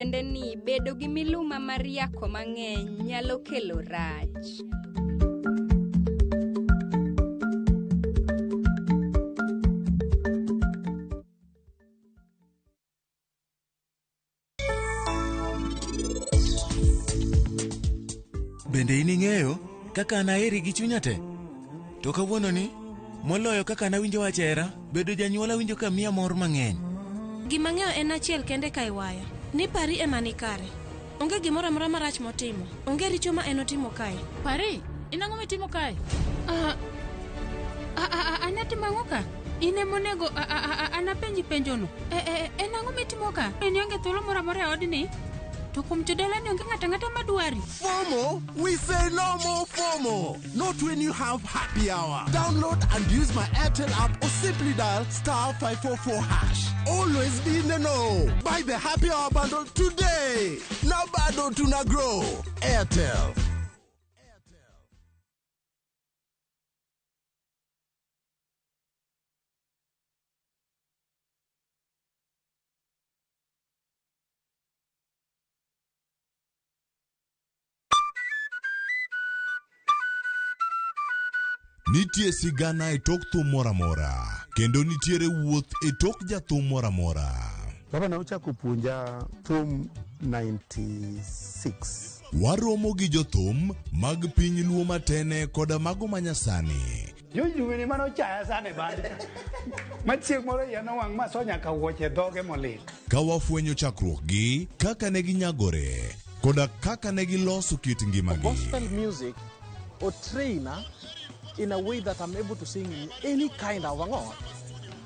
Tiende ni bedo gi miluma mar yako mang'eny nyalo kelo rach. Bende in ing'eyo kaka an aheri gi chunya te? To kawuononi, moloyo kaka nawinjo wach hera, bedo janyuol awinjo ka miya mor mang'eny. Gima ang'eyo en achiel kende Kaiwaya, ni Pari ema ni kare. Onge gimoro amora marach motimo. Onge richo ma en otimo kae. Pari, in ang'o mitimo kae? Ah, ah, ah, ah, an atimo ang'o ka? In ema onego ah, ah, ah, ah, an apenji penjono. E, e, en ang'o mitimo ka? In ionge thuolo moro amora e odni? To kuom jodalani onge ng'ato ang'ata madwari. FOMO? We say no more FOMO. Not when you have happy hour. Download and use my Airtel app or simply dial star 544 hash. Always be in the know. Buy the happy hour bundle today. Now bado tuna grow. Airtel. Nitie sigana e tok thum moro amora, kendo nitiere wuoth e tok jathum moro amora. Baba ne ochako puonja thum 96. Waromo gi jothum mag piny Luo matene koda mago manyasani. Jojuwini mane ochaya sana e band cha. Ma chieng' moro iya nowang' ma so nyaka wuoche dhoge molil. Ka wafwenyo chakruokgi, kaka ne ginyagore, koda kaka ne giloso kit ngimagi. Gospel music otraina in a way that I'm able to sing in any kind of ang'o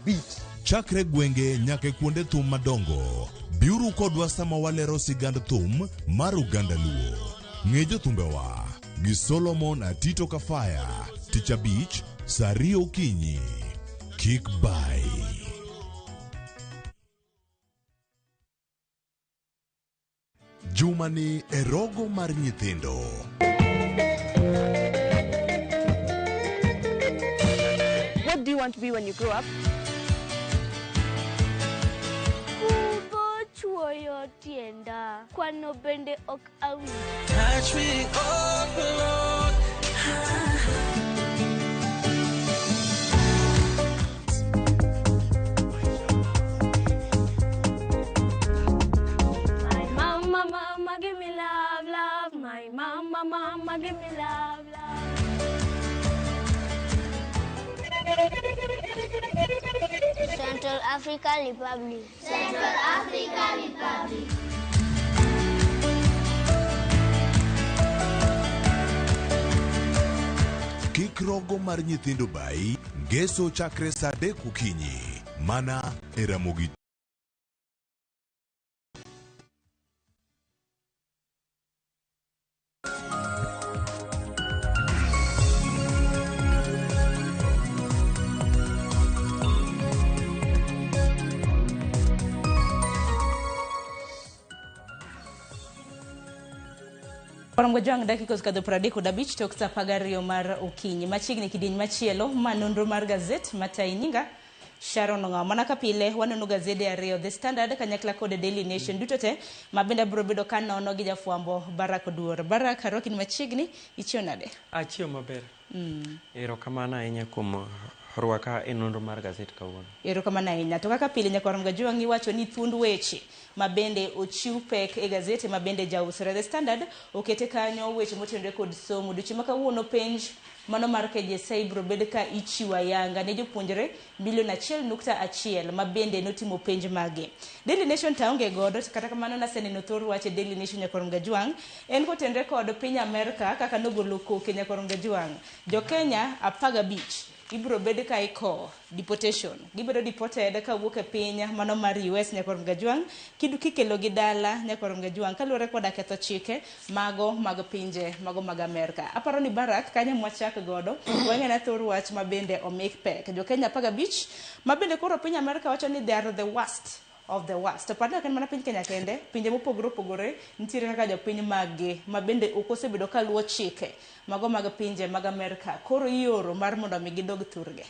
beat. Chakre gwenge nyaka e kuonde thum madongo, biuru kodwa sama walero sigand thum mar oganda Luo. Ng'e jothumbewa gi Solomon Atito Kafaya, Tich Abich, saa ariyo okinyi. Kik bayi. Jumani e rogo mar nyithindo. What do you want to be when you grow up? Kudho chuoyo tienda, kwano bende ok awinj. Touch me up, Lord. My mama, mama, give me love, love. My mama, mama, give me love, love. Central African Republic. Central African Republic. Kik rogo mar nyithindo bayi ngeso chakre saa adek okinyi mana e Ramogi Orongo jwang' dakika osekadho 35 tok saa 12 mar okinyi. Machiegni kidieny machielo ma nonro mar gazet matayi nyinga Sharon Ong'awo. Mana ka pile wanono gazede ariyo, The Standard kanyakla kod Daily Nation duto te ma bende abiro bedo ka nono gi jafwambo Barak Oduor. Barak, arwaki ni machiegni, ichiew nade? Achiew maber. Erokamano ahinya kuom rwaka e nonro mar gazet kawuono. Erokamano ahinya. To kaka pile nyakwar Mgajwang' iwacho ni thuond weche ma bende ochiw pek e gazete ma bende jausre. The Standard okete kanyo weche motenore kod somo. Odiochieng' ma kawuono penj mano mar KJSEA ibiro bed ka ichiwo ayanga ne jopuonjre milion 1.1 ma bende notimo penj mage. Daily Nation to aonge godo to kata kamano naseneno thor wach e Daily Nation nyakwar Mgajwang' en kotenre kod piny Amerka kaka nogolo koke nyakwar Mgajwang'. Jo Kenya 15 ibiro bed ka ikowo, deportation. Gibedo deported kawuok e piny mano mar US nyakwar Mgajwang' kikelo gi dala nyakwar Mgajwang' kaluwore koda ketho chike mago mag pinje mago mag Amerka. Aparo ni Barak kanyo mwachak godo wang'e thor wach ma bende omik pek. Jo Kenya 15 ma bende koro piny Amerka wacho ni they are the worst of the worst. To par ni ok en mana piny Kenya kende, pinje mopogore opogore nitiere kaka jopiny mag-gi ma bende ok osebedo kaluwo chike mago mag pinje mag Amerka. Koro ioro mar mondo mi gidog thurgi.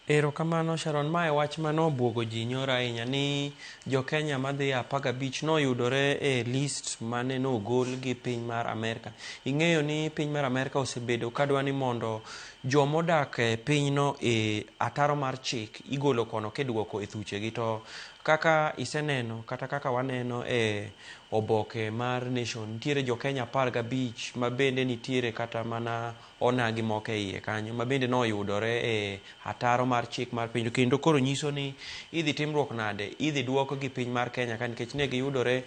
Erokamano Sharon, mae wach mane obuogo ji nyoro ahinya ni jo-Kenya madhi 15 noyudore e list mane nogol gi piny mar Amerka. Ing'eyo ni piny mar Amerka osebedo kadwa ni mondo jomodak e pinyno e ataro mar chik igolo kono kiduoko e thuchegi to kaka iseneno kata kaka waneno e oboke mar Nation nitiere jo-Kenya 15 ma bende nitiere kata mana onagi moko e iye kanyo ma bende noyudore e ataro mar chik mar piny kendo koro nyiso ni idhi timruok nade idhi duok gi piny mar Kenya ka nikech ne giyudore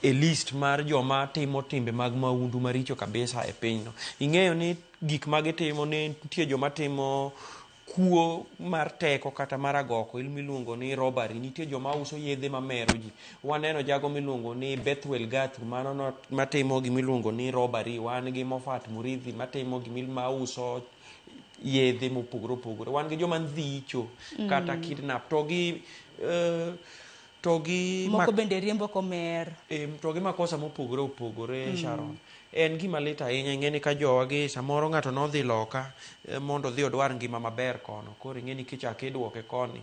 e list mar joma timo timbe mag maundu maricho kabisa e pinyno. Ing'eyo ni gik ma gitimo ne nitie joma timo kuo mar teko kata mar agoko miluongo ni robbery nitie joma uso yedhe mamero ji waneno jago miluongo ni Bethwel Gathu mano no, matimo gimiluongo ni robbery wan gi Moffat Murithi matimo mauso yedhe mopogore opogore wan gi joma ndhicho kata kidnap to gi moko bende riembo komer to gi makosa mopogore opogore. Sharon, en gima lit ahinya. Ing'e ni ka jowagi samoro ng'ato nodhi loka mondo odhi odwar ngima maber kono koro ing'e ni kichako iduoke koni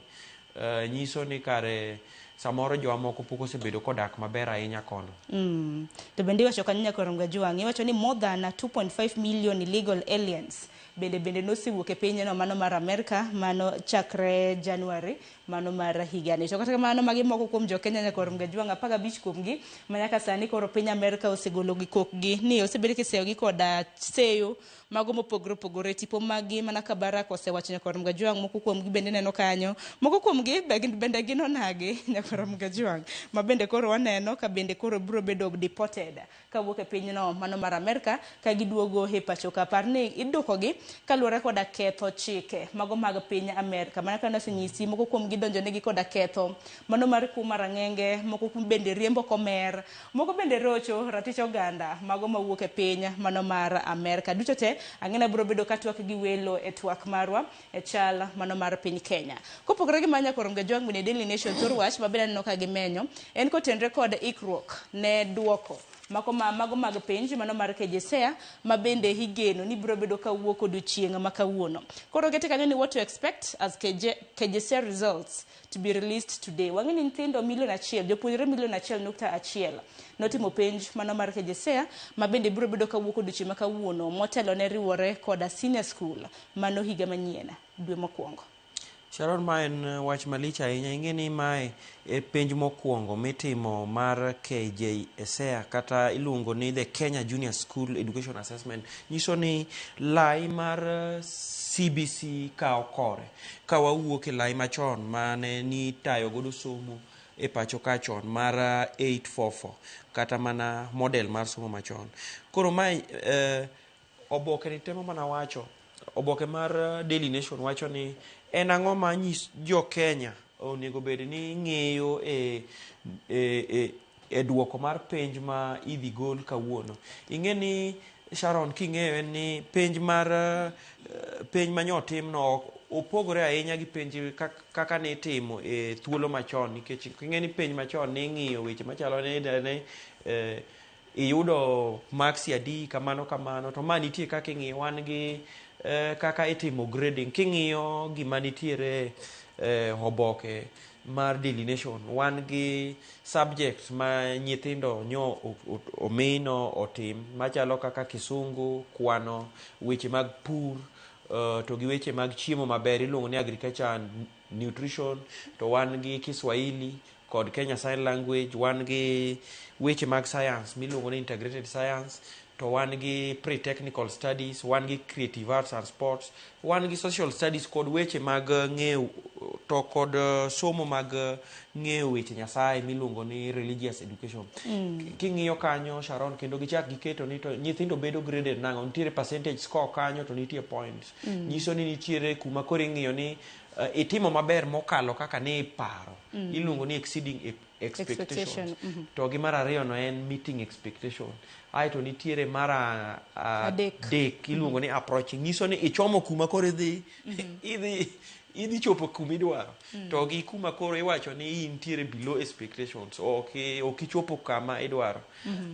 nyiso ni kare samoro jowa moko pok osebedo kodak maber ahinya kono. To bende iwacho kanyo nyaka Gajwang' iwacho ni more than 2.5 million illegal aliens bende nosewuok e pinyno mano mar Amerka mano chakre January mano mar higani. To kata kamano magi moko kuom jo Kenya nyaka Gajwang' 15 kuomgi ma nyaka sani koro piny Amerka osegolo gi kokgi ni osebed kiseyogi koda seyo mago mopogore opogore tipo magi mana ka Barack osewacho nyaka Gajwang' moko kuomgi bende neno kanyo moko kuomgi bende gin onagi nyaka Gajwang' ma bende koro waneno ka bende koro biro bedo deported kawuok e pinyno mano mar Amerka ka giduogo e pacho ka. Par ni iduokogi kaluwore koda ketho chike mago mag piny Amerka mana kaka nosenyisi moko kuom gi donjonegi koda ketho mano mar kuo mar ang'enge moko kuom bende riembo komer moko bende rocho ratich oganda mago mawuok e piny mano mar Amerka. Duto te ang'ena biro bedo ka twak gi welo e twak marwa e chal mano mar piny Kenya. Kopogore gi manya koro Gajwang' bende Daily Nation thor wach mabe aneno ka gimenyo en kotenre kod ikruok ne duoko mako mago mag penj mano mar KJSEA ma bende igeno ni biro bedo kawuok odiochieng' ma kawuono. Koro kete kanyo ni what to expect as KJSEA results to be released today. Wang'e ni nyithindo milion 1, jopuonjre milion 1.1 notimo penj mano mar KJSEA ma bende biro bedo kawuok odiochieng' ma kawuono motelo ne riwore koda senior school mano higa manyien dwe mokwongo. Sharon, ma en wach malich ahinya. Ing'e ni mae e penj mokwongo mitimo mar KJSEA kata iluongo ni the Kenya Junior School Education Assessment. Nyiso ni lai mar CBC kawo kore ka wawuok e lai machon mane nitayo godo somo e pacho ka chon mar 844 kata mana model mar somo machon. Koro mae oboke ni temo mana wacho oboke mar Daily Nation wacho ni en ang'o ma nyis jo Kenya onego bed ni ng'eyo e duoko mar penj ma idhi gol kawuono. Ing'e ni Sharon king'eyo en ni penj mar penj manyotim no opogore ahinya gi penj kaka nitimo e thuolo machon nikech ing'e ni penj machon ning'iyo weche machalo ni iyudo maksi adi kamano kamano to ma nitie kaka ing'iyo wan gi kaka itimo grading king'iyo gima nitiere oboke mar Daily Nation wan gi subjects ma nyithindo nyo omino otim machalo kaka kisungu, kwano, weche mag pur to gi weche mag chiemo maber iluongo ni agriculture and nutrition to wan gi Kiswahili kod Kenya Sign Language wan gi weche mag science miluongo ni integrated science to wan gi pre-technical studies wan gi creative arts and sports wan gi social studies kod weche mag ng'eyo to kod somo mag ng'eyo weche Nyasaye miluongo ni religious education. King'iyo kanyo Sharon kendo gichak giketo ni to nyithindo bedo graded nang'o nitiere percentage score kanyo to nitie points. Nyiso ni nitiere kuma koro ing'iyo ni itimo maber mokalo kaka ne iparo. Iluongo ni exceeding expectations. To gi mar ariyo no en meeting expectation. Aeto nitiere mar adek iluongo ni approaching. Nyiso ni ichomo kuma koro idhi idhi idhi chopo kumidwaro to gi kuma koro iwacho ni intiere below expectations, ok ok ichopo kama idwaro.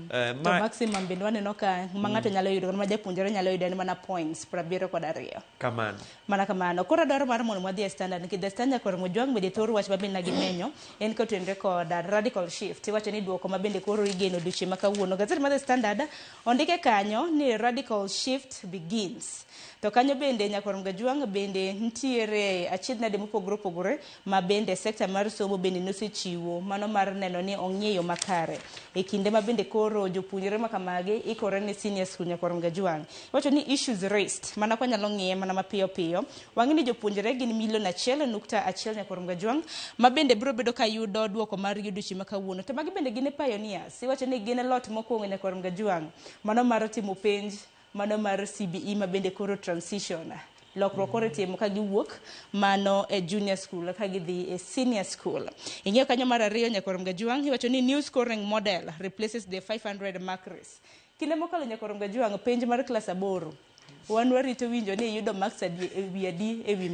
To maximum bende waneno ka ma ng'ato nyalo yudo kata ma japuonjre nyalo yudo en mana points 72. Kamano. Mana kamano. Koro adwaro mar mondo wadhi e Standard nikech The Standard kod Mojwang bende thor wach mabende gimenyo en kotenore kod radical shift. Iwacho ni duoko ma bende koro igeno odiochieng' ma kawuono. Gazet mar The Standard ondike kanyo ni radical shift begins. To kanyo bende nyakwar Mgajwang' bende nitiere achiedh nade mopogore opogore ma bende sekta mar somo bende nosechiwo mano mar neno ni ong'iyo makare e kinde ma bende koro jopuonjre ma kamagi ikore ne senior school. Nyakwar Mgajwang', iwacho ni issues raised mana kwa nyalo ng'iye mana mapiyo piyo wang'e ni jopuonjre gin milion 1.1, nyakwar Mgajwang', ma bende biro bedo ka yudo duoko mar odiochieng' ma kawuono. To magi bende gin e pioneers, iwacho ni gin e lot mokwongo, nyakwar Mgajwang', mano mar timo penj mano mar CBE ma bende koro transition lokruok koro itimo ka giwuok mano e junior school ka gidhi e senior school. Ing'eyo kanyo mar ariyo, nyakwar Mgajwang', iwacho ni new scoring model replaces the 500 mark race. Kinde mokalo, nyakwar Mgajwang', penj mar klas 8 wan warito winjo ni iyudo marks adi ewi adi ewi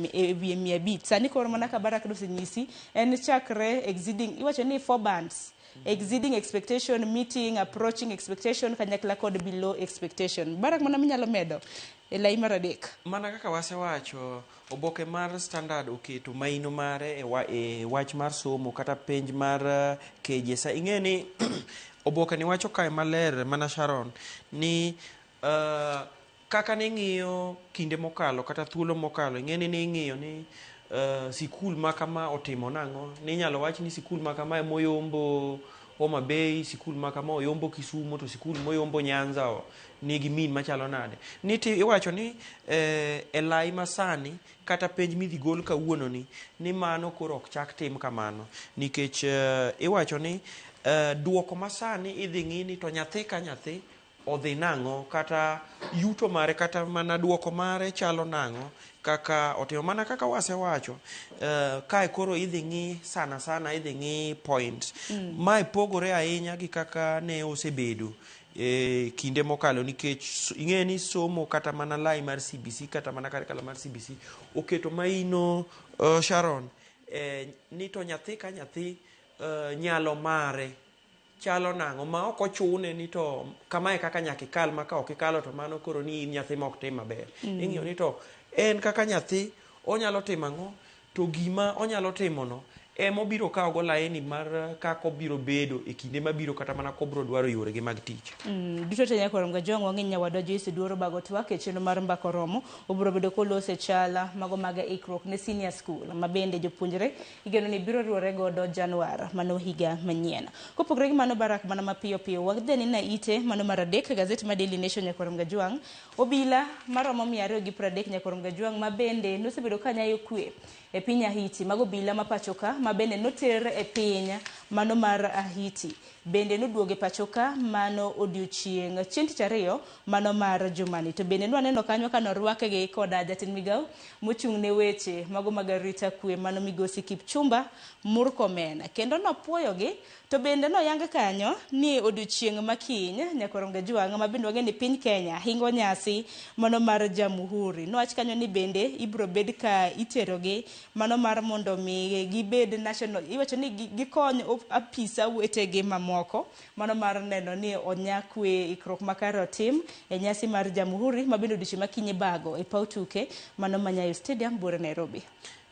500. Sani koro mana ka Barak nosenyisi en chakre exceeding, iwacho ni four bands: exceeding expectation, meeting, approaching expectation, kanyakla kod below expectation. Barak, mana minyalo medo e lai mar adek. Mana kaka wasewacho, oboke mar Standard oketo maino mare e wach mar somo kata penj mar KJSEA. Ing'e ni oboke ni wacho kae maler mana, Sharon, ni kaka ning'iyo kinde mokalo kata thuolo mokalo, ing'e ni ning'iyo ni sikul ma kama otimo nang'o, ninyalo wach ni sikul ma kama emoyombo Homa Bay, sikul ma kama oyombo Kisumo, to sikul moyombo Nyanza o nigi mean machalo nade. Niti iwacho ni e lai masani kata penj midhi gol kawuono ni mano koro ok chak tim kamano nikech iwacho ni duoko masani idhi ng'i ni to nyathi ka nyathi odhi nang'o kata yuto mare kata mana duoko mare chalo nang'o kaka otimo. Mana kaka wasewacho, kae koro idhi ng'i sana sana idhi ng'i points. Mae pogore ahinya gi kaka ne osebedo e kinde mokalo nikech ing'e ni somo kata mana lai mar CBC kata mana curriculum mar CBC oketo maino, Sharon, ni to nyathi ka nyathi nyalo mare chalo nang'o ma ok ochune ni to kamae kaka nyaka ikal, ma ka ok ikalo to mano koro ni in nyathi ma ok tim maber. Ing'iyo ni to en kaka nyathi onyalo timo ang'o, to gima onyalo timono emobiro kawo go laini mar kaka obiro bedo e kinde mabiro kata mana kobiro dwaro yorege mag tich. Duto te, nyakwar Mgajwang', wang'e nyawadwa Joyce Duoro bago twak e chenro mar Mbaka Oromo. Obiro bedo kolose chala mago mag ikruok ne senior school ma bende jopuonjre igeno ni biro riwore godo Januar mano higa manyien. Kopogore gi mano, Barak, mana mapiyo piyo wadhi nena ite mano mar adek, gazet ma Daily Nation, nyakwar Mgajwang', obila maromo 230, nyakwar Mgajwang', ma bende nosebedo ka nyayo kwe e piny Haiti. Mago obila ma pacho ka ma bende noter e piny mano mar Haiti bende noduogo e pacho ka mano odiochieng' chieng' tich ariyo mano mar jumani. To bende nwaneno kanyo ka norwakgi koda jatend migao mochung' ne weche mago mag arita kwe mano migosi Kipchumba Murkomen, kendo nopuoyogi. To bende noyang kanyo ni odiochieng' ma kiny, nyakwar Mgajwang', ma bende wang'e ni piny Kenya hingo nyasi mano mar Jamhuri, nowach kanyo ni bende ibiro bed ka iterogi mano mar mondo mi gibed national, iwacho ni gikony apisa wetegi mamoko mano mar neno ni onya kwe, ikruok makare otim e nyasi mar Jamhuri ma bende odiochieng' ma kiny ibago e paw tuke mano ma Nyayo Stadium buore Nairobi.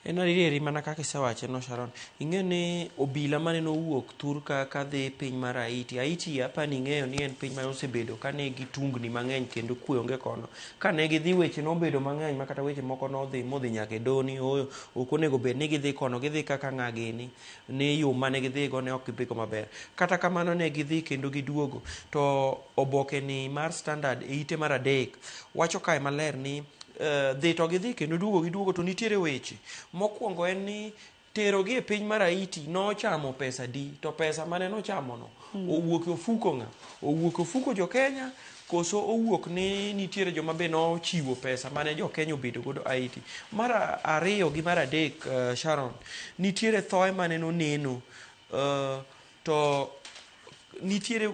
En adieri mana kaka isewache no, Sharon. Ing'e ni obila mane nowuok thurka kadhi piny mar Haiti. Haiti apani ing'eyo ni en piny ma osebedo ka nigi tungni mang'eny kendo kwe onge kono. Ka ne gidhi, weche nobedo mang'eny ma kata weche moko nodhi modhi nyaka e doho ni ooyo, ok onego bed ni gidhi kono, gidhi kaka ng'a gini ni yo mane gidhigo ne ok gidhigo maber. Kata kamano ne gidhi kendo giduogo. To oboke ni mar Standard e ite mar adek wacho kae maler ni dhi to gidhi kendo duogo giduogo, to nitiere weche. Mokwongo en ni terogi e piny mar Haiti nochamo pesa di, to pesa mane nochamono owuok e ofuko ng'a? Owuok e ofuko jo Kenya koso owuok ni nitiere joma be nochiwo pesa mane jo Kenya obedo godo Haiti? Mar ariyo gi mar adek, Sharon, nitiere thoe mane noneno, to nitiere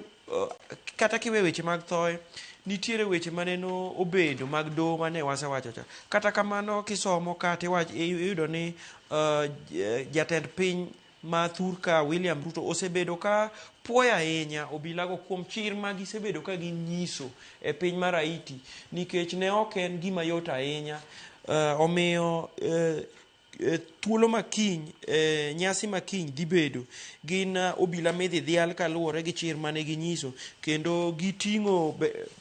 Kata kiwe weche mag thoe, nitiere weche maneno obedo mag doho mane wasewacho cha. Kata kamano kisomo ka tiwach iyudo ni jatend piny ma thurka William Ruto osebedo ka puoyo ahinya obilago kuom chir ma gisebedo ka ginyiso e piny mar Haiti nikech ne ok en gima yot ahinya. Omiyo thuolo ma kiny, nyasi ma kiny dhi bedo gin obila midhi dhial kaluwore gi chir mane ginyiso kendo giting'o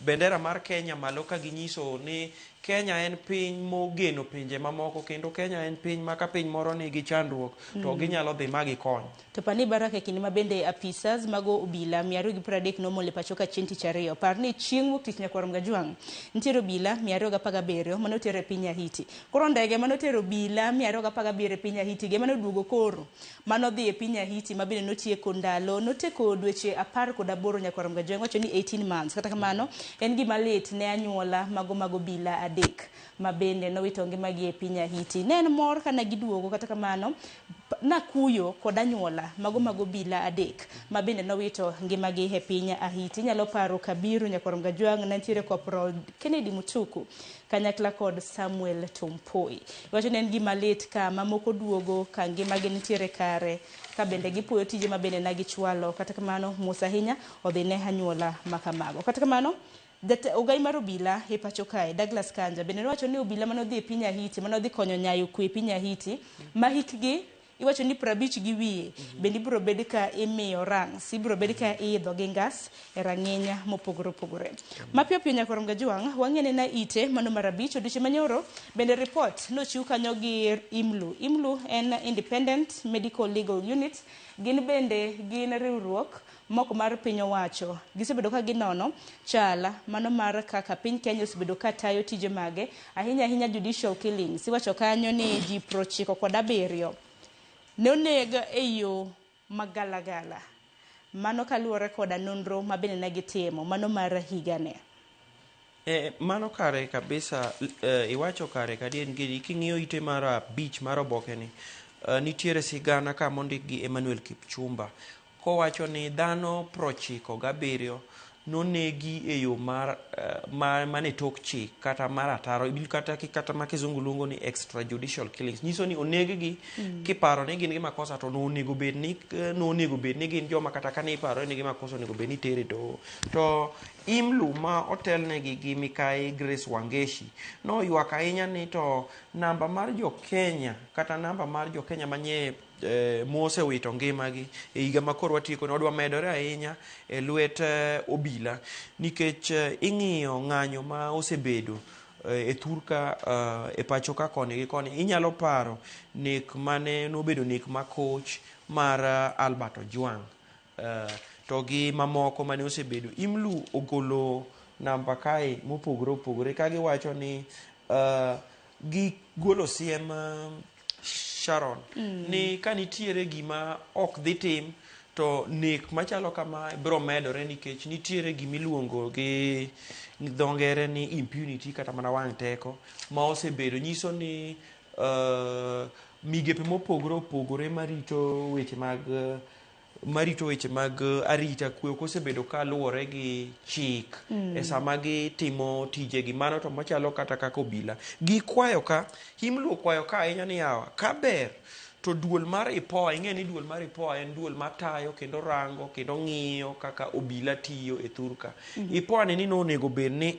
bendera mar Kenya malo ka ginyiso ni Kenya en piny mogeno pinje mamoko kendo Kenya en piny ma ka piny moro nigi chandruok to ginyalo dhi ma gikony. To pani Baraka e kinde ma bende apisas mago obila 230 nomol e pacho ka chieng' tich ariyo. Par ni chieng' wuok tich nyakwar Mgajwang' nitiere obila 217 mane oter e piny Haiti. Koro ndege mane otero obila 217 e piny Haiti gi mane oduogo koro mane odhi e piny Haiti ma bende notieko ndalo notieko dweche 18 nyakwar Mgajwang' wacho ni 18 months. Kata kamano en gima lit ne anyuola mago mag obila 3 ma bende nowito ngimagi e piny Haiti. Ne en mor kana giduogo kata kamano nakuyo kod anyuola mago mag obila 3 ma bende nowito ngimagi e piny Haiti. Inyalo paro Kabiru nyakwar Mgajwang' ne nitiere Corporal Kennedy Mutuku kanyakla kod Samuel Tompoi. Iwacho ni en gima lit ka mamoko duogo ka ngimagi nitiere kare ka bende gipuoyo tije ma bende ne gichwalo. Kata kamano mos ahinya odhi ne anyuola ma kamago. Kata kamano ogai mar obila e pacho kae Douglas Kanja bende nowacho ni obila mane odhi e piny Haiti mane odhi konyo nyayo kwe e piny Haiti ma hikgi iwacho ni 50 gi wiye bende ibiro bed ka imiyo ranks, ibiro bed ka iidho gi ngas e rang'iny mopogore opogore. Mapiyo piyo nyakwar Mgajwang' wang'ene na ite mano mar 5 odiochieng' manyoro bende report nochiw kanyo gi IMLU. IMLU en Independent Medical Legal Unit, gin bende gin riwruok moko mar piny owacho. Gisebedo ka ginono chal mano mar kaka piny Kenya osebedo ka tayo tije mage ahinya ahinya judicial killings. Iwacho kanyo ni ji 97 ne oneg e yo magalagala. Mano kaluwore koda nonro ma bende ne gitimo mano mar higane. Mano kare kabisa, iwacho kare kadier nikech king'iyo ite mar 5 mar oboke ni nitiere sigana ka mondik gi Emmanuel Kipchumba kowacho ni dhano 97 nonegi e yo mar mane tok chik kata mar ataro kata ma kizungu luongo ni extrajudicial killings. Nyiso ni oneg-gi kiparo ni gin gi makosa to nonego bed ni gin joma kata kane iparo ni gi makosa onego bed ni itere doho. To IMLU ma otelnegi gi Mikai Grace Wangeshi noywak ahinya ni to namba mar jo Kenya kata namba mar jo Kenya manye mosewito ngimagi e higa ma koro watieko ni odwa medore ahinya e lwet obila nikech ing'iyo ng'anyo ma osebedo e thurka e pacho ka koni gi koni. Inyalo paro nek mane nobedo nek makoch mar Albert Ojwang to gi mamoko mane osebedo. IMLU ogolo namba kae mopogore opogore ka giwacho ni gigolo siem Sharon ni ka nitiere gima ok dhi tim to nek machalo kama biro medore nikech nitiere gimiluongo gi dho ngere ni impunity kata mana wang' teko ma osebedo. Nyiso ni migepe mopogore opogore marito weche mag arita kwe ok osebedo ka luwore gi chik e sama gitimo tijegi. Mano to machalo kata kaka obila gikwayo ka IMLU okwayo ka ahinya ni yawa ka ber to duol mar IPOA, ing'e ni duol mar IPOA en duol matayo kendo rango kendo ng'iyo kaka obila tiyo e thurka. IPOA ni nonego bed ni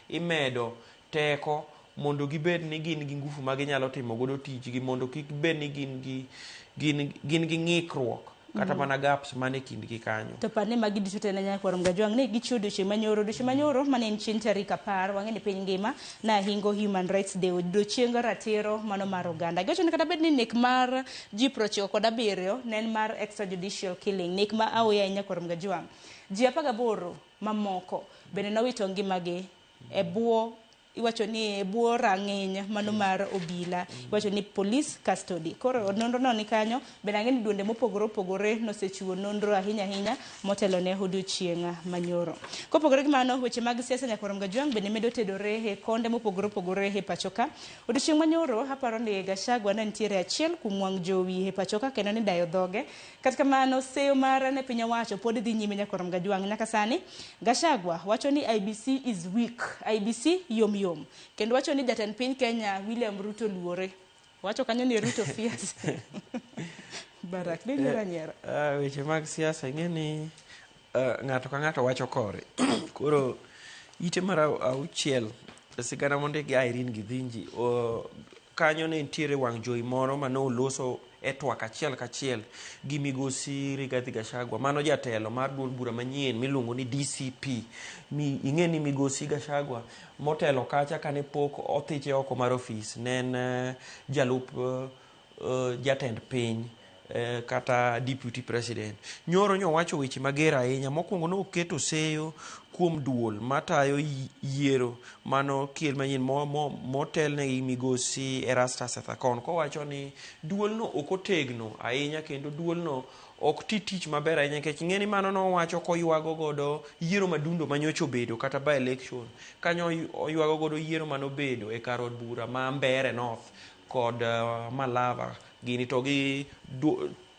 imedo teko mondo gibed ni gin gi ngufu ma ginyalo timo godo tijgi mondo kik bed ni gin gi ng'ikruok kata mana gaps mane kindgi kanyo. To par ni magi duto te ne nyakwar Mgajwang' ne gichiwo odiochieng' manyoro. Odiochieng' manyoro mane en chieng' tarik 10 wang'e ni piny ngima na hingo Human Rights Day, odiochieng ratiro mano mar oganda. Giwacho ni kata bed ni nek mar ji 97 ne en mar extrajudicial killing, nek ma aoya ahinya nyakwar Mgajwang'. Ji 18 mamoko bende nowito ngimagi e bwo Iwacho ni e bwo rang'iny mano mar obila. Iwacho ni police custody. Koro nonro no ni kanyo, bende ang'e ni duonde mopogore opogore nosechiwo nonro ahinya ahinya motelo ne odiochieng' manyoro. Kopogore gi mano, weche mag siasa Nyakorom Gajwang' bende medo tedore e konde mopogore opogore e pacho ka. Odiochieng' manyoro aparo ni Gachagua ne nitiere achiel kuom wang' jowi e pacho ka kendo nidayo dhoge. Kata kamano, seyo mare ne piny owacho pod dhi nyime Nyakorom Gajwang'. Nyaka sani, Gachagua wacho ni IEBC is weak. IEBC yom yom. Kendo wacho ni jatend piny Kenya William Ruto luore. Wacho kanyo ni Ruto fears. Barak, ne nyiero anyiera. Weche mag siasa ing'e ni ng'ato ka ng'ato wacho kore. Koro ite mar auchiel sigana mondik gi Irene Githinji kanyo ne nitiere wang' jowi moro mane oloso e twak achiel kachiel gi migosi Rigathi Gachagua, mano jatelo mar duond bura manyien miluongo ni DCP. Mi, ing'e ni migosi Gachagua motelo kacha kane pok othiche oko mar ofis ne en jalup jatend piny kata deputy president. Nyoro nyowacho weche mager ahinya. Mokwongo noketo seyo kuom duol matayo yiero mano kiel manyien motelne gi migosi Erastus Ethekon kowacho ni duolno ok otegno ahinya kendo duolno ok ti tich maber ahinya nikech ing'e ni mano nowacho koywago godo yiero madundo manyocha obedo kata by election kanyo oywago godo yiero manobedo e kar od bura ma Mbeere North kod Malava gini to gi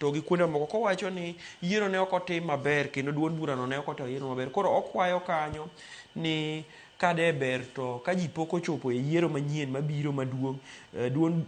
kuonde mamoko kowacho ni yiero ne ok otim maber kendo duond burano ne ok otimo yiero maber. Koro okwayo kanyo ni kade ber to ka ji pok ochopo e yiero manyien mabiro maduong' duond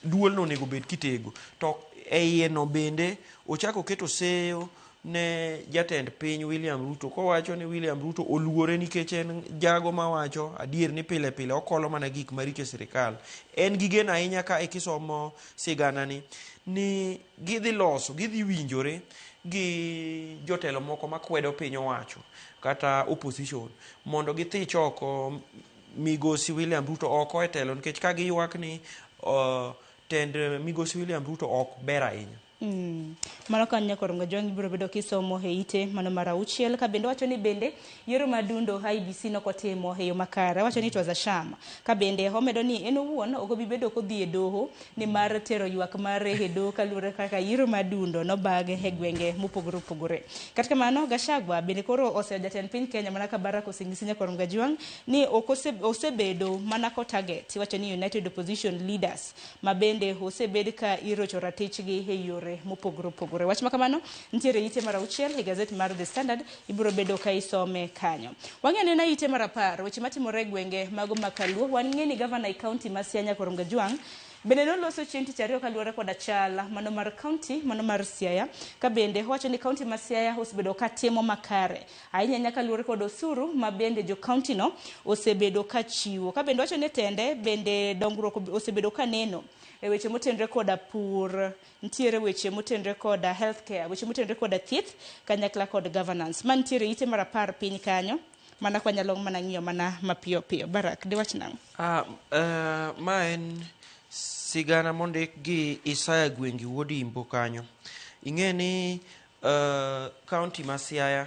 duolno onego bed kitego. To e iye no bende ochako oketo seyo ne jatend piny William Ruto kowacho ni William Ruto oluore nikech en jago mawacho adier ni pile pile okolo mana gik maricho e sirikal. En gi geno ahinya ka kisomo siganani ni gidhi loso, gidhi winjore gi jotelo moko makwedo piny owacho kata opposition mondo githich oko migosi William Ruto oko e telo nikech ka giywak ni tend migosi William Ruto ok ber ahinya. Mano kanyo Nyakorom Gajwang' ibiro bedo kisomo e ite mano mar auchiel ka bende wacho ni bende yiero madundo IEBC nokotimo e yo makare. Wacho ni it was a sham. Ka bende omedo ni en owuon ok obi bedo kodhi e doho ni mar tero ywak mare e doho kaluwore kaka yiero madundo nobag e gwenge mopogore opogore. Kata kamano Gachagua bende koro oseyo jatend piny Kenya mana ka Barack oseng'isi Nyakorom Gajwang' ni ok osebedo mana ko target. Iwacho ni United Opposition Leaders ma bende osebed ka irocho ratichgi e yore mopogore opogore. Wach ma kamano nitiere ite mar auchiel e gazet mar The Standard, ibiro bedo ka isome kanyo. Wang'e nena ite mar 10, weche matimore e gwenge mago ma Kaluo. Wang'e ni gavana e kaunti ma Siaya Nyakorom Gajwang' bende noloso chieng' tich ariyo kaluwore koda chal mano mar kaunti mano mar Siaya, ka bende owacho ni kaunti ma Siaya osebedo ka timo makare ahinya ahinya kaluwore kod osuru ma bende jo kaunti no osebedo ka chiwo. Ka bende owacho ni tende bende dongruok osebedo ka neno e weche motenre koda pur, nitiere weche motenre koda healthcare, weche motenre koda thieth kanyakla kod governance. Mantiere ite mar 10 piny kanyo, mana kwa nyalo mana ng'iyo mana mapiyo piyo. Barak, diwach nang'o? Ma en sigana mondik gi Isaya Gwengi wuod Imbo kanyo. Ing'e ni kaunti ma Siaya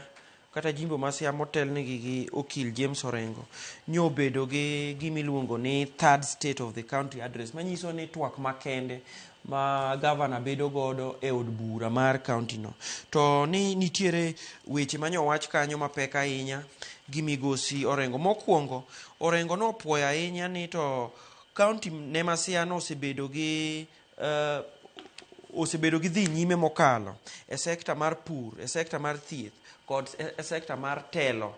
kata jimbo ma Siaya motelnegi gi okil James Orengo nyobedo gi gimiluongo ni third state of the county address, manyiso ni twak makende ma gavana bedo godo e od bura mar kaunti no. To ni nitiere weche manyowach kanyo mapek ahinya gi migosi Orengo. Mokwongo, Orengo nopuoyo ahinya ni to kaunti ne ma Siaya no osebedo gi dhi nyime mokalo e sekta mar pur, e sekta mar thieth kod e sekta mar telo,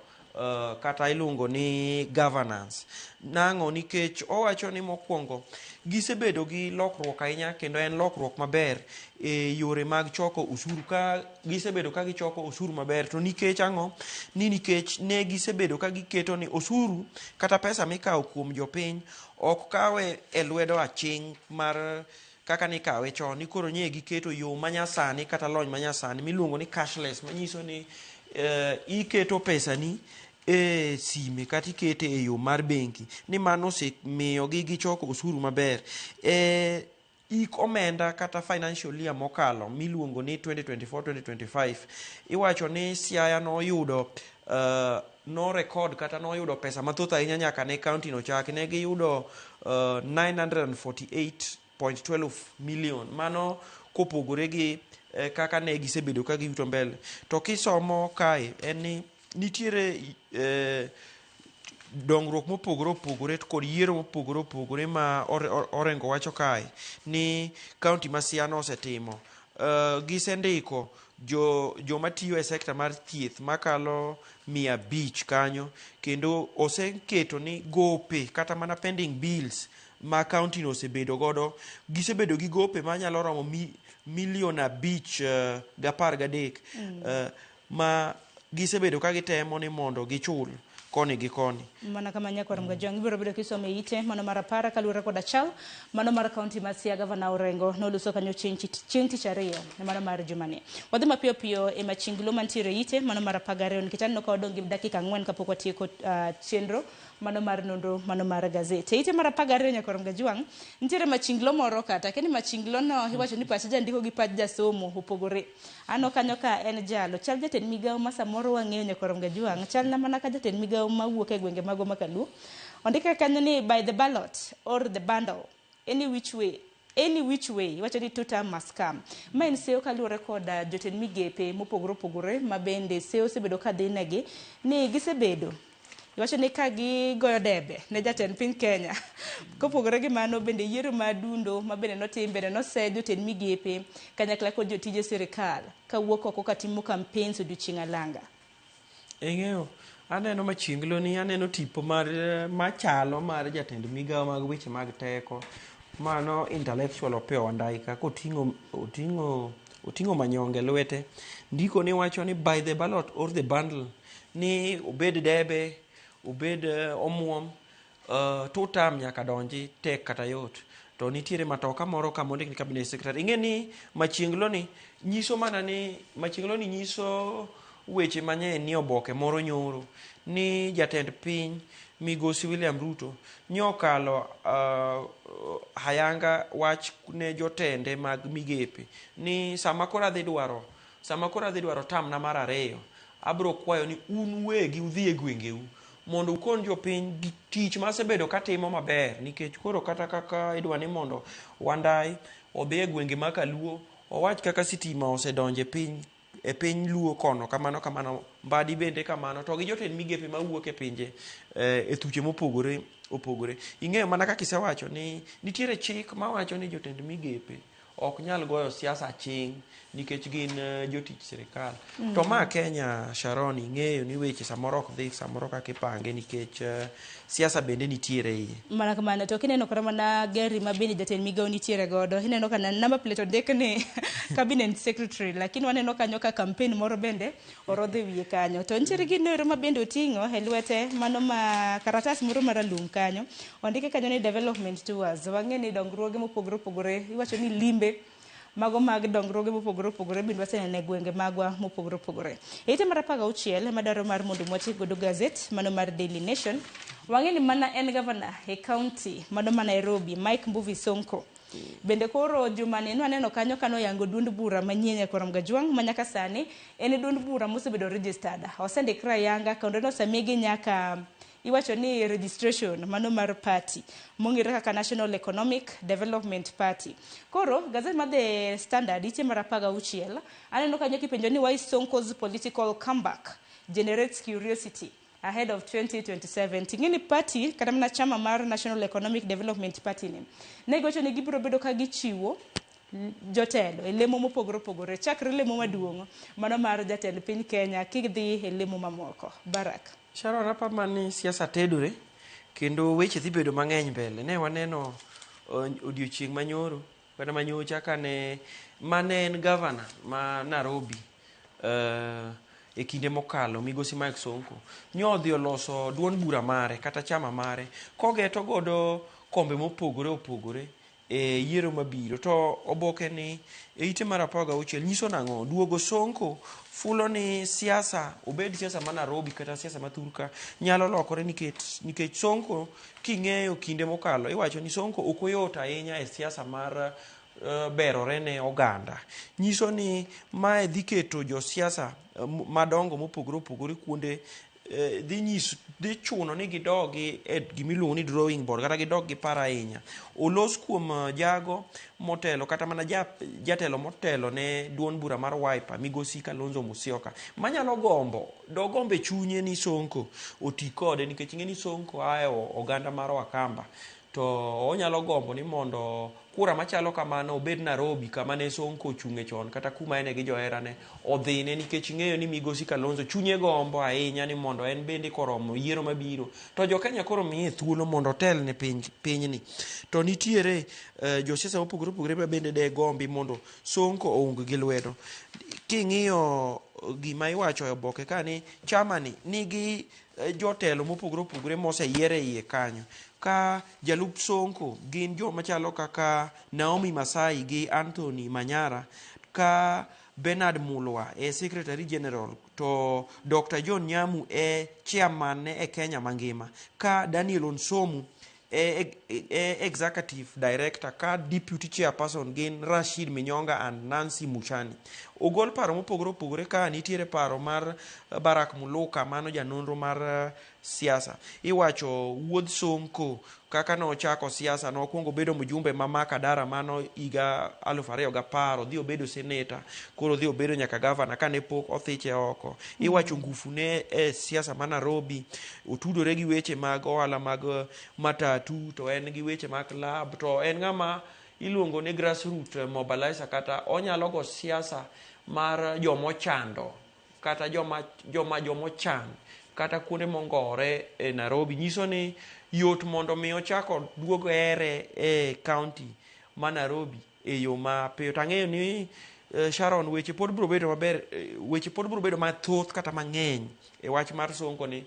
kata iluongo ni governance. Nang'o? Nikech owacho ni mokwongo gisebedo gi lokruok ahinya kendo en lokruok maber e yore mag choko osuru, ka gisebedo ka gichoko osuru maber. To nikech ang'o? Ni nikech ne gisebedo ka giketo ni osuru kata pesa mikawo kuom jopiny ok kawe e lwedo aching' mar kaka nikawe chon, ni koro nye giketo yo manyasani kata lony manyasani miluongo ni cashless, manyiso ni iketo pesani e sime kata ikete e yo mar bengi, ni mano osemiyo gi gichoko osuru maber. Ik omenda kata financial year mokalo miluongo ni 2024-2025, iwacho ni Siaya noyudo No record kata noyudo pesa mathoth ahinya nyaka ne county no chaki. Ne giyudo 948.12 million. Mano kopogore gi kaka ne gisebedo ka giyuto mbele. To kisomo kae en ni nitiere dongruok mopogore opogore kod yiero mopogore opogore ma Orengo wacho kae ni county ma Siaya nosetimo. Gisendiko joma tiyo e sekta mar thieth makalo 500 kanyo, kendo oseketo ni gope kata mana pending bills ma county no osebedo godo, gisebedo gi gope manyalo romo milion 5 gi 13 ma gisebedo ka gitemo ni mondo gichul koni gi koni. Mana kama nyakwar Mgajwang' ibiro bedo kisomo e ite mano mar 10 kaluwore koda chal mano mar kaunti ma Siaya. Gavana Orengo noloso kanyo chieng' tich ariyo mano mar jumani. Wadhi mapiyo piyo e machinglo mantiere e ite mano mar 12 nikech aneno ka wadong' gi dakika 4 kapok watieko chenro mano mar nonro mano mar gazet. E ite mar 12, nyakwar Mgajwang', nitiere machinglo moro kata keni machinglo no iwacho ni pach jandiko gi pach jasomo opogore. Aneno kanyo ka en jalo chal jatend migawo ma samoro wang'eyo, nyakwar Mgajwang', chal na mana ka jatend migawo mawuok e gwenge magwa makaluo. Ondike kanyo ni by the ballot or the bundle, any which way, iwacho ni two term must come. Ma en seyo kaluwore kod jotend migepe mopogore opogore ma bende seyo osebedo ka dhi negi ni gisebedo iwacho ni ka gigoyo debe ne jatend piny Kenya. Kopogore gi mano bende, yiero ma dundo ma bende notim bende nose jotend migepe kanyakla kod jotije sirikal kawuok oko katimo campaigns odiochieng' alanga. Ing'eyo, aneno machinglo ni aneno tipo mar machalo mar jatend migawo mag weche mag teko, mano intellectual Opiyo Wandayi, ka koting'o oting'o manyonge lwete. Ndiko ni wacho ni by the ballot or the bundle, ni obed debe, obed omuom, two term nyaka donji tek kata yot. To nitiere matoka moro ka mondik ni cabinet secretary. Ing'e ni machienglo ni nyiso mana ni machienglo ni nyiso weche manye ni oboke moro nyoro ni jatend piny migosi William Ruto nyokalo hayanga wach ne jotende mag migepe ni sama koro adhi dwaro term na mar ariyo, abro kwayo ni un wegi udhi e gwengeu mondo ukon jopiny gi tich masebedo katimo maber, nikech koro kata kaka idwa ni mondo Wandayi odhi e gwenge ma Kaluo owach kaka sitima osedonjo e piny Luo kono kamano kamano, Mbadi bende kamano, to gi jotend migepe mawuok e pinje e thuche mopogore opogore. Ing'eyo mana kaka isewacho ni nitiere chik mawacho ni jotend migepe ok nyal goyo siasa aching' nikech gin jotich sirikal. To ma Kenya, Sharon, ing'eyo ni weche samoro ok dhi samoro kaka ipange nikech siasa bende nitiere iye. Mana kamano. To kineno kata mana gari ma bende jatend migawo nitiere godo, ineno ka number plate ondik ni cabinet secretary, lakini waneno kanyo ka campaign moro bende orodh e wiye kanyo. To nitiere gino ero ma bende oting'o e lwete, mano ma karatas moro maralum kanyo, ondike kanyo ni development tours. Wang'e ni dongruoge mopogore opogore, iwacho ni limbe mago mag dongruoge mopogore opogore bende waseneno e gwenge magwa mopogore opogore. E ite mar 16 ema dwaro mar mondo watiek godo gazet mano mar Daily Nation. Wang'e ni mana en gavana e county mano ma Nairobi, Mike Mbuvi Sonko, bende koro jumani nwaneno kanyo kanoyango duond bura manyien e Korom Gajwang' ma nyaka sani en duond bura mosebedo registered, osendikre ayanga kendo nosemigi nyaka iwacho ni registration mano mar party mong'ere kaka National Economic Development Party. Koro gazet mar The Standard ite mar 16 aneno kanyo kipenjo ni why Sonko's political comeback generates curiosity ahead of 2027. Ting'e ni party kata mana chama mar National Economic Development Party ni ne giwacho ni gibiro bedo ka gichiwo jotelo e lemo mopogore opogore chakre lemo maduong' mano mar jatend piny Kenya kidhi e lemo mamoko. Barak. Sharon, apa ni siasa tedore kendo weche dhi bedo mang'eny mbele. Ne waneno odiochieng' manyoro kata manyocha kane mane en gavana ma Nairobi e kinde mokalo, migosi Mike Sonko, nyodhi oloso duond bura mare kata chama mare kogeto godo kombe mopogore opogore e yiero mabiro. To oboke ni e ite mar 16 nyiso nang'o duogo Sonko fulo ni siasa, obed siasa ma Nairobi kata siasa ma thurka, nyalo lokore nikech Sonko king'eyo kinde mokalo iwacho ni Sonko ok oyot ahinya e siasa mar berore ne oganda. Nyiso ni mae dhi keto josiasa madongo mopogore opogore kuonde dhi nyis dhi chuno ni gidogi e gimiluongo ni drawing board kata gidog gi paro ahinya. Olos kuom jago motelo kata mana jatelo motelo ne duond bura mar Wiper migosi Kalonzo Musyoka manyalo gombo dogombe chunye ni Sonko oti kode nikech ing'e ni Sonko ae oganda mar Wakamba to onyalo gombo ni mondo kura machalo kamano obed Nairobi kama ne Sonko ochung'e chon kata kuma ene gi joherane odhine nikech ing'eyo ni migosi Kalonzo chunye gombo ahinya ni mondo en bende koromo yiero mabiro to jo Kenya koro miye thuolo mondo otel ne pinyni. To nitiere josiasa mopogore opogore ma bende de gombi mondo Sonko oung gi lwedo. King'iyo gima iwacho e oboke ka ni chama ni nigi jotelo mopogore opogore moseyier e iye kanyo ka jalup Sonko gin joma chalo kaka Naomi Masai gi Anthony Manyara ka Bernard Mulwa e Secretary General to Dr. John Nyamu e chairman ne e Kenya mangima ka Daniel Onsomu e Executive Director ka Deputy Chairperson gin Rashid Minyonga and Nancy Muchani. Ogol paro mopogore opogore ka nitiere paro mar Barack Muluka mano janonro mar siasa. Iwacho wuodh Sonko kaka nochako siasa nokwongo bedo mjumbe ma Makadara mano higa 2010 odhi obedo seneta koro odhi obedo nyaka gavana kane pok othiche oko. Iwacho ngufu ne e siasa ma Nairobi otudore gi weche mag ohala mag matatu to en gi weche mag club to en ng'ama iluongo ni grassroot mobilizer kata onyalo go siasa mar jomochando kata jomochan kata kuonde mongore e Nairobi. Nyiso ni yot mondo mi ochako duogo ere e county ma Nairobi e yo mapiyo. To ang'eyo ni Sharon weche pod biro bedo maber, weche pod biro bedo mathoth kata mang'eny e wach mar Sonko ni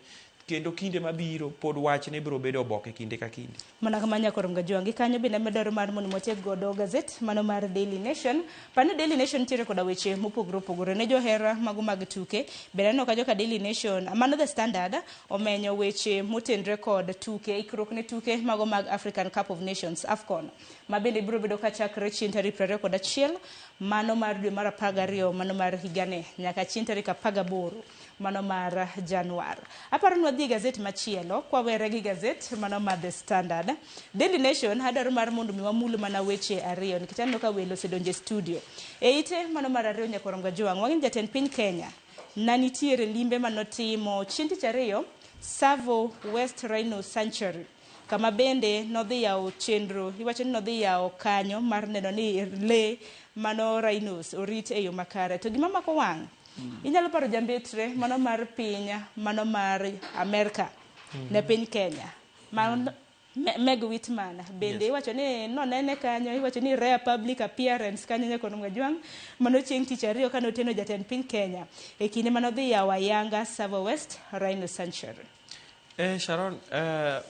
kendo kinde mabiro pod wachne biro bedo oboke kinde ka kinde. Mana kama nyakoro Mgajuangi kanyo bende medoro mar mondo watiek godo gazet mano mar Daily Nation. Pano Daily Nation nitiere koda weche mopogore opogore ne johera mago mag tuke. Bende aneno kanyo ka Daily Nation mano The Standard omenyo weche motenre kod tuke, ikruok ne tuke mago mag African Cup of Nations AFCON ma bende biro bedo kachakre chieng' tarik 21 mano mar dwe mar 12 mano mar higane nyaka chieng' tarik 18 mano mar Januar. Aparo ni wadhi gazet machielo kwawere gi gazet mano mar The Standard. Daily Nation adwaro mar mondo mi wamul mana weche ariyo nikech aneno ka welo osedonjo e studio. E ite mano mar ariyo nyakoro Mgajuang' wang'e ni jatend piny Kenya na nitiere limbe manotimo chieng' tich ariyo Tsavo West Rhino Sanctuary kama bende nodhi yawo chenro iwacho ni nodhi yawo kanyo mar neno ni lee mano rhinos orit e yo makare. To gima mako wang' inyalo paro jambetre mano mar piny mano mar Amerka ne piny Kenya mano Meg Whitman bende iwacho ni nonene kanyo, iwacho ni rare public appearance kanyo nyakoro Mgajuang' mano chieng' tich ariyo kane oteno jatend piny Kenya e kinde manodhi yawo ayanga Tsavo West Rhino Sanctuary. Sharon,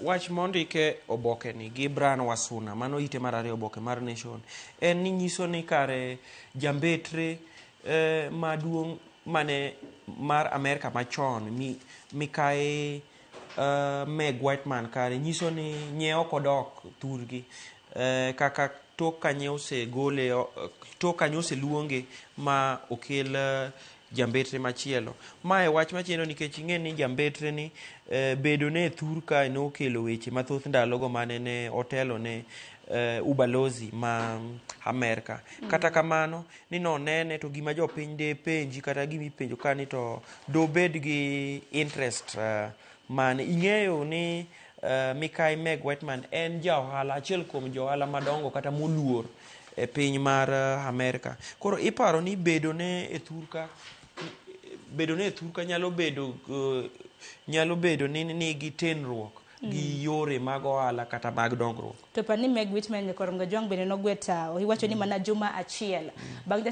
wach mondike oboke ni gi Brian Wasuna mano ite mar ariyo oboke mar Nation en ni nyiso ni kare jambetre maduong' mane mar Amerka machon mikae Meg Whitman kare nyiso ni nye ok odok thurgi kaka tok kanye osegole tok kanye oseluonge ma okel jambetre machielo. Mae wach machielo nikech ing'e ni jambetre ni bedo ne thur kae nokelo weche mathoth ndalogo mane ne otelo ne ubalozi ma Amerka. Kata kamano ni nonene to gima jopiny de penji kata gima ipenjo ka ni to dobed gi interest mane. Ing'eyo ni Mikai Meg Whitman en ja ohala achiel kuom jo ohala madongo kata moluor e piny mar Amerka. Koro iparo ni bedo ne e thur ka nyalo bedo ni nigi tenruok gi yore mag ohala kata mag dongruok. To pani Meg Whitman nyakoro Mgajuang' bende nogwe tao iwacho ni mana juma achiel bang'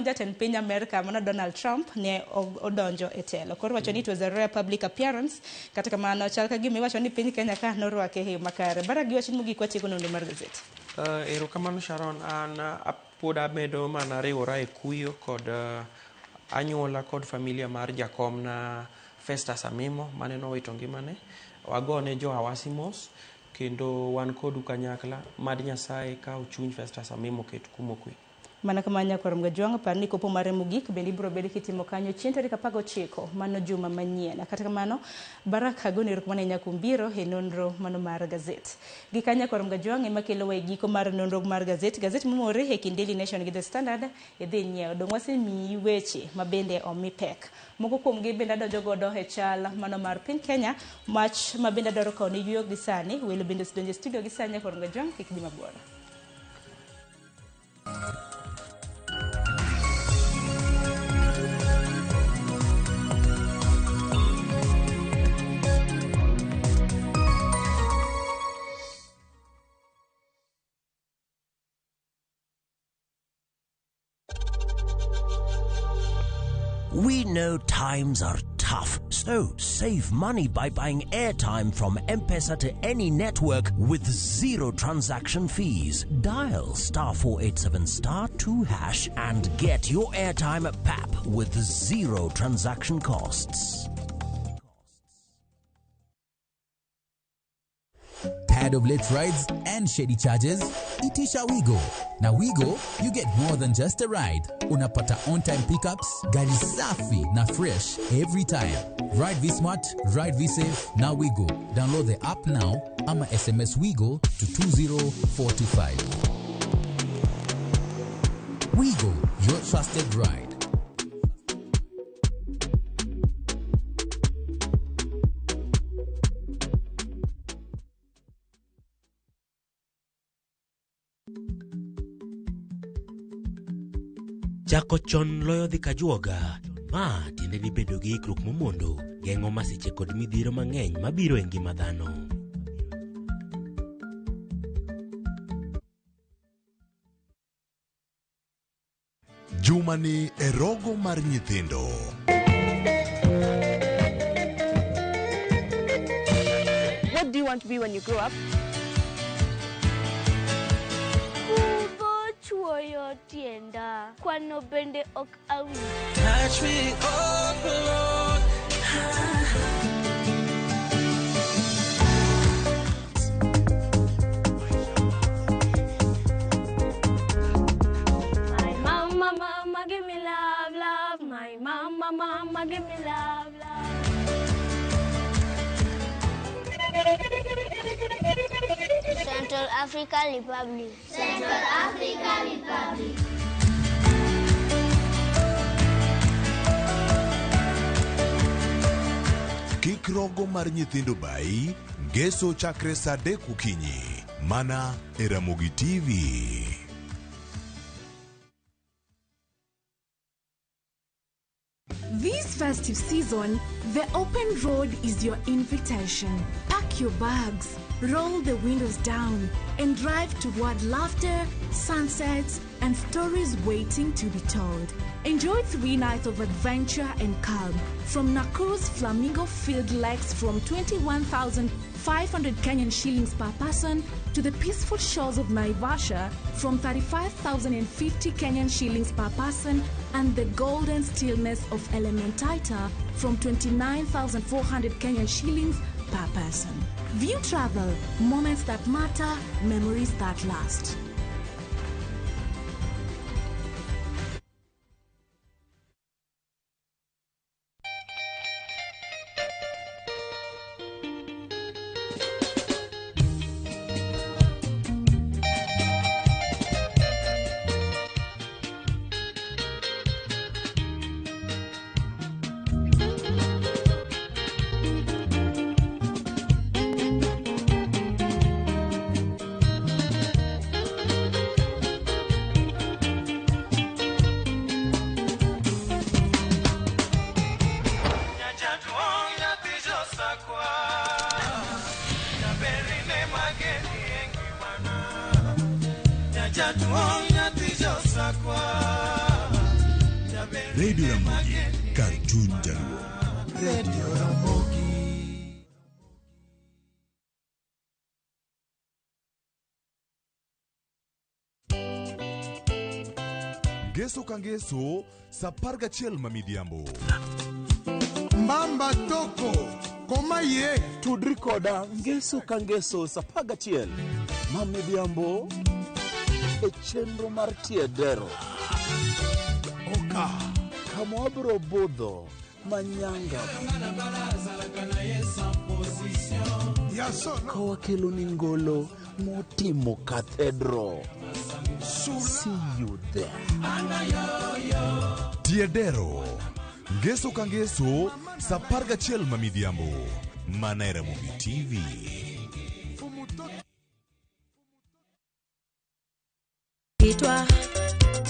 jatend piny Amerka mano Donald Trump ne odonjo e telo. Koro wacho ni it was a rare public appearance. Kata kamano chal ka gima iwacho ni piny Kenya ka norwake e yo makare. Bara gi wach mogik watieko nonro mar gazet. Erokamano Sharon, an pod amedo mana riwora e kuyo kod anyuola kod familia mar jakomna Festus Amimo mane nowito ngimane. Wagone jo Awasi mos Kendo wan kodu kanyakla, mad Nyasaye kaw chuny Festus Amimo oket kuma okwe. Mana kamano nyakwar Mgajwang', par ni kopo mare mogik bende ibiro bedo kitimo kanyo chieng' tarik 19 mano juma manyien. Kata kamano, Baraka agoni erokamano ahinya kuom biro e nonro mano mar gazet. Gi kanyo nyakwar Mgajwang' ema kelowa e giko mar nonro mar gazet. Gazet momore e kind Daily Nation gi The Standard idhi nyiewo. Dong' wasemiyi weche ma bende omi pek. Moko kuomgi bende adonjo godo e chal mano mar piny Kenya, mach ma bende adwaro kawo ne yueyo gi sani. Welo bende osedonjo e studio gi sani nyakwar Mgajwang', kik dhi mabor. We know times are tough, so save money by buying airtime from M-Pesa to any network with zero transaction fees. Dial *487 *2# and get your airtime at PAP with zero transaction costs. Tired of late rides and shady charges? Itisha Wigo. Now Wigo, you get more than just a ride. Unapata on-time pickups, gari safi na fresh every time. Ride V-Smart, ride V-Safe, now Wigo. Download the app now ama SMS Wigo to 20425. Wigo, your trusted ride. Chako chon loyo dhi kajuoga. Ma tiende ni bedo gi ikruok momondo geng'o masiche kod midhiero mang'eny mabiro e ngima dhano. Jumani e rogo mar nyithindo. What do you want to be when you grow up? Kudho chuoyo tienda, kwano bende ok awinj. Touch me up, Lord. My mama, mama, give me love, love. My mama, mama, give me love, love. Central African Republic. Central African Republic. Kik rogo mar nyithindo bai, ngeso chakre saa 3 okinyi. Mana e Ramogi TV. This festive season, the open road is your invitation. Pack your bags, roll the windows down, and drive toward laughter, sunsets, and stories waiting to be told. Enjoy 3 nights of adventure and calm from Nakuru's Flamingo Field Lakes from 21,500 Kenyan shillings per person to the peaceful shores of Naivasha from 35,050 Kenyan shillings per person and the golden stillness of Elementaita from 29,400 Kenyan shillings per person. View Travel, moments that matter, memories that last. Radio Ramogi, kar chuny Jaluo. Radio Ramogi. Ngeso ka ngeso, saa 11 ma midhiambo. Mbamba Toko Komaye. Tudri koda ngeso ka ngeso sa 11 ma midhiambo e chenro mar Tiedero. Oka. Kama wabiro budho manyanga ka wakeloni ngolo motimo cathedral. See you there. Tiedero. Ngeso ka ngeso sa 11 ma midhiambo. Mana e Ramogi TV. Kitwa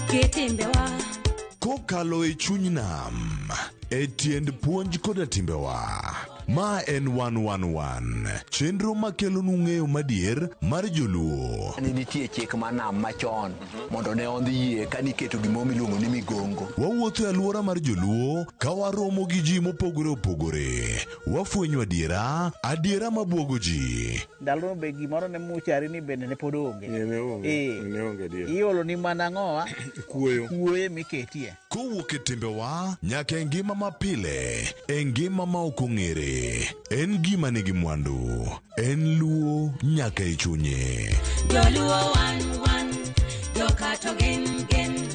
kitimbewa Kokalo e chuny nam, e tiend puonj koda timbewa. Ma en 111, chenro makelonu ng'eyo madier mar joluo. Ne nitie chik mar nam machon mondo ne ondhi yie ka niketo gimoro miluongo ni migongo. Wawuotho e alwora mar joluo ka waromo gi ji mopogore opogore. Wafwenyo adiera, adiera mabuogo ji. Ndalono be gimoro ne muchari ni bende ne pod onge. Iolo ni mana ang'owa? Kuoyo. Kuoyo miketie. Kowuok e timbewa nyaka e ngima mapile, e ngima ma ok ong'ere. En gima nigi mwandu, en luo nyaka e chunye. Joluo wan wan jokato gin gin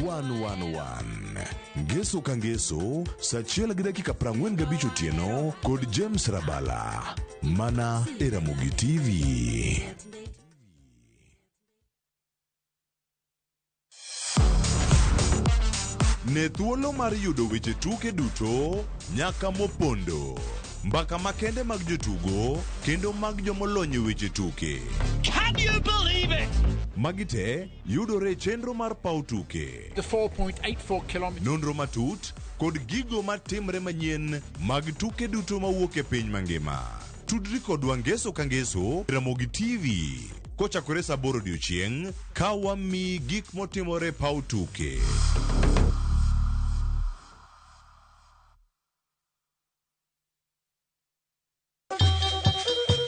111 Ngeso ka ngeso saa 1:45 otieno kod James Rabala mana e Ramogi TV. Ne thuolo mar yudo weche tuke duto nyaka mopondo, mbaka makende mag jotugo kendo mag jomolony e weche tuke. Can you believe it? Magi te yudore e chenro mar paw tuke. The 4.84 kilometers. Nonro matut kod gigo matimre manyien mag tuke duto mawuok e piny mangima. Tudri kodwa ngeso ka ngeso Ramogi TV kochakore saa 8 odiochieng' ka wamiyi gik motimore e paw tuke.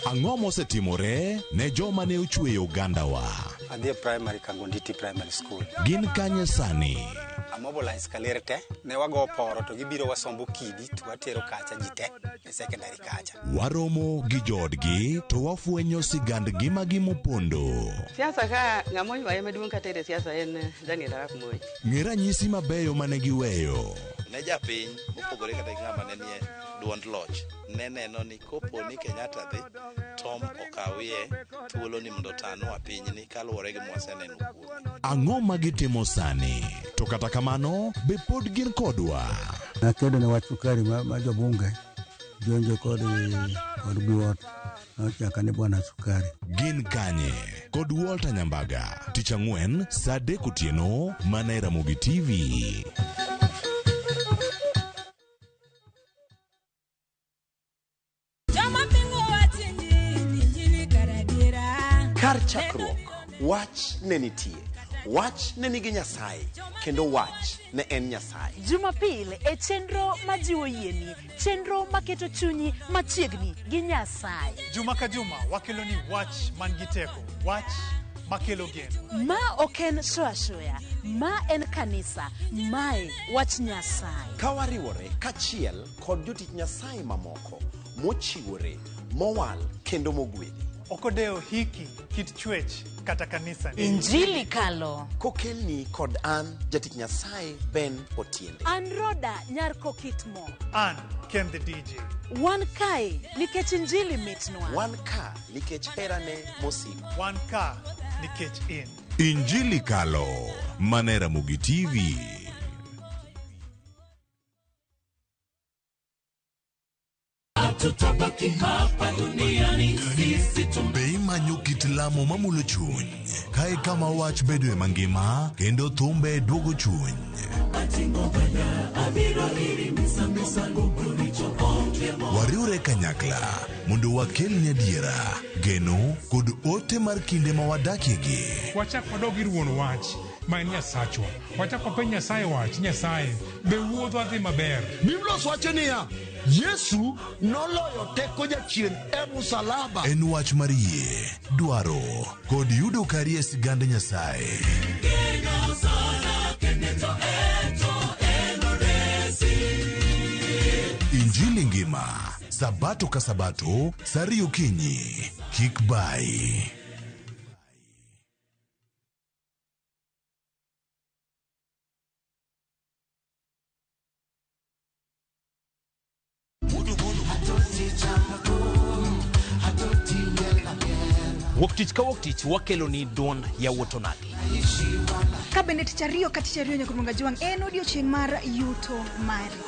Ang'o mosetimore ne joma ne ochweyo ogandawa? Adhi e primary Kangonditi Primary School. Gin kanye sani? Amobilize kaler te, ne wago poro to gibiro wasombo kidi to watero kacha ji te e secondary kacha. Waromo gi joodgi to wafwenyo sigand ngimagi mopondo. Siasa ka ng'ama oywaye maduong' katere siasa en Daniel Arap Moi. Ng'e ranyisi mabeyo mane giweyo. Ne japiny mopogore kata gi ng'ama ne nie duond loch ne neno ni kopo ni Kenyatta dhi Tom okawie thuolo ni mondo otanwa pinyni kaluwore gi mwaseneno kuome. Ang'o ma gitimo sani? To kata kamano, be pod gin kodwa? Nakedo ne wach sukari ma jobunge jonjo kod biwot nochaka ni bwana sukari. Gin kanye? Kod Walter Nyambaga, tich ang'wen saa 3 otieno mana e Ramogi TV. Joma pingo wach injili, injili karadiera. Kar chakruok, wach ne nitie. Wach ne nigi Nyasaye, kendo wach ne en Nyasaye. Jumapil e chenro majiwo yieni, chenro maketo chunyi machiegni gi Nyasaye. Juma ka juma wakelo ni wach man gi teko, wach makelo geno. Ma ok en shoyo ashoya, ma en kanisa, mae wach Nyasaye. Ka wariwore kachiel kod jotich Nyasaye mamoko mochiwore, mowal kendo mogwedhi. Ok odewo hiki, kit chwech kata kanisa. Injili kalo. Kokelni kod an jatich Nyasaye Ben Otiende. An Roda nyar Kokitmo. An Ken the DJ. Wan kae nikech injili mitnwa. Wan ka nikech herane mosiko. Wan ka nikech in. Injili kalo mana e Ramogi TV. Tutabaki hapa duniani sisi Be imanyo kit lamo mamulo chuny? Kae kama wach bedoe mangima kendo thumbe duogo chuny. Wariwre kanyakla mondo wakelni adiera, geno kod ote mar kinde ma wadakiegi. Wachak wadog ir wuon wach ma en Nyasachwa. Wachak wapenj Nyasaye wach, Nyasaye, be wuodhwa dhi maber? Biblos wacho niya, Yesu noloyo teko jachien e musalaba. En wach mar yie, dwaro kod yudo kari e sigand Nyasaye. Injili ngima. Sabato ka sabato, sa ariyo okinyi. Kik bayi. Wuok tich ka wuok tich wakelo ni duond yawuot onagi. Ka bende tich ariyo ka tich ariyo nyaka Jwang' en odiochieng' mar yuto mari.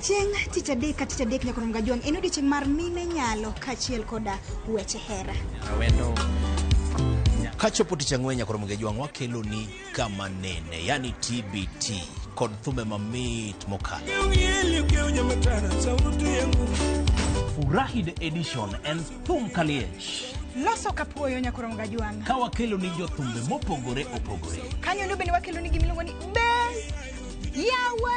Chieng' tich adek ka tich adek nyaka Jwang' en odiochieng' mar mine nyalo kaachiel koda weche hera. Awendo. Kachopo tich ang'wen nyaka Jwang' wakelo ni kama nene, yani TBT kod thumbe mamit mokalo. Furahi the edition en thum kaliech. Loso kapuoyo nyaka Jwang'. Ka wakelo ni jothumbe mopogore opogore. Kanyo ndo bende wakelo ni gimiluongo ni be yawa.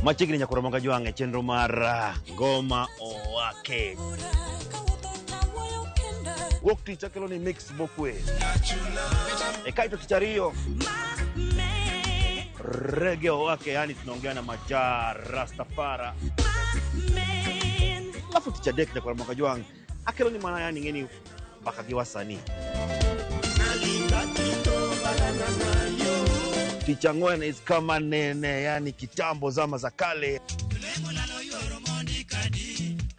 Machiegni nyaka Ramogi Jwang' e chenro mar Ngoma Owake. Wuok tich akelo ni mix mokwe. E kaito tich ariyo Reggae Owake, yani tunaongea na Maja Rastafara. Alafu tich adek nyaka Ramogi Jwang' akelo ni mana yani ngeni mpaka gi wasanii. Tich ang'wen is kama nene, yani kitambo zama za kale.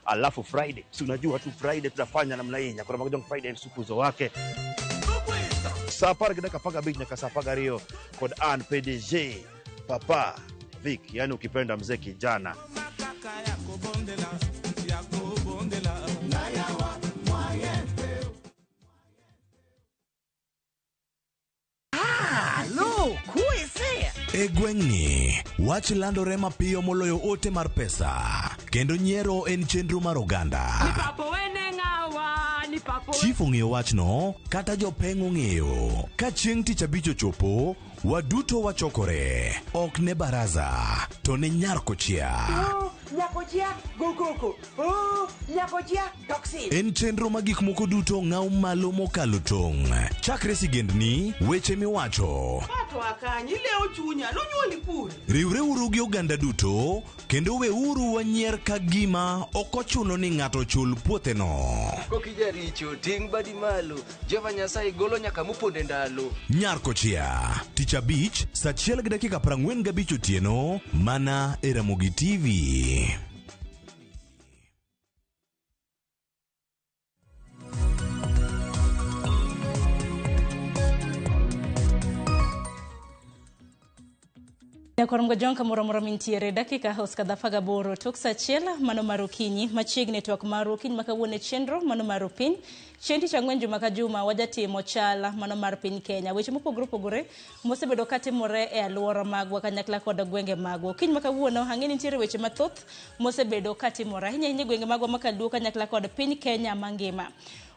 Alafu Friday, si unajua tu Friday tutafanya namna hii. Nyakora Magajong Friday ni supuzo wake. Saa 10:15 nyaka saa 12 kod Ann PDG Papa Vic, yani ukipenda mzee kijana. E gweng'ni, wach landore mapiyo moloyo ote mar pesa, kendo nyiero en chenro mar oganda. Chief ong'eyo wachno, kata jopeng' ong'eyo. Ka chieng' tich abich ochopo, waduto wachokore. Ok ne baraza, to ne nyar kochia. En chenro ma gik moko duto ng'aw malo mokalo tong'. Chakre sigendni, weche miwacho. Riwreuru gi oganda duto, kendo weuru wanyier ka gima ok ochuno ni ng'ato chul puotheno. Kokijaricho, ting' badi malo, Jehova Nyasaye golo nyaka moponde ndalo. Nyar kochia, tich abich, saa 1:45 otieno, mana e Ramogi TV. Nyakorom Gajong kamoro moro mintiere dakika hoska dhafaga boro tok saa achiel mano mar okinyi machiegni twak mar okinyi makawuono e chenro mano mar piny chieng' tich ang'wen juma ka juma wajatimo chala mano mar piny Kenya weche mopogore opogore mosebedo katimore e alwora magwa kanyakla kod gwenge magwa. Okinyi makawuono ang'e ni nitiere weche mathoth mosebedo katimore ahinya ahinya gwenge magwa makaluo kanyakla kod piny Kenya mangima.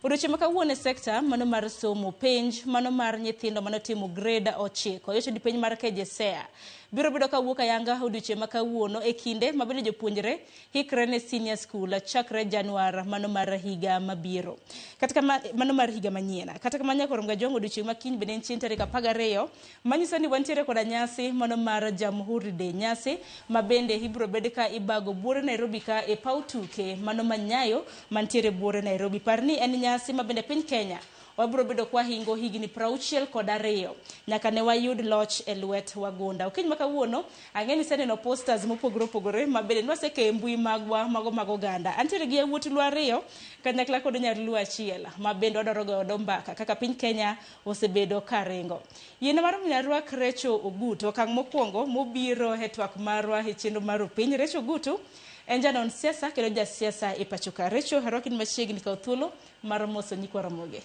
Odiochieng' makawuono e sekta mano mar somo penj mano mar nyithindo manotimo grade 9 yocho di penj mar KJSEA biro bedo kawuok ayanga odiochieng' makawuono e kinde ma bende jopuonjre hikre ne senior school chakre Januar mano mar higa mabiro kata mano mar higa manyien. Kata kamano Nyakorom Gajong odiochieng' ma kiny bende en chieng' tarik 12 manyiso ni wantiere koda nyasi mano mar Jamhuri Day, nyasi ma bende ibiro bed ka ibago buore Nairobi ka e paw tuke mano manyayo mantiere buore Nairobi. Par ni en nyasi ma bende piny Kenya wabiro bedo kwa hingo higni 62 nyaka ne wayud loch e lwet wagunda. Okinyi makawuono ang'e ni iseneno posters mopogore opogore ma bende nwaseke e mbui magwa mago mag oganda. Antiere gi yawuot Luo ariyo kanyakla kod nyar Luo achiel ma bende wadwaro godo mbaka kaka piny Kenya osebedo karingo. Yiena mar mondo arwak Recho Ogutu, okang' mokwongo mobiro e twak marwa e chenro mar piny. Recho Ogutu en janon siasa kendo jasiasa e pacho ka. Recho, arwaki machiegni kaw thuolo mar moso nyikwa Ramogi.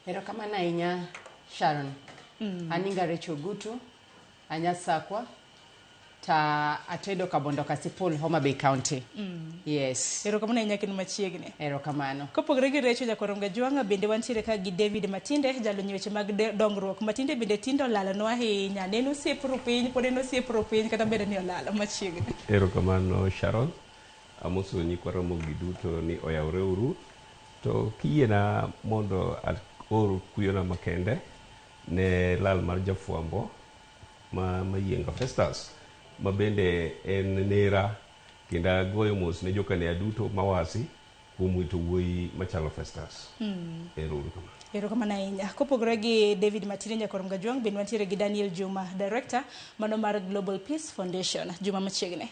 Erokamano ahinya Sharon. Aninga Recho Ogutu, anyasakwa ta atedo Kabondo Kasipul, Homa Bay County. Yes. Erokamano ahinya kendo machiegni. Erokamano. Kopogore gi Recho Nyakorom Gajwang' bende wantiere ka gi David Matinde jalony weche mag dongruok. Matinde bende tinde olalonwa ahinya. Ne en osiep piny, pod en osiep piny kata bende ni olalo machiegni. Erokamano Sharon. Amoso nyikwa Ramogi duto ni oyawre uru. To kiyiena mondo aor kuyona makende ne lal mar jafwambo ma Mayienga Festus, ma bende en nera, kendo agoyo mos ne jokanea duto mawasi kuom wito wuoyi machalo Festus. Ero uru kamano. Erokamano ahinya. Kopogore gi David Matine Nyakor Mgajwang', bende wantiere gi Daniel Juma, Director mano mar Global Peace Foundation. Juma machiegni.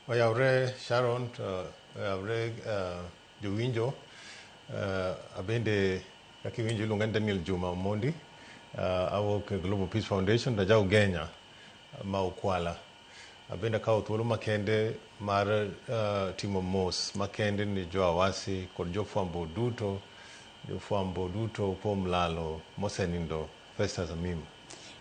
Oyawre Sharon, to oyawre jowinjo. Abende kaka iwinjo iluonga ni Daniel Juma Omondi. Awuok e Global Peace Foundation, to aja Ugenya ma Ukwala. Abende akawo thuolo makende mar timo mos makende ni jo Awasi kod jofwambo duto kuom lalo mosenindo Festus Amimo.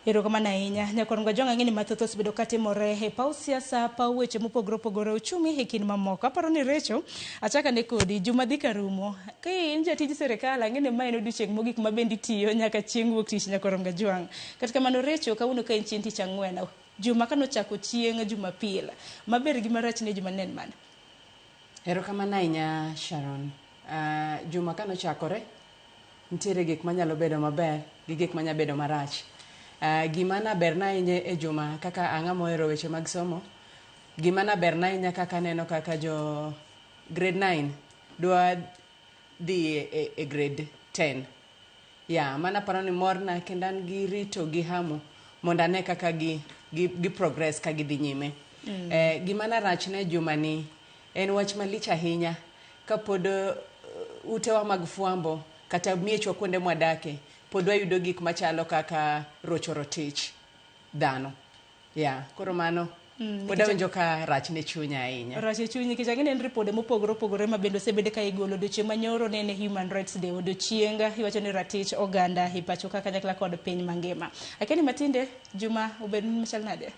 Erokamano ahinya. Nyakor Mgajwang', ang'e ni mathoth osebedo katimore e paw siasa, paw weche mopogore opogore, uchumi e kind mamoko. Aparo ni Recho, achaka ne kodi, juma dhi karumo. Ka in jatij sirikal, ang'e ni ma en odiochieng' mogik ma bende itiyo nyaka chieng' wuok tich Nyakor Mgajwang'. Kata kamano Recho, kawuono ka en chieng' tich ang'wen, juma kanochako chieng' Jumapil, maber gi marach ne juma ne en mane? Erokamano ahinya Sharon. Juma kanochakore, nitiere gik manyalo bedo maber gi gik manyalo bedo marach. Gima naberna ahinya e juma kaka ang'ama ohero weche mag somo, gima naberna ahinya kaka aneno kaka jo grade 9 dwa dhi e grade 10. Ya, mana paro ni morna kendo an gi rito gi hamu mondo ane kaka gi progress ka gidhi nyime. Gima narachna e juma ni en wach malich ahinya kapod utewa mag fwambo kata miechwa kuonde mwadake pod wayudo gik machalo kaka rocho rotich dhano. Ya, koro mano pod awinjo ka rach ne chunya ahinya. Rach e chunyi nikech ang'e ni en ripode mopogore opogore ma bende osebed ka igolo. Odiochieng' manyoro ne en Human Rights Day, odiochieng' iwacho ni ratich oganda e pacho ka kanyakla kod piny mangima. Akia ni Matinde, juma obed machal nade?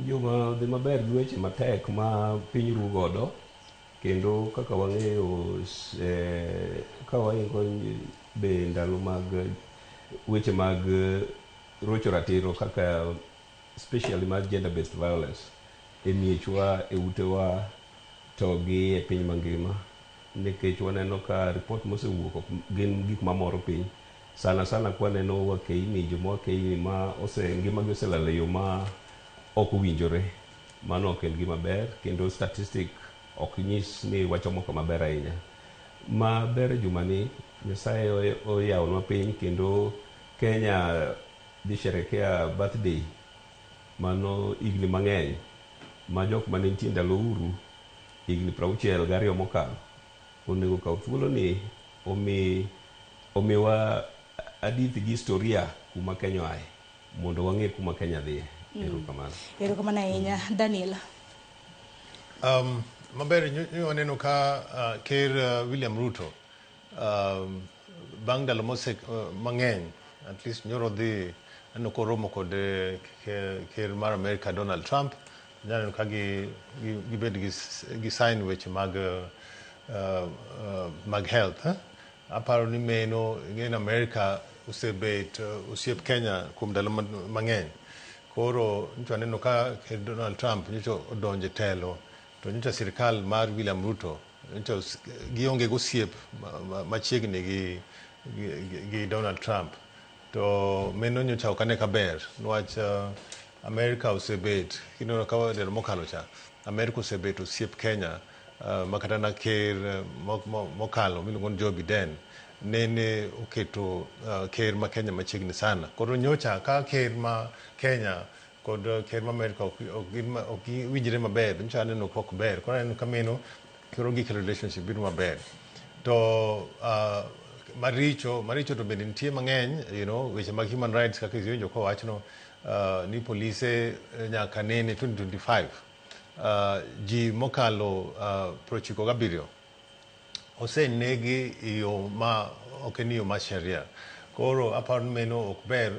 Juma dhi maber gi weche matek ma piny ru godo, kendo kaka wang'eyo ka waingo be ndalo mag weche mag rocho ratiro kaka especially mar gender based violence e miechwa, e utewa to gi e piny mangima, nikech waneno ka report mosewuok gin gik mamoro piny sana sana kwa neno wakeini, joma wakeini ma ngimagi oselal e yo ma ok owinjore. Mano ok en gima ber, kendo statistic ok nyis ni wachomo kama ber ahinya. Maber e jumani, Nyasaye oyawonwa piny kendo Kenya dhi sherekea birthday mano higni mang'eny ma jok mane nitie ndalo Uhuru higni 62 mokalo onego kaw thuolo ni omiwa hadithi gi historia kuma Kenya oaye mondo wang'e kuma Kenya dhiye. Erokamano. Erokamano ahinya. Daniel. Maber waneno ka Ker William Ruto bang' ndalo mang'eny, at least nyoro dhi aneno koromo kod ker mar Amerika Donald Trump, nyaneno ka gibed gi sign weche mag health. Aparo ni meno ing'e ni Amerika osebet osiep Kenya kuom ndalo mang'eny. Koro nyocha aneno ka ker Donald Trump nyocha odonjo e telo, to nyocha sirikal mar William Ruto nyocha gionge gosiep machiegni gi Donald Trump. To meno nyocha ok ane ka ber niwach Amerika osebet, kineno ka ndalo mokalo cha, Amerika osebet osiep Kenya ma kata na ker mokalo miluongo ni Joe Biden nene oketo ker ma Kenya machiegni sana. Koro nyocha ka ker ma Kenya kod ker ma Amerika ok winjre maber, nyocha aneno ka ok ber. Koro aneno ka meno koro gikelo relationship bedo maber. To maricho to bende nitie mang'eny, you know, weche mag human rights kaka iwinjo kowachno ni polise nyaka nene 2025 ji mokalo 97 osenegi e yo ma ok en yo mar sheria. Koro aparo ni meno ok ber.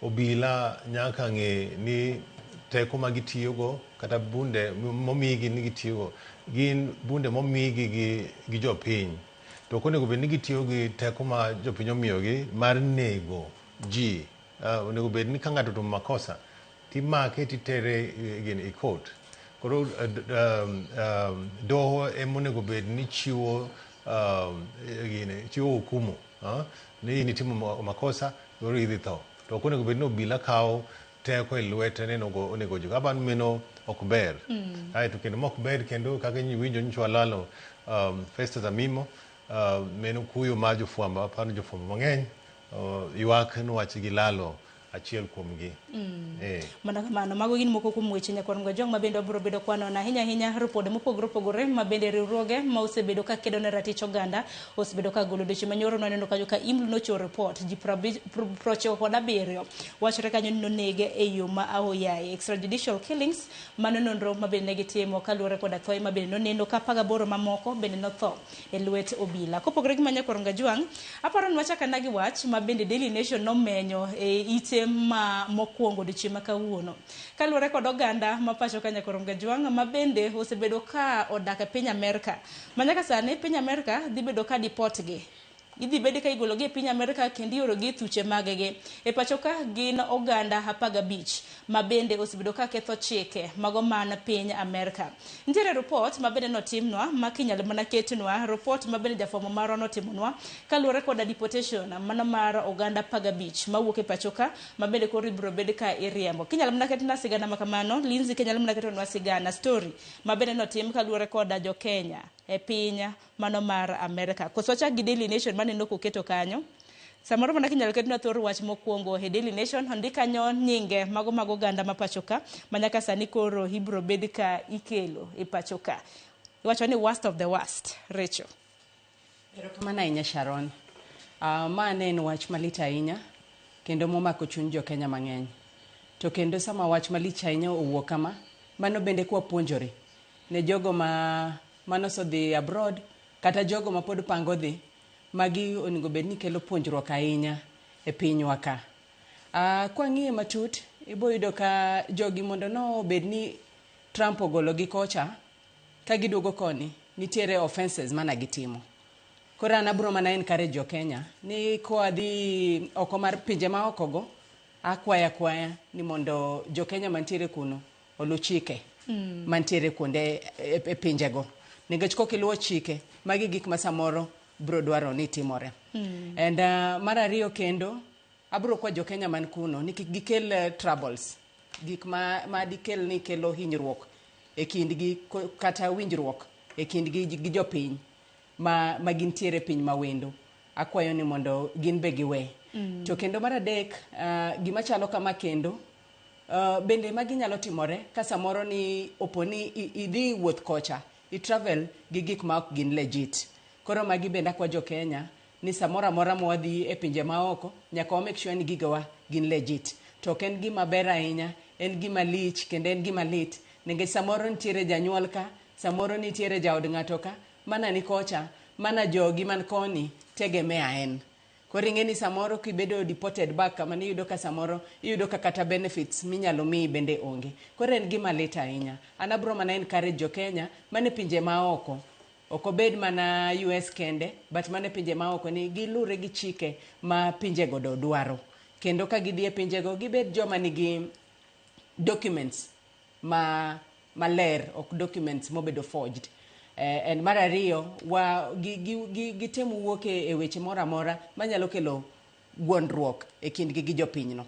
Obila nyaka ng'e ni teko ma gitiyogo kata bunde momigi ni gitiyogo gin bunde momigi gi jopiny. To ok onego bed ni gitiyo gi teko ma jopiny omiyogi mar nego ji. Onego bed ni ka ng'ato otimo makosa timake titere e court. Koro doho ema onego bed ni chiwo gine chiwo hukumu ni in itimo makosa koro idhi tho. To ok onego bed ni obila kawo teko e lwete ni onego ji. Aparo ni mano ok ber. Aeto kendo mok ber kendo kaka iwinjo nyocha walalo Festus Amimo, meno kuyo mar jofwambo. Aparo ni jofwambo mang'eny ywak niwach gilalo achiel kuomgi. Mana kamano, mago gin moko kuom weche nyakwar Mgajwang' ma bende wabiro bedo kwanono ahinya ahinya ripode mopogore opogore ma bende riwruoge ma osebedo ka kedo ne ratich oganda osebedo ka golo. Odiochieng' manyoro nwaneno kanyo ka IMLU nochiwo report ji 97 wachore kanyo ni nonege e yo ma aoyaye, extrajudicial killings. Mano nonro ma bende ne gitimo kaluwore koda thoe ma bende noneno ka 18 mamoko bende notho e lwet obila. Kopogore gi ma nyakwar Mgajwang', aparo ni wachak ana gi wach ma bende Daily Nation nomenyo e ite ma mokwongo odiochieng' ma kawuono. Kaluwore kod oganda ma pacho ka nyakwar Mgajwang' ma bende osebedo ka odak e piny Amerka. Ma nyaka sani piny Amerka dhi bedo ka deport gi. Idhi bed ka igologi e piny Amerka kendo iorogi e thuche maggi. E pacho ka gin oganda 15 ma bende osebedo ka ketho chike mago man piny Amerka. Nitiere report ma bende notimnwa ma kinyalo mana ketnwa report ma bende jafwambo marwa notimonwa kaluwore koda deportation mano mar oganda 15 mawuok e pacho ka ma bende koro ibiro bed ka iriembo. Kinyalo mana ketna sigana ma kamano, Lindsay kinyalo mana ketonwa sigana story ma bende notim kaluwore koda jo Kenya e piny mano mar Amerka. Koso wachak gi Daily Nation maneno koketo kanyo. Samoro mana kinyalo ketnwa thor wach mokwongo e Daily Nation, ondik kanyo nyinge mago mag oganda ma pacho ka ma nyaka sani koro ibiro bed ka ikelo e pacho ka. Iwacho ni worst of the worst, Rachel. Erokamano ahinya Sharon. Ma ne en wach malit ahinya kendo momako chuny jo Kenya mang'eny. To kendo sama wach malich ahinya owuok kama, mano bende kwapuonjore ne jogo ma manosedhi abroad kata jogo ma pod pango dhi, magi onego bed ni kelo puonjruok ahinya e pinywa ka. Kwang'iye matut, ibo yudo ka jogi mondo no bed ni Trump ogologi kocha, ka giduogo koni, nitiere offenses mana gitimo. Koro an abro mana encourage jo Kenya ni koa dhi oko mar pinje ma oko go, akwaya akwaya ni mondo jo Kenya mantiere kuno olu chike mantiere kuonde e pinjego. Nikech kokiluwo chike, magi gik ma samoro bro dwaro ni timore. And mar ariyo kendo, abro kwa jo Kenya man kuno ni kik gikel troubles, gik ma dikel ni kelo hinyruok e kindgi kata winjruok e kindgi gi jopiny ma gintiere piny mawendo. Akwayo ni mondo gin be giwe. To kendo mar adek, gima chalo kama kendo, bende magi nyalo timore ka samoro ni opo ni idhi wuoth kocha, i travel gi gik ma ok gin legit. Koro magi bende akwa jo Kenya ni samoro amora ma wadhi e pinje maoko, nyaka wa make sure ni gigowa gin legit. To ok en gima ber ahinya, en gima lich kendo en gima lit. Nikech samoro nitiere janyuol ka, samoro nitiere jaod ng'ato ka, mana ni kocha, mana jogi man koni tegemea en. Koro ing'e ni samoro kibedo deported back kama niyudo ka samoro iyudo ka kata benefits minyalo miyi bende onge. Koro en gima lit ahinya. An abro mana encourage jo Kenya mane pinje maoko. Ok obed mana US kende, but mane pinje maoko ni gilure gi chike ma pinjego do dwaro. Kendo ka gidhi e pinjego, gibed joma nigi documents ma maler, ok documents mobedo forged. And mar ariyo, wa gitem wuok e weche moro amora manyalo kelo gwondruok e kindgi gi jopinyno.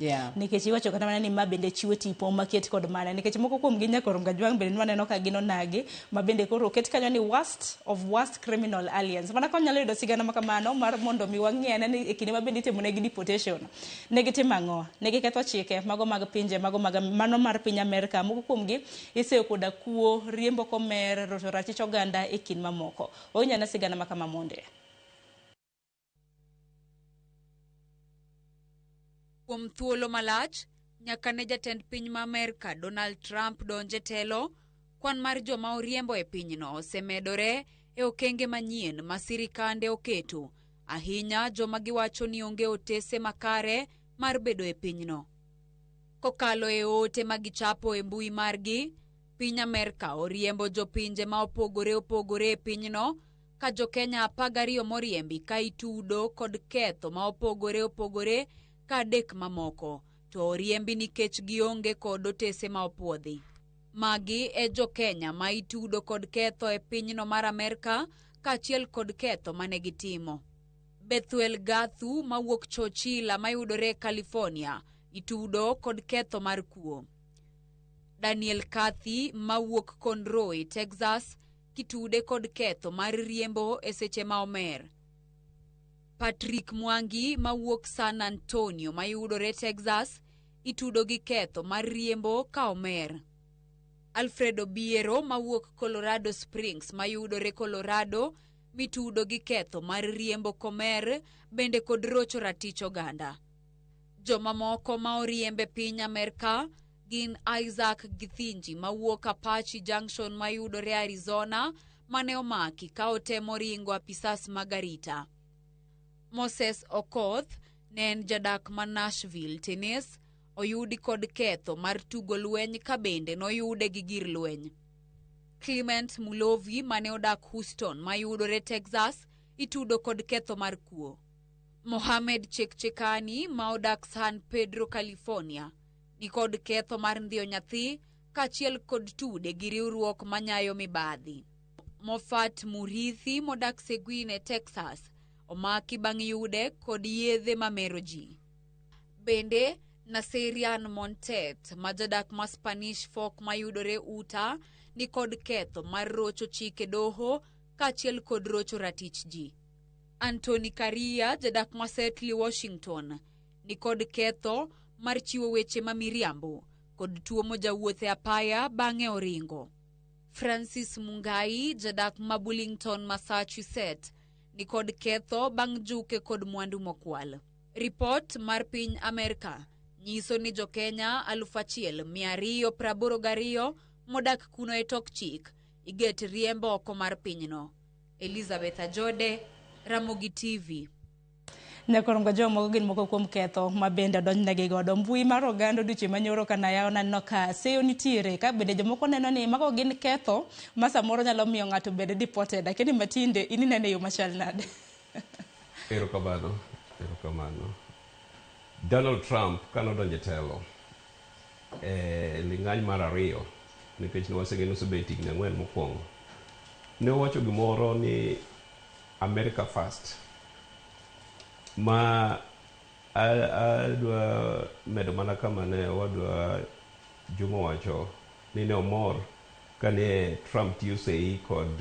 Yeah. Nikech iwacho kata mana ni ma bende chiwo tipo maket kod mana nikech moko kuom gi nyakor Mgajwang' bende nwaneno ka gin onagi ma bende koro oket kanyo ni worst of worst criminal aliens. Mana ka wanyalo yudo sigana ma kamano mar mondo mi wang'e ane ni e kinde ma bende itimo negi deportation ne gitimo ang'o, ne giketho chike mago mag pinje mago mag mano mar piny Amerka. Moko kuom gi iseyo koda kuo, riembo komer, roto ratich oganda e kind mamoko. Wawinj ane sigana ma kama monde. Kuom thuolo malach, nyaka ne jatend piny ma Amerka Donald Trump donj e telo, kwan mar joma oriembo e pinyno osemedore e okenge manyien ma sirikande oketo, ahinya joma giwacho ni onge otese makare mar bedo e pinyno. Kokalo e ote ma gichapo e mbui margi, piny Amerka oriembo jopinje ma opogore opogore e pinyno, ka jo Kenya 12 moriembi ka itudo kod ketho ma opogore opogore ka adek mamoko to oriembi nikech gionge kod otese ma opuodhi. Magi e jo Kenya ma itudo kod ketho e pinyno mar Amerka kaachiel kod ketho mane gitimo. Bethuel Gathu mawuok Chochila mayudore California itudo kod ketho mar kuo. Daniel Cathy mawuok Conroe, Texas kitude kod ketho mar riembo e seche ma omer. Patrick Mwangi mawuok San Antonio mayudore Texas itudo gi ketho mar riembo ka omer. Alfredo Biero mawuok Colorado Springs mayudore Colorado mitudo gi ketho mar riembo komer bende kod rocho ratich oganda. Jomamoko ma oriembe piny Amerka gin Isaac Githinji mawuok Apache Junction mayudore Arizona mane omaki ka otemo ringo apisas mag arita. Moses Okoth ne en jadak ma Nashville, Tennessee, oyudi kod ketho mar tugo lweny ka bende noyude gi gir lweny. Clement Mulovi mane odak Houston mayudore Texas itudo kod ketho mar kuo. Mohamed Chekchekani ma odak San Pedro, California nikod ketho mar ndhiyo nyathi kaachiel kod tude gi riwruok manyayo mibadhi. Mofat Murithi modak Seguin e Texas omaki bang' yude kod yedhe mamero ji. Bende Naserian Montet ma jadak ma Spanish Fork mayudore Utah ni kod ketho mar rocho chike doho kaachiel kod rocho ratich ji. Anthony Karia jadak ma Seattle, Washington ni kod ketho mar chiwo weche ma miriambo kod tuomo jawuoth e apaya bang'e oringo. Francis Mungai jadak ma Burlington, Massachusetts ni kod ketho bang' juke kod mwandu mokwal. Ripot mar piny Amerka nyiso ni jo-Kenya 1282 modak kuno e tok chik iget riembo oko mar pinyno. Elizabeth Ajode, Ramogi TV. Nyakorongo jomoko gin moko kuom ketho ma bende odonjnegi godo. Mbui mar oganda odiochieng' manyoro kana yawo naneno ka seyo nitiere ka bende jomoko neno ni mago gin ketho ma samoro nyalo miyo ng'ato bed deported. Lakini matinde in inene e yo machal nade? Erokamano, erokamano. Donald Trump kanodonjo e telo e ling'any mar ariyo nikech ne waseng'e ni osebet higni 4 mokwongo, ne owacho gimoro ni America first ma adwa medo mana kama ne owadwa Juma owacho ni ne omor kane Trump tiyo sei kod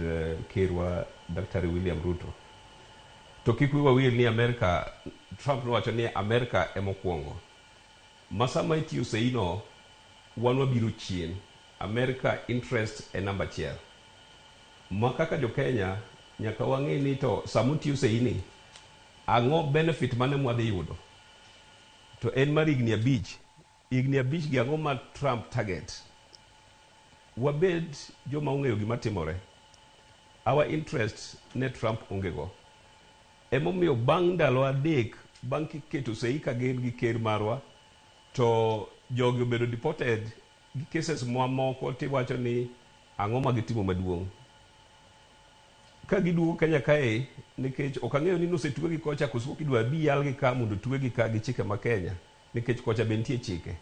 kerwa Daktari William Ruto. To kik wiwa wil ni Amerika, Trump nowacho ni Amerika emokwongo. Ma sama itiyo sei no, wan wabiro chien. America interest e namba achiel. Ma kaka jo Kenya, nyaka wang'e ni to sama utiyo sei ni, ang'o benefit mane mwadhi yudo? To en mar higni 5. Higni 5 gi ang'o ma Trump target? Wabed joma ong'eyo gima timore. Our interest ne Trump onge go. Emomiyo bang' ndalo 3 bang' keto sei ka gin gi ker marwa, to jogi obedo deported gi cases mamoko tiwacho ni ang'o ma gitimo maduong'. Ka giduogo Kenya kae, nikech ok ang'eyo ni nosetwegi kocha koso pok idwa bi yalgi ka mondo twegi ka gi chike ma Kenya, nikech kocha be nitie chike.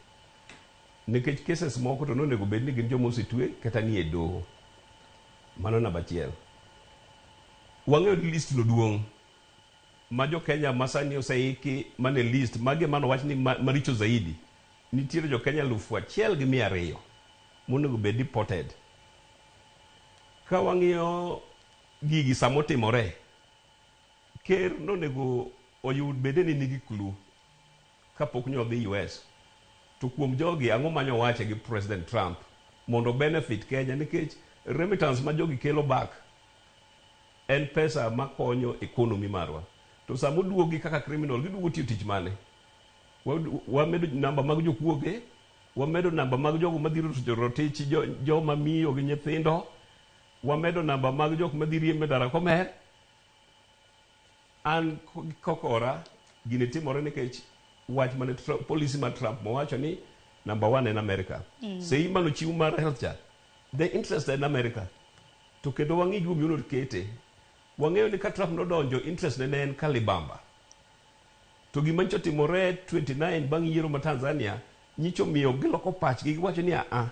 Nikech cases moko to nonego bed ni gin joma osetwe kata nie doho. Mano namba achiel. Wang'eyo ni list no duong' ma jo Kenya ma sani oseiki mane list magi mano wach ni maricho zaidi. Nitiere jo Kenya 1200 monego bed deported. Ka wang'iyo gigi samotimore, ker nonego oyud bede ni nigi clue kapok nyo odhi US. To kuom jogi ang'o manyo wache gi President Trump mondo benefit Kenya nikech remittance ma jogi kelo back en pesa makonyo economy marwa. To sama oduogi kaka criminal, giduogo tiyo tich mane? Wamedo namba mag jokuoge, wamedo namba mag jogo madhi rocho rotich joma miyo gi nyithindo, wamedo namba mag jok madhi riembo e ndara komer. An kokora gini timore nikech wach mane Trump, policy mar Trump mowacho ni number 1 en America. Sei manochiw mar health cha, the interest en America. To kendo wang'i gimomiyo nokete. Wang'eyo ni ka Trump nodonjo, interest ne en Kalibamba. To gima nyicho timore 29 bang' yiero ma Tanzania, nyicho miyo giloko pachgi giwacho ni a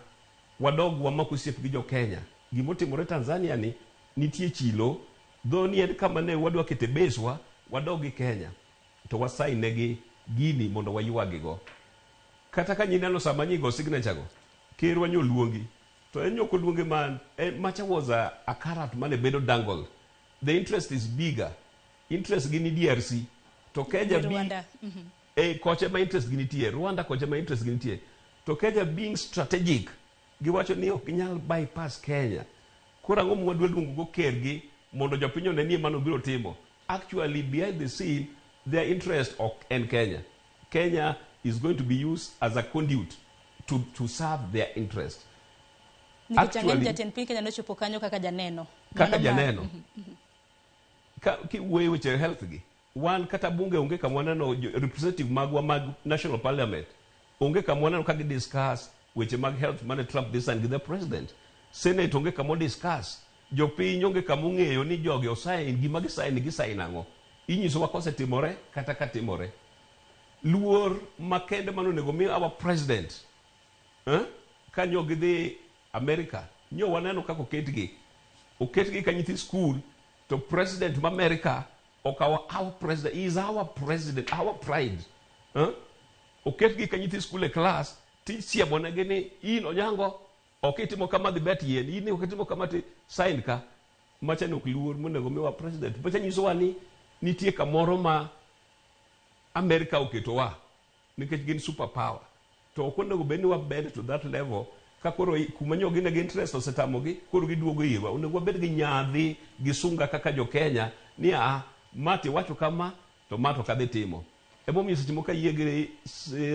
wadog wamak osiep gi jo Kenya. Gimotimore Tanzania ni nitie chilo Dho ni en kama ne wadwa kete base wa, wadog gi Kenya to wasign negi gini mondo waywagi go. Kata ka nyineno sama nyigo signature go, ker wa nyoluongi. To en nyok oluonge man, macha was a carrot mane bedo dangled. The interest is bigger. Interest gi ni DRC. To Kenya bi, Rwanda. Koche ma interest gi nitie, Rwanda koche ma interest gi nitie. To Kenya being strategic, giwacho ni ok ginyal bypass Kenya. Koro ang'o mwadwa luongo go kergi mondo jopiny one ni mano biro timo. Actually, behind the scene, their interest ok en Kenya. Kenya is going to be used as a conduit to serve their interest. Nikech ang'e ni jatend piny Kenya nochopo kanyo kaka janeno. Kaka janeno. Ka kiwuoyo weche health gi, wan kata bunge onge kama waneno representative magwa mag national parliament. Onge kama waneno ka gi discuss weche mag health mane Trump dhi sign gi the president. Senate onge kama discuss. Jopiny onge kama ong'eyo ni jogi osign gima gisign gisign ang'o. Inyisowa kosetimore kata ka timore. Luor makende mane onego mi our president. Kanyo gidhi America, nyo waneno kaka oketgi. Oketgi ka nyithi school, to president ma America okawo our president, he is our president, our pride. Oketgi ka nyithi school e class, tisiemo negi ni in Onyango, ok itimo kama dhi bet yien, in ok itimo kama ti sign ka. Macha ni ok luor monego miwa president. Macha nyisowa ni nitie kamoro ma America oketowa, nikech gin super power. To ok onego bed ni wabed to that level, ka koro kuma nyo gine gi interest osetamogi, koro giduogo irwa. Onego wabed gi nyadhi, gi sunga kaka jo Kenya, ni a, mati wacho kama, to ma to kadhi timo. Emomiyo seche moko ayie gi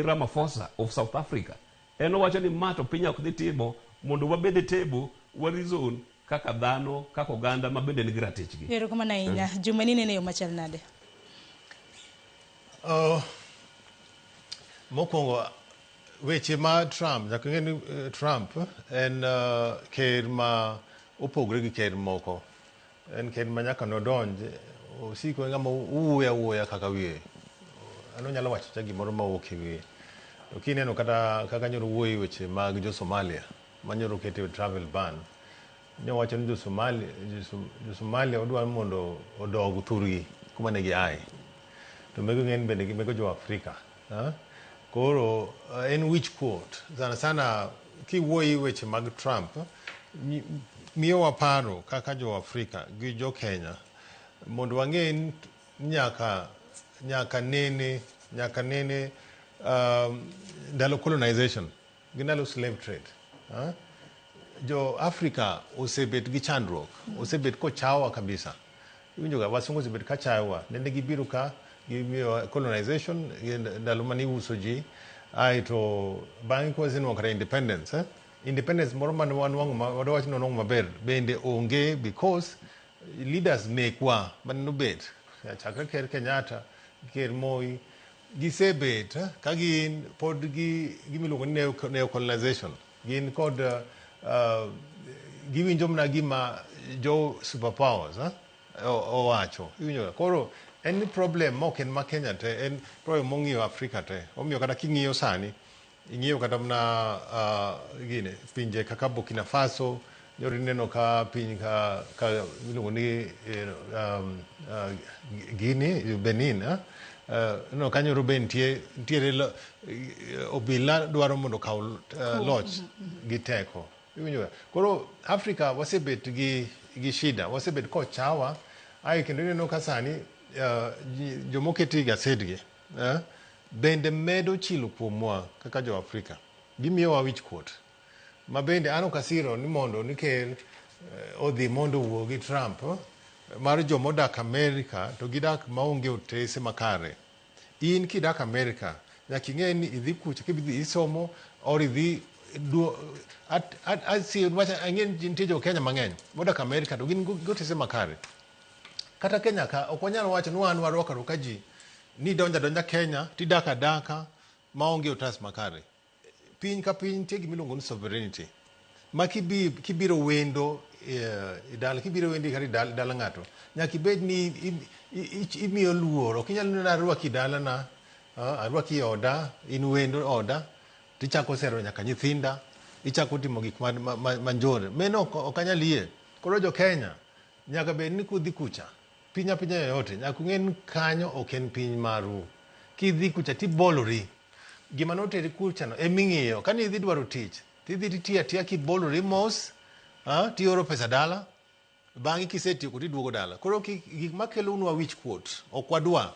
Ramaphosa of South Africa. En owacho ni ma to piny ok dhi timo, mondo wabed e table, wa reason kaka dhano, kaka oganda ma bende nigi ratichgi. Erokamano ahinya. Juma ni nene yo machal nade? Mokwongo, weche ma Trump, nyaka ing'e ni Trump en ker ma opogore gi ker moko. En ker ma nyaka nodonj, osiko en ng'ama wuoyo awuoya kaka wiye. An onyalo wacho cha gimoro ma wuok e wiye. To kineno kata kaka nyoro wuoyo e weche mag jo Somalia, ma nyoro okete travel ban, nyowacho ni jo Somalia odwa mondo odog thurgi kuma ne giaye. To mego ng'eny bende mego jo Afrika. Koro en wich kuot. Sana sana kiwuoyo e weche mag Trump, miyowa paro kaka jo Afrika gi jo Kenya mondo wang'e ni nyaka nene ndalo colonization gi ndalo slave trade. Jo Afrika osebet gi chandruok, osebet kochawa kabisa. Iwinjo ga wasungu osebet ka chayowa. Nende gibiro ka gimiyo colonization ndalo mane iuso ji, aeto bang'e kwasenwang'o kata independence, eh? Independence moro mane wanwang'o ma wadwach ni wanwang'o maber bende onge because leaders mekwa mane nobet chakre ker Kenyatta, ker Moi gisebet ka gin pod gi gimiluongo ni neocolonization gin kod giwinjo mana gima jo superpowers owacho iwinjo koro en problem mok en ma Kenya te en problem mong'iyo Afrika te omiyo kata king'iyo sani ing'iyo kata mana gine pinje kaka Burkina Faso nyoro ineno ka piny ka iluongo ni Guinea Benin ineno ka nyoro be nitiere obila dwaro mondo okaw loch gi teko iwinjo koro Afrika wasebet gi shida wasebet kochawa ae kendo ineno ka sani jomoketi e gased gi bende medo chilo kuomwa kaka jo Afrika gimiyowa wich kuot ma bende an ok asiro ni mondo ni ker odhi mondo owuo gi Trump mar jomodak Amerika to gidak maonge otese makare in kidak Amerika nyaka ing'e ni idhi kucha kidhi isomo or idhi ang'e ni nitie jo Kenya mang'eny modak Amerika to gin gi otese makare kata Kenya ka ok wanyal wacho ni wan warwako aruaka ji ni idonjo adonja Kenya tidak adaka maonge otas makare piny ka piny nitie gimiluongo ni sovereignty ma kibiro wendo e dala kibiro wendo kata e dala ng'ato nyaka ibed ni imiyo luor ok inyal ni arwaki dalana arwaki e oda in wendo oda tichako sero nyaka nyithinda ichako timo gik ma njore meno ok anyal yie koro jo Kenya Nyaka bed ni kudhi kucha, piny apinya yoyote, nyaka ung'e ni kanyo ok en piny maru. Kidhi kucha tibolori. Gima noteri kucha no eming'iyo. Kane idhi dwaro tich, tidhi titiyo atiya kibolori mos, tioro pesa dala, bang'e kisetieko tiduogo dala. Koro gik makelonwa wich kuot, ok wadwa.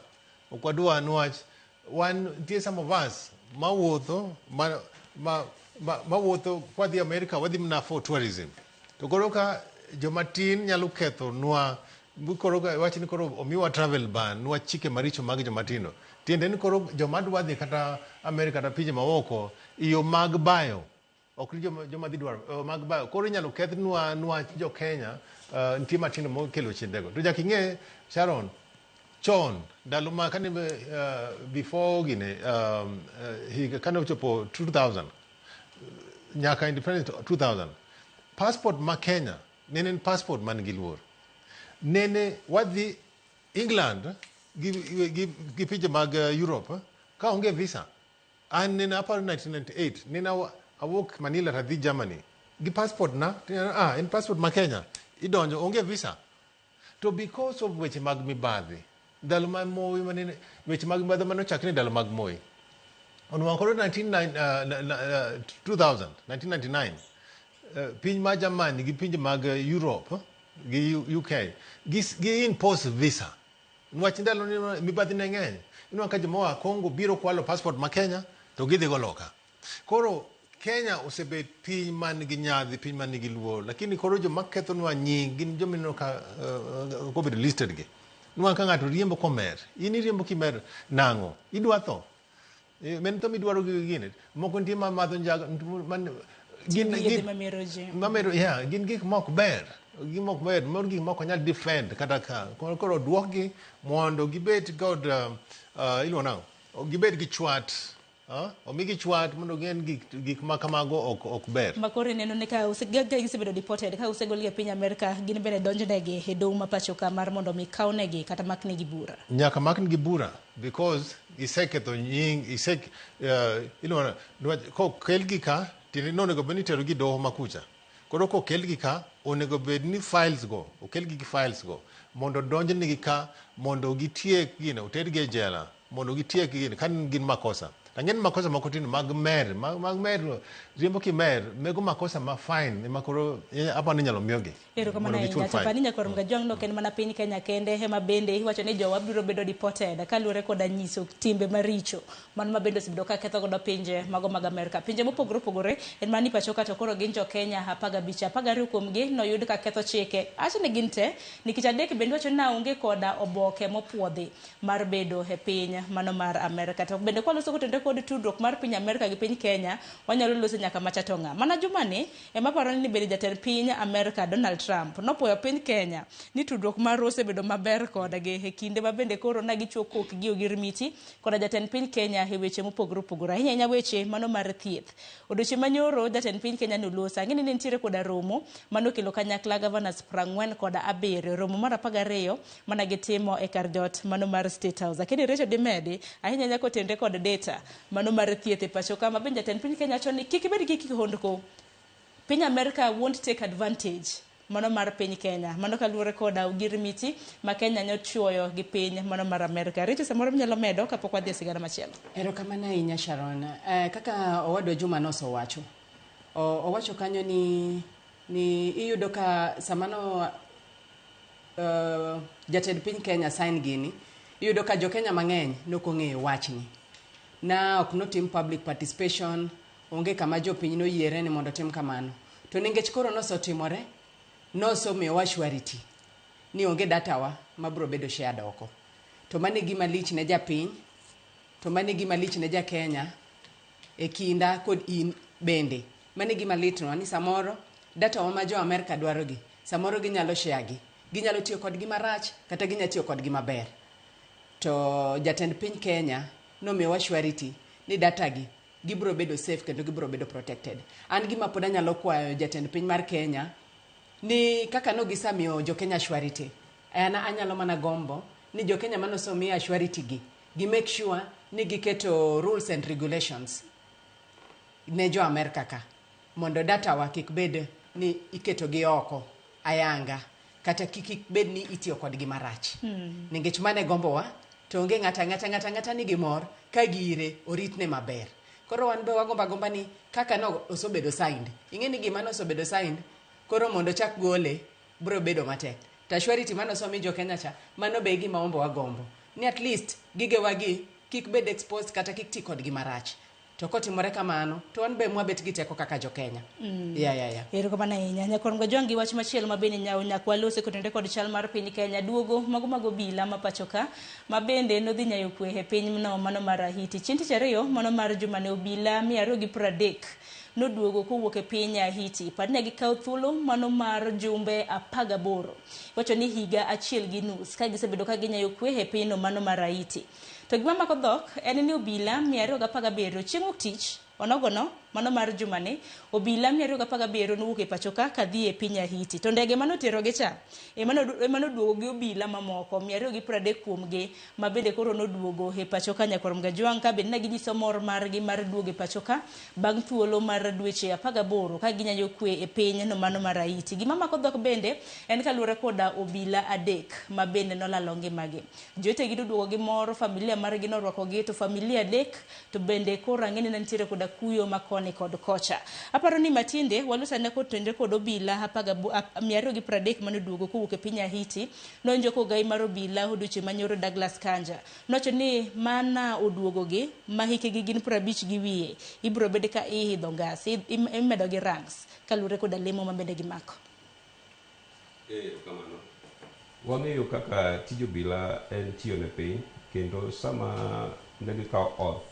Ok wadwa niwach wan nitie some of us mawuotho mawuotho kwadhi America wadhi mana for tourism. To koro ka joma tin nyalo kethonwa koro wach ni koro omiwa travel ban niwach chike maricho mag joma tindo. Tiende ni koro joma dwa dhi kata America kata pinje maoko iyo mag bayo ok ni joma dhi dwaro mag bayo koro inyalo kethnwa niwach jo Kenya nitie matindo mokelo chindego. To nyaka ing'e Sharon, chon ndalo ma kane before gine higa kane ochopo 2000 nyaka independence 2000 passport ma Kenya nene en passport man gi luor. Nene wadhi England gi pinje mag Europe ka onge visa. An nene aparo 1998 nene awuok Manila tadhi Germany gi passport na en passport ma Kenya idonjo onge visa. To because of weche mag mibadhi ndalo ma Moi manene weche mag mibadhi manochakre ndalo mag Moi onwang'o koro 2000 1999 piny ma Germany gi pinje mag Europe gi UK gi impose visa niwach ndalo ni mibadhi ne ng'eny. Inwang'o ka joma oa Congo biro kwalo passport ma Kenya to gidhi go loka. Koro Kenya osebet piny man gi nyadhi, piny man gi luor, lakini koro joma kethonwa nying gin joma ineno ka kobedo listed gi. Inwang'o ka ng'ato riembo komer, in iriembo kimer nang'o? Idwa tho? Men tho midwaro gi gini. Moko nitie ma madho njaga, gin mamero, yeah, gin gik mok ber. Gik mok ber, mor gik mok nyal defend kata ka. Koro duokgi mondo gibed kod iluongo nang'o? Gibed gi chwat. Omigi chwat mondo gin gik ma kamago ok ber. Ma koro ineno ni ka gisebedo deported, ka osegolgi e piny Amerka, gin bende donjnegi e doho ma pacho ka mar mondo mi kawnegi kata maknegi bura. Nyaka maknegi bura because iseketho nying, iluongo kokelgi ka, tiende ni onego bed ni iterogi e doho ma kucha. Koro kokelgi ka, onego bed ni files go, okelgi gi files go mondo donjnegi ka mondo gitiek gino, otergi e jela mondo gitiek gino ka gin makosa. Ang'e ni makosa moko tindo mag mer, mag mer, riembo kimer, mego makosa ma fine ema koro aparo ni inyalo miyogi. Erokamano ahinya. To pani nyakwar Mgajwang' nok en mana piny Kenya kende ema bende iwacho ni jowa biro bedo deported kaluwore koda nyiso timbe maricho mano ma bende osebedo ka ketho godo pinje mago mag Amerka. Pinje mopogore opogore en mana ni pacho ka to koro gin jo Kenya 15, 12 kuomgi noyud ka ketho chike. Acho ni gin te nikech adek bende wacho ni onge koda oboke mopuodhi mar bedo e piny mano mar Amerka. To bende kwaloso kotenore kod tudruok mar piny Amerka gi piny Kenya, wanyalo loso nyaka macha to ng'a. Mana jumani ema paro ni bende jatend piny Amerka Donald Trump nopuoyo piny Kenya ni tudruok marwa osebedo maber kodgi e kinde ma bende koro na gichuo kokgi ogirmiti koda jatend piny Kenya e weche mopogore opogore, ahinya ahinya weche mano mar thieth. Odiochieng' manyoro jatend piny Kenya noloso ang'e ni ne nitiere koda romo manokelo kanyakla governors 47, romo mar 12 mana gitimo e kar jot mano mar State House. Lakini Rachel dimedi ahinya ahinya kotenore kod data mano mar thieth e pacho ka ma bende jatend piny Kenya wacho ni kik ibed gi kihondko, piny Amerka won't take advantage mano mar piny Kenya. Mano kaluwore koda ogirmiti ma Kenya nyochuoyo gi piny mano mar Amerka. Rachel, samoro inyalo medo kapok wadhi e sigana machielo. Erokamano ahinya Sharon. Kaka owadwa Juma nosewacho, owacho kanyo ni iyudo ka samano jatend piny Kenya sign gini, iyudo ka jo Kenya mang'eny nokong'eyo wachni. Na ok notim public participation, onge kama jopiny noyiere ni mondo tim kamano. To nikech koro nosetimore, nosemiyowa surety ni onge data wa mabiro bedo shared oko. To mano e gima lich ne japiny, to mano e gima lich ne ja Kenya, e kinda kod in bende. Mano e gima litnwa ni samoro data wa ma jo Amerka dwaro gi, samoro ginyalo share gi. Ginyalo tiyo kodgi marach kata ginyalo tiyo kodgi maber. To jatend piny Kenya nomiyowa surety ni data gi gibiro bedo safe kendo gibiro bedo protected. An gima pod anyalo kwayo jatend piny mar Kenya ni kaka no gisemiyo jo Kenya surety, an anyalo mana gombo ni jo Kenya manosemiya surety gi, gi make sure ni giketo rules and regulations ne jo Amerka ka mondo data wa kik bed ni iketo gi oko ayanga. Kata kik bed ni itiyo kodgi marach. Nikech mano e gombowa, to onge ng'ato ang'ata ng'ato ang'ata nigi mor ka gire oritne maber. Koro wan be wagombo agomba ni kaka no osebedo signed. Ing'e ni gima nosebedo signed, koro mondo chak gole biro bedo matek. To surety mane osemi jo Kenya cha, mano be e gima wambo wagombo. Ni at least gigewa gi kik bed exposed kata kik ti kodgi marach. To kotimore kamano, to wan be mwabet gi teko kaka jo Kenya. Yeah. Erokamano ahinya. Nyakwar Mgajwang' gi wach machielo ma bende nyawo nyaka walose kotenore kod chal mar piny Kenya. Duogo mago mag obila ma pacho ka, ma bende nodhi nyayo kwe e pinyno mano mar Haiti. Chieng' tich ariyo mano mar juma ne obila 230 noduogo kowuok e piny Haiti. Par ni gikawo thuolo mano mar jumbe 18. Iwacho ni higa 1.5 ka gisebedo ka ginyayo kwe e pinyno mano mar Haiti. To gima mako dhok en ni obila 217 chieng' wuok tich onogono mano mar jumani obila 217 nowuok e pacho ka kadhi e piny Haiti. To ndege mane oterogi cha ema noduogo gi obila mamoko 230 kuomgi ma bende koro noduogo e pacho ka Nyakwar Mgajwang' ka bende ne ginyiso mor margi mar duogo e pacho ka bang' thuolo mar dweche 18 ka ginyayo kwe e piny no mano mar Haiti. Gima mako dhok bende en kaluwore koda obila 3 ma bende nolalo ngimagi. Jowetegi noduogo gi mor, familia margi norwakogi, to familia 3 to bende koro ang'e ni ne nitiere koda kuyo ma koni kod kocha. Aparo ni matinde walosane kotenore kod obila 230 mane oduogo kowuok e piny Haiti. Nonjo kogai mar obila odiochieng' manyoro Douglas Kanja. Nowacho ni mana oduogogi ma hikgi gin 50 gi wiye ibiro bed ka iidho ngas, imedo gi ranks kaluwore koda lemo ma bende gimako. Kamano. Wang'eyo kaka tij obila en tiyo ne piny, kendo sama ne gikawo oath,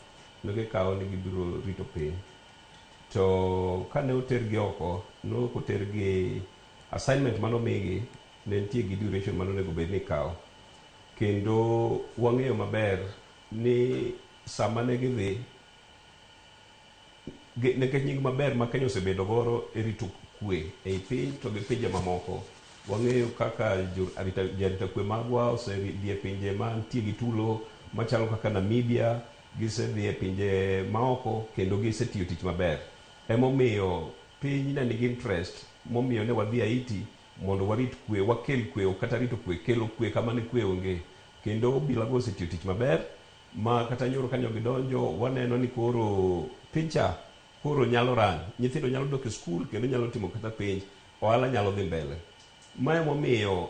ne gikawo ni gibiro rito piny. To kane otergi oko, ne ok otergi assignment manomigi ne nitie gi duration mane onego bed ni ikawo. Kendo wang'eyo maber ni sama ne gidhi, nikech nying maber ma Kenya osebedo godo e rito kwe ei piny to gi pinje mamoko. Wang'eyo kaka jarita kwe magwa osedhi e pinje mantie gi tulo machalo kaka Namibia, gisedhi e pinje maoko kendo gisetiyo tich maber. Emomiyo piny ne nigi interest momiyo ne wadhi Haiti mondo warit kwe, wakel kwe, ok kata rito kwe, kelo kwe kama ne kwe onge. Kendo obila go osetiyo tich maber ma kata nyoro kanyo gidonjo waneno ni koro picha koro nyalo rang, nyithindo nyalo dok e skul kendo nyalo timo kata penj, ohala nyalo dhi mbele. Ma emomiyo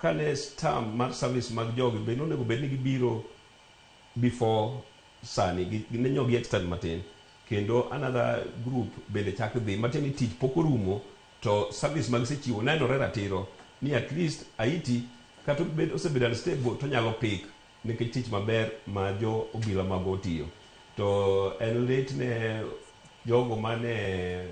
kane term mar service mag jogi bende onego bed ni gibiro before sani, ne nyo gi extend matin. Kendo another group bende chak dhi, matiende ni tich pok orumo to service mag gisechiwo nenore ratiro ni at least Haiti kata osebedo unstable to nyalo pick nikech tich maber ma jo obila mago otiyo. To en lit ne jogo mane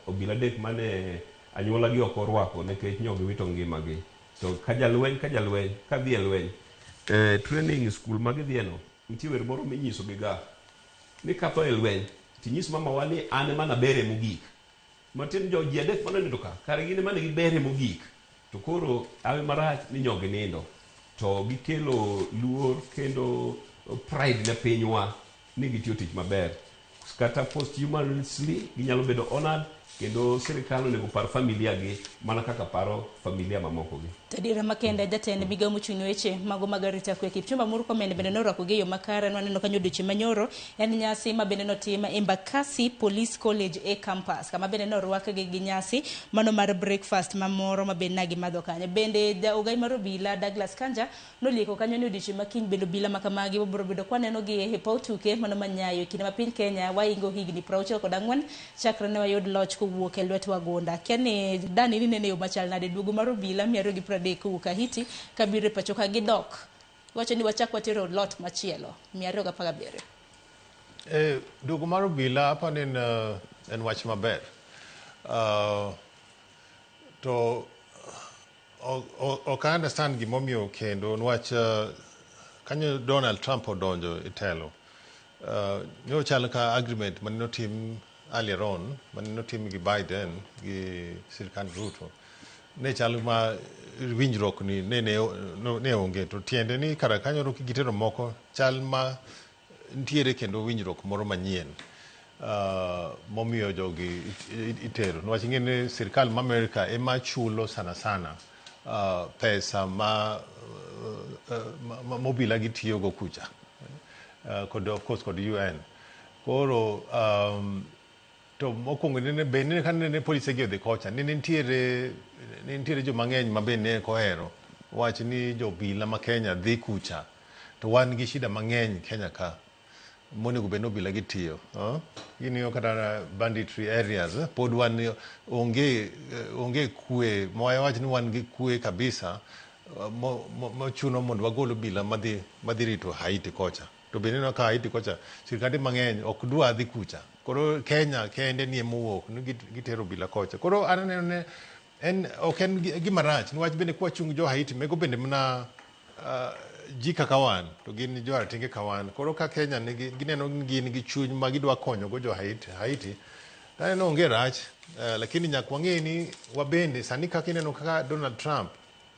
obila 3 mane anyuola gi ok orwako nikech nyo giwito ngimagi. To ka jalweny kadhi e lweny, training school ma gidhiye no, nitie wer moro minyiso gi ga ni katho e lweny tinyis mamawa ni an ema nabere mogik. Matiende jo ji 3 mane onindo ka, kare gin ema ne gibere mogik. To koro hawi marach ni nyo ginindo. To gikelo luor kendo pride ne pinywa ni gitiyo tich maber. Kata posthumously ginyalo bedo honored kendo sirikal onego par familia gi mana kaka paro familia mamoko gi. Tadira makende jatend migawo mochung' ne weche mago mag arita kwe Kipchumba Murkomen bende norwako gi e yo makare. Nwaneno kanyo odiochieng' manyoro en nyasi ma bende notim Embakasi Police College e campus kama bende norwakgi gi nyasi mano mar breakfast mamoro ma bende ne gimadho kanyo. Bende ogai mar obila Douglas Kanja nolieko kanyo ni odiochieng' makiny bende obila makamagi wabiro bedo kwaneno gi e paw tuke mano manyayo e kinde ma piny Kenya waingo higni 64 chakre ne wayud loch kowuok e lwet wagunda. Kia ni dani ni nene yo machal nade duogo mar obila 230 kowuok Haiti kabiro e pacho ka gidok. Wacho ni wachak watero lot machielo 217. Duogo mar obila apa ni en wach maber. To ok I understand gimomiyo kendo niwach kanyo Donald Trump odonjo e telo. Ne ochalo ka agreement mane otim earlier on, mane otim gi Biden gi sirkand Ruto, ne chalo ma winjruok ni ne onge. To tiende ni kara kanyo gitero moko chal ma nitiere kendo winjruok moro manyien momiyo jogi itero. Niwach ing'e ni sirkal ma Amerika ema chulo sana sana pesa ma mobila gitiyogo kucha, kod of course kod UN. Koro to mokwongo nene be nene ka nene polise gi odhi kocha, nene nitiere joma ng'eny ma be ne ok ohero wach ni jobila ma Kenya dhi kucha, to wan gi shida mang'eny Kenya ka monego bed ni obila gi tiyo. Ging'iyo kata banditry areas, pod wan onge kwe, mwawach ni wan gi kwe kabisa mochuno mondo wagol obila madhi rito Haiti kocha. To bende ineno ka Haiti kocha sirkande mang'eny ok dwa dhi kucha. Koro Kenya kende nie mowuok ni gitero obila kocha. Koro an aneno ni en ok en gima rach niwach bende kwachung' jo Haiti mego bende mana ji kaka wan to gin jo ratenge ka wan. Koro ka Kenya nigi gineno ni gin gi chuny ma gidwa konyo go jo Haiti, aneno onge rach, lakini nyaka wang'e ni wabende sani kaka ineno kaka Donald Trump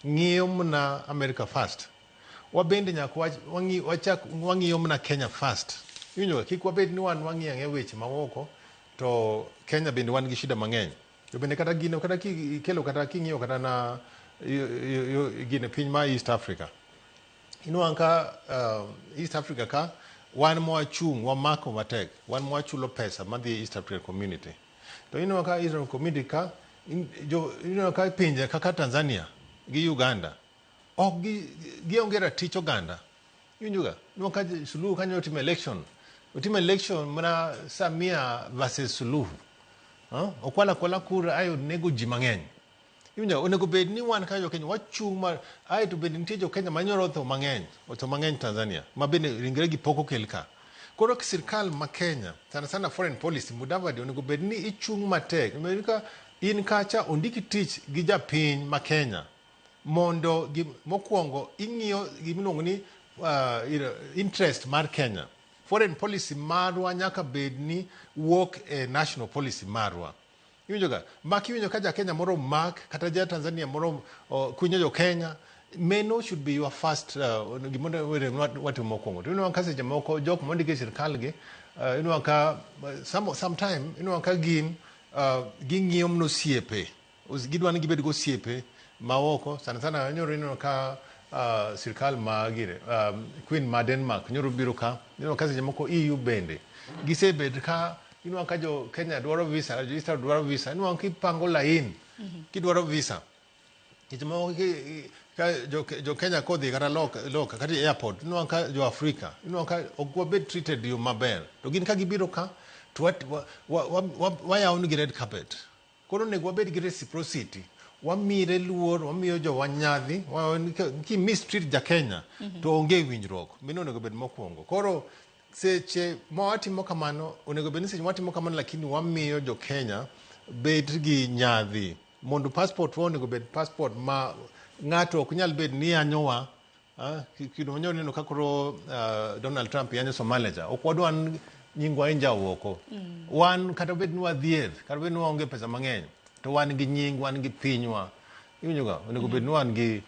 ng'iyo mana America first, wabende nyaka wachak wang'iyo mana Kenya first. Iwinjo kik wabed ni wan wang'iyo ang'iya weche maoko to Kenya bende wan gi shida mang'eny. To bende kata gino kata kikelo kata king'iyo kata na gine piny ma East Africa, inwang'o ka East Africa ka wan mwachung' wamako matek, wan mwachulo pesa madhi East African Community. To inwang'o ka East African Community ka inwang'o ka pinje kaka Tanzania gi Uganda ok gionge ratich oganda. Iwinjo ga? Inwang'o ka Suluhu kanyo otimo election mana Samia versus Suluhu. Okwala kwala kura ayo nego ji mang'eny. Iwinjo onego bed ni wan ka jo Kenya wachung' mar ae to bende nitie jo Kenya manyoro otho mang'eny Tanzania ma bende ringre gi pok okel ka. Koro sirkal ma Kenya sana sana foreign policy Mudavadi onego bed ni ichung' matek. Amerika in kacha ondiki tich gi japiny ma Kenya mondo mokwongo ing'iyo gimiluongo ni interest mar Kenya. Foreign policy marwa nyaka bed ni wuok e national policy marwa. Iwinjo ga? Mak iwinjo ka ja Kenya moro mak kata ja Tanzania moro kwinyo jo Kenya, meno should be your first gimondo watimo mokwongo. To inwang'o ka seche moko jok mondiki e sirkal gi, inwang'o ka sometime inwang'o ka gin ging'iyo mana osiepe. Gidwa ni gibed gi osiepe maoko sana sana nyoro ineno ka sirkal ma gire Queen ma Denmark nyoro biro ka, inwang'o ka seche moko EU bende gisebet ka inwang'o ka jo Kenya dwaro visa, jo East Africa dwaro visa, inwang'o kipango lain kidwaro visa. Seche moko ka jo Kenya kodhi kata loka kata e airport, inwang'o ka jo Afrika, inwang'o ka ok wabed treated yo maber. To gin ka gibiro ka to wayawo negi red carpet. Koro onego wabed gi reciprocity. Wamire luor, wamiyo jowa nyadhi, ki mistreat ja Kenya to onge winjruok. Mano onego bed mokwongo. Koro seche ma watimo kamano, onego bed ni seche ma watimo kamano lakini wamiyo jo Kenya bed gi nyadhi. Mondo passport wa onego bed passport ma ng'ato ok nyal bed ni yanyowa. Kido manyoro neno ka koro Donald Trump yanyo Somalia cha. Ok wadwa nyingwa en jawoko. Wan kata bed ni wadhier, kata bed ni waonge pesa mang'eny, to wan gi nying, wan gi pinywa. Iwinjo ga? Onego bed ni wan gi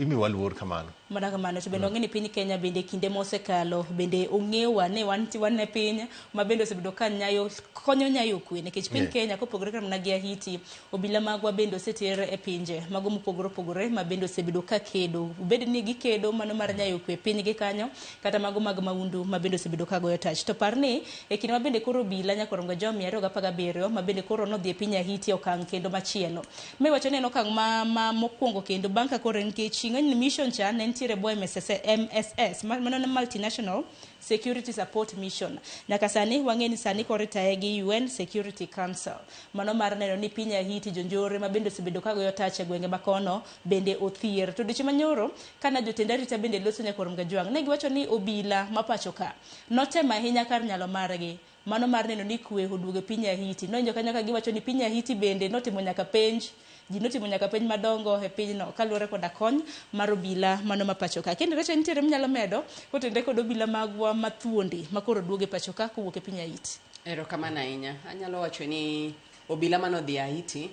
imiwa luor kamano. Mana kamano to bende wang'e ni piny Kenya bende kinde mosekalo bende ong'ewa ni wan e piny ma bende osebedo ka nyayo konyo nyayo kwe nikech piny Kenya kopogore kata mana gi Haiti, obila magwa bende oseter e pinje mago mopogore opogore ma bende osebedo ka kedo, bed ni gikedo mano mar nyayo kwe pinygi kanyo kata mago mag maundu ma bende osebedo ka goyo tach. To par ni e kinde ma bende koro obila Nyakorongo jo 217 ma bende koro nodhi e piny Haiti okang' kendo machielo. Miwacho ni en okang' ma mokwongo kendo bang' ka koro nikech ing'e ni mission cha ne nitiere bo MSS mano ne Multinational Security Support Mission. Nyaka sani wang'e ni sani koro itaye gi UN Security Council. Mano mar neno ni piny Haiti jonjore ma bende osebedo ka goyo tach e gwenge makono bende othier. To odiochieng' manyoro kana jotend arita bende loso Nyakorom Gajwang' ne giwacho ni obila ma pacho ka notemo ahinya kar nyalo margi mano mar neno ni kwe oduogo e piny Haiti. Nowinjo kanyo ka giwacho ni piny Haiti bende notimo nyaka penj, ji notimo nyaka penj madongo e pinyno kaluwore koda kony mar obila mano ma pacho ka. Kendo reche nitiere mnyalo medo kotenore kod obila magwa mathuondi ma koro duogo e pacho ka kowuok e piny Haiti. Erokamano ahinya. Anyalo wacho ni obila manodhi Haiti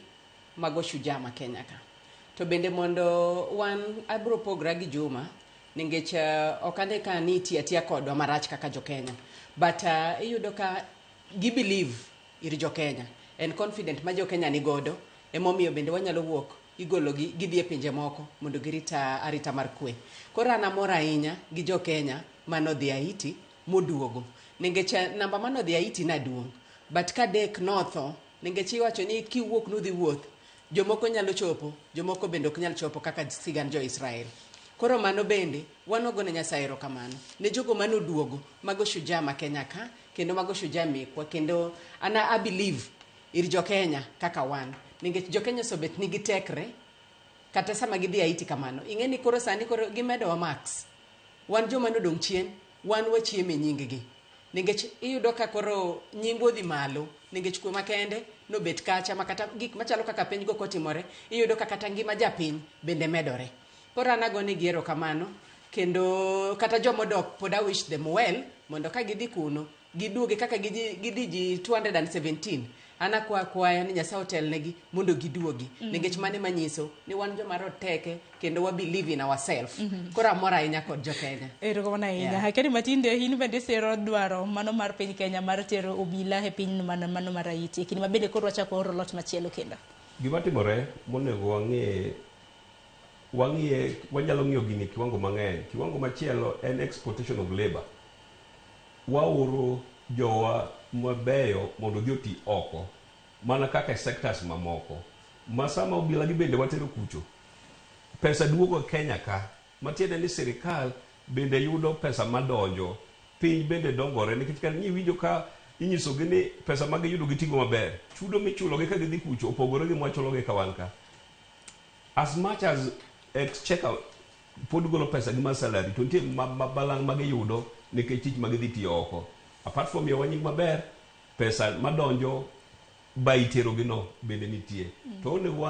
mago shujaa ma Kenya ka. To bende mondo wan abro pogra gi Juma nikech ok ane ka ni itiyo atiya kodwa marach kaka jo Kenya. But iyudo ka gi believe ir jo Kenya. En confident ma jo Kenya ni godo emomiyo bende wanyalo wuok. igologi gidhi e pinje moko mondo girit arita mar kwe. Koro an amor ahinya gi jo Kenya manodhi Haiti moduogo. Nikech namba manodhi Haiti na duong'. But ka dek notho, nikech iwacho ni kiwuok nudhi wuoth, jomoko nyalo chopo, jomoko bende ok nyal chopo kaka sigand jo Israel. Koro mano bende wan wagone Nyasaye erokamano ne jogo manoduogo, mago shujaa ma Kenya ka, kendo mago shujaa mekwa, kendo an a believe ir jo Kenya kaka wan. Nikech jo Kenya osobet nigi tekre, kata sama gidhi Haiti kamano. Ing'e ni koro sani koro gimedowa marks. Wan joma nodong' chien, wan wachiemo e nying gi. Nikech iyudo ka koro nyingwa odhi malo, nikech kwe makende nobet kacha ma kata gik machalo kaka penj go kotimore, iyudo ka kata ngima japiny bende medore. Koro an agonegi erokamano, kendo kata jomodok pod I wish them well, mondo ka gidhi kuno, giduogi kaka gidhi ji 217. An akwa akwaya ni Nyasaye otelnegi mondo giduogi. Nikech mano ema nyiso ni wan joma roteke kendo wa believe in ourselves. Koro amor ahinya kod jo Kenya. Erokamano ahinya. Yeah. Akeni matinde in bende sero dwaro mano mar piny Kenya mar tero obila e piny mano mar Haiti. E kinde ma bende koro wachako oro lot machielo kendo. Gima timore monego wang'e, wang'iye, wanyalo ng'iyo gini e kiwango mang'eny. Kiwango machielo en exportation of labor. Waoro jowa mabeyo mondo odhi oti oko, mana kaka e sectors mamoko. Ma sama obila gi bende watero kucho, pesa duogo Kenya ka, matiende ni sirikal bende yudo pesa madonjo, piny bende dongore, nikech kata iwinjo ka inyisogi ni pesa ma giyudo gitigo maber, chudo michulogi ka gidhi kucho opogore gi mwachulogi ka wan ka. As much as exchequer pod golo pesa gi mar salary, to nitie balang' ma giyudo nikech tich ma gidhi tiyo oko. Apart from miyowa nying maber, pesa madonjo ba iterogi no bende nitie. To onego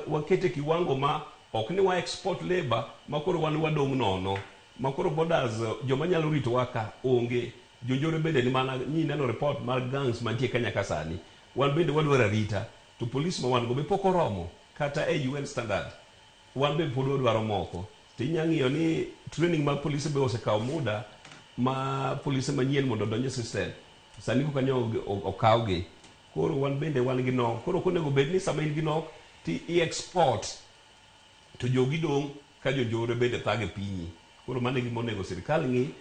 wakete kiwango ma ok ni wa export labor ma koro wan wadong' nono, ma koro borders joma nyalo ritowa ka onge. Jonjore bende ni mana ni neno report mar gangs mantie Kenya ka sani. Wan bende wadwaro arita, to police ma wan go be pok oromo kata e UN standard. Wan be pod wadwaro moko. To inya ng'iyo ni training mag polise be osekawo muda ma polise manyien mondo odonj e system. Sani koka nyo okawgi. Koro wan bende wan gi nok. Koro ok onego bed ni sama in gi nok ti i export to jogi dong' ka jonjore bende thage pinyi. Koro mano e gima onego sirikal ng'i,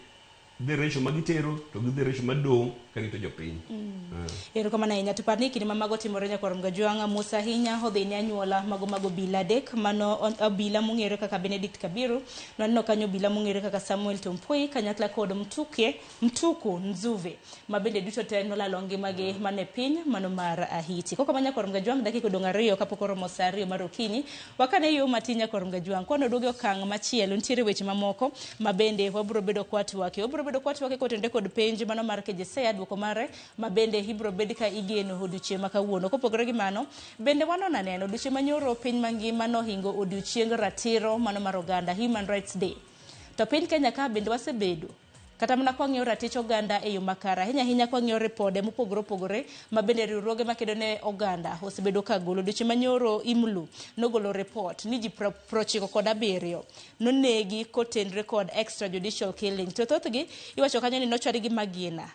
the ratio ma gitero to gi the ratio madong' ka rito jopiny. Erokamano ahinya. To par ni kinde ma mago timore nyakwar Mgajwang' Musa ahinya odhi ne anyuola mago mag obila adek mano obila mong'ere kaka Benedict Kabiru, nwaneno kanyo obila mong'ere kaka Samuel Tompoi kanyakla kod Mtuku Nzuve ma bende duto te nolalo ngimagi mano e piny mano mar Haiti. Koko ma nyakwar Mgajwang' dakika odong' 2 kapok oromo saa 2 mar okinyi. Wakane yo matin nyakwar Mgajwang' kwan oduogo e okang' machielo nitiere weche mamoko ma bende wabiro bedo kwatwake. Wabiro bedo kwatwake kotenore kod penj mano mar KJSEA duoko mare ma bende ibiro bed ka igeno odiochieng' ma kawuono. Kopogore gi mano, bende wanon aneno odiochieng' manyoro piny mangima nohingo odiochieng ratiro mano mar oganda, Human Rights Day. To piny Kenya ka bende wasebedo kata mana kwang'iyo ratich oganda e yo makare, ahinya ahinya kwang'iyo ripode mopogore opogore ma bende riwruoge makedo ne oganda osebedo ka golo. Odiochieng' manyoro IMLU nogolo report ni ji 97 nonegi kotenre kod extrajudicial killing. To thothgi iwacho kanyo ni nochwadi gi magina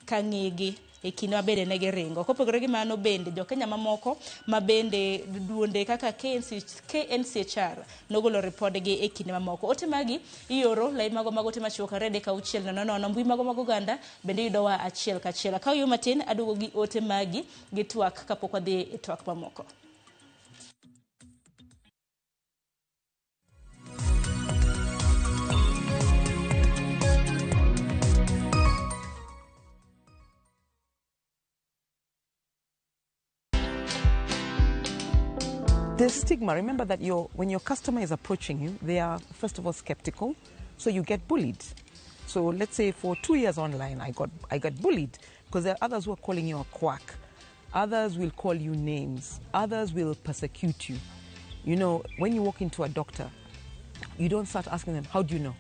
ka ng'egi e kinde ma bende ne giringo. Kopogore gi mano bende jo Kenya mamoko ma bende duonde kaka KNCHR nogolo ripodgi e kinde mamoko. Ote magi ioro lai mago mag ote machuok 2 3 6 0 0 mbui mago mag oganda bende yudowa achiel kachiel. Akaw yo matin aduogo gi ote magi gi twak kapok wadhi e twak mamoko. The stigma, remember that when your customer is approaching you, they are first of all skeptical, so you get bullied. So let's say for 2 years online, I got bullied because there are others who are calling you a quack. Others will call you names. Others will persecute you. You know, when you walk into a doctor, you don't start asking them, how do you know?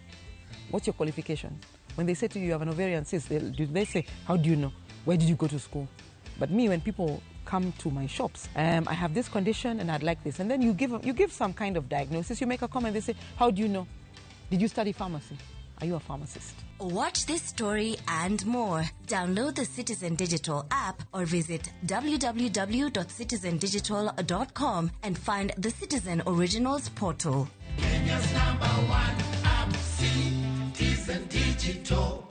What's your qualification? When they say to you, you have an ovarian cyst, they say, how do you know? Where did you go to school? But me, when people come to my shops, I have this condition and I'd like this. And then you give some kind of diagnosis, you make a comment, they say, how do you know? Did you study pharmacy? Are you a pharmacist? Watch this story and more. Download the Citizen Digital app or visit www.citizendigital.com and find the Citizen Originals portal. Kenya's number one app, Citizen Digital.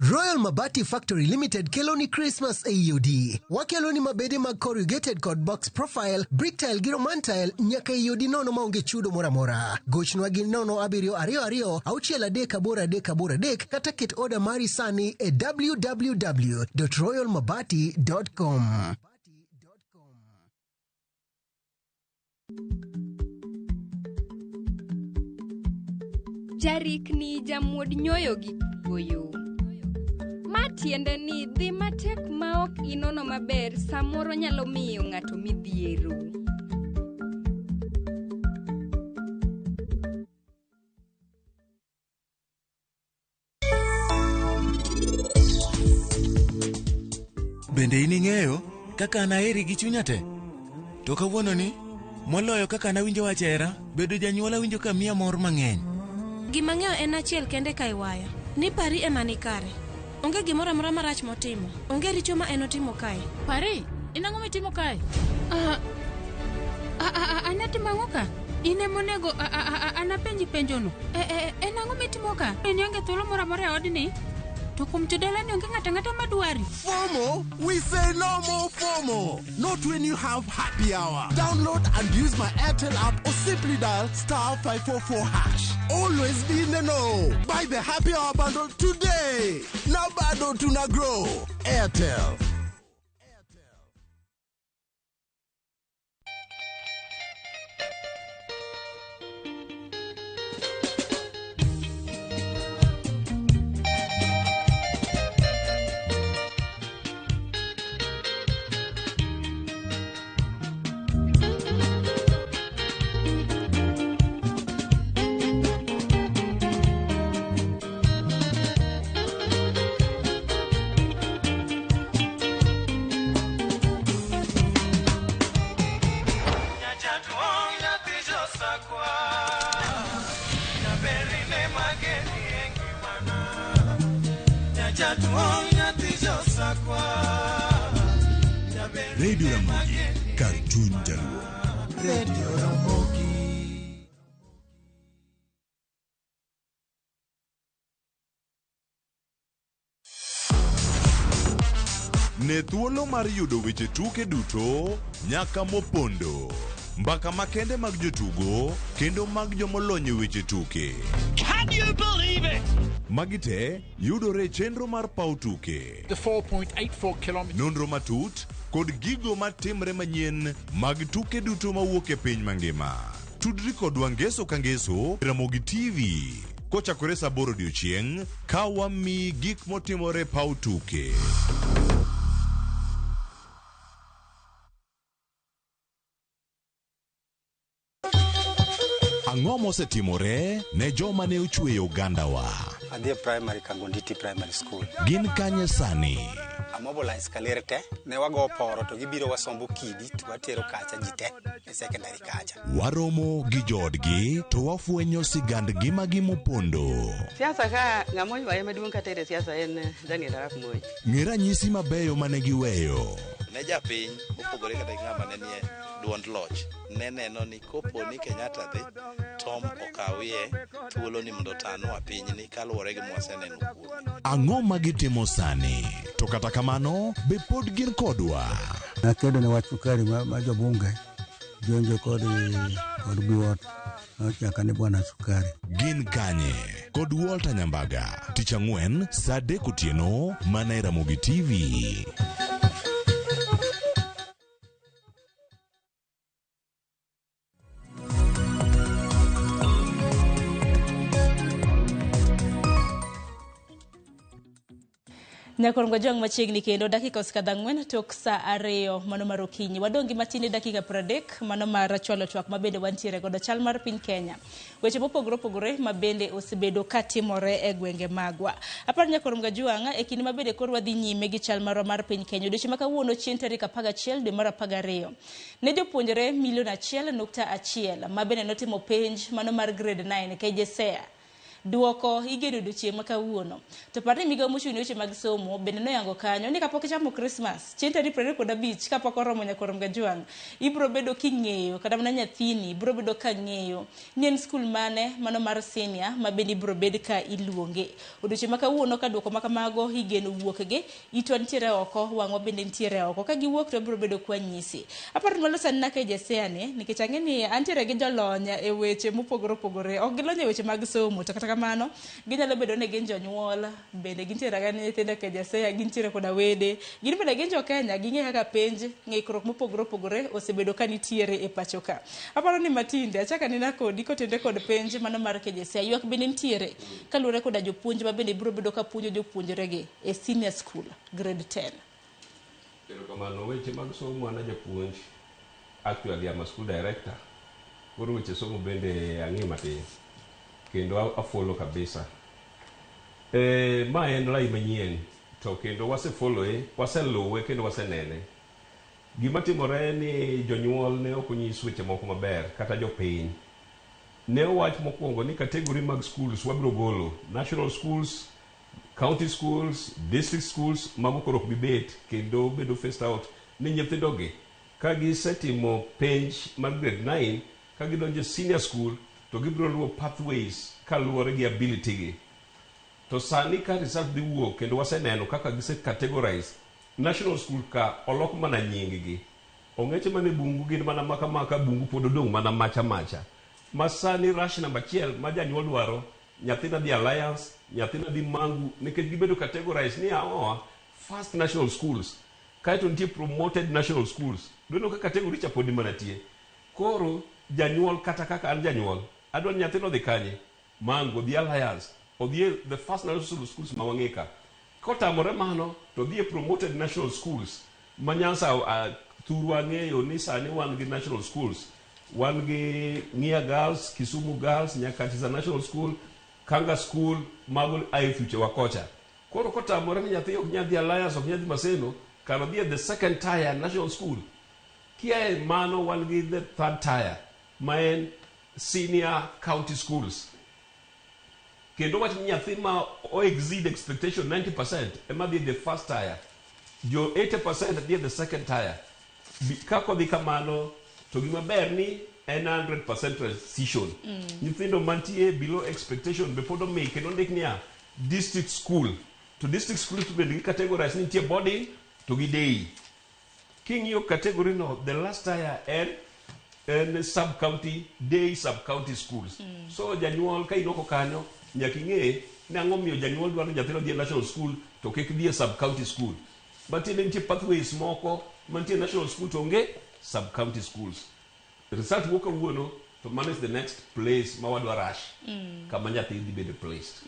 Royal Mabati Factory Limited keloni Christmas AUD. Wakeloni mabede mag corrugated kod box profile, brick tile gi roman tile nyaka EOD nono maonge chudo moro amora. Gochnwa gi 0722 63883 kata ket oda mari sani e www.royalmabati.com. Jarikni jamuod nyoyo gi kuoyo. Ma tiende ni dhi matek ma ok inono maber samoro nyalo miyo ng'ato midhiero. Bende in ing'eyo kaka an aheri gi chunya te? To kawuononi, moloyo kaka nawinjo wach hera, bedo janyuol awinjo ka miya mor mang'eny. Gima ang'eyo en achiel kende ka iwaya, ni Pari ema ni kare. Onge gimoro amora marach motimo. Onge richo ma en otimo kae. Pari, in ang'o mitimo kae? An atimo ang'o ka? In ema onego an apenji penjono. En ang'o mitimo ka? In ionge thuolo moro amora e odni? To kuom jodalani onge ng'ato ang'ata madwari. FOMO? We say no more FOMO. Not when you have happy hour. Download and use my Airtel app or simply dial star 544 hash. Always be in the know. Buy the happy hour bundle today. Now bado tuna grow. Airtel. Radio Ramogi, kar chuny jaluo. Radio Ramogi. Ne thuolo mar yudo weche tuke duto nyaka mopondo. Mbaka makende mag jotugo kendo mag jomolony e weche tuke. Can you believe it? Magi te yudore e chenro mar paw tuke. The 4.84 kilometers. Nonro matut kod gigo matimre manyien mag tuke duto mawuok e piny mangima. Tudri kodwa ngeso ka ngeso e Ramogi TV kochakore saa 8 odiochieng' ka wamiyi gik motimore e paw tuke. Ang'o mosetimore ne joma ne ochweyo ogandawa? Adhi e primary Kangonditi Primary School. Gin kanye sani? Amobilize kaler te, ne wago poro to gibiro wasombo kidi to watero kacha ji te e secondary kacha. Waromo gi joodgi to wafwenyo sigand ngimagi mopondo. Siasa ka ng'ama oywaye maduong' katere siasa en Daniel Arap Moi. Ng'e ranyisi mabeyo mane giweyo. Ne japiny mopogore kata gi ng'ama ne nie duond loch ne neno ni kopo ni Kenyatta dhi Tom okawie thuolo ni mondo otanwa pinyni kaluwore gi mwaseneno kuome. Ang'o ma gitimo sani? To kata kamano, be pod gin kodwa? Nakedo ne wach sukari ma jobunge jonjo kod Biwott nochaka ni bwana sukari. Gin kanye? Kod Walter Nyambaga, tich ang'wen saa 3 otieno mana e Ramogi TV. Nyakorongo jong machiegni kendo dakika osekadho 4 tok saa 2 mano mar okinyi. Wadong' gi matin e dakika 30 mano mar chwalo twak mabende wantiere godo chal mar piny Kenya. Weche mopogore opogore mabende osebedo katimore e gwenge magwa. Apar Nyakorongo Jwang' e kinde mabende koro wadhi nyime gi chal marwa mar piny Kenya. Odiochieng' ma kawuono chieng' tarik 11 dwe mar 12. Ne jopuonjre milion 1.1 mabende notimo penj mano mar grade 9 KJSEA. Duoko igeno odiochieng' ma kawuono. To par ni migawo mochung' ne weche mag somo bende noyango kanyo ni kapok ichamo Christmas chieng' tarik 25 kapok oromo Nyakorom Gajwang' ibiro bedo king'eyo kata mana nyathini biro bedo ka ng'eyo ni en skul mane mano mar senior ma bende ibiro bed ka iluonge. Odiochieng' ma kawuono ka duoko ma kamago igeno wuokgi, itwa nitiere oko, wang'wa bende nitiere oko. Ka giwuok to wabiro bedo kwa nyisi. Aparo ni waloso anena KJSEA ni nikech ang'e ni antiere gi jolony e weche mopogore opogore. Ok gilony e weche mag somo to kata kamano ginyalo bedo ni gin jonyuol bende gintiere ga nyithindo KJSEA, gintiere koda wede, gin bende gin jo Kenya, ging'e kaka penj ng'ikruok mopogore opogore osebedo ka nitiere e pacho ka. Aparo ni matinde achako anena kodi kotende kod penj mano mar KJSEA. Ywak bende nitiere kaluwore koda jopuonj ma bende biro bedo ka puonjo jopuonjregi e senior school grade 10. Erokamano. Weche mag somo an ajapuonj, actually I'm a school director. Koro weche somo bende ang'e matin kendo afollow kabisa. Ma en lai manyien to kendo wasefollowe, waseluwe kendo wasenene. Gima timore ni jonyuol ne ok onyis weche moko maber kata jopiny. Ne owach mokwongo ni category mag schools wabiro golo national schools, county schools, district schools mago koro ok bi bet kendo bedo phased out ni nyithindogi ka gisetimo penj mar grade 9 ka gidonjo e senior school to gibiro luwo pathways kaluwore gi ability gi. To sani ka result dhi wuok kendo waseneno kaka gise categorize national school ka olok mana nying gi. Ong'eche mane bungu gin mana maka maka, bungu pod odong' mana macha macha. Ma sani rush namba 1 ma janyuol dwaro nyathina dhi Alliance, nyathina dhi Mangu nikech gibedo categorize ni aoa first national schools kaeto nitie promoted national schools. Doneno ka category cha pod mana tie. Koro janyuol kata kaka an janyuol adwa ni nyathino odhi kanye? Mangu, odhi Alliance, odhi e the first national schools ma wang'e ka. Kotamore mano to odhi e promoted national schools ma Nyanza thurwa ang'eyo ni sani wan gi national schools. Wan gi Ng'ia Girls, Kisumu Girls, Nyakach is a national school, Kanga School, mago ae thuche wa kocha. Koro kotamore ni nyathi ok nyal dhi Alliance, ok nyal dhi Maseno, kar odhi e the second tier national school. Kia e mano wan gi the third tier, ma en senior county schools. Kendo wach ni nyathi ma o exceed expectation 90% ema dhi e the first tier. Jo 80% dhi e the second tier. Ka kodhi kamano to gima ber ni en 100% transition. Nyithindo mantie below expectation be pod omi kendo ndik niya district school. To district school to bende gi categorize ni nitie boarding to gi day. King'iyo category no, the last tier en sub county day sub county schools. So janyuol ka inoko kanyo nyaka ing'e ni ang'o miyo janyuol dwaro ni nyathino dhi e national school to kik dhi e sub county school. Matiende nitie pathways moko mantie national school to onge sub county schools. Result wuok kawuono to mano is the next place ma wadwa rush kama nyathi dhi bedo placed.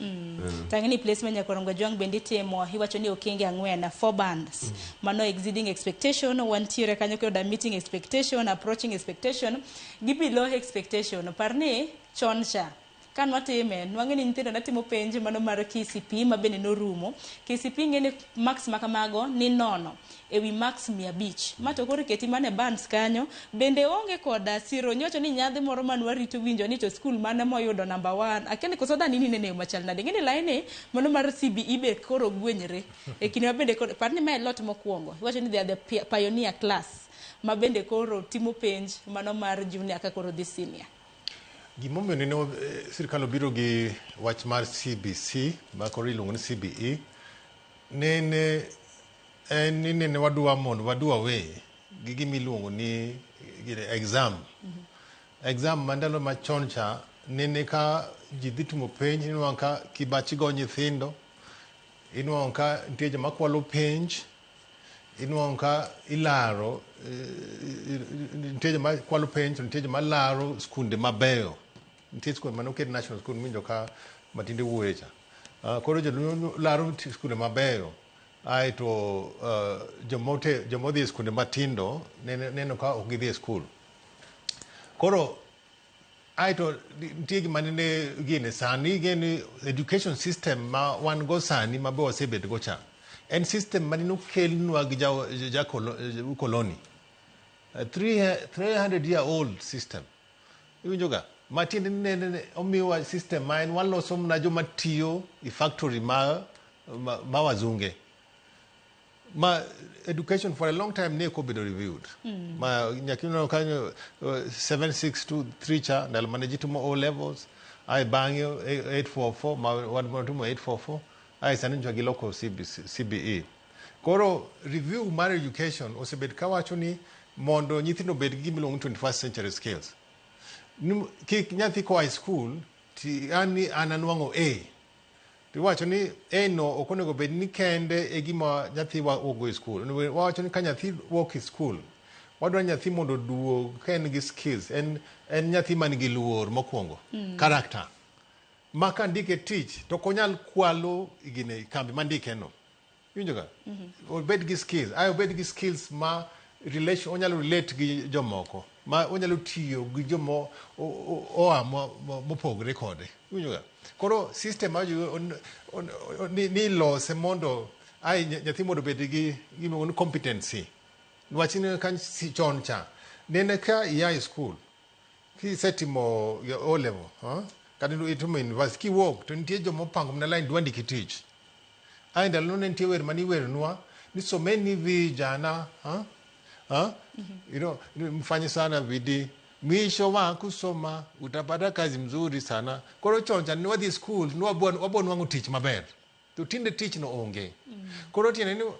Tang'e ni placement Nyakorongo Jwang' bende itimo iwacho ni okenge 4, 4 bands. Mano exceeding expectation, wantiere kanyo koda meeting expectation, approaching expectation, gi below expectation. Par ni chon cha ka nwatime nwang'e ni nyithindo netimo penj mano mar KCPE ma bende norumo. KCPE ng'e ni marks ma kamago ni nono ewi marks 500. Ma to koro iketi mana e bands kanyo bende onge koda siro nyocho ni nyadhi moro man warito winjo ni to skul mane moyudo number 1. Akia ni koso dhani ni nene machal nade. Ng'e ni laini mano mar CBE be koro gwenyre. E kinde ma bende koro par ni mae lot mokwongo. Iwacho ni they are the pioneer class ma bende koro timo penj mano mar junior ka koro dhi senior. Gimomiyo nene sirikal obiro gi wach mar CBC ma koro iluongo ni CBE nene en ni nene wadwa mondo wadu away gi gima iluongo ni exam. Exam ma ndalo machon cha nene ka ji dhi timo penj inwang'o ka kibachi go nyithindo, inwang'o ka nitie joma kwalo penj, inwang'o ka ilaro, nitie joma kwalo penj to nitie joma laro skunde mabeyo. Nitie skunde mane oket national school miwinjo ka Matinde wuoye cha. Koro joluo laro skunde mabeyo. Aeto joma odhi e skunde matindo neno ka ok gidhi e skul. Koro aeto nitie gima nene gine sani gini education system ma wan go sani ma be wasebet go cha en system mane nokelnwa gi ja koloni, 300 year old system, iwinjo ga, matiende ni nene omiwa system ma en waloso mana joma tiyo e factory ma wazunge ma education for a long time ne ok obedo reviewed. Ma nyaka ineno kanyo 7623 cha ndalo mane ji timo O levels, ae bang'e 844 ma wan watimo 844, ae sani nyocha giloko CBC, CBE. Koro review mar education osebet kawacho ni mondo nyithindo obed gi gimiluongo ni 21st century skills. Kik nyathi koa e school ti an ni an anwang'o A, tiwacho ni A no ok onego bed ni kende e gima nyathi wuok go e school. Wawacho ni ka nyathi wuok e school, wadwa nyathi mondo oduog ka en gi skills, en nyathi man gi luor mokwongo. Character ma ka ndike tich to ok onyal kwalo gine kambi mandike no, iwinjo ga. Obed gi skills, ae obed gi skills ma relation, onyalo relate gi jomoko, ma onyalo tiyo gi joma oa mopogre kode, iwinjo ga. Koro system ma ni ilose mondo ai nyathi mondo obed gi gimiluongo ni competency. Niwach ni ka chon cha nene ka ia e school kisetimo O level, huh? Kata itimo university, kiwuok to nitie joma opango mana line dwa ndiki tich. Ae ndalo ne nitie wer mane iweronwa ni someni vijana, huh? Huh? Mfanye sana bidii, mwisho wa kusoma utapata kazi mzuri sana. Koro chon cha ne wadhi school ne wabo nwang'o tich maber, to tinde tich no onge. Koro tiende ni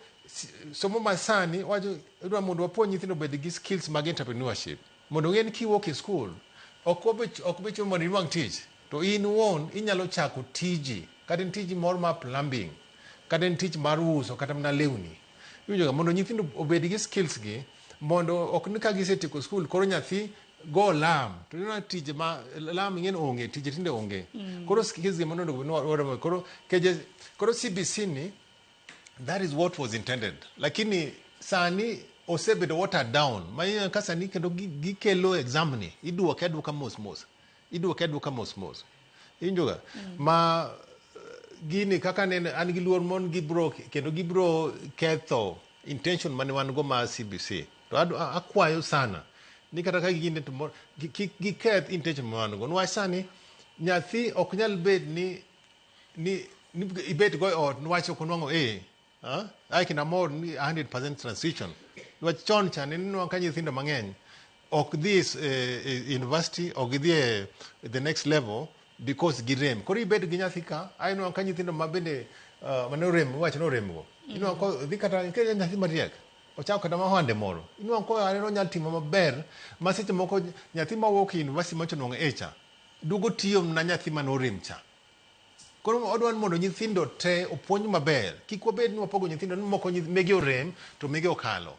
somo masani wacho idwa mondo wapuonj nyithindo obed gi skills mag entrepreneurship, mondo ng'e ni kiwuok e school ok bi chuno mondo inwang' tich, to in wuon inyalo chako tiji, kata en tiji moro mar plumbing, kata en tich mar uso kata mana lewni, iwinjo ga. Mondo nyithindo obed gi skills gi, mondo ok ni ka gisetieko school koro nyathi go lam to ineno tije ma lam ing'e ni onge tije tinde onge. Koro skills gi mondo onego bed ni koro keje. Koro CBC ni, that is what was intended, lakini sani osebedo watered down ma ineno ka sani kendo gikelo exam ni iduoke aduoka mos mos, iduoke aduoka mos mos, iwinjo ga. Ma gini kaka nene an gi luor mon gibro kendo gibro ketho intention mane wan go mar CBC. To akwayo sana ni kata ka gine to kik giketh intention ma wan go, niwach sani nyathi ok nyal bed ni ibet go e ot niwach ok onwang'o A. Ah, ai kendo amor ni 100% transition, niwach chon cha ne inwang'o ka nyithindo mang'eny ok dhi e university, ok gidhi e the next level because girem. Koro ibet gi nyathi ka ai inwang'o ka nyithindo ma bende mane orem, iwacho ni orem go, inwang'o ko dhi kata ka en nyathi mariek ochako kata mahande moro, inwang'o ko aneno onyalo timo maber ma seche moko nyathi mawuok e university macho nwang'o A cha duogo tiyo na nyathi mane orem cha. Koro odwa ni mondo nyithindo te opuonj maber, kik wabed ni wapogo nyithindo ni moko mege orem to mege okalo,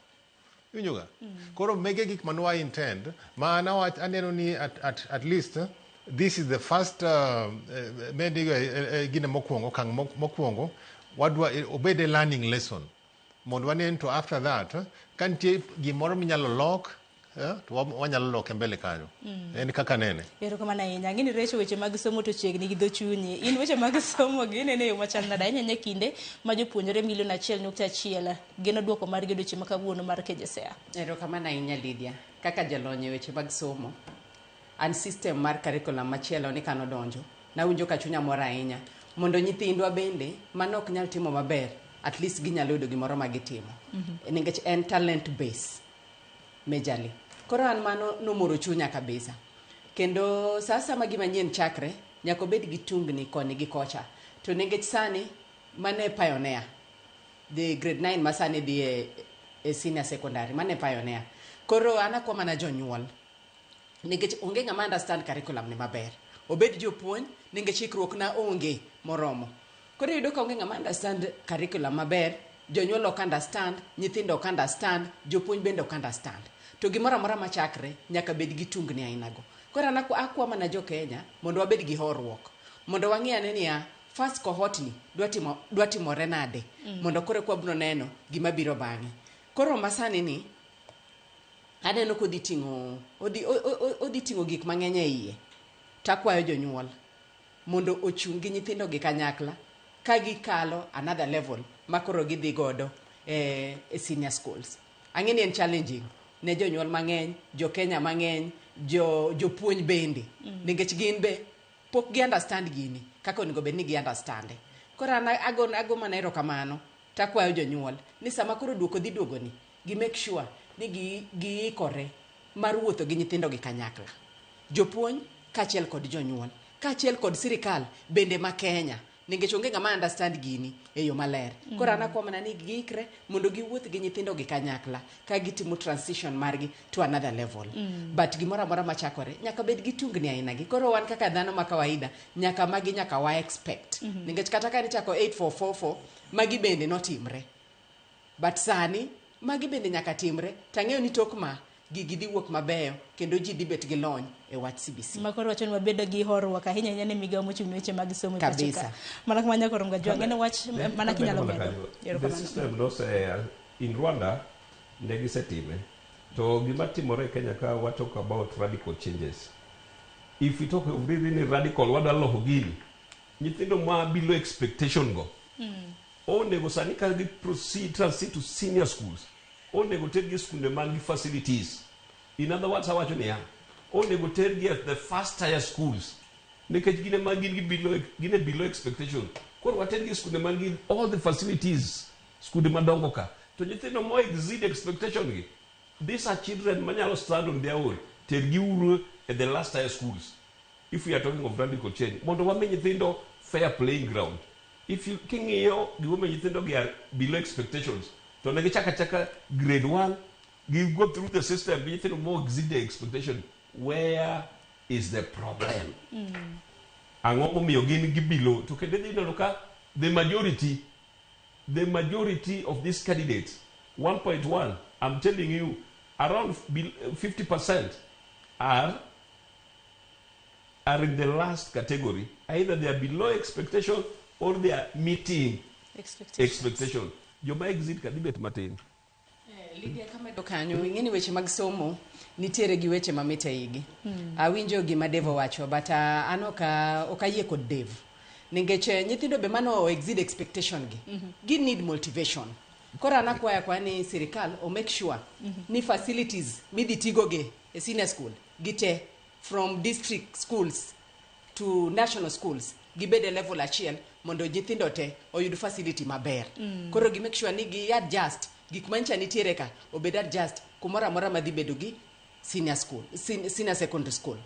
iwinjo ga. Koro mege gik mane wa intend ma an aneno ni at least this is the first mendi gine mokwongo, okang' mokwongo wadwa obed a learning lesson mondo wanen to after that ka nitie gimoro minyalo lok, to wanyalo loke mbele kanyo. En kaka nene. Erokamano ahinya. Ang'e ni recho weche mag somo to chiegni gi dho chunyi. In weche mag somo gi ineno e yo machal nade? Ahinya ahinya kinde ma jopuonjre milion 1.1 geno duoko margi odiochieng' ma kawuono mar KJSEA. Erokamano ahinya, Lydia. Kaka jalony e weche mag somo, an system mar curriculum machielo ni kanodonjo, nawinjo ka chunya mor ahinya. Mondo nyithindwa bende mano ok nyal timo maber, at least ginyalo yudo gimoro ma gitimo. Nikech en talent base majorly. Koro an mano nomoro chunya kabisa. Kendo sa asaya gima nyien chakre, nyaka obed gi tungni koni gi kocha. To nikech sani mane pioneer, the grade 9 ma sani dhi e senior secondary, mane pioneer. Koro an akwa mana jonyuol, nikech onge ng'ama understand curriculum ni maber. Obed jopuonj, nikech ikruok na onge moromo. Koro iyudo ka onge ng'ama understand curriculum maber, jonyuol ok understand, nyithindo ok understand, jopuonj bende ok understand. To gimoro amora machakre nyaka bed gi tungni aina go. Koro an akwa mana jo Kenya mondo wabed gi horuok. Mondo wang'i ane niya, first cohort ni dwa timo dwa timore nade mondo koro eka wabro neno gima biro bang'e. Koro masani ni aneno kodhi ting'o odhi odhi ting'o gik mang'eny e iye. Takwayo jonyuol mondo ochung' gi nyithindo gi kanyakla ka gikalo another level ma koro gidhi godo e senior schools. Ang'e ni en challenging ne jonyuol mang'eny, jo Kenya mang'eny, jo jopuonj bende nikech gin be pok gi understand gini kaka onego bed ni gi understand. Koro an ago mana erokamano takwayo jonyuol ni sama koro duoko dhi duogo ni gi make sure ni gi giikore mar wuotho gi nyithindo gi kanyakla. Jopuonj kaachiel kod jonyuol kaachiel kod sirikal bende ma Kenya nikech onge ng'ama understand gini e yo maler. Koro an akwa mana ni giikre mondo giwuoth gi nyithindo gi kanyakla ka gitimo transition margi to another level. But gimoro amora machakore nyaka bed gi tungni aina gi. Koro wan kaka dhano ma kawaida nyaka magi nyaka wa expect. Nikech kata ka nichako 8444 magi bende notimre. But sani magi bende nyaka timre tang'eyo ni tok ma gigi dhi wuok mabeyo kendo ji dhi bet gi lony e wach CBC. Makoro wacho ni wabedo gi horuok ahinya ahinya ne migawo mochung' ne weche mag somo e pacho Kabisa. ka. Mana kama nyakoro Mgajwang' en wach mana kinyalo medo. The Erokamano. system nose in Rwanda ne gisetime. To gima timore e Kenya ka wa talk about radical changes. If we talk of really radical wadwa loko gini. Nyithindo ma below expectation go. Onego sani ka gi proceed transit to senior schools. Onego tergi e skunde man gi facilities. In other words awacho niya, onego tergi at the first tier schools. Nikech gin ema gin gi below, gin e below expectation. Koro watergi e skunde man gi all the facilities, skunde madongo ka. To nyithindo mo exceed expectation gi, these are children manyalo stand on their own. Tergi uru at the last tier schools. If we are talking of radical change, mondo wami nyithindo fair playing ground. If you king'iyo gimomiyo nyithindo gi are below expectations, to ne gichako achaka grade 1, gi go through the system, gi nyithindo mo exceed the expectation. Where is the problem? Ang'o momiyo gin gi below? To kendo idhi neno ka the majority of these candidates, 1.1, I'm telling you, around 50% are in the last category. Either they are below expectation or they are meeting expectation. Joma exceed ka dhi bet matin. Lydia, kamedo kanyo, ing'e ni weche mag somo nitiere gi weche mamit e igi. Awinjo gima Dave owacho, but an ok ayie kod Dave. Nikech nyithindo be mano exceed expectation gi. Gi need motivation. Koro an akwayo akwaya ni sirikal o make sure ni facilities midhi tigo gi e senior school gite from district schools to national schools gibed e level achiel mondo nyithindo te oyud facility maber. Koro gi make sure ni gi adjust gik mancha nitiere ka obed adjust kumoro amora madhi bedo gi senior school, senior secondary school.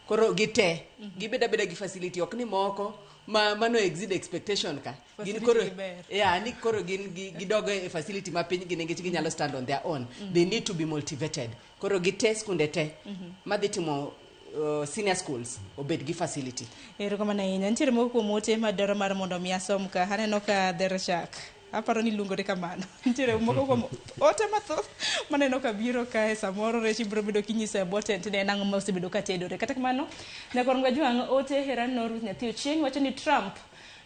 Koro gite gibed abeda gi facility, ok ni moko ma mano exceed expectation ka gin Facility koro gi ber. Yeah, ni koro gin gidogo e facility mapiny gi nikech ginyalo stand on their own. They need to be motivated. Koro gite skunde te madhi timo senior schools obed gi facility. Erokamano ahinya. Nitiere moko kuom ote madwaro mar mondo mi asom ka. Aneno ka Dershak. Aparo ni iluongore kamano. Nitiere moko kuom ote mathoth maneno ka biro kae samoro rech ibiro bedo kinyiso e bwo tent ni en ang'o ma osebedo ka tedore. Kata kamano, nyakwar Mgajwang' ote Heran Ruth Nyathi Ochieng' wacho ni Trump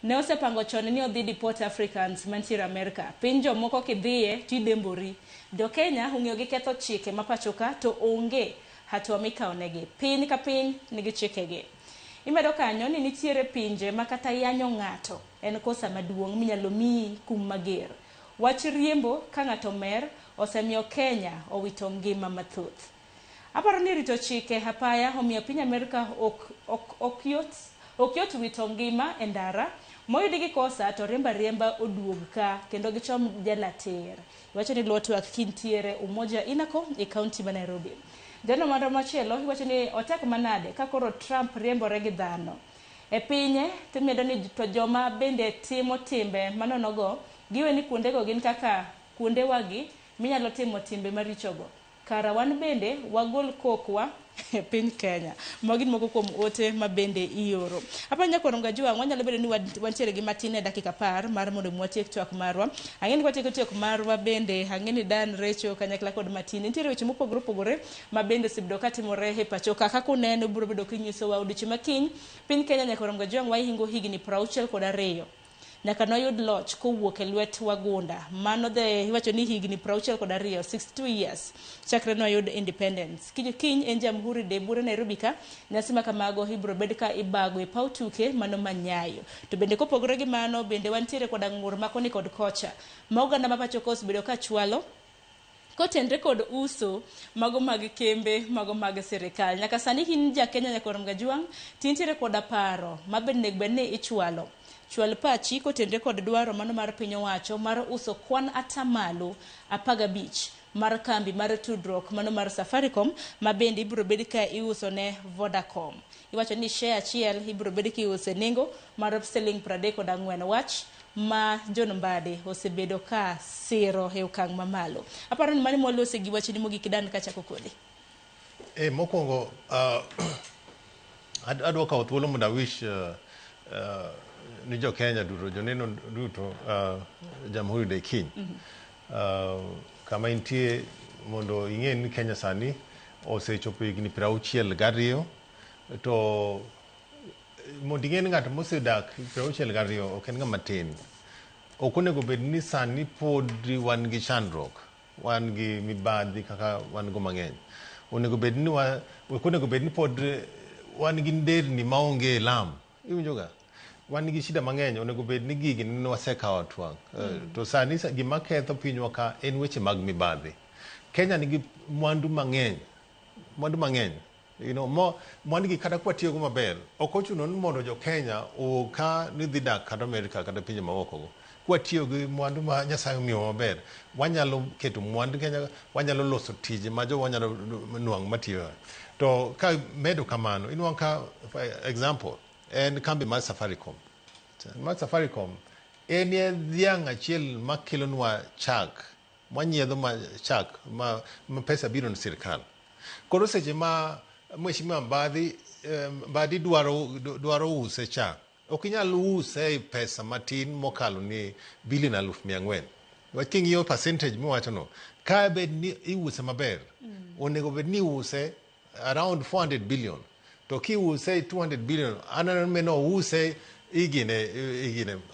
ne osepango chon ni odhi deport Africans mantiere Amerka. Piny jomoko kidhiye to idembori. Jo Kenya ong'eyo gi ketho chike ma pacho ka to onge hatua mikawo negi. Piny ka piny nigi chikegi. Imedo kanyo ni nitiere pinje ma kata yanyo ng'ato en kosa maduong' minyalo miyi kum mager. Wach riembo ka ng'ato mer osemiyo Kenya owito ngima mathoth. Aparo ni rito chike apaya omiyo piny Amerka ok yot wito ngima e ndara. Moyudi gi kosa to riembo ariemba oduog ka kendo gichom jela tir. Iwacho ni luwo twak kintiere Umoja Inako e kaunti ma Nairobi. Jano moro machielo iwacho ni otek manade ka koro Trump riembore gi dhano. E pinye timedo ni to joma bende timo timbe manonogo giwe ni kuondego gin kaka kuondewagi minyalo timo timbe marichogo. Kara wan bende wagol kokwa e piny Kenya. Magi gin moko kuom ote ma bende ioro. Apa nyakwar Ngajwang', wanyalo bedo ni wantiere gi matin e dakika 10 mar mondo mi watiek twak marwa. Ang'e ni kwatieko twak marwa bende, ang'e ni Dan Recho kanyakla kod Matin. Nitiere weche mopogore opogore ma bende osebedo katimore e pacho ka. Kaka uneno, ubiro bedo kinyisowa odiochieng' ma kiny. Piny Kenya nyakwar Ngajwang' wahingo higni 62. Nyaka noyud loch kowuok e lwet wagunda. Mano the iwacho ni higni 62, 62 years chakre noyud independence. Kiny kiny en Jamhuri Day buore Nairobi ka, nyasi ma kamago ibiro bed ka ibago e paw tuke mano ma Nyayo. To bende kopogore gi mano, bende wantiere koda ng'ur ma koni kod kocha ma oganda ma pacho ka osebedo ka chwalo kotenre kod uso mago mag kembe mago mag sirikal. Nyaka sani in ja Kenya nyakwar Mgajwang', tintiere koda paro ma bende onego bed ni ichwalo. Chwal pachi kotenre kod dwaro mano mar piny owacho mar uso kwan atamalo 15 mar kambi mar tudruok mano mar Safaricom ma bende ibiro bed ka iuso ne Vodacom. Iwacho ni share achiel ibiro bed ka iuso e nengo mar siling 34, wach ma John Mbadi osebedo ka siro e okang' mamalo. Aparo ni mano mwalose gi wachni mogik Dan kachako kodi. Mokwongo adwa kawo thuolo mondo awish ni jo Kenya duto, joneno duto Jamhuri Day kiny. Kama intie mondo ing'e ni Kenya sani osechopo higni 62, to mondo ing'e ni ng'at mosedak 62 ok en ng'ama tin. Ok onego bed ni sani pod wan gi chandruok, wan gi mibadhi kaka wan go mang'eny. Onego bed ni ok onego bed ni pod wan gi nderni maonge lam. Iwinjo ga? Wan gi shida mang'eny, onego bed ni gigi ne wasekawo twak. To sani gima ketho pinywa ka en weche mag mibadhi. Kenya nigi mwandu mang'eny. Mwandu mang'eny. You know, mwandu gi kata kwatiyogo maber, ok ochuno ni mondo jo Kenya owuog ka ni dhi dak kata Amerika kata pinje maoko go. Kwatiyo gi mwandu ma Nyasaye omiyowa maber, wanyalo keto mwandu Kenya, wanyalo loso tije ma jowa nyalo nwang'o matiyo. To ka medo kamano, inwang'o ka, for example, en kambi mar Safaricom. Mar Safaricom en e dhiang' achiel makelonwa chak, mwanyiedho ma chak ma pesa biro ne sirikal. Koro seche ma Mheshimiwa Mbadi dwaro use cha, ok inyal use e pesa matin mokalo ni bilion 400,000. Wach king'iyo percentage miwacho no, ka bed ni iuse maber, onego bed ni iuse around 400 billion. To kiuse 200 billion, aneno meno ouse igine,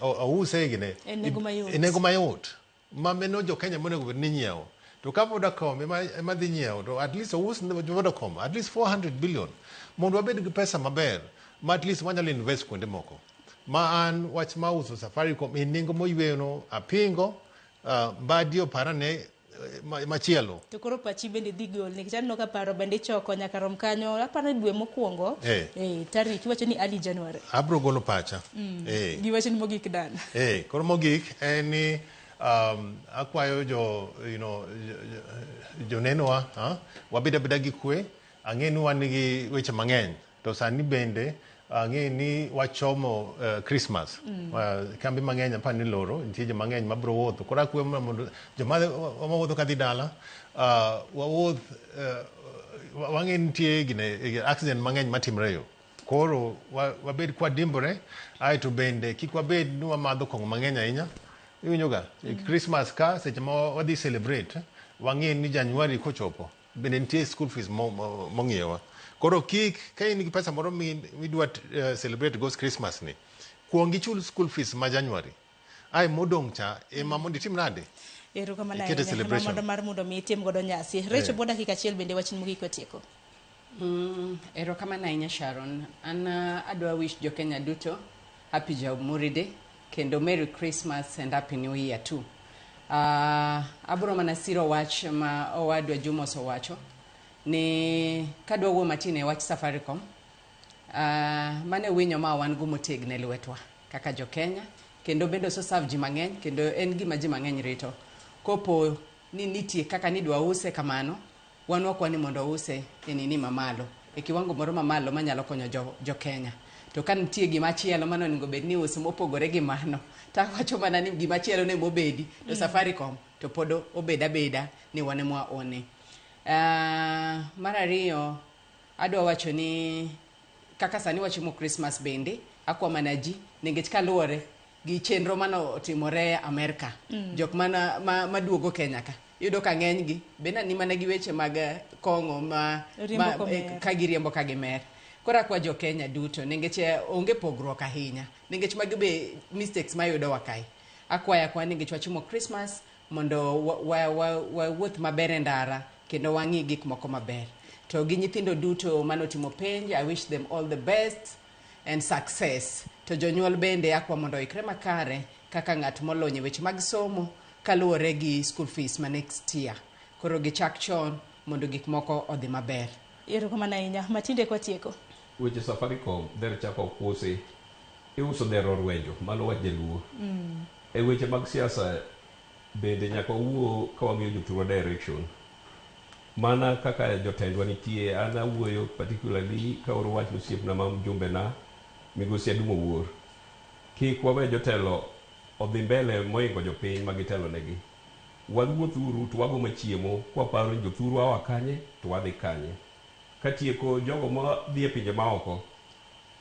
ouse igine. E nengo mayot. E nengo mayot. Ma meno jo Kenya monego bed ni nyiewo. To ka Vodacom ema dhi nyiewo, to at least ous ne Vodacom at least 400 billion mondo wabed gi pesa maber ma at least wanyalo invest kuonde moko. Ma an wach ma uso Safaricom e nengo moyweyo no apingo, Mbadi oparane machielo. To koro pachi bende dhi gol nikech aneno ka paro bende ichoko nyaka rom kanyo, aparo ni dwe mokwongo, tarik iwacho ni early January. Abro golo pacha. Giwacho ni mogik Dan. Koro mogik en ni akwayo jo, you know, jonenowa, wabed abeda gi kwe, ang'e ni wan gi weche mang'eny, to sani bende ang'e ni wachomo Christmas. Kambi mang'eny apani ni loro, nitie joma mang'eny mabiro wuotho. Koro akwayo mondo joma wuotho kadhi dala, wawuoth, wang'e ni nitie gine accident mang'eny matimre yo. Koro wabed kwadimbore, aeto bende kik wabed ni wamadho kong'o mang'eny ahinya. Iwinjo ga? Christmas ka seche ma wadhi celebrate, wang'e ni January kochopo bende nitie school fees mong'iewa. Koro kik ka in gi pesa moro midwa celebrate go Christmas ni, kuong ichul school fees ma January. Ae modong' cha ema mondo itim nade? Erokamano Ikete ahinya. celebration. Mondo mar mondo mi itim godo nyasi. Recho bo dakika achiel bende wachni mogik watieko. Erokamano ahinya Sharon. An adwa wish jo Kenya duto Happy Jamhuri Day kendo Merry Christmas and Happy New Year too. Abro mana siro wach ma owadwa Juma osewacho ni kadwa wuo matin e wach Safaricom, mano e winyo ma wan go motegno e lwetwa kaka jo Kenya, kendo bende oseserve ji mang'eny kendo en gima ji mang'eny rito. Kopo ni nitie kaka nidwa use kamano, wan wakwa ni mondo ouse e nini mamalo, e kiwango moro mamalo manyalo konyo jo Kenya. To ka nitie gima chielo mano onego bed ni iuso mopogore gi mano, to awacho mana ni gima chielo ne mobedi, to Safaricom to pod obed abeda ni wan ema waone. Mar ariyo, adwa wacho ni kaka sani wachimo Christmas bende, akwa mana ji nikech kaluwore gi chenro mane otimore Amerka, jok mana maduogo Kenya ka, iyudo ka ng'eny gi bende ni mana gi weche mag kong'o ma, Riembo ma komer. Ka giriembo ka gimer. Koro akwa jo Kenya duto nikech onge pogruok ahinya, nikech magi be mistakes mayudowa kae. Akwayo akwa nikech wachimo Christmas mondo wawuoth maber e ndara kendo wang'i gik moko maber. To gi nyithindo duto manotimo penj, I wish them all the best and success. To jonyuol bende akwa mondo oikre makare kaka ng'at molony e weche mag somo kaluwore gi school fees ma next year. Koro gichak chon mondo gik moko odhi maber. Erokamano ahinya. Matinde kwatieko. Weche Safaricom dher chako kusi iuso dher orwenjo mano wach jaluo. E weche mag siasa bende nyaka wawuo ka wamiyo jothurwa direction. Mana kaka jotendwa nitie, an awuoyo particularly kaoro wach ne osiepna ma mjumbena migosi Adum Owuor. Kik wawe jotelo odhi mbele moingo jopiny ma gitelo negi. Wawuothuru to wago machiemo kwaparo ni jothurwa oa kanye to wadhi kanye. Katieko jogo madhi e pinje maoko,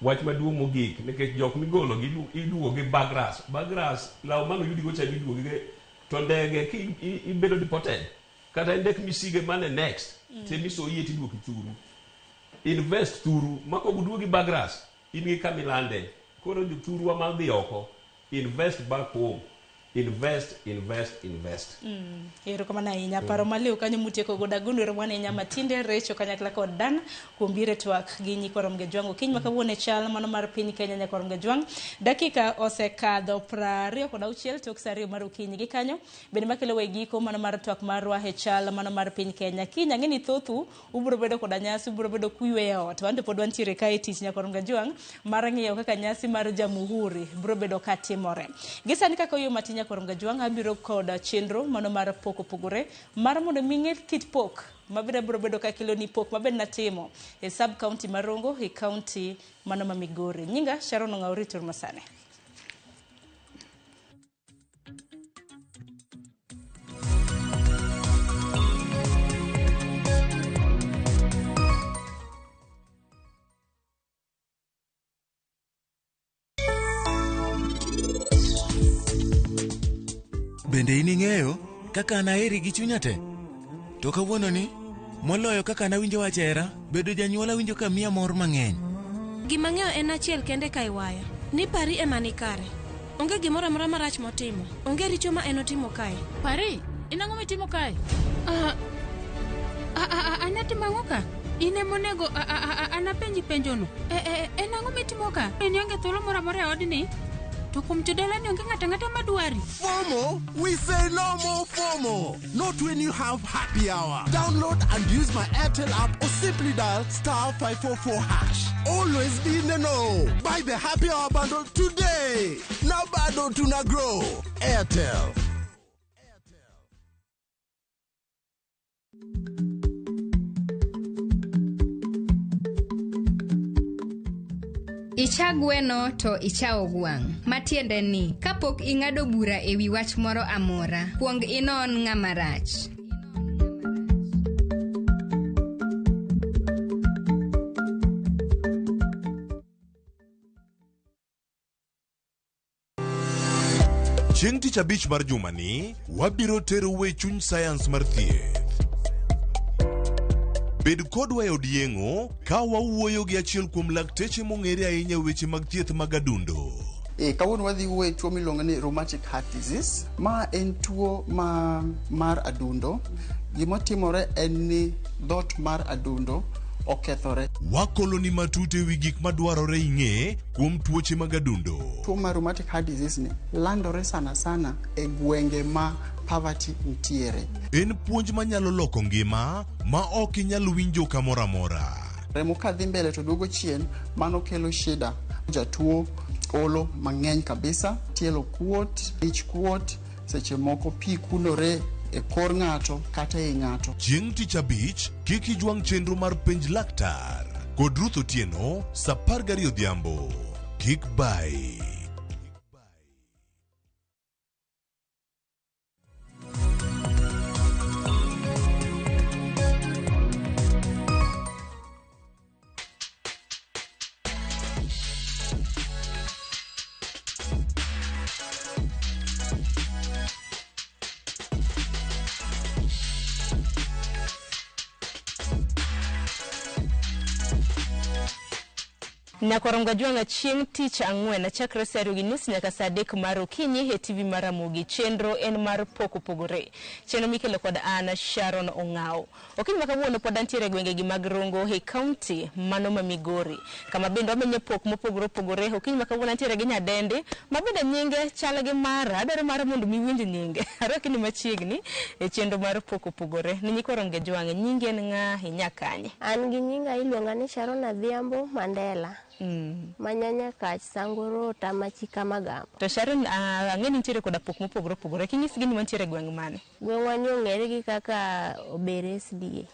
wach maduong' mogik nikech jok migolo gi iduogo gi bagras. Bagras law manoyudigo cha miduogo gi to ndege ki ibedo deported kata ndek misige mane next temisoyie tiduoki thuru. Invest thuru ma kok oduogi bagras in gi kamilande. Koro jothurwa madhi oko invest back home. Invest, invest, invest. Erokamano ahinya. Paro maliw kanyo mutieko godo agondo erokamano ahinya Matinde, Recho kanyakla kod Dan kuom biro e twak gi nyikwa Ramogi Ajwang'. Okinyi ma kawuono e chal mano mar piny Kenya nyakwa Ramogi Ajwang'. Dakika osekadho 26 tok sa 2 mar okinyi gi kanyo. Bende makelo wa e giko mano mar twak marwa e chal mano mar piny Kenya. Kiny ang'e ni thothu ubiro bedo koda nyasi, ubiro bedo kuyweyo e ot. Wan to pod wantiere kae tich nyakwa Ramogi Ajwang' mar ng'iyo kaka nyasi mar Jamuhuri biro bedo ka timore. Gi sani kaka oyo matin nyakwa Ramogi Ajwang' abiro kod chenro mano mar pok opogore mar mondo mi ing'e kit pok mabende abiro bedo kakelo ni pok mabende natimo e sub county ma Rongo e county mano ma Migori. Nyinga Sharon Ong'aw Ritor Masane. Bende in ing'eyo kaka an aheri gi chunya te? To kawuono ni, moloyo kaka nawinjo wach hera, bedo janyuol awinjo ka miya mor mang'eny. Gima ang'eyo en achiel kende ka iwaya. Ni Pari ema ni kare. Onge gimoro amora marach motimo. Onge richo ma en otimo kae. Pari, in ang'o mitimo kae? Anatimo ang'o ka? In ema onego anapenji penjono. En ang'o mitimo ka? In ionge thuolo moro amora e odni? To kuom jodalani onge ng'ato ang'ata madwari. FOMO? We say no more FOMO. Not when you have happy hour. Download and use my Airtel app or simply dial star 544 hash. Always be in the know. Buy the happy hour bundle today. Now bado tuna grow. Airtel. Icha gweno to icha ogwang'. Matiende ni, kapok ing'ado bura e wi wach moro amora, kuong inon ng'ama rach. Chieng' tich abich mar jumani, wabiro terou e chuny sayans mar thieth. Bed kodwa e od yeng'o ka wawuoyo gi achiel kuom lakteche mong'ere ahinya e weche mag thieth mag adundo. Kawuono wadhi wuoyo e tuo miluongo ni rheumatic heart disease. Ma en tuo ma mar adundo. Gimotimore en ni dhoot mar adundo okethore. Wakoloni matut e wi gik madwarore ing'e kuom tuoche mag adundo. Tuo mar rheumatic heart disease ni landore sana sana e gwenge ma poverty nitiere. En puonj manyalo loko ngima ma ok inyal winjo kamoro amora. Remo kadhi mbele to duogo chien, mano kelo shida. Jatuo olo mang'eny kabisa, tielo kuot, ich kuot, seche moko pi kunore e kor ng'ato kata ei ng'ato. Chieng' tich abich, kik ijwang' chenro mar penj laktar kod Ruth Otieno sa 12 odhiambo. Kik bayi. Nyakorongo Jwang'a chieng' tich ang'wen chakre saa 2:30 nyaka saa 3 mar okinyi e TV mar Ramogi. Chenro en mar pok opogore. Chenro mikelo kod an Sharon Ong'ao. Okinyi ma kawuono pod antiere e gwengegi mag Rongo e kaunti mano ma Migori. Kama bende wamenye pok mopogore opogore. Okinyi ma kawuono antiere gi nyadendi ma bende nyinge chal gi mara. Adwaro mar mondo mi iwinj nyinge. Arwaki ni machiegni e chenro mar pok opogore. Ni nyikwarongo Jwang'a, nyingi en ng'a, inya kanye? An gi nyinga iluonga ni Sharon Adhiambo Mandela. Manyanya kach Sangoro Tamachika Magamba. To Sharon, ang'e ni nitiere koda pok mopogore opogore. Kinyisgi ni wantiere e gweng' mane? Gweng'wa ni ong'ere gi kaka Obere SDA.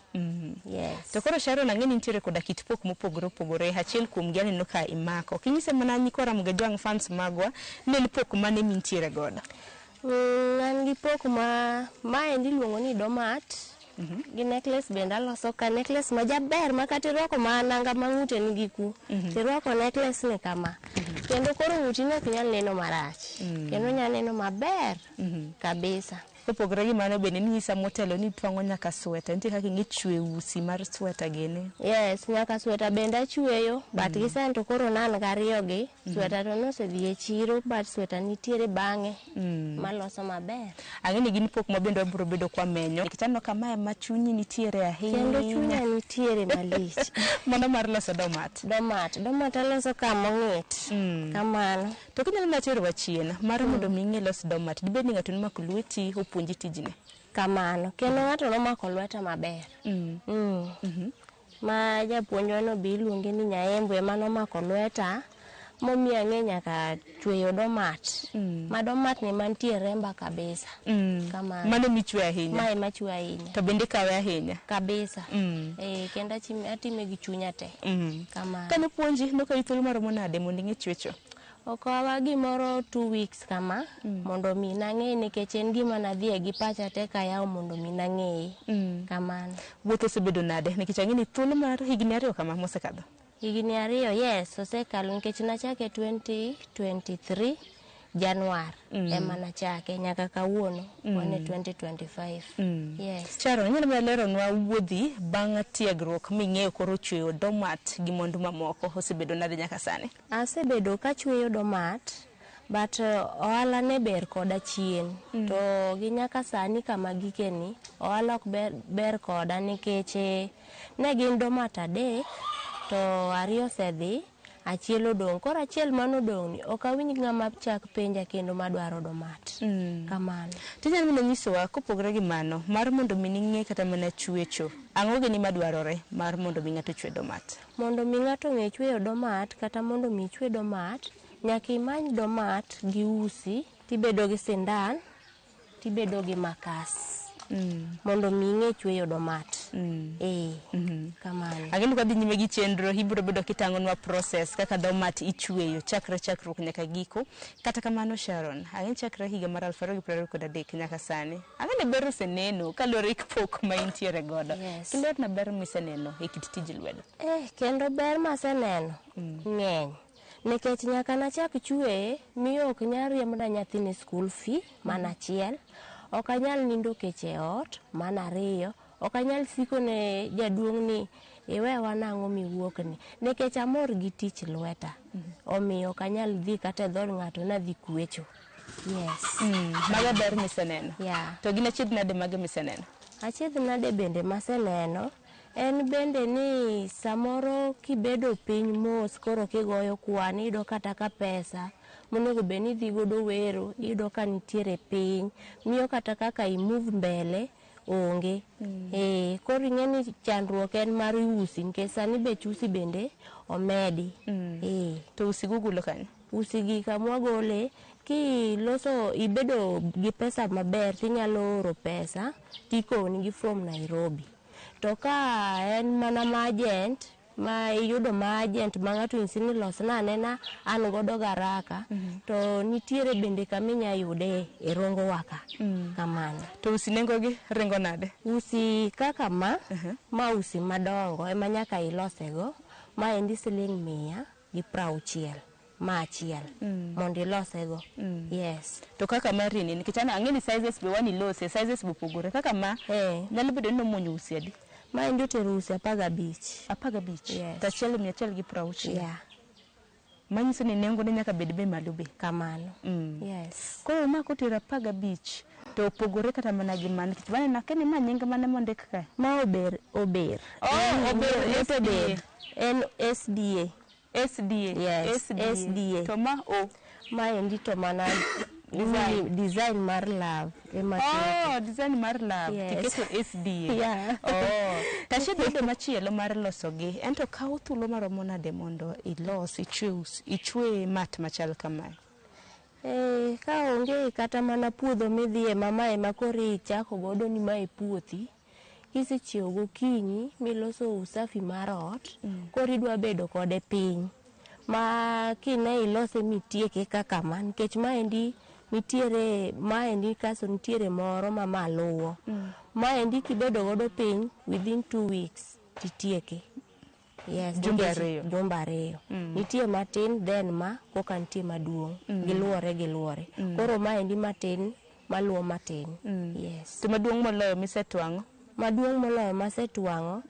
Yes. To koro Sharon, ang'e ni nitiere koda kit pok mopogore opogore. Achiel kuom gi aneno ka imako. Kinyise mana nyikwa Ramogi Ajwang' fans magwa, ni en pok mane mintiere godo? An gi pok ma maendi iluongo ni domat. Gi necklace bende aloso ka necklace ma jaber ma kata irwako ma nanga ma ng'ute nigi ku. Tirwako necklace ni kama. Kendo koro ng'uti no ok nyal neno marach. Kendo nyalo neno maber kabisa. Kopogore gi mano bende ninyisa motelo ni twang'o nyaka sweta. Nitie kaka ing'e chwe usi mar sweta gini. Yes, nyaka sweta bende achweyo, but gi sani to koro ne an gariyo gi. Sweta to nosedhi e chiro, but sweta nitiere bang'e maloso maber. Ang'e ni gin pok ma bende wabiro bedo kwa menyo. Nikech aneno ka mae ma chunyi nitiere ahinya. Kendo chunya nitiere malich. Mano mar loso domat. Domat, domat aloso kama ong'it. Kamano. To kinyalo mana terowa chien mar mondo mi ing'e los domat, dibed ni ng'ato nomako lweti opuonji tijni? Kamano. Kendo ng'ato nomako lweta maber. Ma japuonjwa no be iluonge ni Nyaembo ema nomako lweta momiyo ang'e nyaka chweyo domat. Ma domat ni mantie remba kabisa. Kamano. Mano michwe ahinya. Mae machwe ahinya. To bende ikawe ahinya. Kabisa. Kendo atime gi chunya te. Kamano. Kane puonji, nokawi thuolo maromo nade mondo ing'e chwecho? Okawa gimoro 2 weeks kama mondo mi nang'e nikech en gima nadhiye gi pacha te kayawo mondo mi nang'eye. Kamano. Wuoth osebedo nade? Nikech ang'e ni thuolo mar higni 2 kama mosekadho. Higni 2, yes, osekalo nikech nachake 2023 Januar ema nachake nyaka kawuono wan e 2025. Yes. Sharon, inyalo mana leronwa wuodhi bang' tiegruok ming'eyo koro chweyo domat gi mwandu mamoko osebedo nade nyaka sani? Asebedo kachweyo domat, but ohala ne ber koda chien. To gi nyaka sani kama gikeni, ohala ok ber koda nikech ne gin domat 3 to 2 osedhi, achiel odong'. Koro achiel manodong' ni ok awinj ng'ama chak penja kendo madwaro domat. Kamano. Tinyalo mana nyisowa kopogore gi mano mar mondo mi ning'e kata mana chwecho, ang'o gini madwarore mar mondo mi ng'ato ochwe domat? Mondo mi ng'ato ong'e chweyo domat kata mondo mi ichwe domat, nyaka imany domat gi usi, tibedo gi sindan, tibedo gi makas. Mondo mi ing'e chweyo domat. Kamano. Ang'e ni kwadhi nyime gi chenro, ibiro bedo kitang'onwa process kaka domat ichweyo chakre chakruok nyaka giko. Kata kamano Sharon, ang'e chakre higa mar 2023 nyaka sani. Ang'e ni ber oseneno kaluwore gi pok ma intiere godo. Yes. Kilerna ber miseneno e kit tij lwedo. Kendo ber maseneno ng'eny. Nikech nyaka nachak chweye, miyo ok nyal riembna nyathini school fee mana achiel. Ok anyal nindo kech e ot, mana 2. Ok anyal siko ne jaduong' ni iwewa nang'o miwuokni. Nikech amor gi tich lweta. Omiyo ok anyal dhi kata e dhood ng'ato nadhi kwecho. Yes. Mago ber miseneno. Yeah. To gin achiedh nade mage miseneno? Achiedh nade bende maseneno en bende ni samoro kibedo piny mos koro kigoyo kwan iyudo kata ka pesa monego bed ni idhi godo wero iyudo ka nitiere piny miyo kata kaka i move mbele onge. Koro ing'e ni chandruok en mar usi nikech sani bech usi bende omedi. To usi gugolo kanyo? Usi gi kamwagole kiloso ibedo gi pesa maber tinyalo oro pesa tikoni gi from Nairobi. To ka en mana ma agent ma iyudo ma agent ma ng'ato nyisi ni losna anena an godo garaka, to nitiere bende kama inya yude e Rongo waka. Kamano. To usi nengo gi ringo nade? Usi kaka ma, ma usi madongo ema nyaka ilosego, ma endi siling 160 ma achiel mondo ilosego. Yes. To kaka mari ni nikech an ang'e ni sizes be wan ilose, sizes be opogore. Kaka ma nyalo bedo ni nomuonyo usi adi? Ma endi otero usi 15. 15? Yes. To achiel 160. Yeah. Manyiso ni nengone nyaka bed be malo be. Kamano. Yes. Koro ma kotero 15 to opogore kata mana gi mano nikech maneno akia ni ma nying mane mondik kae. Ma ober ober. Oh, ober Not SDA. ober. En SDA. SDA. Yes, SDA. SDA. To ma O. Maendi to mana Design. design mar love ema Oh, design mar love. Yes. Tiketo SDA. Yeah. Oh. Tachiel bedo machielo mar losogi. Ento kawo thuolo maromo nade mondo ilos, ichwe, ichwe mat machal kamae? Ka onge kata mana puodho midhiye ma mae ma koro ichako godo ni mae puothi, kisechiewo gokinyi miloso usafi mar ot, koro idwa bedo kode piny. Ma kine ilose mitieke kaka ma, nikech maendi nitiere, maendi kasto nitiere moro ma ma luwo. Maendi kibedo godo piny within 2 weeks titieke. Yes, Jumbe nikech ariyo. Jumbe ariyo. Nitie matin then ma koka nitie maduong'. Giluwore giluwore. Koro maendi matin maluwo matin. Yes. To maduong' moloyo misetwang'o? Maduong' moloyo masetwang'o,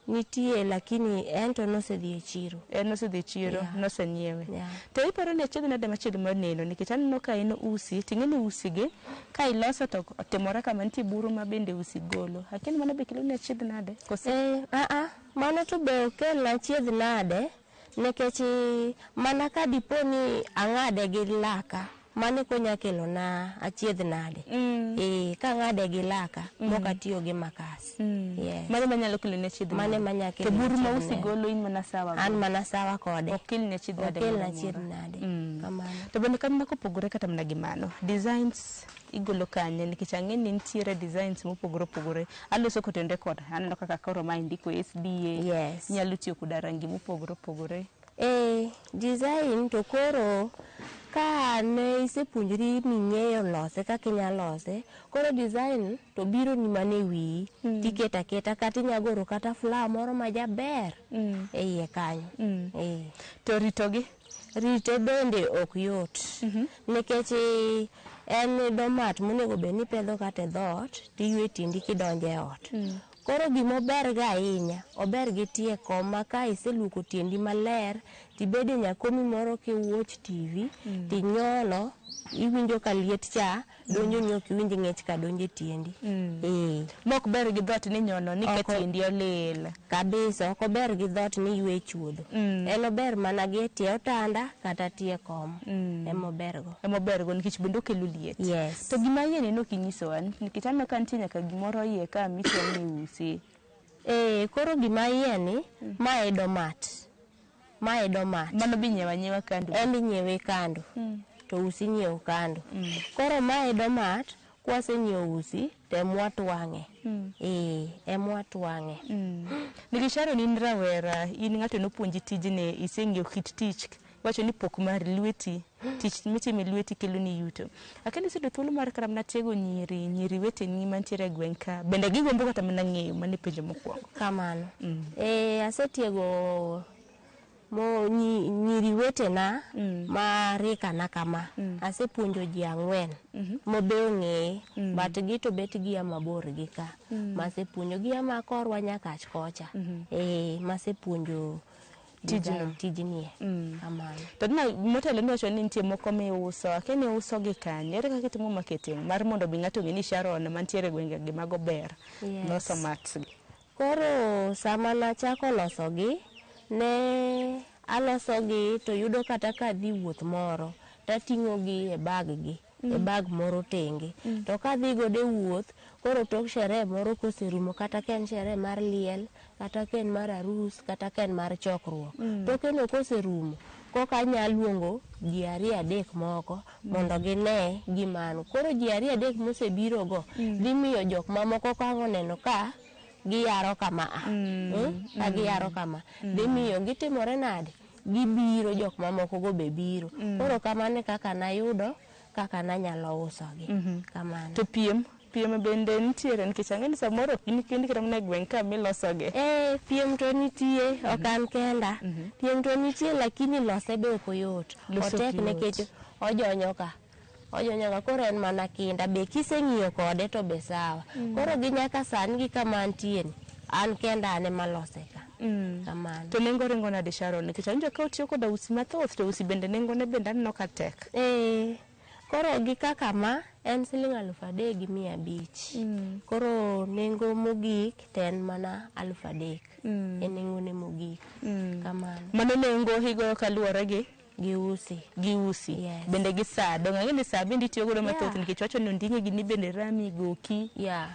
nitie lakini en to nosedhi e chiro. En nosedhi e chiro, Yeah. nosenyiewe. Yeah. To iparo ni achiedh nade machielo mar neno nikech aneno ka en usi, ting'e ni usi gi ka iloso to otimore kama nitie buru ma bende usi golo. Akia ni mano be kelo ni achiedh nade? Kose? Mano to be ok kelna achiedh nade nikech mana ka dipo ni ang'ade gi laka, mano eko nya kelona achiedh nade. Ka ang'ade gi laka, mok atiyo gi makas. Yes. Mano manyalo keloni achiedh Mano nade? ema nya To kelona buru ma achiedh usi nade. golo in mana sawa An go? mana sawa kode. Ok kelni achiedh nade Ok kelna moro amora. achiedh nade. Kamano. To bende kamano kopogore kata mana gi mano, designs igolo kanye nikech ang'e ni nitiere designs mopogore opogore. Aloso kotenore kod aneno kaka koro ma indiko SDA. Yes. Inyalo tiyo koda rangi mopogore opogore. Design to koro ka ne isepuonjri ming'eyo lose kaka inya lose, koro design to biro ni mana e wiyi, tiketo aketa kata inya goro kata flower moro majaber e iye kanyo. To ritogi? Rite bende ok yot. Nikech en domat monego bed ni ipedho kata e dhoot, tiywe tiendi kidonjo e ot. Koro gima ober ga ahinya, ober gi tie kom ma ka iseluoko tiendi maler, tibede nyakomi moro kiwatch TV, tinyono, iwinjo ka liet cha, donjo ni ok iwinj ng'ich ka donjo e tiendi. Mok ber gi dhoot ni nyono ni ka tiendi olil. Kabisa, ok ober gi dhoot ni ywe e chuodho. En ober mana gi e tie otanda kata tie kom. Ema ober go. Ema ober go nikech bende okelo liet. Yes. To gima iye ni nok inyisowa nikech aneno ka nitie nyaka gimoro iye ka michwa ni usi. Koro gima iye ni, ma e domat. Ma e domat. Mano be inyiewo anyiewa kando. En inyiewe kando. To usi inyiewo kando. Koro ma e domat, kwasenyiewo usi, to emwa twang'e. Emwa twang'e. Nikech Sharon in rawera, in ng'ato nopuonji tijni, iseng'eyo kit tich. Iwacho ni pok mar lweti, tich mitimo e lweti kelo ni yuto. Akia ni iseyudo thuolo mar kata mana tiego nyiri, nyiri weteni mantiere e gweng' ka, bende gigombo kata mana ng'eyo mano e penjo mokwongo. Kamano. Asetiego nyiri wetena ma rikana kama. Asepuonjo ji 4 mobe ong'eye, but gi to bet gia mabor gi ka. Masepuonjo gia ma korwa nyaka kocha. Masepuonjo Tijno. Tijni. Kamano. To na motelo niwacho ni nitie moko miuso, akia ni iuso gi kanye, ere kaka itimo marketing mar mondo mi ng'ato ong'e ni Sharon mantiere e gwenge gi mago ber loso mats gi. Koro sama nachako losogi, ne alosogi to yudo kata ka adhi wuoth moro, tating'o gi e bag gi, e bag moro tenge. To kadhi godo e wuoth, koro tok sherehe moro koserumo, kata ka en sherehe mar liel, kata ka en mar arus, kata ka en mar chokruok. Tokeno koserumo, koka anya luongo ji 2 3 moko mondo gine gima an. Koro ji 2 3 mosebiro go, dhi miyo jok mamoko ka ang' oneno ka giyaro kama a. Ka giyaro kama. Dhi miyo gitimore nade? Gibiro, jok mamoko go be biro. Koro kamano e kaka nayudo kaka nanyalo usogi. Kamano. To piem bende nitiere nikech ang'e ni samoro ok in kendi kata mana e gweng' ka milosogi. Piem to nitie, ok an kenda. Piem to nitie lakini lose be ok oyot. Loso ok Otek yot. nikech ojonyo ka. Ojonyo ka koro en mana kinda be kiseng'iyo kode to be sawa. Koro gi nyaka sani gi kama antie ni, an kenda an ema lose ka. Kamano. To nengo ringo nade Sharon? Nikech awinjo ka utiyo koda usi mathoth to usi bende nengone bende aneno ka tek. Ee, koro gi kaka ma en siling 3500. Koro nengo mogik to en mana 3000. E nengone mogik. Kamano. Mano nengo igoyo kaluwore gi gi usi. Gi usi. Yes. Bende gi saa. Donge ang'e ni saa bende itiyo godo mathoth Yeah. nikech wacho ni onding'e gini bende rami goki. Yeah.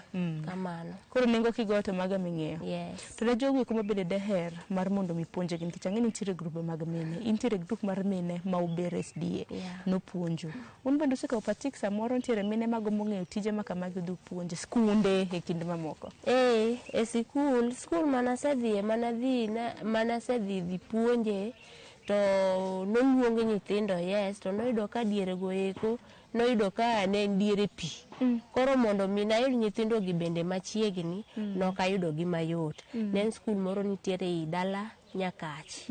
Kamano. Koro nengo kigoyo to mago ming'eyo. Yes. To ne jogo eko ma bende daher mar mondo mi puonjgi nikech ang'e ni nitiere grube mag mine. Nitiere grup mar mine ma Uber SDA Yeah. nopuonju. Un bende usekawo patik samoro nitiere mine magombo ng'eyo tije ma kamagi udhi puonje skunde e kind mamoko. Ee, e sikul, skul manasedhiye manadhi manasedhi dhi puonje to noluong nyithindo yes to noyudo ka diere go eko noyudo ka ne en diere pi. Koro mondo mi nayud nyithindo gi bende machiegni nokayudo gi mayot. Ne en skul moro nitiere ei dala Nyakach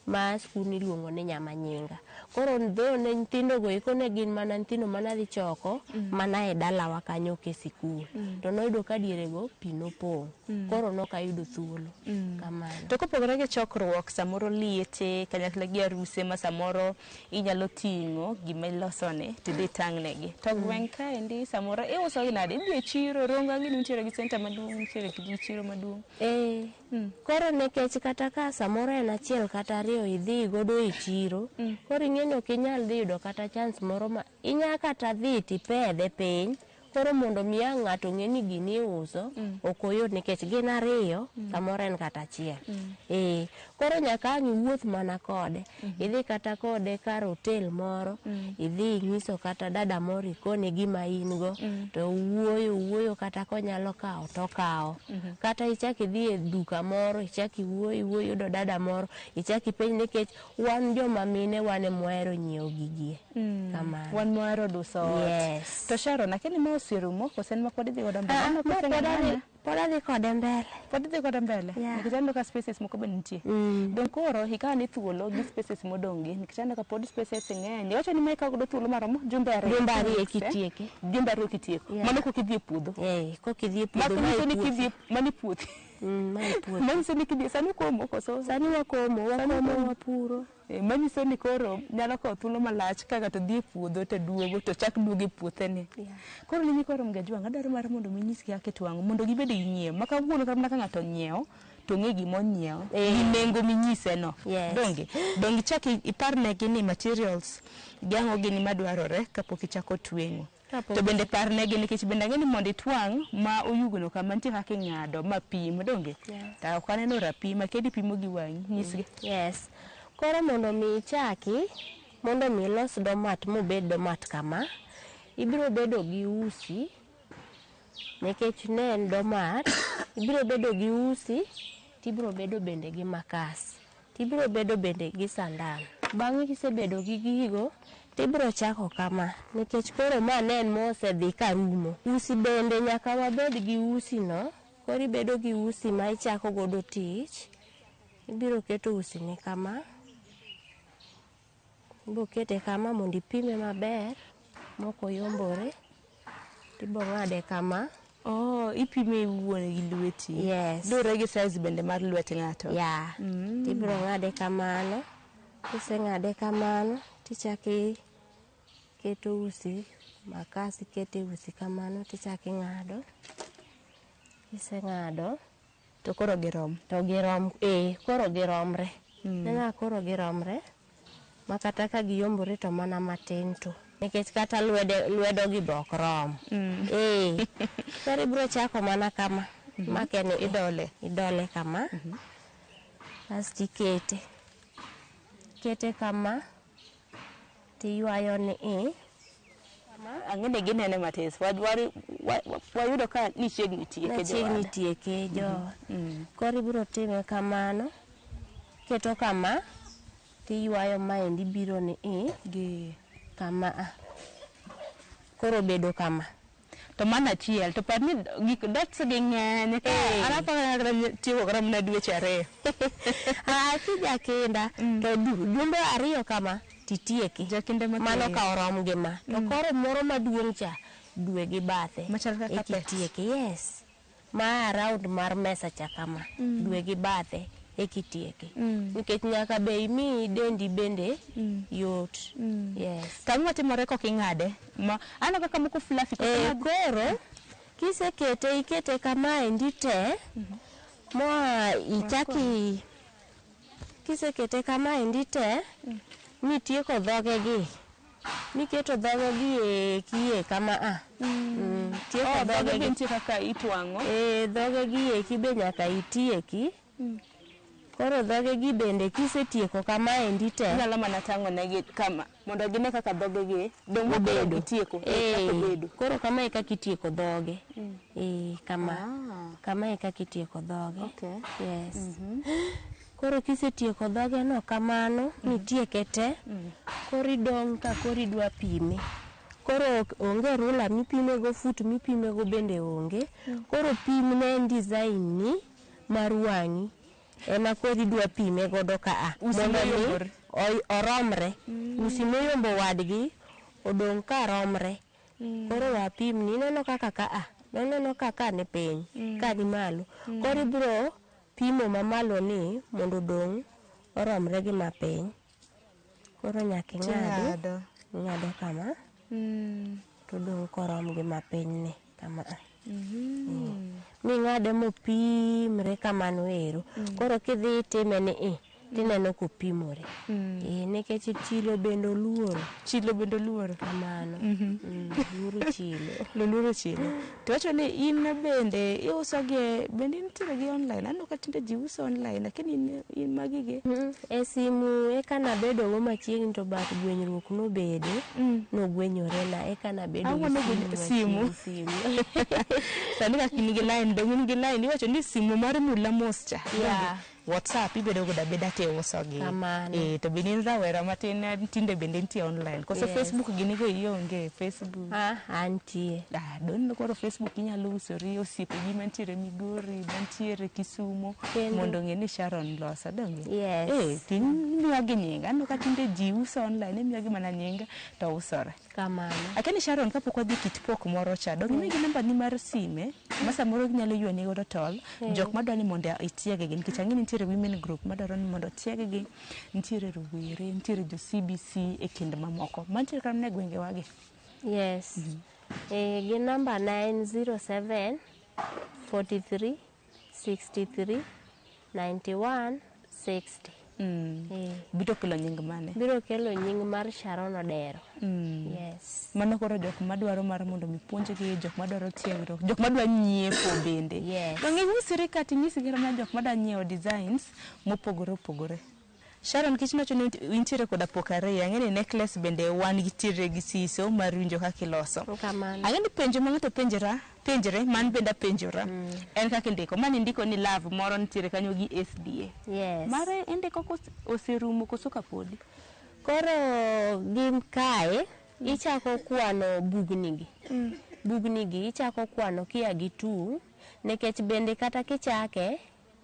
ma skul niluongo ni Nyamanyinga. Koro dho ne nyithindo go eko ne gin mana nyithindo manadhi choko mana e dalawa kanyo ok e sikul. To noyudo ka diere go pi nopong'. Koro nokayudo thuolo. Kamano. To kopogore gi chokruok samoro liete kanyakla gi aruse ma samoro inyalo ting'o gima ilosoni tidhi itang'negi. To gweng' kaendi samoro iuso gi nade? Idhi e chiro Rongo ang'e ni untiere gi center maduong' nitiere gi chiro maduong'. Ee, koro nikech kata ka samoro en achiel kata ariyo idhi godo e chiro, koro ing'e ni ok inyal dhi yudo kata chance moro ma inya kata dhi tipedhe piny. Koro mondo mi ang' ng'ato ng'e ni gini iuso, ok oyot nikech gin ariyo, samoro en kata achiel. Ee, koro nyaka ang' iwuoth mana kode. Idhi kata kode kar hotel moro, idhi inyiso kata dada moro ikone gima in go, to wuoyo wuoyo kata konyalo kawo to okawo. Kata ichak idhi e duka moro, ichak iwuoyo iwuoyo iyudo dada moro, ichak ipenj nikech wan joma mine wan ema wahero nyiewo gigie. Kamano. Wan mwahero duso ot. Yes. To Sharon, akia ni ma oserumo koso en ma pod idhi godo mbele? Ah, Aneno ma ka pod oseng'ado pod adhi kode mbele. Pod idhi kode mbele? Yeah. Nikech aneno ka spaces moko be nitie. Dong' koro ikawo ni thuolo gi spaces modong' gi nikech aneno ka pod spaces ng'eny. Iwacho ni ma ikawo godo thuolo maromo jumbe ariyo. Jumbe ariyo Two weeks, eh? kitieke. Jumbe ariyo kitieko. Yeah. Mano koka idhi e puodho. Eh, koka idhi e puodho. Ma ma e nyiso ni puothi. kidhi mano e puothi. Ma e puothi. Manyiso ni kidhi sani ukomo koso? Sani wakomo, wakomo, wapuro. Manyiso ni koro nyalo kawo thuolo malach ka ng'ato dhi e puodho to duogo to chak duogo e puotheni. Koro ne nyikwa Ramogi Ajwang', adwaro mar mondo mi inyisgi kaka itwang'o mondo gibed gi ng'iewo. Ma kawuono kata mana ka ng'ato onyiewo to ong'e gima onyiewo gi nengo minyise no. Yes. Donge? Donge ichak iparnegi ni materials gi ang'o gini madwarore kapok ichako tweng'o. To bende parnegi nikech bende ang'e ni mondo itwang' ma oyugno kama nitie kaka ing'ado ma pim donge? Yeah. To ok aneno rapim, akia ni ipimo gi wang'i, nyisgi. Yes. Koro mondo mi ichaki, mondo mi ilos domat mobed domat kama, ibiro bedo gi usi, nikech ne en domat, ibiro bedo gi usi, tibiro bedo bende gi makas, tibiro bedo bende gi sandan. Bang'e kisebedo gi gigo, tibiro chako kama, nikech koro ma ne en mosedhi karumo. Usi bende nyaka wabed gi usi no, koro ibedo gi usi ma ichako godo tich, ibiro keto usi ni kama, ibiro kete kama mondo ipime maber, mok oyombore, tibiro ng'ade kama. Oh, ipime iwuon gi lweti. Yes. Luwore gi size bende mar lwet ng'ato. Yeah. Tibiro ng'ade kamano, kiseng'ade kamano, tichako iketo usi, makas ikete usi kamano, tichako ing'ado. Kiseng'ado, to koro girom. To girom, koro giromre. Neno ka koro giromre, ma kata ka giyombore to mana matin to. Nikech kata lwedo gi be ok rom. Koro ibiro chako mana kama. Make ni Idole. Idole kama. Asto ikete. Ikete kama, tiywayo ni i. Ang'e ni ginene matis. Wayudo ka ni chiegni tieke Nachiegni joada. tieke jo. Koro ibiro time kamano. Keto kama, tiywayo maendi biro ni i. Gi. Kama a. Koro bedo kama. To mano achiel, to par ni gik dots gi ng'eny. Ka an aparo kata tieko kata mana dweche ariyo. Ah, kijakinda, to jumbe ariyo kama, titieki. Jakinda mapiyo. Mano ka orom gi ma. To koro moro maduong' cha, dwe gi bathe. Machal kaka Eka pet. itieke, yes. Ma round mar mesa cha kama, dwe gi bathe. Ekitieke. Nikech nyaka be imi dendi bende yot. Yes. To ang'o matimore kok ing'ade? Ma aneno kaka moko fluffy koso Eh, mag- koro kisekete ikete kamaendi te moa ichaki kisekete kamaendi te mitieko dhogegi miketo dhogegi eki e kama a tieko Oh, dhoge dhogegi. be nitie kaka itwang'o. Eh, dhogegi eki be nyaka itieki. Koro dhogegi bende kisetieko kamaendi te Inyalo mana tang'o negi kama mondo gine kaka dhogegi dong' ma koro obedo. itieko Eh, kaka obedo. Koro kama e kaka itieko dhoge. Eh, kama. Kama e kaka itieko dhoge. Yes. Koro kisetieko dhoge no kamano, mitieke te, koro idong' ka koro idwa pime. Koro onge rula mipimego, fut mipimego bende onge. Koro pimne en design ni mar wang'i. Ema koro idwa pime godo ka a. Usi Mondo mi moyombore. oromre. Usi moyombo wadgi odong' ka romre. Koro wapimni, ineno kaka ka a, noneno ka ka ni piny, ka ni malo. Koro ibiro pimo mamalo ni mondo odong' oromre gi mapiny. Koro nyaka ing'adi, Ting'ado. ing'ado kama, to odong' korom gi mapiny ni, kama a. Ming'ade mopimre kamano ero. Koro kidhi itime ni i, tineno kopimore. Eh, nikech chilo bende oluoro. Chilo bende oluoro. Kamano. Luoro chilo. Loluoro chilo. To wacho ni in bende iuso gi bende intiere gi online. Aneno ka tinde ji uso online lakini in magi gi. E simu eka nabedo go machiegni to but gwenyruok nobede, nogwenyorena eka nabedo Ang'o gi nogwenyo- simu? machiegni, simu. Sani kaka in gi line dong in gi line iwacho ni simu mar mula mos cha. Yeah. WhatsApp ibedo godo abeda tiuso gi. Kamano. Eh, to bende in rawera matin tinde bende nitie online. Koso Yes. Facebook gini go ionge Facebook. Ah, antie. Ah, don koro Facebook inyalo usori osiepegi mantiere Migori, mantiere Kisumo Kendo. mondo ong'e ni Sharon loso donge. Yes. Eh, timiyogi nying. Aneno ka tinde ji uso online, imiyogi mana nying to usore. Kamano. Akeni Sharon kapok wadhi kit pok moro cha, dong imigi namba ni mar sime ma samoro ginyalo ywani godo tol, jok madwa ni mondo itieg gi nikech ang'e ni nitiere women group madwaro ni mondo otieg gi, nitiere rowere, nitiere jo CBC e kind mamoko. Mantiere kamano e gwengewa gi. Yes. Eh, gi namba na en 07 43 63 91 60. Eh. Biro kelo nying mane? Biro kelo nying mar Sharon Odero. Yes. Mano koro jok madwaro mar mondo mi puonjgi, jok madwaro tiegruok, jok madwa nyiepo bende. Yes. Dong iusri kata inyisgi mana jok madwa nyiewo designs mopogore opogore. Sharon kich nowacho ni intiere koda pok ariyo, ang'e ni necklace bende wan gitiere gi siso mar winjo kaka iloso. Kamano. Ang'e ni penjo ma ng'ato penjre, man bende apenjora, en kaka indiko. Mane indiko ni love moro nitiere kanyo gi SDA. Yes. Mare indiko oserumo koso kapodi? Koro gin kae ichako kwano bugni gi. Bugni gi ichako kwano kia gi tung' nikech bende kata kichake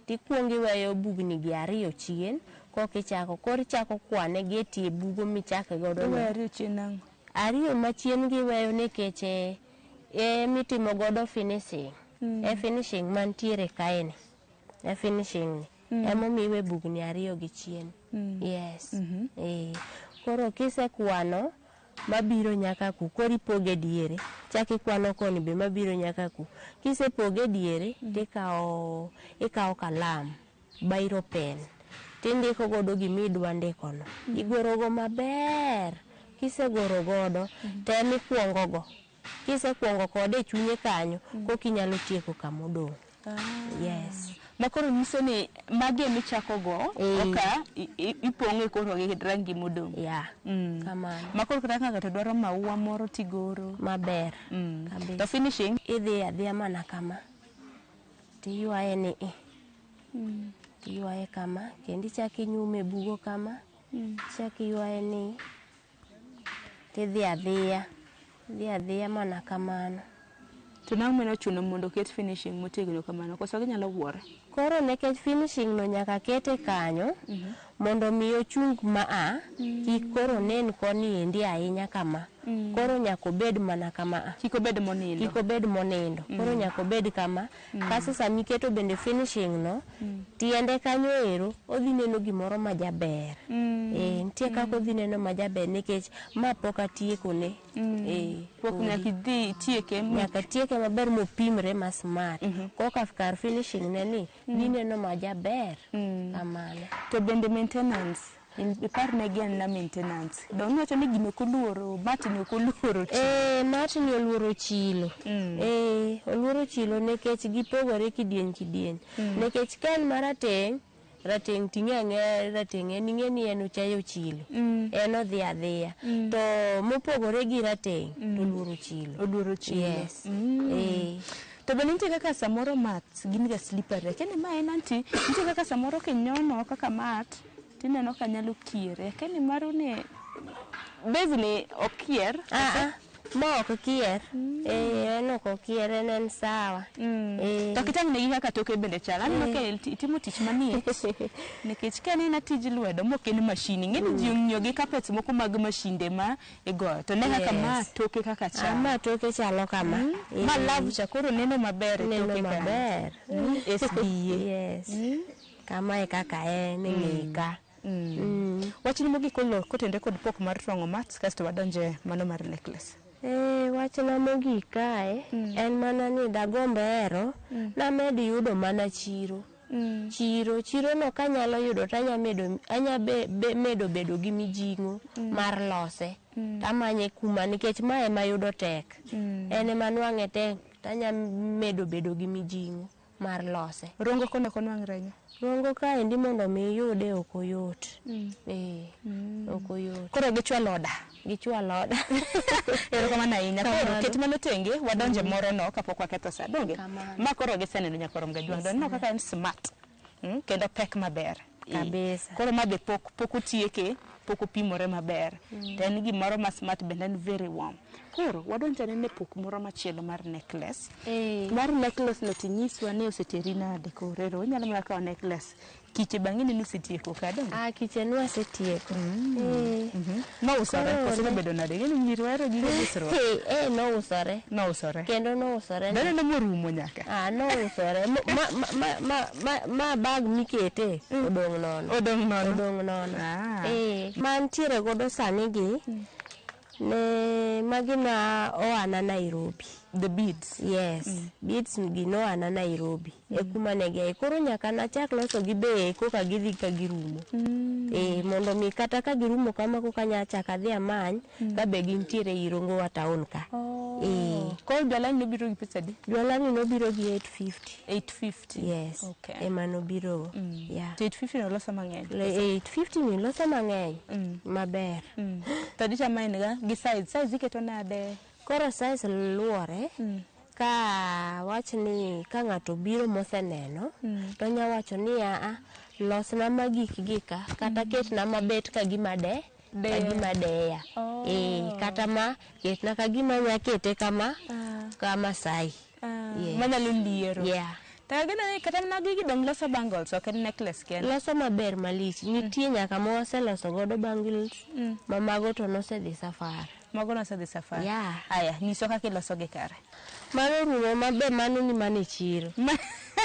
tikuongo iweyo bugni gi ariyo chien koka ichako. Koro ichako kwane gi e tie bugo michake godo no. Iweyo ariyo chien nang'o? Ariyo machien gi iweyo nikech e mitimo godo finishing. E finishing mantiere kae ni. E finishing ni. Emomiyo iwe bugni ariyo gi chien. Yes. Eh. Koro kisekwano mabiro nyaka ku, koro ipoge diere. Chak ikwano koni be mabiro nyaka ku. Kisepoge diere, tikawo ikawo kalam, biro pen, tindiko godo gimidwa ndikono. Igoro go maber. Kisegoro godo, tem ikuongo go. Kisekuongo kode e chunye kanyo, koka inyalo tieko kamodong'. Yes. Ma koro nyiso ni magi emichako go, oka ipong'e koro gi rangi modong'. Yeah. Kamano. Ma koro kata ka ng'ato dwaro maua moro tigoro. Maber. Kabisa. To finishing? Idhi adhiya mana kama. Tiywaye ni i. Tiywaye kama, kendo ichako inyume e bugo kama. Ichako iywaye ni tidhi adhiya. Idhi adhiya mana kamano. To nang'o mane ochuno mondo oket finishing motegno kamano? Koso ginyalo wuore? Koro nikech finishing no nyaka kete kanyo, mondo mi ochung ma a, kik koro nen koni endi ahinya kama. Koro nyaka obed mana kama a. Kik obed monindo. Kik obed monindo. Koro nyaka obed kama. Kasto sama iketo bende finishing no, tiende kanyo ero odhi neno gimoro ma jaber. Nitie kaka odhi neno ma jaber nikech ma pok atieko ne. Pok nyaka idhi itieke. Nyaka tieke maber mopimre ma smart. Koka kar finishing ne ni dhi neno ma jaber. Kamano. To bende maintenance. Ipar ne gi en na maintenance. Dong iwacho ni gino ok oluoro, matni ok oluoro chilo. Matni oluoro chilo. Oluoro chilo nikech gipogore kidieny kidieny. Nikech ka en marateng', rateng' ting'e ang'eya rateng' en ing'e ni en ochayo chilo. En odhi adhiya. To mopogore gi rateng' to oluoro chilo. Oluoro chilo. Yes. To bende nitie kaka samoro mat gin ga slippery. Akia ni ma en anti, nitie kaka samoro kinyono kaka mat tineno ka nyalo kiere. Akia ni maru ni base ni ok kier. Ma ok kier. En ok okier, en sawa. To kitang' negi kaka toke bende chal. Aneno ka itimo tich manie. Nikech ka aneno tij lwedo mok en mashin, ing'e ni ji ong'iyo gi carpets moko mag mashinde ma igoyo. To ne kaka ma toke kaka chal. Ma toke chalo kama. Ma love cha koro neno maber e Neno toke kanyo. maber. SDA. Yes. Kama e kaka en e ng'eye ka. Wachni mogik kotenore kod pok mar twang'o mats kasto wadonje mano mar necklace. Wachna mogik kae en mana ni dagomb hero named yudo mana chiro. Chiro no kanyalo yudo to anya medo bedo gi mijing'o mar lose. Tamanye kuma nikech ma ema yudo tek. En ema nwang'e tek tanya medo bedo gi mijing'o mar lose. Rongo kono ok onwang're ahinya? Rongo kaendi mondo mi iyude ok oyot. Ok oyot. Koro gichwalo oda. Gichwalo oda. Erokamano ahinya. Koro Kamano. ket mano tenge, wadonje moro no kapok waketho sa. Donge? Kamano. Ma koro giseneno nyakorom Gajwang'. Yes. Doneno kaka en smart. Kendo pek maber. Kabisa. Koro ma be pok otieke, pok opimore maber. To en gimoro ma smart bende en very warm. Koro wadonjo ane pok moro machielo mar necklace. Mar necklace no tinyiswa ni oseteri nade koro ero inyalo mana kawo necklace. Kiche bang'e ni osetieko ka donge? Kiche ni wasetieko. Nousore, Koro koso ne- nobedo nade? Ing'e ni nyiri ohero gige usruok. Nousore. Nousore. Kendo nousore. Daneno morumo nyaka. Nousore. Ma bag mikete odong' nono. Odong' nono. Odong' nono. Mantiere godo sani gi, ne magi na oana Nairobi. The beads. Yes. Beads gi noana Nairobi. E kuma ne giaye. Koro nyaka nachak loso gi be koka gidhi ka girumo. Mondo mi kata ka girumo kama koka anya chak adhi amany, ka be gintiere Irongo wa town ka. Koro jwalani nobiro gi pesa adi? Jwalani nobiro gi 850. 850. Yes. Okay. Ema nobiro go. Yeah. To 850 no loso mang'eny. 850 ni loso mang'eny. Maber. To dicha ma en ga gi size. Size iketo nade? Koro size luwore. Ka wach ni ka ng'ato biro moseneno, to onya wacho ni aa, losna magik gi ka, kata ketna mabet ka gima de, ka Deya. gima deya. Kata ma ketna ka gima anya kete kama, ka Masai. Yes. Manyalo liero. Yeah. To ageno ni kata mana gigi dong loso bangles, ok en necklace kende. Loso maber malich. Nitie nyaka ma waseloso godo bangles, ma mago to nosedhi safar. Mago nosedhi safar. Yeah. Aya, nyiswa kaka iloso gi kare. Mano rumo maber, mano ni mana e chiro.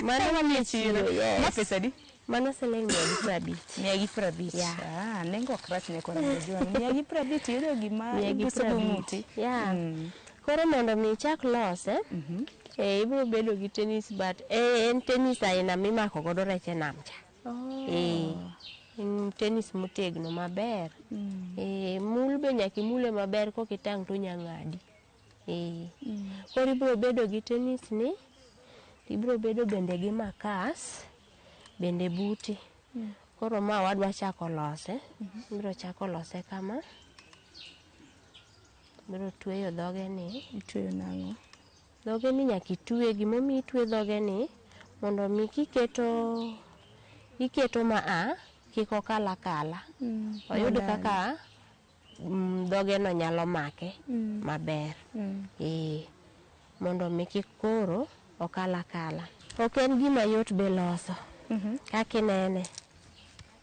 Mano ni e chiro, yes. Ma pesa adi? Mano siling 150. 150. Yeah. Nengo ok rach ne koro Gajwang'. 150 yudo gima Mia gi ibuso go prabich. ng'uti. Yeah. Koro mondo mi ichak lose, ibiro bedo gi tennis bat. En tennis aina mimako godo rech e nam cha. En tennis motegno maber. Mul be nyaka imule maber kok itang' to onya ng'adi. Koro ibiro bedo gi tennis ni, ibiro bedo bende gi makas, bende buti. Koro ma wadwa chako lose. Ibiro chako lose kama. Ibiro tweyo dhoge ni. Itweyo nang'o? Dhoge ni nyaka itwe. Gimomiyo itwe dhoge ni, mondo mi kiketo, iketo ma a, kik okal akala. Oyud Modani. kaka dhoge no nyalo make maber. Mondo mi kik koro okal akala. Ok en gima yot be loso. Kaka inene.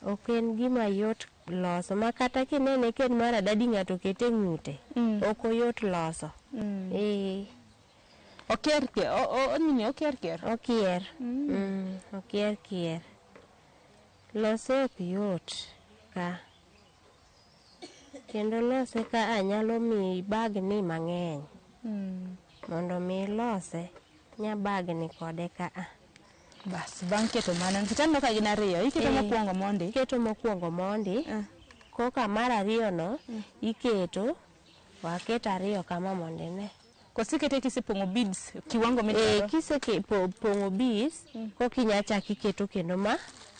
Ok en gima yot loso ma kata kinene ka en maradadi ng'ato okete e ng'ute. Ok oyot loso. Ee. Okier kier, nini okier kier? Okier. Okier kier. Lose ok yot ka. Kendo lose ka anyalo miyi bagni mang'eny. Mondo mi ilose, nya bagni kode ka a. Bas, bang' keto mano, nikech aneno ka gin ariyo, iketo mokwongo mondi. Iketo mokwongo mondi. Koka mar ariyo no, iketo, waket ariyo kama mondo ine. Koso ikete kisepong'o beads kiwango midwaro? Kisepong'o beads, koka inya chak iketo kendo ma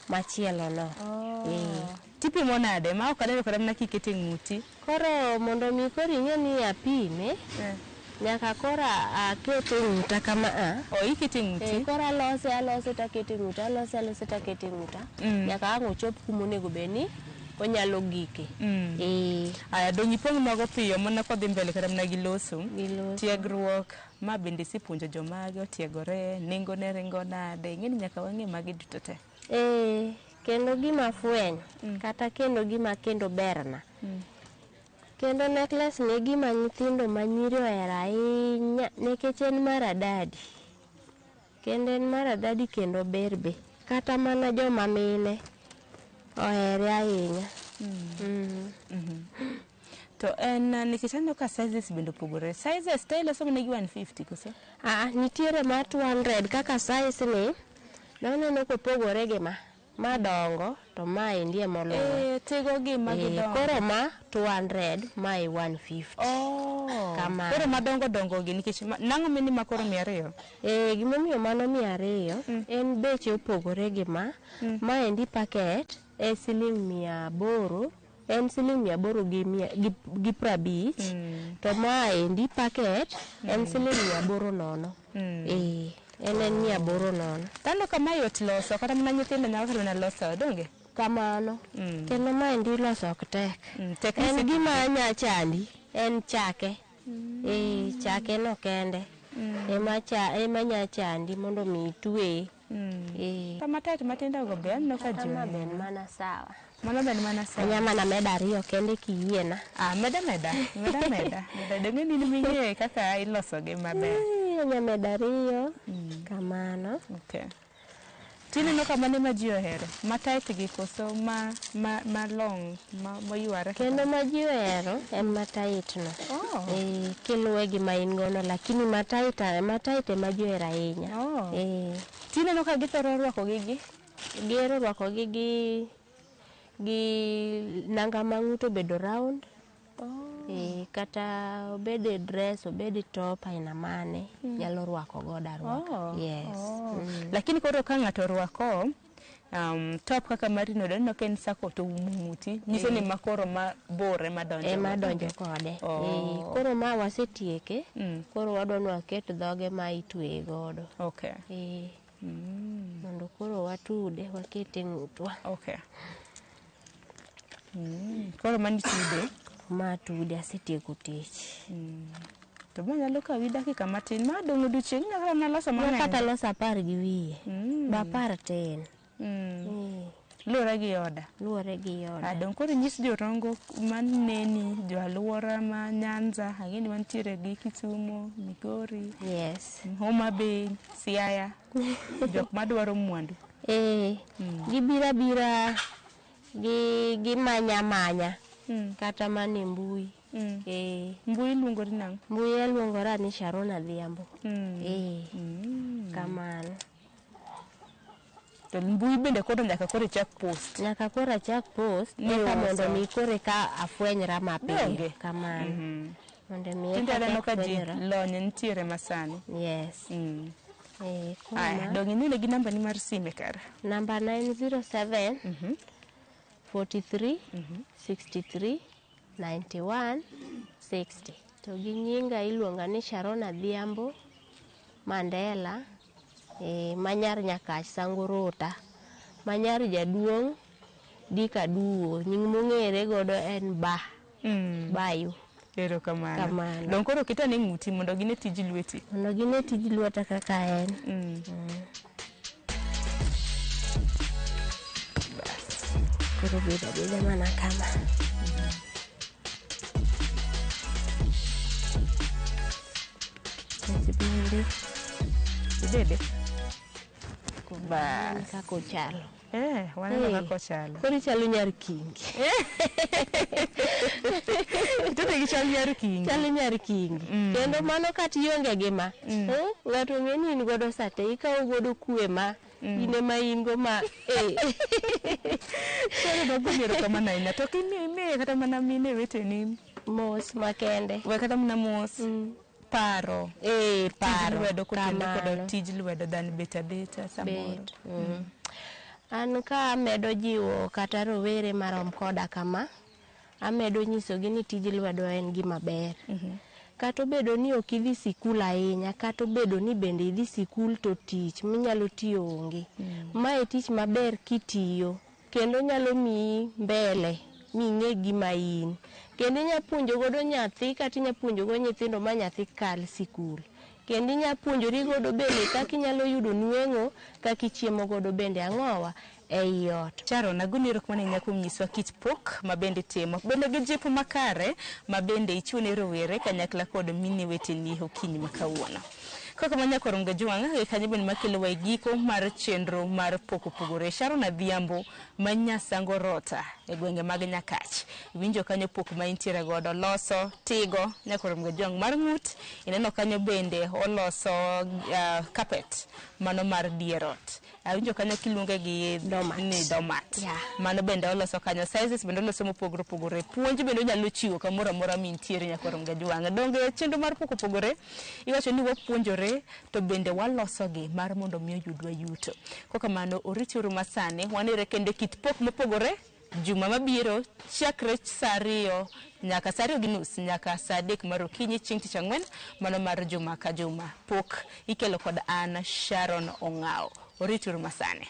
machielo no. Tipimo nade? Ma ok aneno kata mana kikete ng'uti. Koro mondo mi koro ing'e ni apime, nyaka koro akete ng'uta kama a. Oh, ikete ng'uti? Koro alose alose takete ng'uta, alose alose takete ng'uta. Nyaka ang' ochop kuma onego bed ni onyalo gike. Aya, dong' ipong' mago piyo mana kodhi mbele kata mana gi loso. Tiegruok, ma bende isepuonjo jomage otiegore, nengo ne ringo nade, ing'e ni nyaka wang'e magi duto te. Kendo gima afwenyo, kata kendo gima kendo berna. Kendo necklace ni gima nyithindo manyiri ohero ahinya nikech en maradadi. Kendo en maradadi kendo ber be. Kata mana joma mine ohere ahinya. To en nikech aneno ka sizes bende opogore. Sizes te iloso mana gi 150 koso? Nitiere mar 200 kaka size ni, naneno kopogore gi ma. Madongo to ma endi ema oluwe. Tigo gi ma gidongo. Koro ma 200, ma e 150. Kamano. Koro madongo dongo gi nikech nang'o mini ma koro 200? Gimomiyo mano 200, en beche opogore gi ma. Ma endi packet e siling 800, en siling 800 gi mia, gi, gi 50. To ma endi packet en siling 800. En en 800. Tano kama yot loso, kata mana nyithindo nyalo kata mana loso, donge? Kamano. Kendo ma endi loso ok tek. Tek En ni gima nya chandi, en chake. Chake no kende. Ema cha, ema nya chandi mondo mi itwe. Kama tet matindo go be aneno ka Kata ji ma ohero. ben mana sawa. Mano ben mana sawa. Anya mana meda ariyo kende kiyiena. Meda meda, meda meda. Meda donge ni ming'e kaka iloso gi maber. Anya meda ariyo. Kamano. Okay. Tineno ka mane ma ji ohero? Ma tight gi koso ma long, ma moyware? Kendo ma ji ohero en ma tight no. Kiluwe gi ma in gono, lakini ma tight, ma tight ema ji ohero ahinya. Tineno ka githoro rwako gi gi? Gihero rwako gi gi nanga ma ng'ute obedo round. Kata obed e dress, obed e top aina mane, nyalo rwako godo arwaka. Yes. Lakini koro ka ng'ato orwako top kaka mari no, aneno ka en sako to oumo ng'uti, nyiso ni makoro ma bor ema donjo Ema godo. donjo kode. Koro ma wasetieke, koro wadwa ni waket dhoge ma itweye godo. Mondo koro watude, wakete ng'utwa. Koro mani tude? Ma tude, asetieko tich. To ma nyalo kawi dakika matin, ma dong' odiochieng' inyalo kata mana loso mang'eny. Kata loso 10 gi wiye. Ba 10 tin. Luwore gi oda. Luwore gi oda. Dong' koro nyis jorongo maneni, jo alwora ma Nyanza, ang'e ni wantiere gi Kisumo, Migori. Homa Bay, Siaya, jok madwaro mwandu. Gibiro abira gi manya manya. Kata mana e mbui. Mbui iluongori nang'o? Mbui aluongora ni Sharon Adhiambo. Kamano. To mbui bende koro nyaka koro ichak post. Nyaka koro achak post, Ni eka mondo uso. mi koro eka afwenyra mapiyo. Donge? Kamano. Mondo mi Tinde eka aneno ka ji afwenyra. lony nitiere masani. Yes. Koro Aya, dong' inene gi namba ni mar sime kara. Namba 907 43 63 91 60. To gi nyinga iluonga ni Sharon Adhiambo Mandela, manyar Nyakach Sangorota, manyar jaduong' Dika Duo, nying mong'ere godo en Ba. Bayu. Erokamano. Kamano. Dong' koro ketane ng'uti mondo gine tij lweti. Mondo gine tij lweta kaka en. Koro bedo abeda mana kama. Chach bende. Ibede. Bas. Kaka ochalo. Waneno kaka ochalo. Koro ichalo nyar kingi. To be gichal nyar kingi. Chalo nyar kingi. Kendo mano kata ionge gi ma. Ng'ato ng'e ni in godo sate, ikawo godo kwe ma. In ema in go ma. Koro mago erokamano ahinya. To kimiye kata mana mine weteni mos makende. We kata mana mos. Paro. Paro. Tij lwedo kotindo Kamano. kod tij lwedo dhan bet abeta samoro. An ka amedo jiwo kata rowere marom koda kama, amedo nyisogi ni tij lwedo en gima ber. Kata obedo ni ok idhi sikul ahinya, kata obedo ni bende idhi sikul to tich minyalo tiyo onge. Mae tich maber kitiyo, kendo nyalo miyi mbele, ming'e gima in. Kendo inya puonjo godo nyathi kata inya puonjo go nyithindo ma nyathi kal sikul. Kendo inya puonjori godo bende kaka inyalo yudo nweng'o, kaka ichiemo godo bende ang'owa ei ot. Sharon, agoni erokamano ahinya kuom nyiswa kit pok ma bende itimo. Bende gi jip makare ma bende ichiwo ne rowere kanyakla kod mine weteni okinyi ma kawuono. Kaka manya koro Ngajwang', e kanyo bende makelowa e giko mar chenro mar pok opogore. Sharon Adhiambo ma Nyasango Rota e gwenge mag Nyakach. Iwinjo kanyo pok ma intiere godo loso tigo nyakoro Ngajwang' mar ng'ut. Ineno kanyo bende oloso carpet mano mar dier ot. Awinjo kanyo kiluonge gi Domat. Ni domat. Mano bende oloso kanyo sizes bende oloso mopogore opogore. Puonj bende onyalo chiwo kamoro amora mintiere nyakoro Ngajwang'. Donge chenro mar pok opogore iwacho ni wapuonjore to bende walosogi mar mondo mi oyudwa yuto. Kokamano orituru masani wanere kendo kit pok mopogore juma mabiro chakre saa 2 nyaka saa 2:30 nyaka saa 3 mar okinyi chieng' tich ang'wen mano mar juma ka juma. Pok ikelo kod an Sharon Ong'ao. Orituru masani.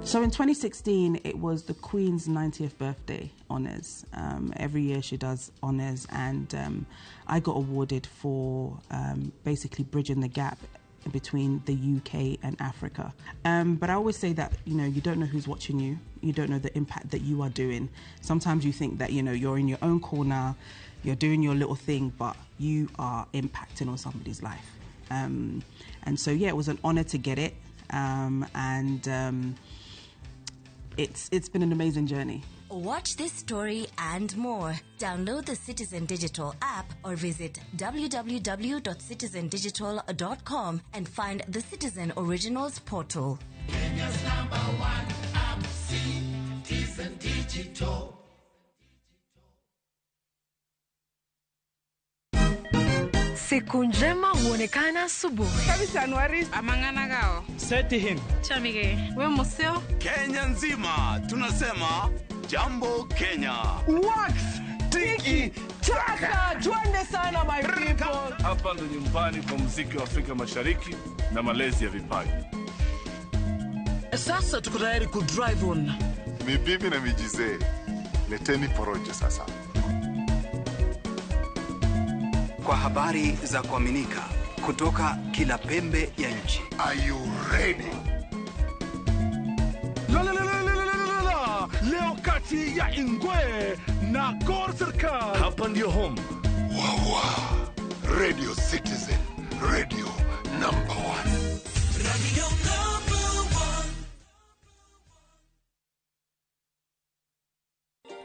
So in 2016, it was the Queen's 90th birthday honours. Every year she does honours, and I got awarded for basically bridging the gap between the UK and Africa. But I always say that, you know, you don't know who's watching you. You don't know the impact that you are doing. Sometimes you think that, you know, you're in your own corner, you're doing your little thing, but you are impacting on somebody's life. And so, yeah, it was an honour to get it. It's been an amazing journey. Watch this story and more. Download the Citizen Digital app or visit www.citizendigital.com and find the Citizen Originals portal. Kenya's number one app, Citizen Digital. Siku njema huonekana asubuhi. Kabisa Anuari amangana gao. Seti him. Chamige. We museo. Kenya nzima tunasema jambo Kenya. Wax tiki taka. Twende sana my people. Hapa ndo nyumbani kwa muziki wa Afrika Mashariki na malezi ya vipaji. Sasa tuko tayari ku drive on. Ni bibi na mijize. Leteni porojo sasa. Kwa habari za kuaminika kutoka kila pembe ya nchi. Are you ready? La la la la la la la. Leo kati Kati ya Ingwe na Gor Serikal. Hapa ndio home. Wawa. Radio Citizen, radio number 1. Radio number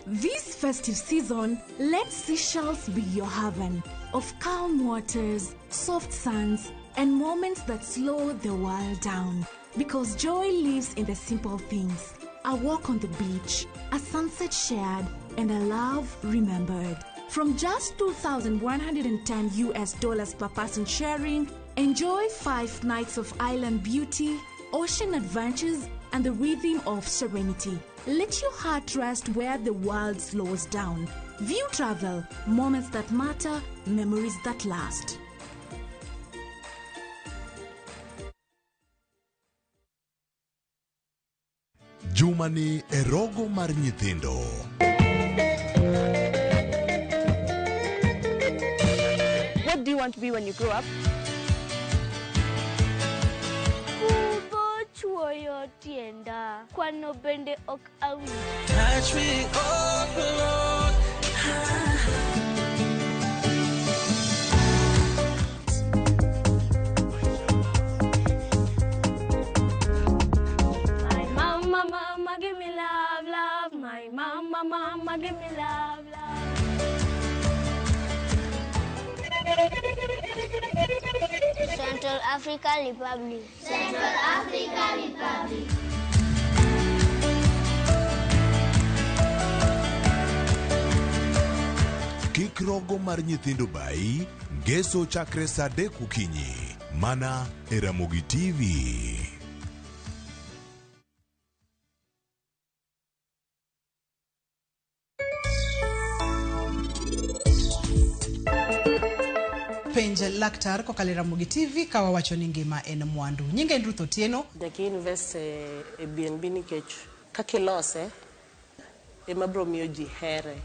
1. This festive season, let Seychelles be your haven of calm waters, soft sands, and moments that slow the world down. Because joy lives in the simple things. A walk on the beach, a sunset shared, and a love remembered. From just $2,110 US per person sharing, enjoy 5 nights of island beauty, ocean adventures, and the rhythm of serenity. Let your heart rest where the world slows down. View Travel, moments that matter, memories that last. Jumani e rogo mar nyithindo. What do you want to be when you grow up? Kudho chuoyo tienda, kwano bende ok awinj. Touch me up, Lord. My mama, mama, give me love, love. My mama, mama, give me love, love. Central African Republic. Central African Republic. Kik rogo mar nyithindo bai, ngeso chakre saa 3 okinyi, mana e Ramogi TV. Penj laktar kokalo e Ramogi TV ka wawacho ni ngima en mwandu. Nyinga en Ruth Otieno. Nyaka invest e BNB nikech kaka ilose ema biro miyo ji here.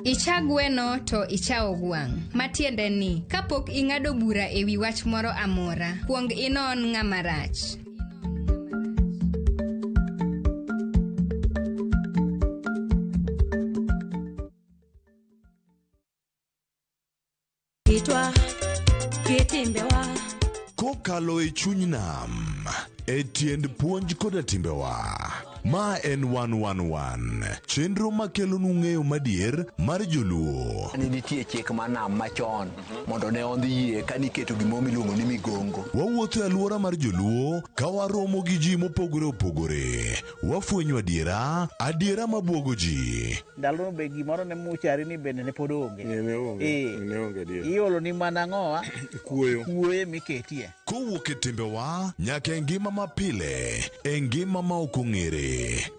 Icha gweno to ichawo gwang'. Matiende ni, kapok ing'ado bura e wi wach moro amora, kuong inon ng'ama rach. Kitwa, kitimbewa. Kokalo e chuny nam, e tiend puonj koda timbewa. Ma en 111, chenro makelonu ng'eyo madier mar joluo. Ni nitie chik mar nam machon mondo ne ondhi yie ka niketo gimoro miluongo ni migongo. Wawuotho e alwora mar joluo ka waromo gi ji mopogore opogore. Wafwenyo adiera, adiera mabuogo ji. Ndalono be gimoro ne muchari ni bende ne pod onge. Ne onge adier. Iolo ni mana ang'owa? Kuoyo. Kuoyo miketie. Kowuok e timbewa nyaka e ngima mapile, e ngima ma ok ong'ere.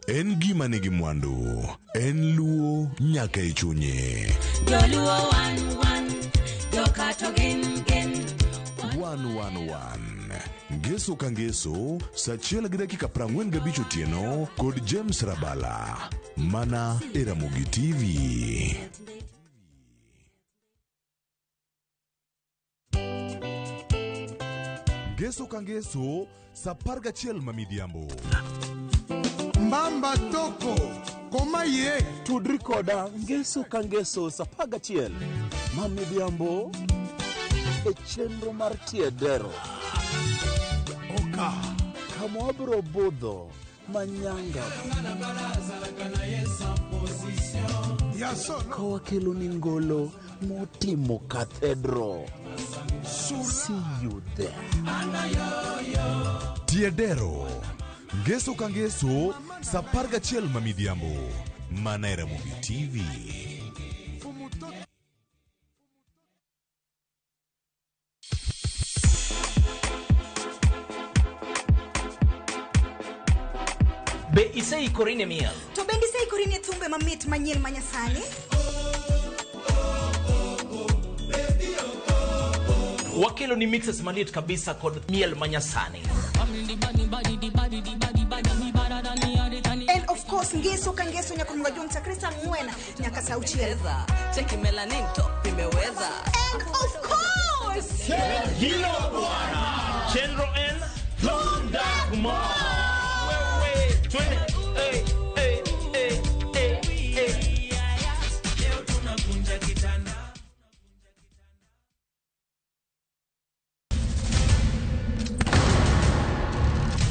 En gima nigi mwandu, en luo nyaka e chunye. Joluo wan wan, jokato gin gin. 111 Ngeso ka ngeso, saa 1:45 otieno kod James Rabala, mana e Ramogi TV. Ngeso ka ngeso, saa 11 ma midhiambo. Mbamba toko koma ye tudri koda ngeso ka ngeso saa 11 ma midhiambo e chenro mar tiedero. Oka kama wabiro budho manyanga ka wakelo ni ngolo motimo cathedral. See you there. Tiedero ngeso ka ngeso saa 11 ma midhiambo, mana e Ramogi TV. Be iseikori ne miel? To bende iseikori ne thumbe mamit manyien manyasani? Wakelo ni mixes maliet kabisa kod miel manyasani. of course ngeso ka ngeso nyaka onego juong' chakre saa 4 nyaka saa 6. Cheki melanin top imeweza. And of course, Hilo bwana. Chenro en Thundak Mo. Wewe twende. Hey, hey, hey, hey, hey. Leo tunakunja kitanda.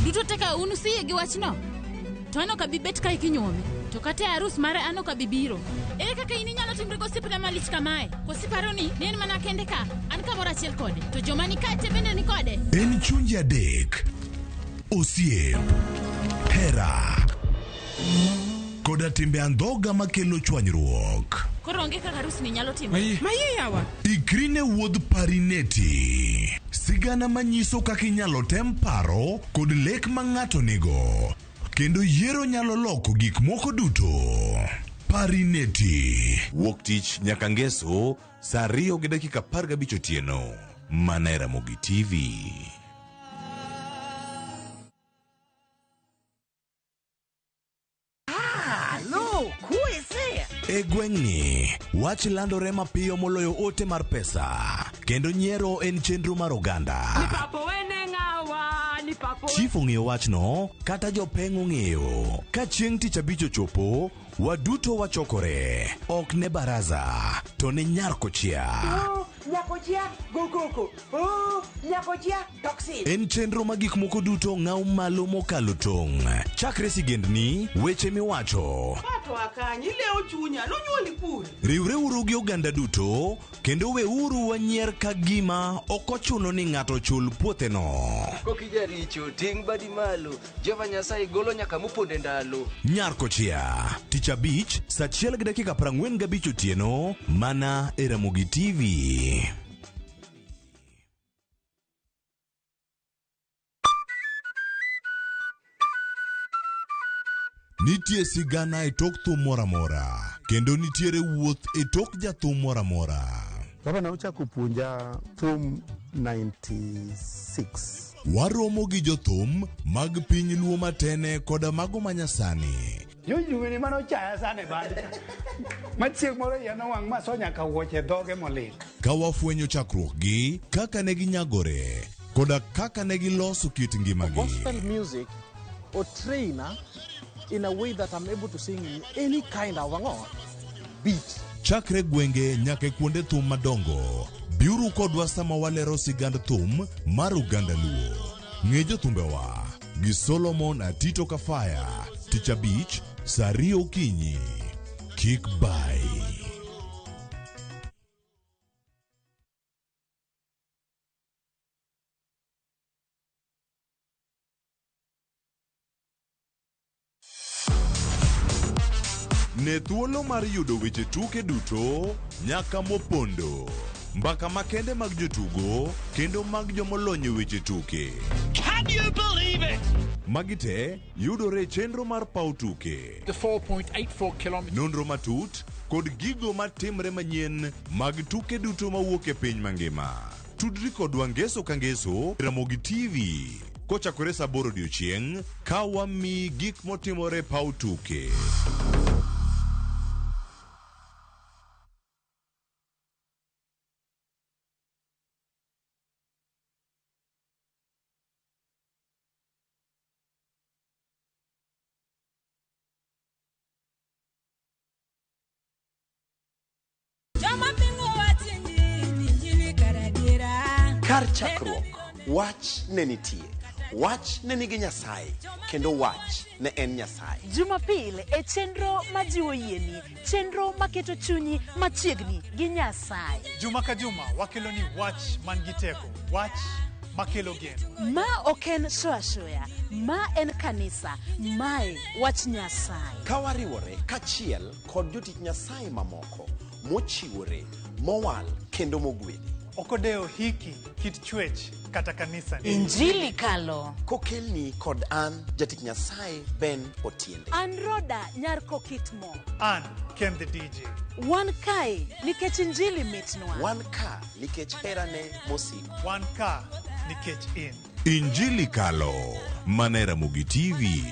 Duto teka unu siye gi wachno. To an ok abi bet kae kinyuomi. To kata e arus mare an ok abi biro. Ere kaka in inyalo timri gosiepna malich kamae? Koso iparo ni en mana kende ka? An kamoro achiel kode. To joma ni kae te bende ni kode. En chunje adek, osiep, hera, koda timbe andhoga makelo chwanyruok. Koro onge kaka arus ni nyalo timore. Maye yawa. Ikri ne wuodh Parineti. Sigana manyiso kaka inyalo tem paro kod lek ma ng'ato nigo. Kendo yiero nyalo loko gik moko duto. Parineti. Wuok tich nyaka ngeso saa 2:15 otieno. Mana e Ramogi TV. E gweng'ni, wach landore mapiyo moloyo ote mar pesa, kendo nyiero en chenro mar oganda. Chief ong'eyo wachno, kata jopeng' ong'eyo. Ka chieng' tich abich ochopo, waduto wachokore. Ok ne baraza, to ne nyar kochia. Nyakochia, go koko. Oh, nyakochia, toxin. En chenro ma gik moko duto ng'aw malo mokalo tong'. Chakre sigendni, weche miwacho. Pato akanyi, leo chunya, nonyuoli kure. Riwreuru gi oganda duto, kendo weuru wanyier ka gima ok ochuno ni ng'ato chul puotheno. Kokijaricho, ting' badi malo. Jehova Nyasaye golo nyaka moponde ndalo. Nyar kochia, tich abich, saa 1:45 otieno, mana e Ramogi TV. Nitie sigana e tok thum moro amora, kendo nitiere wuoth e tok jathum moro amora. Baba ne ochako puonja thum 96. Waromo gi jothum mag piny Luo matene koda mago manyasani. Jojuweni mane ochaya sana e band. Ma chieng' moro iya nowang' maso nyaka wuoche dhoge molil. Ka wafwenyo chakruokgi, kaka ne ginyagore, koda kaka ne giloso kit ngimagi. Gospel music or trainer in a way that I'm able to sing in any kind of beat. Chakre gwenge nyaka e kuonde thum madongo, biuru kodwa sama walero sigand thum mar oganda Luo. Ng'e jothumbewa gi Solomon Atito Kafaya, tich abich, saa 2 okinyi. Kik bai. Ne thuolo mar yudo weche tuke duto nyaka mopondo. Mbaka makende mag jotugo kendo mag jomolony e weche tuke. Can you believe it? Magi te yudore e chenro mar paw tuke. The 4.84 kilometers. Nonro matut kod gigo matimre manyien mag tuke duto mawuok e piny mangima. Tudri kodwa ngeso ka ngeso Ramogi TV kochakore saa 8 odiochieng' ka wamiyi gik motimore paw tuke. Kar chakruok, wach ne nitie. Wach ne nigi Nyasaye, kendo wach ne en Nyasaye. Jumapil e chenro majiwo yieni, chenro maketo chunyi machiegni gi Nyasaye. Juma ka juma wakelo ni wach man gi teko, wach makelo geno. Ma ok en show ashoya, ma en kanisa, mae wach Nyasaye. Ka wariwore kaachiel kod jotich Nyasaye mamoko mochiwore, mowal kendo mogwedhi. Ok odewo hiki, kit chwech kata kanisa. Injili kalo. Kokelni kod an jatich Nyasaye Ben Otiende. An Roda nyar Kokitmo. An Ken the DJ. Wan kae nikech injili mitnwa. Wan ka nikech herane mosiko. Wan ka nikech in. Injili kalo. Mana e Ramogi TV.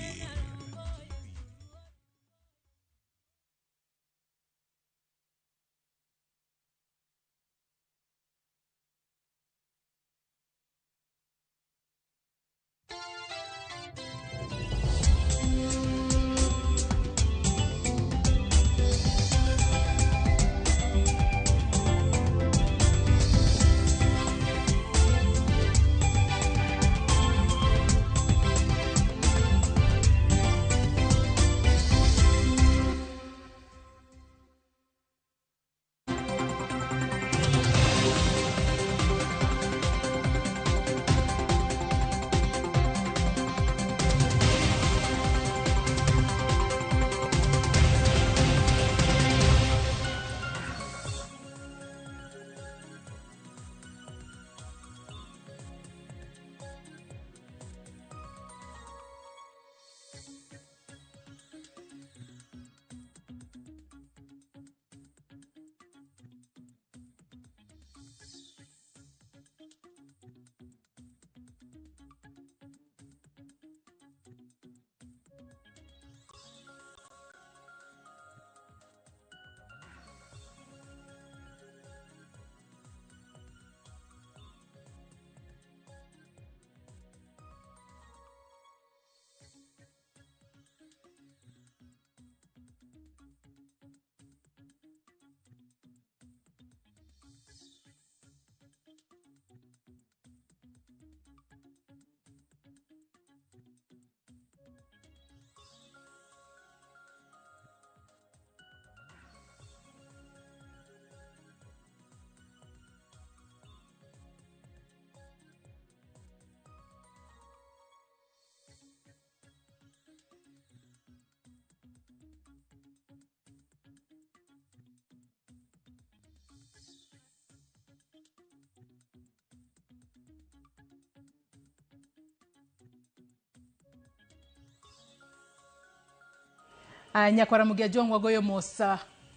Nyakwara Mugia Jong wagoyo mos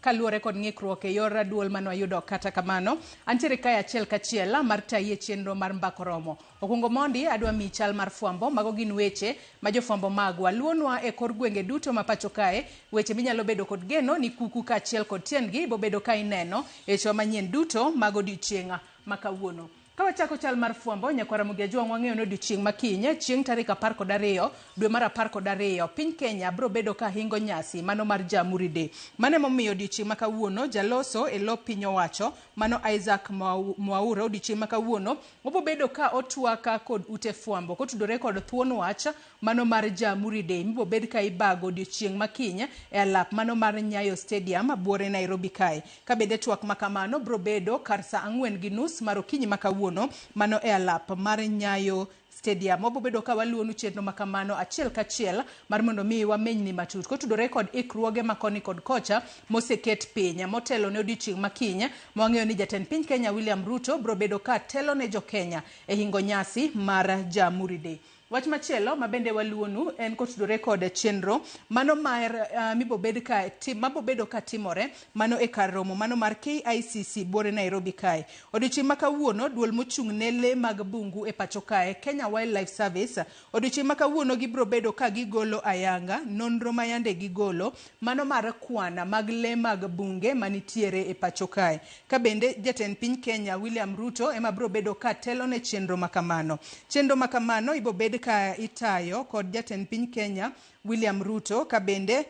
kaluwore kod ng'ikruok e yor duol mane wayudo kata kamano. Antiere kae achiel kachiel mar tayi e chenro mar Mbaka Oromo. Okwongo mondi adwa miyi chal mar fwambo, mago gin weche ma jofwambo magwa luonwa e kor gwenge duto ma pacho kae, weche minyalo bedo kod geno ni kuku kaachiel kod tiendgi bobedo ka ineno e wechewa manyien duto mag odiochieng' ma kawuono. Ka wachako chal mar fwambo, nyakwara Mugia Jwang' wang'eyo ni odiochieng' ma kiny, chieng' tarik 12 dwe mar 12, piny Kenya biro bedo ka hingo nyasi mano mar Jamhuri Day. Mano emomiyo odiochieng' ma kawuono jaloso e lo piny owacho mano Isaac Mwaura odiochieng' ma kawuono obo bedo ka otwak kod ute fwambo kotudore kod thuon wach mano mar Jamhuri Day mibo bed ka ibago odiochieng' ma kiny e alap mano mar Nyayo Stadium buore Nairobi kae. Ka bende twak ma kamano biro bedo kar saa 4:30 mar okinyi ma kawuono mano e alap mar Nyayo Stadium. Wabo bedo ka waluonu chenro ma kamano achiel kachiel mar mondo mi wamenyni matut kotudore kod ikruoge ma koni kod kocha moseket piny motelo ne odiochieng' ma kiny ma wang'eyo ni jatend piny Kenya William Ruto biro bedo ka telo ne jo Kenya e hingo nyasi mar Jamhuri Day. Wach machielo ma bende waluonu en kotudore kod chenro mano mar mibobed ka mabobedo ka timore mano e kar romo mano mar KICC buore Nairobi kae. Odiochieng' ma kawuono duol mochung' ne lee mag bungu e pacho kae Kenya Wildlife Service odiochieng' ma kawuono gibiro bedo ka gigolo ayanga nonro ma yande gigolo mano mar kwana mag lee mag bunge manitiere e pacho kae. Ka bende jatend piny Kenya William Ruto ema biro bedo ka telo ne chenro ma kamano. Chenro ma kamano ibobed ka itayo kod jatend piny Kenya William Ruto ka bende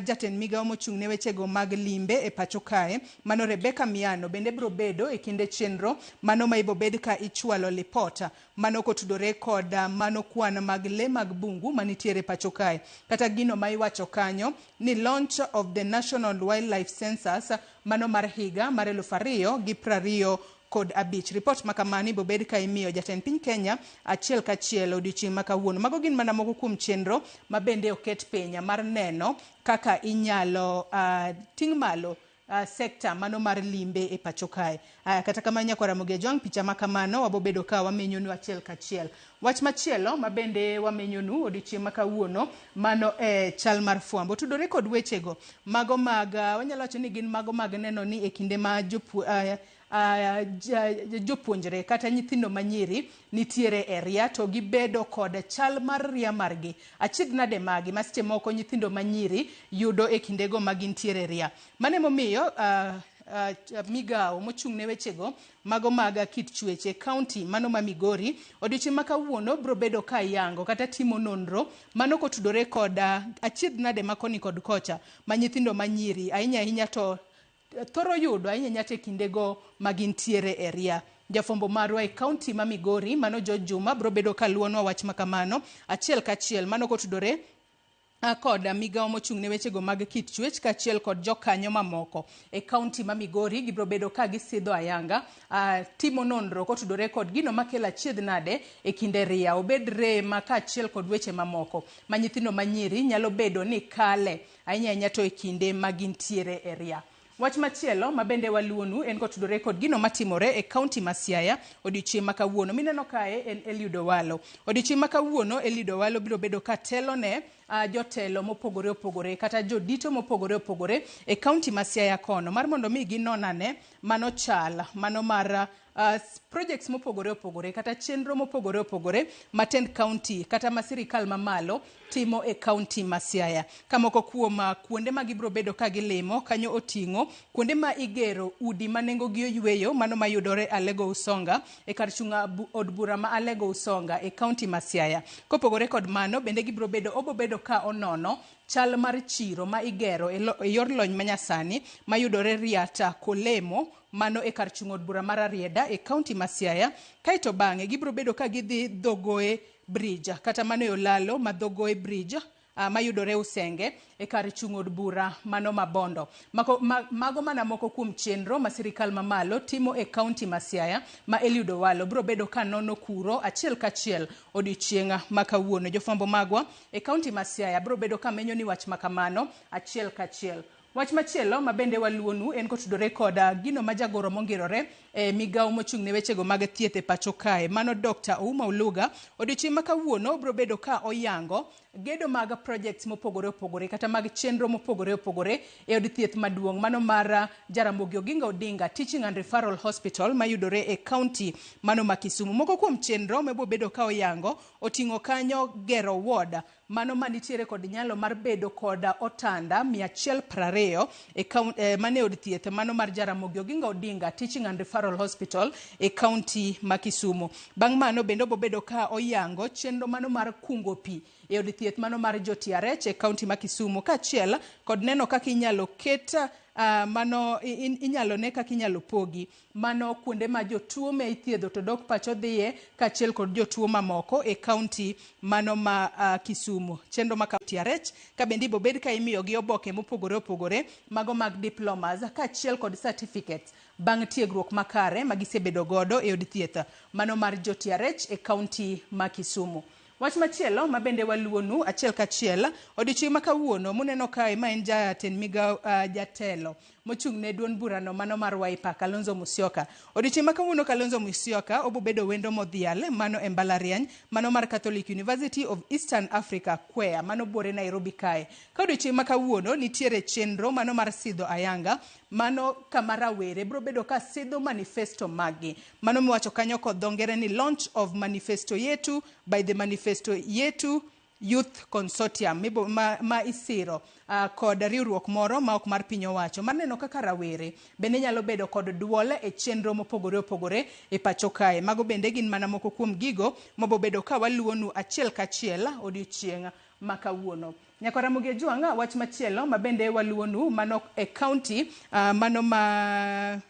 jatend migawo mochung' ne wechego mag limbe e pacho kae mano Rebecca Miano bende biro bedo e kinde chenro mano ma ibobed ka ichwalo lipot mano kotudore kod mano kwan mag lee mag bungu manitiere pacho kae. Kata gino ma iwacho kanyo ni launch of the National Wildlife Census mano mar higa mar 2025. Ripot ma kamano ibobed ka imiyo jatend piny Kenya achiel kachiel odiochieng' ma kawuono. Mago gin mana moko kuom chenro ma bende oket piny mar neno kaka inyalo ting' malo sekta mano mar limbe e pacho kae. Kata kamano nyakwara Mugia Jwang' picha ma kamano wabobedo ka wamenyonu achiel kachiel. Wach machielo ma bende wamenyonu odiochieng' ma kawuono mano e chal mar fwambo. Tudore kod wechego mago mag wanyalo wacho ni gin mago mag neno ni e kinde ma jopuonjre kata nyithindo manyiri nitiere e ria to gibedo kod chal mar ria margi. Achiedh nade magi ma seche moko nyithindo manyiri yudo e kindego ma gintiere e ria. Mano emomiyo migawo mochung' ne wechego mago mag kit chweche kaunti mano ma Migori odiochieng' ma kawuono biro bedo ka yango kata timo nonro mano kotudore kod achiedh nade ma koni kod kocha ma nyithindo manyiri ahinya ahinya to thoro yudo ahinya ahinya to e kindego ma gintiere e ria. Jafwambo marwa e kaunti ma Migori mano George Juma biro bedo ka luonwa wach ma kamano achiel kachiel mano kotudore kod migawo mochung' ne wechego mag kit chwech kaachiel kod jokanyo mamoko e kaunti ma Migori gibiro bedo ka gisidho ayanga timo nonro kotudore kod gino makelo achiedh nade e kinde ria obed rema kaachiel kod weche mamoko ma nyithindo manyiri nyalo bedo ni kale ahinya ahinya to e kinde ma gintiere e ria. Wach machielo ma bende waluonu en kotudore kod gino matimore e kaunti ma Siaya odiochieng' ma kawuono. Mineno kae en Eliud Owalo. Odiochieng' ma kawuono Eliud Owalo biro bedo ka telo ne jotelo mopogore opogore kata jodito mopogore opogore e kaunti ma Siaya kono mar mondo mi ginon ane mano chal mano mar projects mopogore opogore kata chenro mopogore opogore ma tend kaunti kata ma sirikal mamalo timo e kaunti ma Siaya. Ka moko kuom kuonde ma gibiro bedo ka gilimo kanyo oting'o kuonde ma igero udi ma nengogi oyweyo mano mayudore Alego Usonga e kar chung' od bura ma Alego Usonga e kaunti ma Siaya. Kopogore kod mano bende gibiro bedo obo bedo ka onono chal mar chiro ma igero e yor lony manyasani mayudore Riata Kolemo mano e kar chung' od bura mar Arieda e kaunti ma Siaya. Kaeto bang'e gibiro bedo ka gidhi Dhogoe Bridge kata mano e olalo ma Dhogoe Bridge mayudore Usenge e kar chung' od bura mano ma Bondo. Mago mana moko kuom chenro ma sirikal mamalo timo e kaunti ma Siaya ma Eliud Owalo biro bedo ka nono kuro achiel kachiel odiochieng' ma kawuono. Jofwambo magwa e kaunti ma Siaya biro bedo ka menyo ni wach ma kamano achiel kachiel. Wach machielo ma bende waluonu en kotudore kod gino ma jagoro mongirore e migawo mochung' ne wechego mag thieth e pacho kae mano Dr. Ouma Oluga odiochieng' ma kawuono biro bedo ka oyango gedo mag projects mopogore opogore kata mag chenro mopogore opogore e od thieth maduong' mano mar Jaramogi Oginga Odinga Teaching and Referral Hospital mayudore e county mano ma Kisumu. Moko kuom chenro mabobedo ka oyango oting'o kanyo gero ward mano manitiere kod nyalo mar bedo kod otanda 120 e mane od thieth mano mar Jaramogi Oginga Odinga Teaching and Referral Hospital e county ma Kisumu. Bang' mano bende obobedo ka oyango chenro mano mar kungo pi e od thieth mano mar Jotiarech e county ma Kisumu, kaachiel kod neno kaka inyalo ket mano inyalo ne kaka inyalo pogi mano kuonde ma jotuo ma ithiedho to dok pacho dhiye, kaachiel kod jotuo mamoko e county mano ma Kisumu. Chenro ma Tiarech ka bende ibobed ka imiyogi oboke mopogore opogore mago mag diplomas kaachiel kod certificates bang' tiegruok makare ma gisebedo godo e od thieth mano mar Jotiarech e county ma Kisumu. Wach machielo ma bende waluonu achiel kachiel odiochieng' ma kawuono muneno kae ma en jatend migao jatelo mochung' ne duond burano mano mar Wiper Kalonzo Musyoka. Odiochieng' ma kawuono Kalonzo Musyoka obobedo wendo modhial mano e mbalariany mano mar Catholic University of Eastern Africa Kwea mano buore Nairobi kae. Ka odiochieng' ma kawuono nitiere chenro mano mar sidho ayanga mano kama rawere biro bedo ka sidho manifesto maggi. Mano miwacho kanyo kod dho ngere ni launch of manifesto yetu by the manifesto yetu Youth Consortium ma isiro kod riwruok moro ma ok mar piny owacho mar neno kaka rawere bende nyalo bedo kod duol e chenro mopogore opogore e pacho kae. Mago bende gin mana moko kuom gigo mabobedo ka waluwonu achiel kachiel odiochieng' ma kawuono. Nyakwa Ramogi Ojwang', wach machielo ma bende waluwonu mano e county mano ma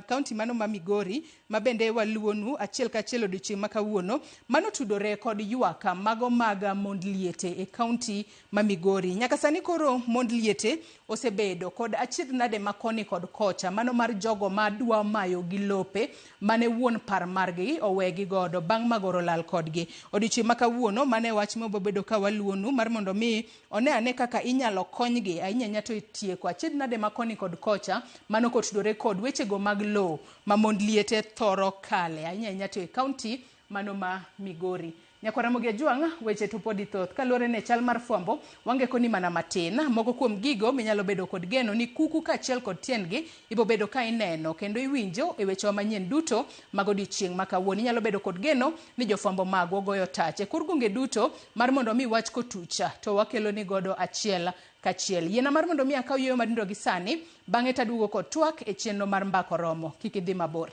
county mano ma Migori ma bende waluwonu achiel kachiel odiochieng' ma kawuono mano tudore kod ywak mago mag mond liete e county ma Migori. Nyaka sani koro mond liete osebedo kod achiedh nade ma koni kod kocha mano mar jogo ma dwa mayo gi lope mane wuon par margi owegi godo bang' magoro lal kodgi. Odiochieng' ma kawuono mane wach mabobedo ka waluwonu mar mondo mi one ane kaka inyalo konygi ahinya ahinya to itieko achiedh nade ma koni kod kocha mano kotudore kod wechego mag lowo ma mond liete thoro kale ahinya ahinya to e county mano ma Migori. Nyakwa Ramogi Ojwang', weche to podi thoth kaluwore ne chal mar fwambo wangeko ni mana matin. Moko kuom gigo minyalo bedo kod geno ni kuku kaachiel kod tiendgi ibobedo ka ineno kendo iwinjo e wechewa manyien duto mag odiochieng' ma kawuono. Inyalo bedo kod geno ni jofwambo magwa goyo tach e kor gwenge duto mar mondo mi wach kotucha to wakelo ni godo achiel kachiel. Yiena mar mondo mi akaw yueyo madindo gi sani, bang'e taduogo kod twak e chenro mar Mbaka Oromo. Kik idhi mabor.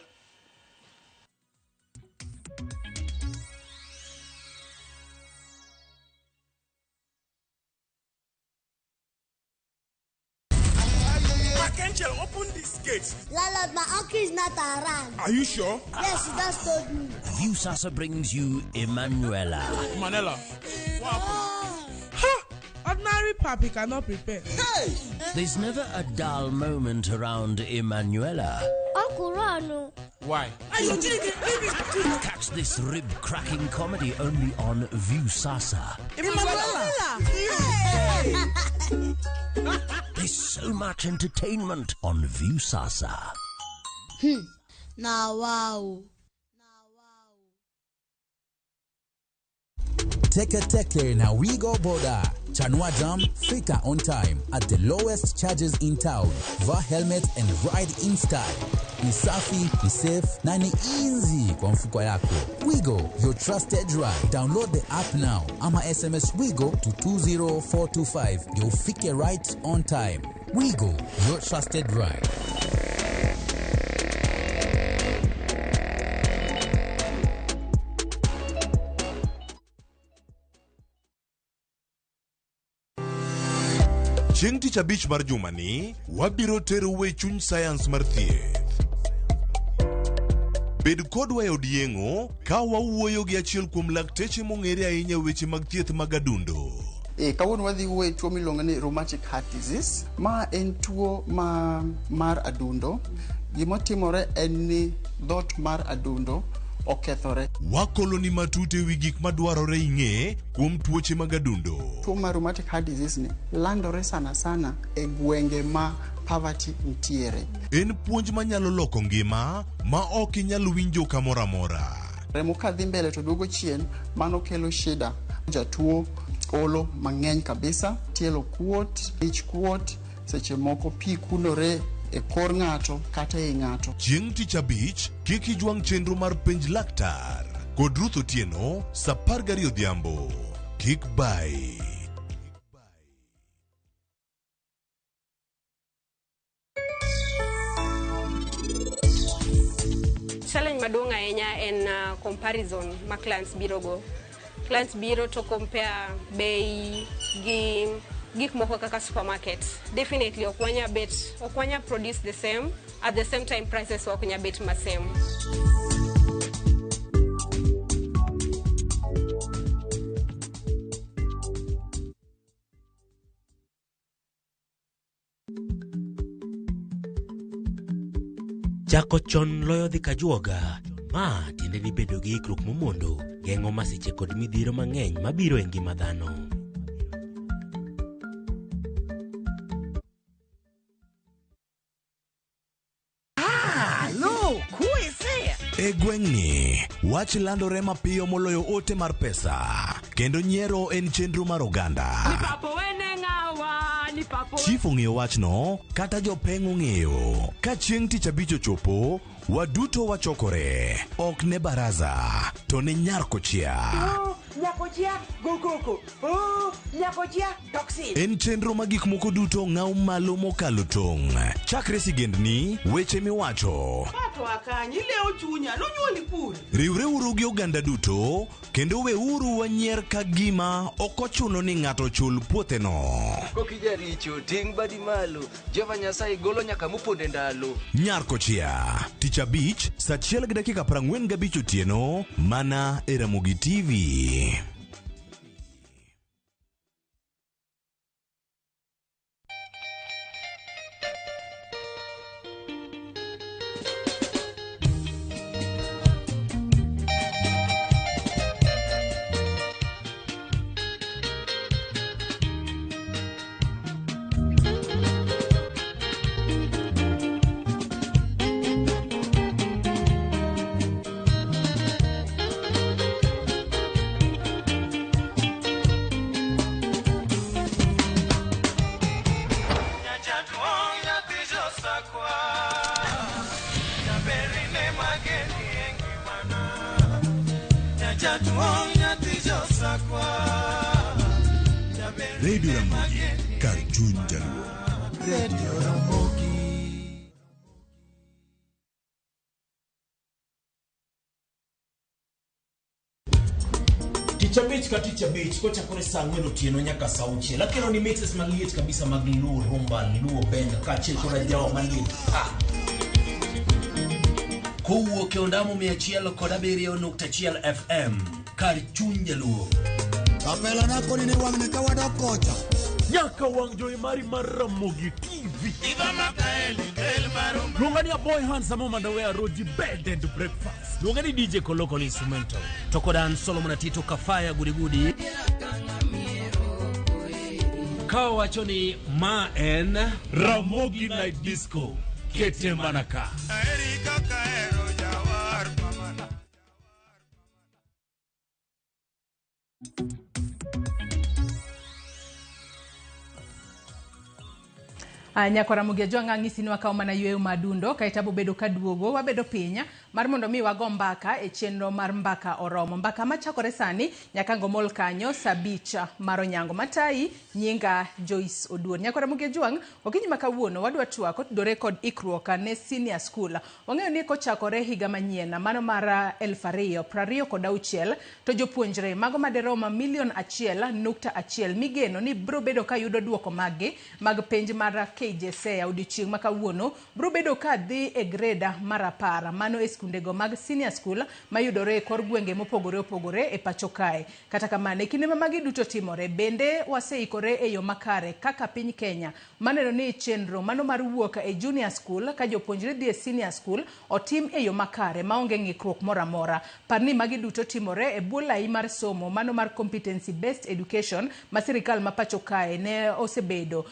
Angel, open this gate. Landlord, my uncle is not around. Are you sure? Yes, he just told me. Viusasa brings you Emanuela. Manela, what happened? Ha! Ordinary papi cannot prepare. Hey! There's never a dull moment around Emanuela. Uncle Rano. Why? Catch this rib-cracking comedy only on Viusasa. Emanuela! There's so much entertainment on Viusasa. Now, wow. Teke Teke na Wigo Boda. Chanua Jam, fika on time at the lowest charges in town. Vaa helmet and ride in style. Ni safi, ni safe na ni easy kwa mfuko yako. Wigo, your trusted ride. Download the app now ama SMS Wigo to 20425. Ndio ufike right on time. Wigo, your trusted ride. Chieng' tich abich mar jumani, wabiro terou e chuny sayans mar thieth. Bed kodwa e od yeng'o ka wawuoyo gi achiel kuom lakteche mong'ere ahinya e weche mag thieth mag adundo. Kawuono wadhi wuoyo e tuo miluongo ni rheumatic heart disease. Ma en tuo ma mar adundo. Gimotimore en ni dhoot mar adundo okethore. Wakoloni matut e wi gik madwarore ing'e kuom tuoche mag adundo. Tuo mar rheumatic heart disease ni landore sana sana e gwenge ma poverty nitiere. En puonj manyalo loko ngima ma ok inyal winjo kamoro amora. Remo kadhi mbele to duogo chien, mano kelo shida. Jatuo Olo mang'eny kabisa, tielo kuot, ich kuot, seche moko pi kunore e kor ng'ato kata ei ng'ato. Chieng' Tich Abich, kik ijwang' chenro mar Penj Laktar kod Ruth Otieno sa 12 odhiambo. Kik bayi. Challenge maduong' ahinya en comparison ma clients biro go. Clients biro to compare bei gi gik moko kaka supermarket. Definitely ok wanya bet, ok wanya produce the same at the same time prices ok nya bet ma same. Chako chon loyo dhi kajuoga. Ma tiende ni bedo gi ikruok momondo geng'o masiche kod midhiero mang'eny mabiro e ngima dhano. Look, who is there? E gweng'ni, wach landore mapiyo moloyo ote mar pesa, kendo nyiero en chenro mar oganda. Chief ong'eyo wachno, kata jopeng' ong'eyo. Ka chieng' tich abich ochopo, waduto wachokore. Ok ne baraza, to ne nyar kochia. Oh, nyakochia, go koko. Oh, nyakochia, toxin. En chenro ma gik moko duto ng'aw malo mokalo tong'. Chakre sigendni, weche miwacho, Pato akanyi lewo chunya, nonyuoli kure. Riwreuru gi oganda duto kendo weuru wanyier ka gima ok ochuno ni ng'ato ochul puotheno. Kokijaricho, ting' badi malo. Jehova Nyasaye golo nyaka moponde ndalo. Nyar Kochia, tich abich, saa achiel gi dakika 45 otieno, mana e Ramogi TV. Radio Ramogi, kar chuny jaluo. Radio Ramogi. Tich abich ka tich abich kochakore saa ang'wen otieno nyaka saa auchiel akelo ni mixes maliet kabisa mag Luo Rumba, Luo Benga kaachiel kod ajawa maliet pa Kowuok e ondamo 107.1 FM kar chuny jaluo. Kapela nako ni wang'ni ka wadok kocha. Nyaka wang' jowi mari mar Ramogi TV. Luonga ni Aboy Handsome Mandawe Aroji Bed and Breakfast. Luonga ni DJ Koloko Instrumental. To kod an Solomon Atito Kafaya Gudigudi. Ka owacho ni ma en Ramogi Night Disco. Kete mana ka. Nyakwa Ramogi Ajwang' ang'isi ni wakawo mana yweyo madundo kaeto abobedo kaduogo wabedo piny mar mondo mi wago mbaka e chenro mar mbaka oromo. Mbaka machakore sani nyaka ngomol kanyo saa abich mar onyango. Matayi nyinga Joyce Oduor. Nyakwa Ramogi Ajwang' okinyi ma kawuono wadwa twak kotudore kod ikruok ne senior school. Wang'eyo ni kochakore higa manyien mano mar 2026 to jopuonjre mago maderom milion 1.1 migeno ni biro bedo ka yudo duoko maggi mag penj mar KJSEA odiochieng' ma kawuono biro bedo ka dhi e greda mar 10 mano e skundego mag senior school mayudore e kor gwenge mopogore opogore e pacho kae. Kata kamano e kinde ma magi duto timore bende waseikore e yo makare kaka piny Kenya maneno ni chenro mano mar wuok e junior school ka jopuonjre dhi e senior school otim e yo makare maonge ng'ikruok moro amora. Par ni magi duto timore e bwo lai mar somo mano mar competency based education ma sirikal ma pacho kae ne osebedo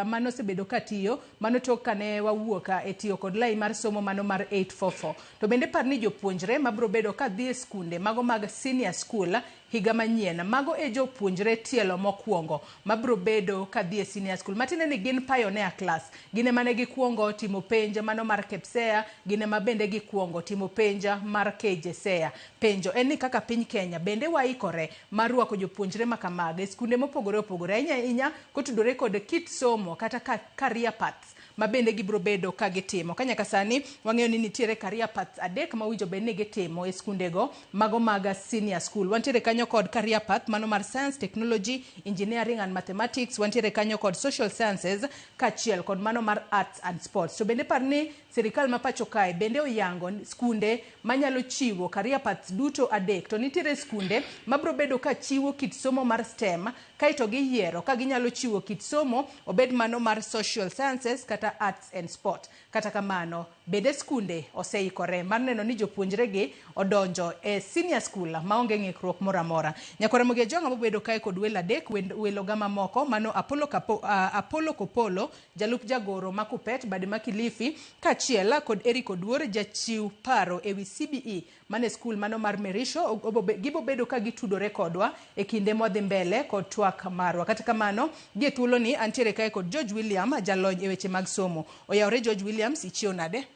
mano osebedo ka tiyo mano tok kane wawuok e tiyo kod lai mar somo mano mar 844. To bende par ni jopuonjre mabiro bedo ka dhi e skunde mago mag senior school higa manyien, mago e jopuonjre tielo mokwongo mabiro bedo ka dhi e senior school. Matiende ni gin pioneer class, gin ema ne gikwongo timo penj mano mar KPSEA, gin ema bende gikwongo timo penj mar KJSEA. Penjo en ni kaka piny Kenya bende waikore mar rwako jopuonjre ma kamago e skunde mopogore opogore, ahinya ahinya kotudore kod kit somo kata career paths ma bende gibiro bedo ka gitimo. Ka nyaka sani wang'eyo ni nitiere career paths adek ma owinjo bed ni gitimo e skundego mago mag senior school. Wantiere kanyo kod career path mano mar science, technology, engineering and mathematics, wantiere kanyo kod social sciences kaachiel kod mano mar arts and sports. To bende par ni sirikal ma pacho kae bende oyango skunde manyalo chiwo career paths duto adek. To nitiere skunde mabiro bedo ka chiwo kit somo mar STEM kaeto giyiero ka ginyalo chiwo kit somo obed mano mar social sciences kata arts and sport. Kata kamano, bende skunde oseikore mar neno ni jopuonjre gi odonjo e senior school maonge ng'ikruok moro amora. Nyakwar Ramogi Ajwang' bobedo kae kod welo adek, welo ga mamoko mano Apollo Kopolo, jalup jagoro ma Kuppet bade ma Kilifi, kaachiel kod Eric Oduor, jachiw paro ewi CBE mane skul mano mar Merisho. Gibobedo ka gitudore kodwa e kinde mwadhi mbele kod twak marwa. Kata kamano, gie thuoloni antiere kae kod George William, jalony e weche mag somo. Oyawore George Williams, ichiew nade?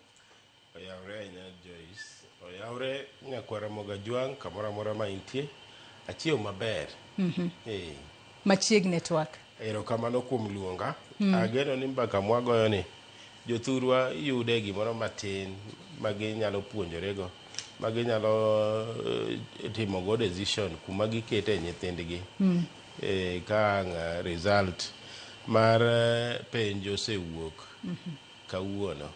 Oyawre ahinya Joyce. Oyawre nyakwar Ramogi Ajwang' kamoro amora ma intie. Achiew maber. Machiegni twak. Erokamano kuom luonga. Ageno ni mbaka mwagoyo ni jothurwa yude gimoro matin ma ginyalo puonjorego, ma ginyalo timogo decision kuma gikete nyithindgi. Ka ang' result mar penj osewuok kawuono.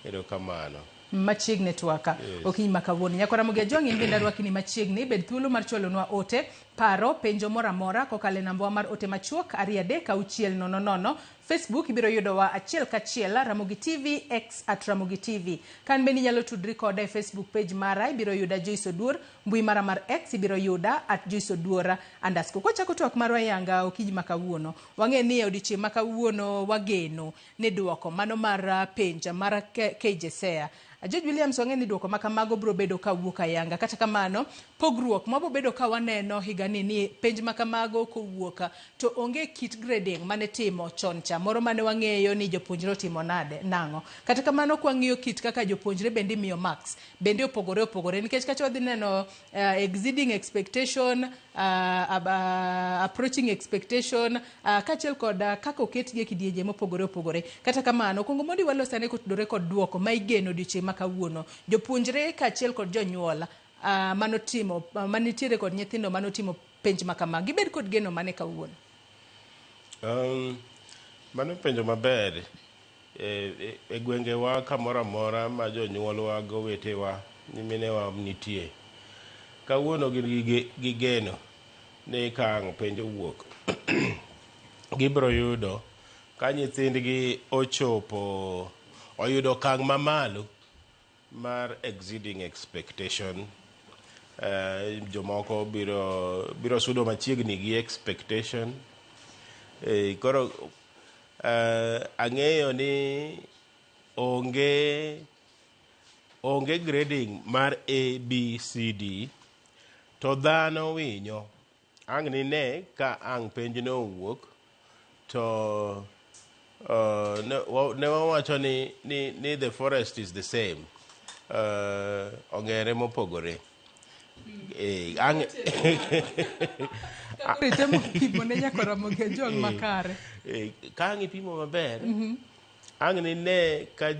Erokamano. Machiegni twaka. Yes. Okinyi ma kawuono. Nyakwar Ramogi Ajwang' in bende arwaki ni machiegni, bed thuolo mar chwalonwa ote, paro, penjo moro amora kokalo e namba mar ote machuok 2 3 6 0 0. Facebook ibiro yudowa achiel kachiel Ramogi TV, X at Ramogi TV. Kan bende inyalo tudri koda e Facebook page mara, ibiro yuda Joyce Oduor, mbui mara mar X ibiro yuda at Joyce Oduor underscore. Kwachako twak marwa yanga okinyi ma kawuono, wang'e ni e odiochieng' ma kawuono wageno ni duoko mano mar penj mar KJSEA. George Williams, wang'e ni duoko ma kamago biro bedo kawuok ayanga. Kata kamano, pogruok mabo bedo ka waneno higani ni penj ma kamago kowuok to onge kit grading mane timo chon cha moro mane wang'eyo ni jopuonjre otimo nade nang'o. Kata kamano, kwang'iyo kit kaka jopuonjre bende imiyo marks bende opogore opogore, nikech kacha wadhi neno exceeding expectation, approaching expectation, kaachiel kod kaka oketgi e kidienje mopogore opogore. Kata kamano, kuongo mondi walos ane kotudore kod duoko ma igeno odiochieng' ma kawuono. Jopuonjre kaachiel kod jonyuol manotimo manitiere kod nyithindo manotimo penj ma kama, gibed kod geno mane kawuono? Mano penjo maber. E gwengewa kamoro amora ma jonyuolwa gowetewa nyiminewa nitie, kawuono gin gi geno ni ka ang' penj owuok gibiro yudo ka nyithindgi ochopo oyudo okang' mamalo mar exceeding expectation. Jomoko biro sudo machiegni gi expectation. Koro ang'eyo ni onge grading mar A, B, C, D, to dhano winyo ang' nine ka ang' penj no owuok to ne wawacho ni the forest is the same, ong'ere mopogore. Ang' Itemo pimo ne nyaka Ramogi Ajwang' makare. Ka ang' ipimo maber, ang' nine ka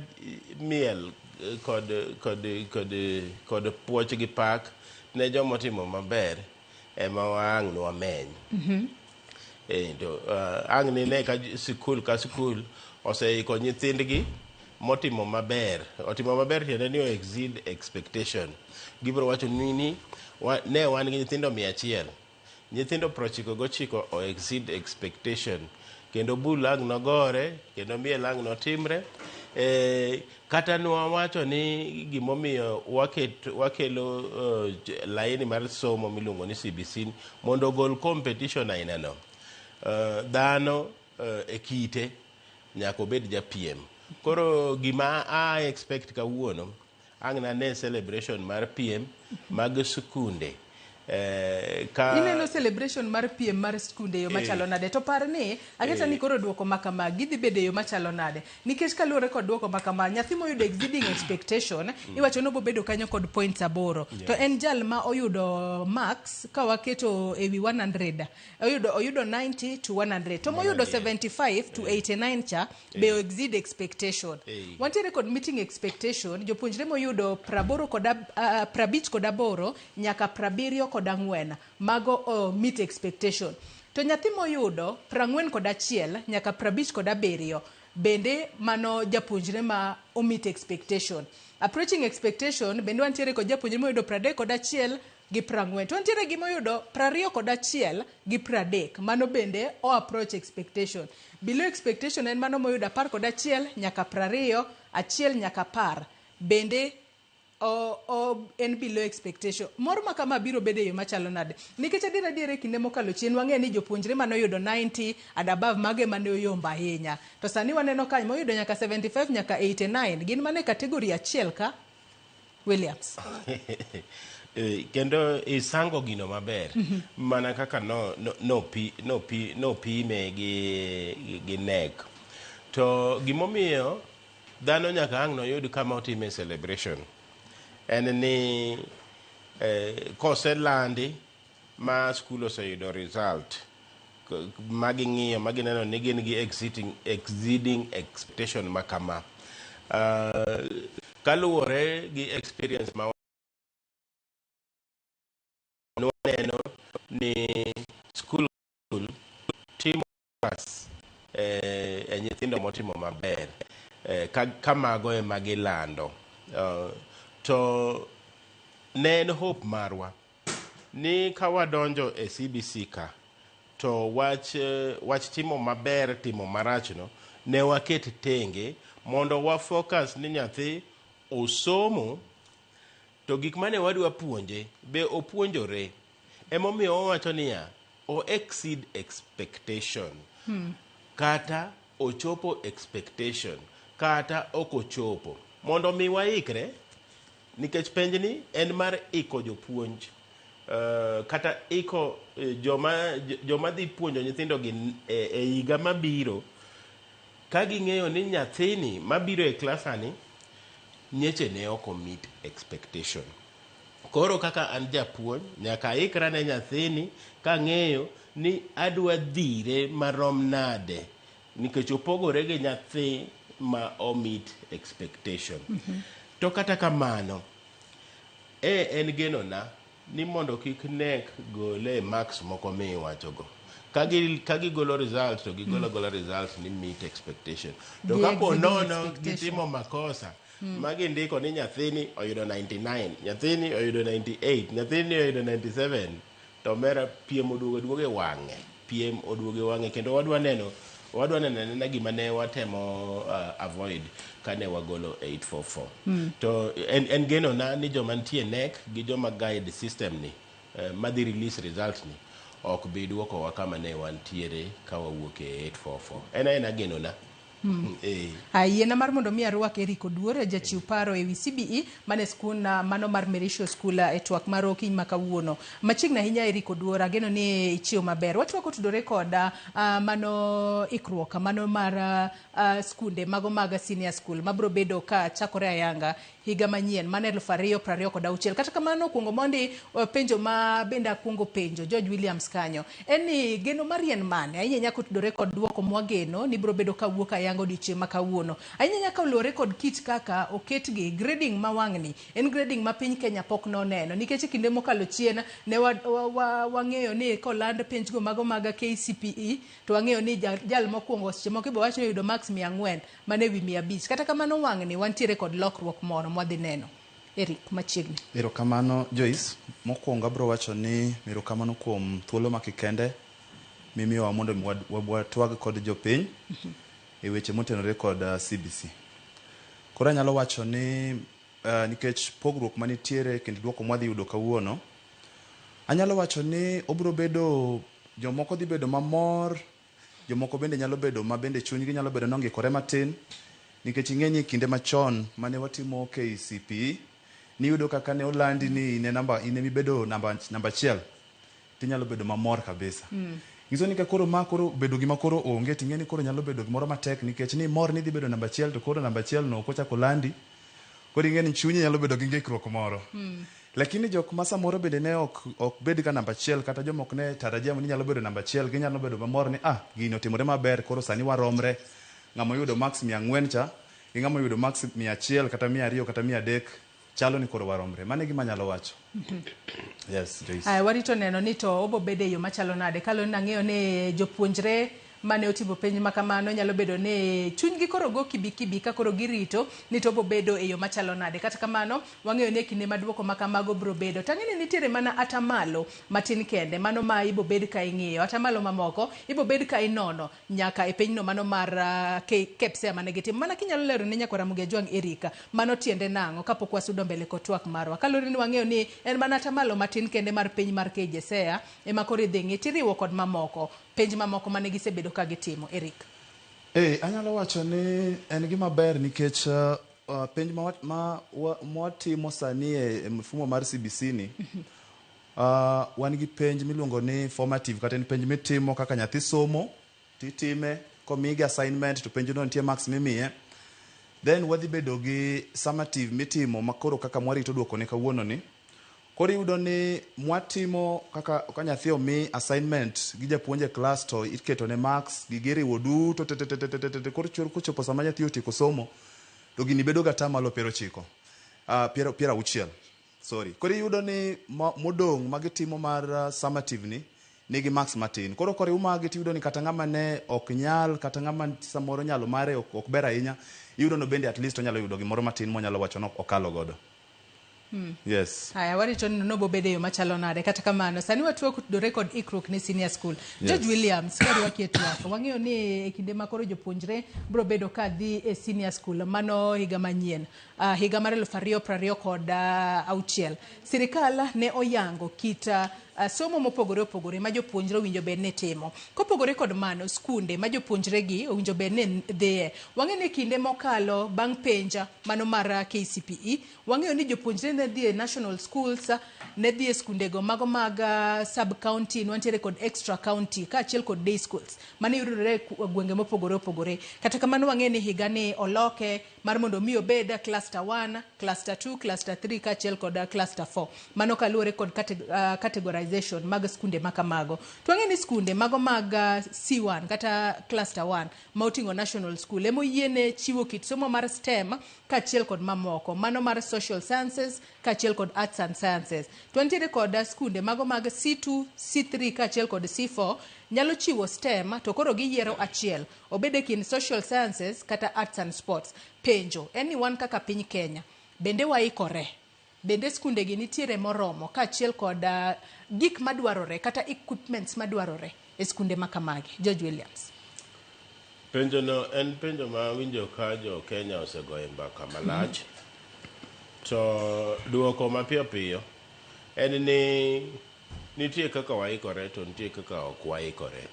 miel kod puoch gi pak ne jomotimo maber ema ang' nwameny. To ang' nine ka sikul ka sikul oseiko nyithindgi motimo maber. Otimo maber tiende ni o exceed expectation. Gibiro wacho ni ne wan gi nyithindo 100. Nyithindo 99 o exceed expectation. Kendo bul ang' nogore, kendo miel ang' notimre. Kata nwawacho ni gimomiyo wakelo laini mar somo miluongo ni CBC mondo ogol competition aina no. Dhano e kite nyaka obed japiem. Koro gima a expect kawuono ang' nane celebration mar piem mag skunde. Ka Ineno celebration mar piem mar skunde e yo machalo nade? To par ni aketa ni koro duoko ma kama gidhi bedo e yo machalo nade? Nikech kaluwore kod duoko ma kama, nyathi moyudo exceeding expectation iwacho ni obobedo kanyo kod points 8. To en jal ma oyudo marks ka waketo ewi 100, oyudo 90 to 100. To moyudo 75 to 89 cha be exceed expectation. Wantiere kod meeting expectation, jopuonjre moyudo 58 nyaka 74 mago meet expectation. To nyathi moyudo 41 nyaka 57 bende mano japuonjre ma omeet expectation. Approaching expectation bende wantiere kod japuonjre moyudo 31 gi 40. To wantiere gi moyudo 21 gi 30, mano bende o approach expectation. Below expectation en mano moyudo 11 nyaka 20, 1 nyaka 10 bende o en below expectation. Mor ma kama biro bedo e yo machalo nade? Nikech adier adier e kinde mokalo chien wang'eyo ni jopuonjre manoyudo 90 and above mage mane oyombo ahinya. To sani waneno ka moyudo nyaka 75 nyaka 89 gin mana e category achiel ka Williams. Kendo isango gino maber mana kaka no pime gi KNEC. To gimomiyo dhano nyaka ang' noyud kama otime celebration en ni koselandi ma skul oseyudo result ma ging'iyo ma gineno ni gin gi exceeding expectation ma kama, kaluwore gi experience ma waneno ni skul timo e nyithindo motimo maber, ka mago ema gilando, to ne en hope marwa ni ka wadonjo e CBC ka to wach timo maber timo marach no ne waket tenge mondo wa focus ni nyathi osomo to gik mane wadwa puonje be opuonjore. Emomiyo wawacho niya o exceed expectation kata ochopo expectation kata ok ochopo, mondo mi waikre, nikech penj ni en mar iko jopuonj, kata iko joma dhi puonjo nyithindo gi e higa mabiro, ka ging'eyo ni nyathini mabiro e klasani nyeche ne ok meet expectation. Koro kaka an japuonj nyaka aikra ne nyathini kang'eyo ni adwa dhire marom nade, nikech opogore gi nyathi ma o meet expectation. To kata kamano, en genona ni mondo kik KNEC gole marks moko miwachogo. Ka gigolo results to gigolo gola results ni meet expectation. To kapo nono gitimo makosa ma gindiko ni nyathini oyudo 99, nyathini oyudo 98, nyathini oyudo 97, to mera piem oduogo e wang'e. Piem oduogo e wang'e kendo wadwa neno anena gima ne watemo avoid kane wagolo 844. To en genona ni joma nitie KNEC gi joma guide system ni madhi release results ni ok bi duokowa kama ne wantiere ka wawuok e 844. En aena genona. Yiena mar mondo mi arwak Eric Oduor, jachiw paro ewi CBE mane skul mano mar Merisho School e twak mar okinyi ma kawuono. Machiegni ahinya Eric Oduor, ageno ni ichiew maber. Watwak otudore kod mano ikruok mano mar skunde mago mag senior school mabiro bedo ka chakore ayanga higa manyien mano 2026. Kata kamano kuongo mondi penjo ma bende akuongo penjo George Williams kanyo en ni geno mar yien mane ahinya nyaka otudore kod duoko mwageno ni biro bedo kawuok ayanga odiochieng' ma kawuono, ahinya nyaka oluwore kod kit kaka oketgi grading ma wang'ni en grading ma piny Kenya pok noneno, nikech e kinde mokalo chien ne wang'eyo ni koland penjgo mago mag KCPE to wang'eyo ni jal mokwongo seche moko ibo wach ni oyudo marks 400 mane wi 500. Kata kamano wang'ni wantiere kod lokruok moro mwadhi neno. Eric, machiegni. Erokamano Joyce. Mokwongo abiro wacho ni erokamano kuom thuolo makikende mimiyowa mondo watwag kod jopiny e weche motenore kod CBC. Koro anyalo wacho ni nikech pogruok manitiere kind duoko mwadhi yudo kawuono, anyalo wacho ni obiro bedo jomoko dhi bedo mamor, jomoko bende nyalo bedo ma bende chunygi nyalo bedo nongikore matin, Nikech ing'e ni kinde machon mane watimo KCPE, niyudo kaka ne olandi ni in e namba in emibedo namba namba achiel tinyalo bedo mamor kabisa. Nyiso ni ka koro ma koro bedo gima koro onge ting'e ni koro nyalo bedo gimoro matek nikech ni mor ni idhi bedo namba achiel to koro namba achiel no ok ochako landi. Koro ing'e ni chunyi nyalo bedo gi ng'ikruok moro. Lakini jok ma samoro bende ne ok ok bed ga namba achiel kata joma ok ne tarajia ni nyalo bedo namba achiel ginyalo bedo mamor ni ah gini otimore maber koro sani waromre ng'ama oyudo marks 400 cha gi ng'ama oyudo marks 100 kata 200 kata 300 chalo ni koro waromre. Mano e gima anyalo wacho. Yes, Joyce. Aya, warito neno ni to obo bedo e yo machalo nade. Kaluwore ni ang'eyo ni jopuonjre mane otimo penj ma kamano nyalo bedo ni chunygi koro go kibikibi ka koro girito ni to obo bedo e yo machalo nade. Kata kamano, wang'eyo ni e kinde ma duoko ma kamago bro bedo. To ang'e ni nitiere mana atamalo matin kende, mano ma ibo bed ka ing'iyo. Atamalo mamoko ibo bed ka inono nyaka e pinyno mano mar KPSEA mane gitimo. Mana kinyalo lero ne nyakwar Ramogi Ajwang' Erika, mano tiende nang'o kapok wasudo mbele kod twak marwa. Kaluwore ni wang'eyo ni en mana atamalo matin kende mar piny mar KJSEA ema koro idhi ng'i tiriwo kod mamoko, penj mamoko mane gisebedo ka gitimo. Eric. Eh, anyalo wacho ni en gima ber nikech penj ma, ma, mwatimo sani e mfumo mar CBC ni wan gi penj miluongo ni formative kata en penj mitimo kaka nyathi somo titime komigi assignment to penjno nitie marks mimiye. Then wadhi bedo gi summative mitimo makoro kaka mwarito duoko ne kawuono ni. Koro iyudo ni mwatimo kaka ka nyathi omi assignment gi japuonj e klas to iketo ne marks gigi iriwo duto te te te te te te koro kochopo sama nyathi otieko somo to gini bedo ga atamalo 90 60 sorry. Koro iyudo ni modong' magitimo mar summative ni nigi marks matin. Koro koriw magi tiyudo ni kata ng'ama ne ok nyal kata ng'ama samoro nyalo mare ok ber ahinya iyudo no bende at least onyalo yudo gimoro matin monyalo wacho ni okalo godo. Yes. Haya, warito ni nobo bedo e yo machalo nade. Kata kamano, sani watuo kotudore kod ikruok ne senior school. George Williams, karwaki e twak, wang'eyo ni e kinde ma koro jopuonjre bro bedo ka dhi e senior school, mano higa manyien, higa mar 2026. Sirikal ne oyango kit somo mopogore opogore ma jopuonjre owinjo bed ni timo. Kopogore kod mano, skunde ma jopuonjre gi owinjo bed ni dhiye. Wang'eyo ni kinde mokalo bang' penj mano mar KCPE, wang'eyo ni jopuonjre ne dhi e national schools, ne dhi e skundego mago mag sub county, nwantiere kod extra county kaachiel kod day schools mane yudore e gwenge mopogore opogore. Kata kamano wang'eyo ni higa ni oloke mar mondo mi obed cluster 1, cluster 2, cluster 3 kaachiel kod cluster 4. Mano kaluwore kod categorization mag skunde makamago. To wang'eyo ni skunde mago mag C1 kata cluster 1 ma oting'o national school ema oyiene chiwo kit somo mar STEM kaachiel kod mamoko, mano mar social sciences kaachiel kod arts and sciences. To wantiere kod skunde mago mag C2, C3 kaachiel kod C4 nyalo chiwo STEM to koro giyiero achiel, obed e kind social sciences kata arts and sports. Penjo en ni wan kaka piny Kenya, bende waikore? Bende skunde gi nitiere moromo kaachiel kod gik madwarore kata equipments madwarore e skunde makamagi? George Williams. Penjo no en penjo ma winjo ka jo Kenya osegoye mbaka malach. To duoko mapiyo piyo en ni nitie kaka waikore to nitie kaka ok waikore.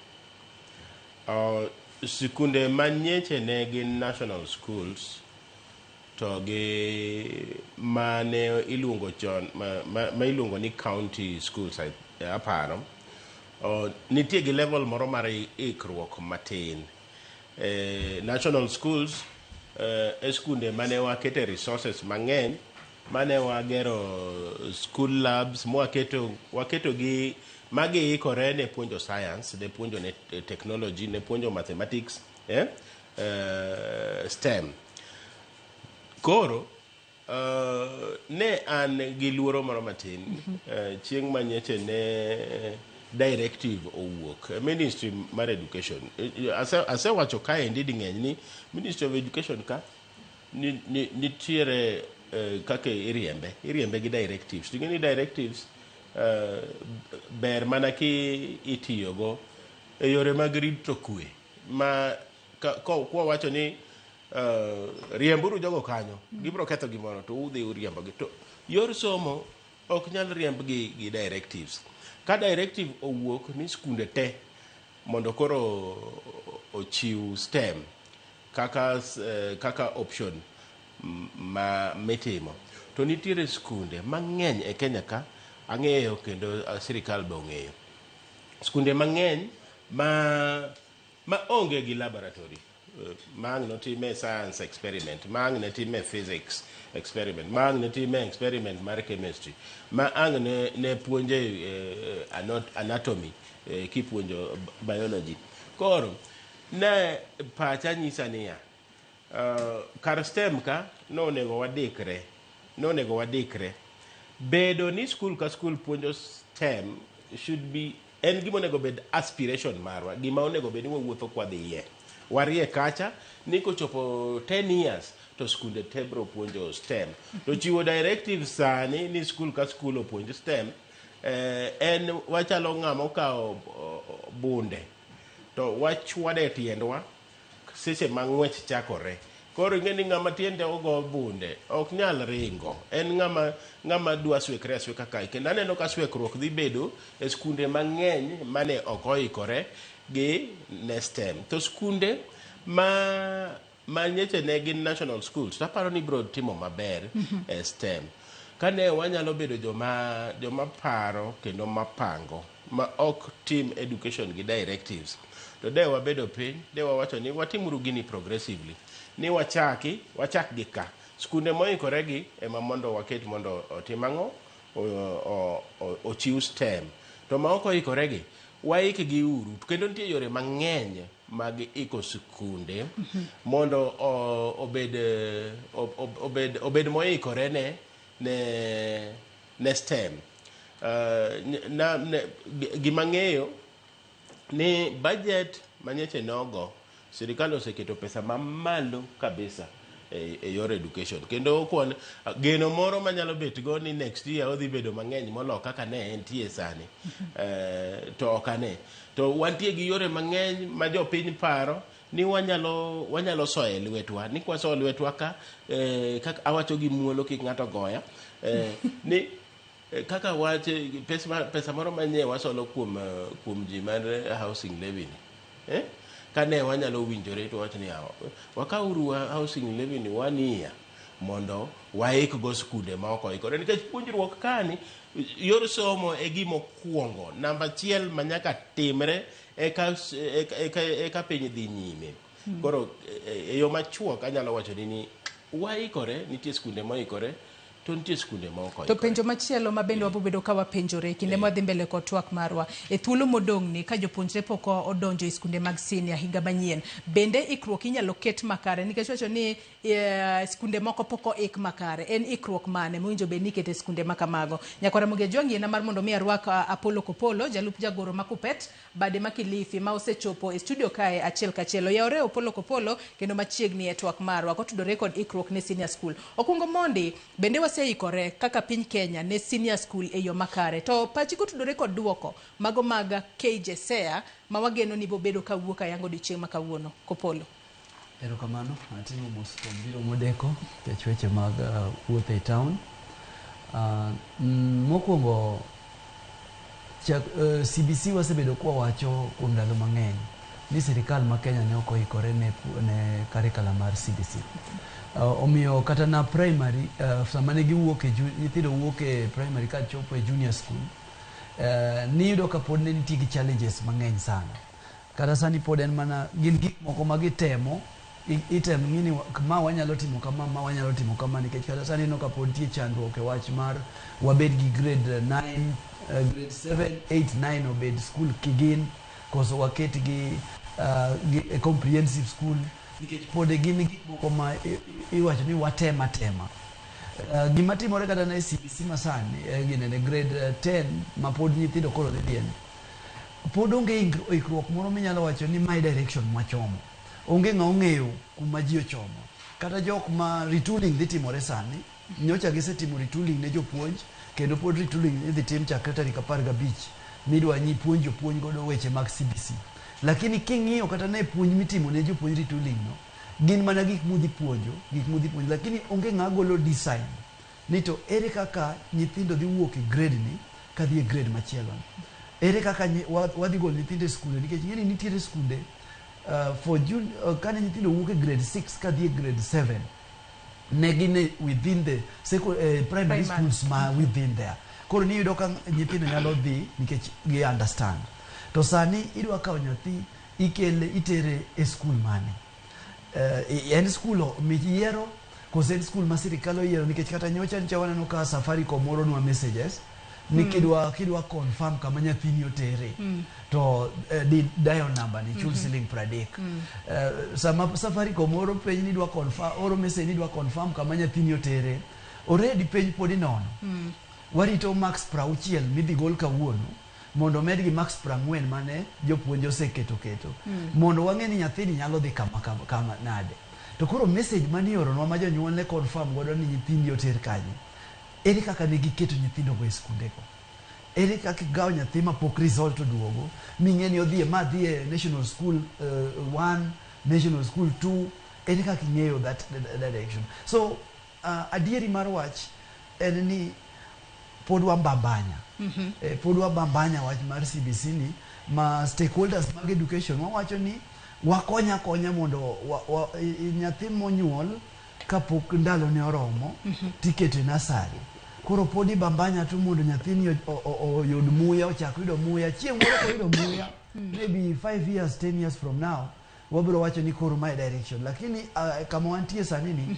Sikunde manyeche ne gin national schools to gi mane iluongo chon ma iluongo ni county schools aparo. Nitie gi level moro mar ikruok matin. National schools e skunde mane wakete resources mang'eny, mane wagero school labs, mwaketo waketo gi magiikore ne puonjo science, ne puonjo ne technology, ne puonjo mathematics, STEM. Koro ne an gi luoro moro matin chieng' manyeche ne directive owuok Ministry mar Education. Asewacho kaendi ding'eny ni Ministry of Education ka nitiere kaka iriembe gi directives. Ting'e ni directives ber mana ki itiyogo e yore mag rito kwe ma kwa wacho ni riemburu jogo kanyo, gibiro ketho gimoro to udhi uriembogi. To yor somo ok nyal riemb gi directives. Ka directive owuok ni skunde te mondo koro ochiw STEM, kaka kaka option ma mitimo. To nitiere skunde mang'eny e Kenya ka ang'eyo kendo sirikal be ong'eyo. Skunde mang'eny ma onge gi laboratory ma ang' notime science experiment, ma ang' ne time physics experiment, ma ang' ne time experiment mar chemistry, ma ang' ne puonje anatomy kipuonjo biology. Koro ne pacha nyisa niya, kar STEM ka nonego wadikre, nonego wadikre. Bedo ni skul ka skul puonjo STEM should be en gima onego bed aspiration marwa, gima onego bed ni wawuotho kwadhiye. Warie kacha ni kochopo 10 years to skunde te biro puonjo STEM. To chiwo directive sani ni skul ka skul opuonj STEM, en wachalo ng'ama okawo bunde to wachwade e tiendwa seche ma ng'wech chakore. Koro ing'e ni ng'ama tiende ogo bunde ok nyal ringo. En ng'ama dwa swekre asweka kae. Kendo aneno ka swekruok dhi bedo e skunde mang'eny mane ok oikore gi ne STEM. To skunde ma nyeche ne gin national schools, to aparo ni biro timo maber e STEM. Kane wanyalo bedo joma paro kendo mapango ma ok tim education gi directives, to de wabedo piny, de wawacho ni watimuru gini progressively, ni wachak gi ka skunde moikore gi ema mondo waket mondo otim ang'o, ochiw STEM. To ma ok oikore gi waik gi uru. Kendo nitie yore mang'eny mag iko skunde mondo obed moikore ne STEM. Gima ng'eyo ni budget manyeche nogo, sirikal oseketo pesa mamalo kabisa e yor education. Kendo kwan geno moro manyalo bet go ni next year odhi bedo mang'eny molo kaka ne entie sani, to ok ane. To wantie gi yore mang'eny ma jopiny paro ni wanyalo soye lwetwa, ni kwasoyo lwetwa ka, kaka awacho gi muolo kik ng'ato goya, ni kaka wach pesa moro manye wasolo kuom ji mar housing levy ni, Kane wanyalo winjore to wach ni wakawuru housing levy ni 1 year mondo waik go skunde ma ok oikore, nikech puonjruok kani yor somo e gima okuongo namba achiel ma nyaka timre eka piny dhi nyime. Koro e yo machuok anyalo wacho ni waikore, nitie skunde moikore to nitie skunde ma ok To oikore. penjo machielo ma bende wabobedo ka wapenjore kinde mwadhi mbele kod twak marwa e thuolo modong' ni ka jopuonjre pok odonjo e skunde mag senior higa manyien, bende ikruok inyalo ket makare? Nikech wacho ni skunde moko pok oik makare, en ikruok mane mowinjo bed ni ikete e skunde ma kamago? Nyakwara Ramogi Ajwang' yiena mar mondo mi arwak Apollo Kopolo, jalup jagoro ma Kupet bade ma Kilifi, ma osechopo e studio kae achiel kachiel. Oyawore Opollo Kopolo kendo machiegni e twak marwa kotudore kod ikruok ne senior school. Okuongo mondi, bende waseikore kaka piny Kenya ne senior school e yo makare? To pachi kotudore kod duoko mago mag KJSEA ma wageno ni bobedo kawuok ayanga odiochieng' ma kawuono, Kopolo. Erokamano, atimo mos kuom biro modeko nikech weche mag wuoth e town. Mokwongo CBC wasebedo kwawacho kuom ndalo mang'eny ni sirikal ma Kenya ne ok oikore ne curriculum mar CBC. Omiyo kata na primary, sama ne giwuok e nyithindo wuok e primary ka chopo e junior school, niyudo ka pod ne nitie gi challenges mang'eny sana. Kata sani pod en mana gin gik moko ma gitemo item ng'i ni ma wanyalo timo kama, ma wanyalo timo kama, nikech kata sani ineno ka pod nitie chandruok e wach mar wabed gi grade 9, grade 7, 8, 9 obed school kigin koso waket gi e comprehensive school, nikech pod gin gik moko ma iwacho ni watema tema. Gima timore kata na e CBC masani, ginene grade 10 ma pod nyithindo koro dhi dhiye, pod onge ikruok moro minyalo wacho ni mae direction mwachomo. Onge ng'a ong'eyo kuma ji ochomo. Kata jok ma retooling dhi timore sani, nyocha gisetimo retooling ne jopuonj, kendo pod retooling idhi tim chakre tarik 15 midwa nyi puonj jopuonj godo weche mag CBC. Lakini king'iyo kata ne puonj mitimo ne jopuonj retooling no, gin mana gik mudhi puonjo, gik mudhi puonjo, lakini onge ng'a golo design ni to ere kaka nyithindo dhi wuok e grade ni kadhi e grade machielo ni. Ere kaka wadhi golo nyithindo e skunde, nikech ing'e ni nitiere skunde. For June, kane nyithindo wuok e grade 6 kadhi e grade 7, ne gin within the primary Primary. schools ma within there. Koro niyudo ka nyithindo nyalo dhi nikech gi understand. To sani idwa kawo nyathi, ikele, itere e skul mane? En skul miyiero koso en skul ma sirikal oyiero? Nikech kata nyocha ncha waneno ka Safaricom oronwa messages ni kidwa confirm kama nyathini otere, to di dial number ni, chul siling 30. Sama Safaricom oro penj ni idwa confirm, oro message ni idwa confirm kama nyathini otere, already penj pod inono. Warito marks 60 midhi gol kawuono mondo med gi marks 40 mane jopuonj oseketo keto, mondo wang'e ni nyathini nyalo dhi kama nade. To koro message manioronwa ma jonyuol ne confirm godo ni nyithindi oter kanye, ere kaka ne giketo nyithindogo e skundego? Ere kaka igawo nyathi mapok result oduogo ming'e ni odhi e ma dhi e national school 1, national school 2? Ere kaka ing'eyo that direction? So adieri mar wach en ni pod wambambanya. Pod wabambanya wach mar CBC ni, ma stakeholders mag education wawacho ni wakonya konya mondo nyathi monyuol kapok ndalone oromo tiketo e nursery. Koro pod ibambanya tu mondo nyathini oyud muya, ochak yudo muya. Chieng' moro koyudo muya, maybe 5 years, 10 years from now, wabiro wacho ni koro mae direction. Lakini kama wantie sani ni,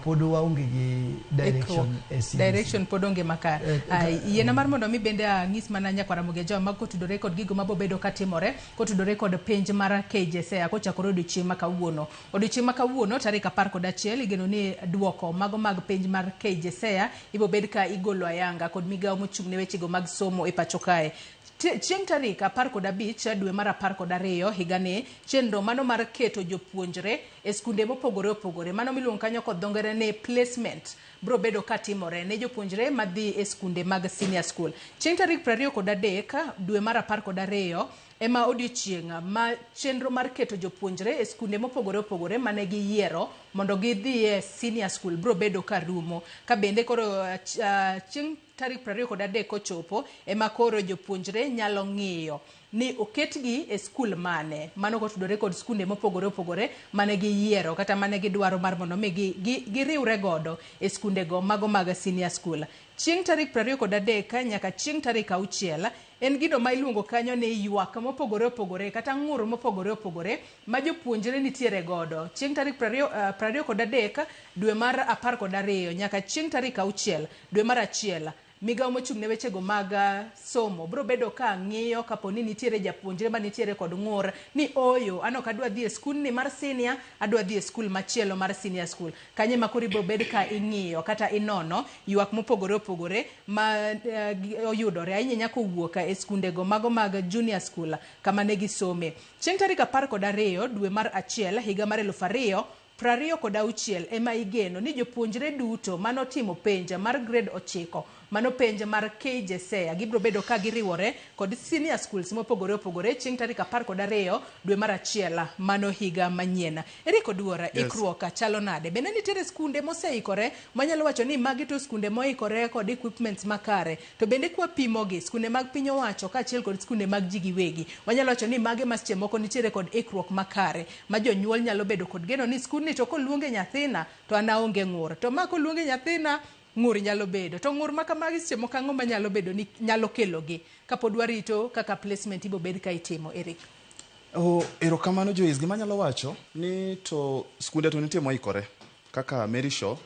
pod waonge gi direction e CBC. Direction pod onge makare. Ai, yiena mar mondo mi bende ang'is mana nyakwara Mogejawa mag kotudore kod gigo mabobedo katimore kotudore kod penj mar KJSEA kochakore odiochieng' ma kawuono. Odiochieng' ma kawuono tarik 11, igeno ni duoko mago mag penj mar KJSEA ibobed ka igolo ayanga kod migawo mochung' ne wechego mag somo e pacho kae. Chieng' tarik 15 dwe mar 12 higani, chenro mano mar keto jopuonjre e skunde mopogore opogore, mano miluongo kanyo kod dho ngere ni placement, biro bedo katimore ne jopuonjre madhi e skunde mag senior school. Chieng' tarik 23 dwe mar 12 ema odiochieng' ma chenro mar keto jopuonjre e skunde mopogore opogore mane giyiero mondo gidhi e senior school biro bedo ka rumo. Ka bende koro chieng' tarik 23 kochopo ema koro jopuonjre nyalo ng'iyo ni oketgi e skul mane, mano kotudore kod skunde mopogore opogore mane giyiero kata mane gidwaro mar mondo mi giriwre godo e skundego mago mag senior school. Chieng' tarik 23 nyaka chieng' tarik 6 en gino ma iluongo kanyo ni ywak mopogore opogore kata ng'ur mopogore opogore ma jopuonjre nitiere godo. Chieng' tarik 23 dwe mar 12 nyaka chieng' tarik 6 dwe mar 1, migawo mochung' ne wechego mag somo biro bedo ka ng'iyo kapo ni nitiere japuonjre ma nitiere kod ng'ur ni oyo, an ok adwa dhi e skul ni mar senior, adwa dhi e skul machielo mar senior school. Kanyo ema koro ibiro bed ka ing'iyo kata inono ywak mopogore opogore ma oyudore ahinya ahinya kowuok e skundego mago mag junior school kama ne gisome. Chieng' tarik 12 dwe mar 1 higa mar 2026 ema igeno ni jopuonjre duto manotimo penj mar grade 9, mano penj mar KJSEA, gibiro bedo ka giriwore kod senior schools mopogore opogore chieng' tarik 12 dwe mar 1, mano higa manyien. Eric Oduora, ikruok chalo nade? Bende nitiere skunde moseikore manyalo wacho ni magi to skunde moikore kod equipments makare? To bende kwapimogi, skunde mag piny owacho kaachiel kod skunde mag ji giwegi, wanyalo wacho ni mage ma seche moko nitiere kod ikruok makare ma jonyuol nyalo bedo kod geno ni skundni to koluonge nyathina to an aonge ng'ur, to ma koluonge nyathina ng'ur nyalo bedo. To ng'ur ma kamagi seche moko ang'o manyalo bedo ni nyalo kelogi kapod warito kaka placement ibo bed ka itimo, Eric? Oh, erokamano Joyce. Gima anyalo wacho ni to skunde to nitie moikore kaka Mary Shaw.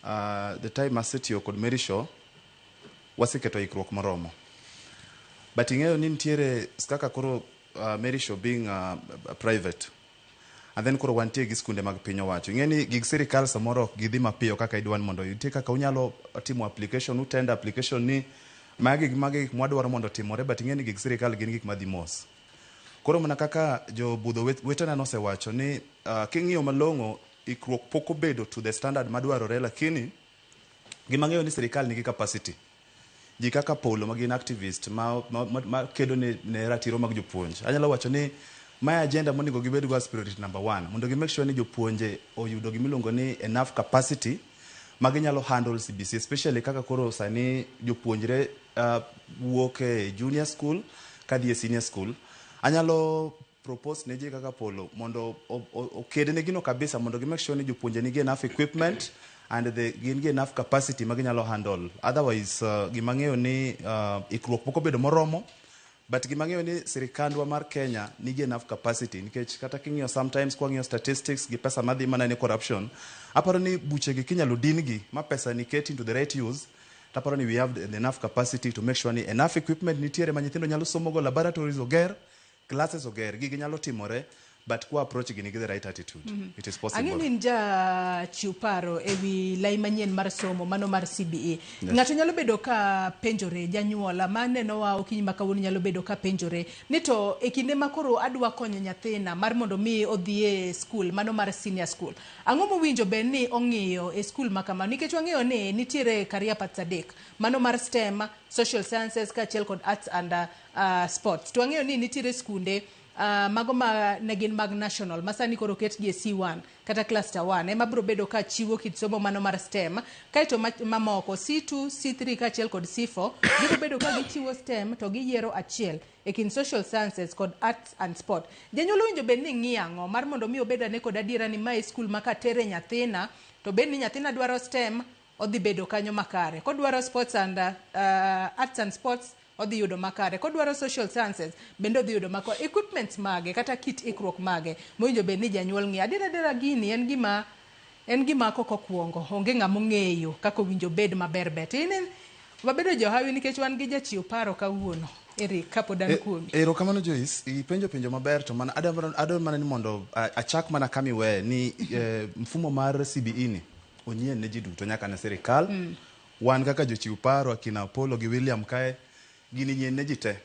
The time asetiyo kod Mary Shaw, waseketo ikruok moromo. But ing'eyo ni nitiere kaka koro Mary Shaw being private, and then koro wantie gi skunde mag piny owacho. Ing'e ni gig sirikal samoro ok gidhi mapiyo kaka idwa ni mondo nitie kaka unyalo timo application, utender application ni magi gi magi gik mwadwaro mondo otimore, but ing'e ni gig sirikal gin gik madhi mos. Koro mana kaka jobudho wetena nosewacho ni king'iyo malong'o, ikruok pok obedo to the standard madwarore, lakini gima ng'eyo ni sirikal nigi capacity. Ji kaka Polo ma gin activist ma kedo ne ratiro mag jopuonj. Anyalo wacho ni mae agenda monego gibed go as priority number one, mondo gi make sure ni jopuonje oyudo gimiluongo ni enough capacity ma ginyalo handle CBC, especially kaka koro sani jopuonjre wuok e junior school kadhi e senior school. Anyalo propose ne ji kaka Polo mondo oked ne gino kabisa, mondo gi make sure ni jopuonje nigi enough equipment and gin gi enough capacity ma ginyalo handle. Otherwise, gima ng'eyo ni ikruok pok obedo moromo, but gima ng'eyo ni sirikandwa mar Kenya nigi enough capacity, nikech kata king'iyo sometimes, kwang'iyo statistics gi pesa madhi mana ne corruption, aparo ni buchegi kinyalo din gi ma pesa ni ket into the right use, taparo ni we have enough capacity to make sure ni enough equipment nitiere ma nyithindo nyalo somogo, laboratories oger, classes oger, gigi nyalo timore, but kwa approach gini gi the right attitude, it is possible. Ang'e ni in jachiw paro ewi lai manyien mar somo mano mar CBE. Yes. Ng'ato nyalo bedo ka penjore, janyuola manenowa okinyi ma kawuono nyalo bedo ka penjore ni to e kinde ma koro adwa konyo nyathina mar mondo mi odhi e skul mano mar senior school, ang'o mowinjo bed ni ong'iyo e skul ma kamano? Nikech wang'eyo ni nitiere career paths adek, mano mar STEM, social sciences kaachiel kod arts and sports. To wang'eyo ni nitiere skunde mago ma ne gin mag national ma sani koro oketgi e C1 kata cluster 1 ema biro bedo ka chiwo kit somo mano mar STEM, kaeto mamoko C2, C3 kaachiel kod C4 gibiro bedo ka gichiwo STEM to giyiero achiel e kind social sciences kod arts and sport. Janyuol owinjo bed ni ng'iyo ang'o mar mondo mi obed ane kod adiera ni mae skul ma katere nyathina to bed ni nyathina dwaro STEM, odhi bedo kanyo makare, kodwaro sports and arts and sports, odhi yudo makare, kodwaro social sciences bende odhi yudo makare. Equipments mage kata kit ikruok mage mowinjo bed ni janyuol ng'iyo? Adiera adiera, gini en gima kok okuongo onge ng'ama ong'eyo kaka owinjo bed maber bet in wabedo johawi nikech wan gi jachiw paro kawuono. Eric, kapod an kuomi. Erokamano Joyce, ipenjo penjo maber, to mana adwaro mana ni mondo achak mana kama iweye ni mfumo mar CBE ni onyien ne ji duto, nyaka ne sirikal. Wan kaka jochiw paro, akina Apollo gi William kae, gini nyien ne ji te.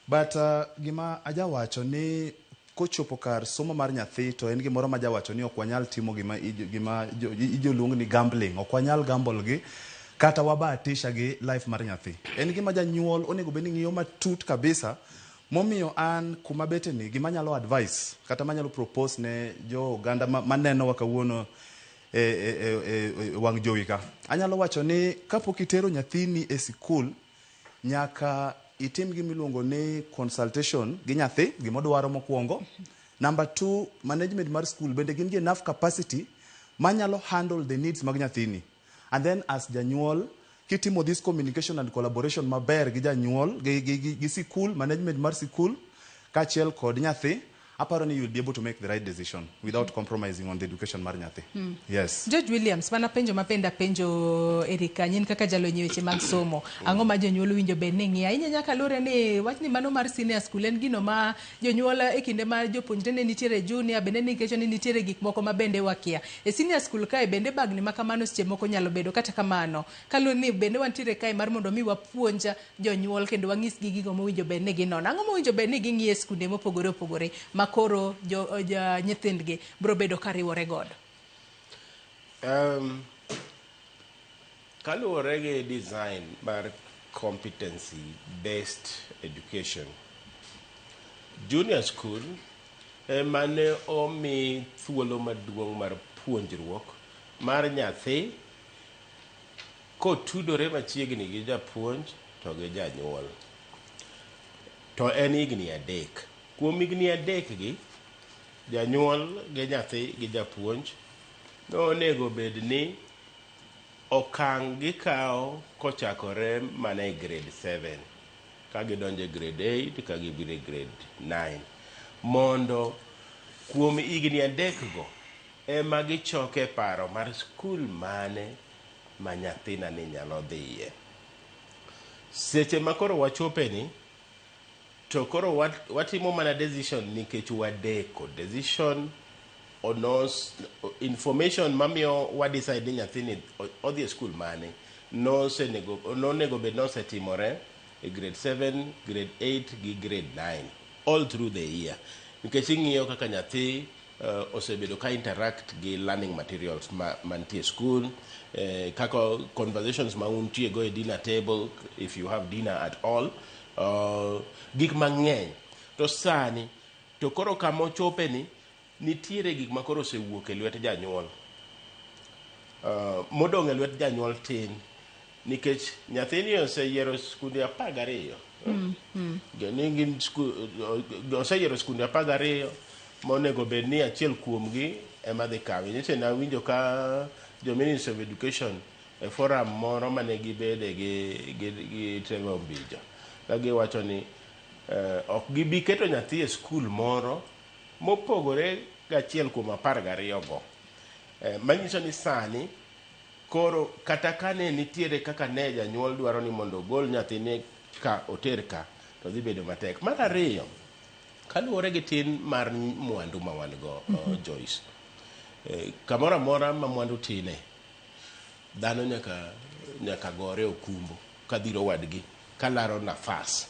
But gima ajawacho ni kochopo kar somo mar nyathi, to en gimoro ma jawacho ni ok wanyal timo gima ijoluong ni gambling. Ok wanyal gamble gi kata wabahatisha gi life mar nyathi. En gima janyuol onego bed ni ng'iyo matut kabisa. Momiyo an kuma bete ni, gima anyalo advice kata manyalo propose ne jo oganda manenowa kawuono e wang' jowi ka, anyalo wacho ni kapok itero nyathini e sikul, nyaka itim gima iluongo ni consultation gi nyathi, gimodwaro mokwongo. Number two, management mar school bende gin gi enough capacity manyalo handle the needs mag nyathini. And then as janyuol, kitimo this communication and collaboration maber gi janyuol gi sikul, management mar sikul kaachiel kod nyathi, aparo ni you'll be able to make the right decision without compromising on the education mar nyathi. Yes. George Williams, mana penjo mapenda penjo Eric Anyin kaka jalony e weche mag somo. Ang'o ma jonyuol winjo bed ni ng'iyo? Ahinya nyaka luwre ni wachni mano mar senior school en gino ma jonyuol e kinde ma jopuonjre ne nitiere junior bende nikech ni nitiere gik moko ma bende wakia. E senior school kae bende bagni ma kamano seche moko nyalo bedo. Kata kamano, kaluwore ni bende wantiere kae mar mondo mi wapuonj jonyuol kendo wanyisgi gigo mowinjo bed ni ginono. Ang'o mowinjo bed ni ging'iyo e skunde mopogore opogore ma koro jo nyithindgi biro bedo ka riwore godo? Kaluwore gi design mar competency based education, junior school ema ne omi thuolo maduong' mar puonjruok mar nyathi kotudore machiegni gi japuonj to gi janyuol. To en higni 3. Kuom higni 3 gi, janyuol gi nyathi gi japuonj nonego bed ni okang' gikawo kochakore mana e grade 7 ka gidonjo e grade 8 ka gibiro e grade 9, mondo kuom higni 3 go ema gichoke paro mar skul mane ma nyathina ni nyalo dhiye. Seche ma koro wachope ni to koro watimo mana decision nikech wadeko decision onos information mamiyo wa decide ni nyathini odhi e skul mane nosenego nonego bed nosetimore e grade 7, grade 8 gi grade 9 all through the year, nikech ing'iyo kaka nyathi osebedo ka interact gi learning materials ma mantie e school, kaka conversations ma untie go e dinner table, if you have dinner at all, gik mang'eny. To sani to koro kama ochope ni nitiere gik ma koro osewuok e lwet janyuol, modong' e lwet janyuol tin. Nikech nyathini oseyiero skunde 12. Ni gin oseyiero skunde 12 monego bed ni achiel kuomgi ema dhi kawe. Nyocha ne awinjo ka jo Ministry of Education e forum moro mane gibede gi Trevor Ombija ka giwacho ni ok gibi keto nyathi e skul moro mopogore gachiel kuom 12 go. Manyiso ni sani koro kata kane nitiere kaka ne janyuol dwaro ni mondo ogol nyathine ka oter ka, to dhi bedo matek. Mar ariyo, kaluwore gi tin mar mwandu ma wan go, Joyce, kamoro amora ma mwandu tine, dhano nyaka gore okumbo kadhiro wadgi kalaro nafas.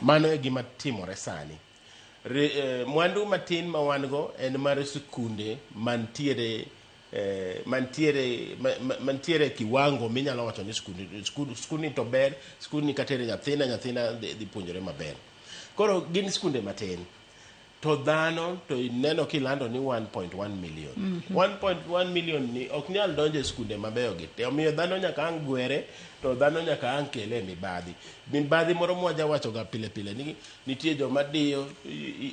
Mano e gima timore sani. Mwandu matin ma wan go en mar sikunde mantiere kiwango minyalo wacho ni skundni to ber, skundni katere nyathina dhi puonjore maber. Koro gin skunde matin to dhano to ineno kilando ni 1.1 million. 1.1 million ni ok nyal donjo e skunde mabeyo gi te. Omiyo dhano nyaka ang' gwere to dhano nyaka ang' kele mibadhi. Mibadhi moro mwaja wacho ga pile pile ni nitie joma diyo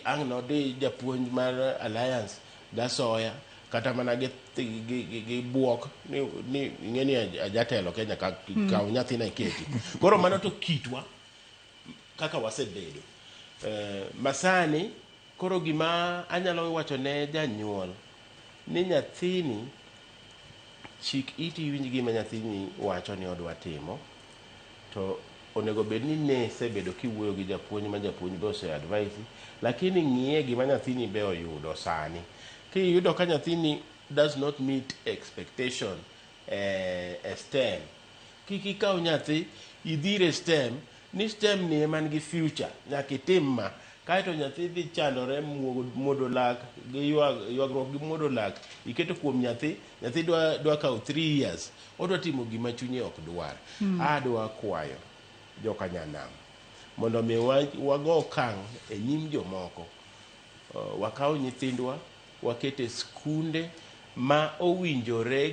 ang' nodi japuonj mar Alliance gasoya kata mana gi buok ni ing'eni ajatelo Kenya ka kaw nyathina iketi. Koro mano to kitwa kaka wasebedo. Masani koro gima anyalo wacho ne janyuol ni nyathini chik iti iwinj gima nyathini wacho ni odwa timo, to onego bed ni ne sebedo kiwuoyo gi japuonj ma japuonj be ose advise, lakini ng'iye gima nyathini be oyudo sani. Kiyudo ka nyathini does not meet expectation e STEM, kik ikaw nyathi idhire STEM ni STEM ni ema nigi future, nyaka itim ma. Kaeto nyathi dhi chandore muodo lak gi ywagruok gi muodo lak iketo kuom nyathi, nyathi dwa kawo 3 years odwa timo gima chunye ok dwar. Adwa kwayo joka nyanam mondo mi wago okang' e nyim jomoko, wakaw nyithindwa wakete skunde ma owinjore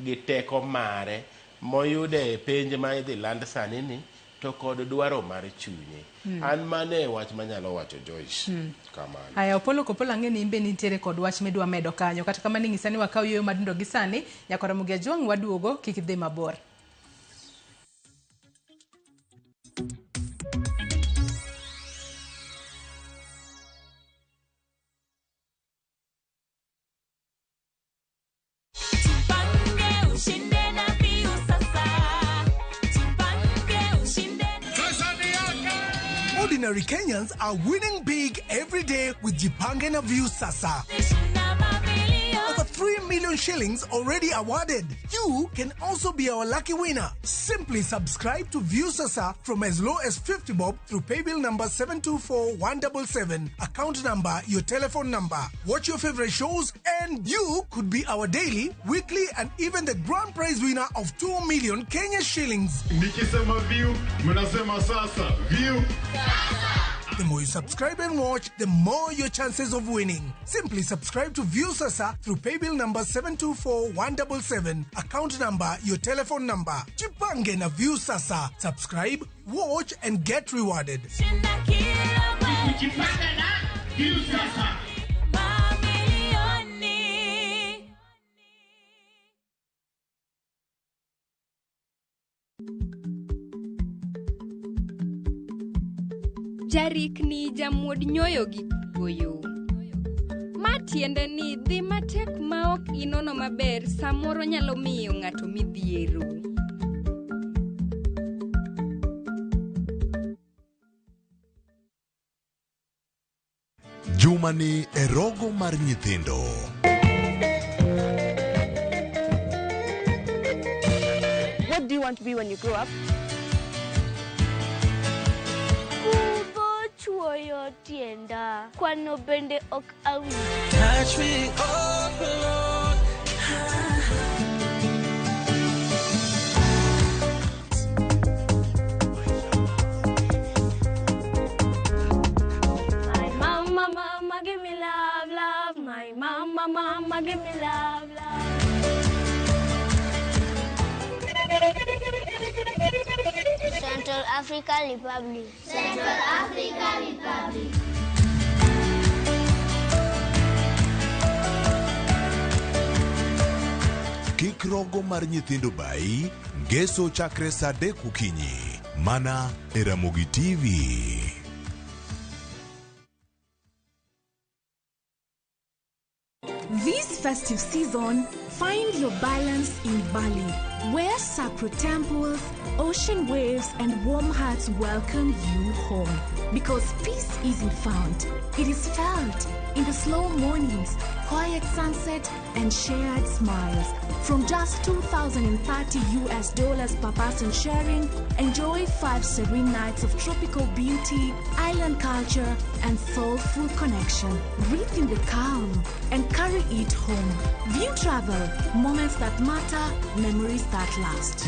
gi teko mare moyude e penj ma idhi land sani ni to kod dwaro mar chunye. An mane wach manyalo wacho Joyce. Kamano. Aya, Opolo Kopolo ang'e ni in be nitiere kod wach midwa medo kanyo. Kata kamano ing'isa ni wakaw yueyo madundo gi sani, nyaka Ramogi Ajwang' waduogo, kik idhi mabor. Ordinary Kenyans are winning big every day with Jipange na Viusasa. Over 3 million shillings already awarded. You can also be our lucky winner. Simply subscribe to Viusasa from as low as 50 bob through paybill number 724177, account number, your telephone number. Watch your favorite shows and you could be our daily, weekly and even the grand prize winner of 2 million Kenya shillings. Nikisema view, mnasema sasa. View. The more you subscribe and watch, the more your chances of winning. Simply subscribe to Viusasa through paybill number 724177, account number, your telephone number. Jipange na Viusasa. Subscribe, watch and get rewarded. Jipange na Viusasa. Jarikni jamuod nyoyo gi kuoyo. Ma tiende ni dhi matek ma ok inono maber samoro nyalo miyo ng'ato midhiero. Jumani e rogo mar nyithindo. What do you want to be when you grow up? Chuoyo tienda kwano bende ok awinjo. Touch me up, Lord. My mama, mama, give me love, love. My mama, mama, give me love, love. Central African Republic. Central African Republic. Kik rogo mar nyithindo bayi, ngeso chakre saa 3 okinyi. Mana e Ramogi TV. This festive season, find your balance in Bali, where sacred temples, ocean waves, and warm hearts welcome you home. Because peace isn't found, it is felt in the slow mornings, quiet sunset, and shared smiles. From just $2,030 per person sharing, enjoy 5 serene nights of tropical beauty, island culture, and soulful connection. Breathe in the calm and carry it home. View Travel, moments that matter, memories that last.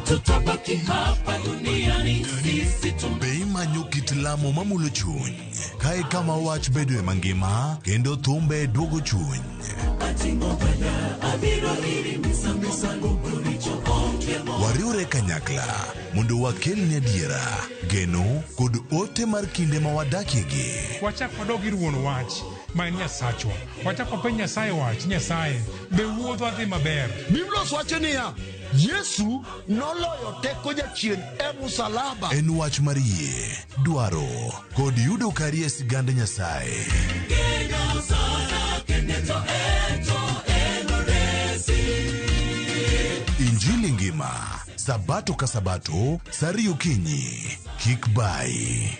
Tutabaki hapa duniani sisi. Be imanyo kit lamo mamulo chuny? Kae kama wach bedoe mangima kendo thumbe duogo chuny. Wariwre kanyakla mondo wakelni adiera, geno kod ote mar kinde ma wadakiegi. Wachak wadog ir wuon wach ma en Nyasachwa. Wachak wapenj Nyasaye wach, Nyasaye, be wuodhwa dhi maber? Biblos wacho niya, Yesu noloyo teko jachien e musalaba. En wach mar yie, dwaro kod yudo kari e sigand Nyasaye. Injili ngima, Sabato ka Sabato, saa 2 okinyi. Kik bayi.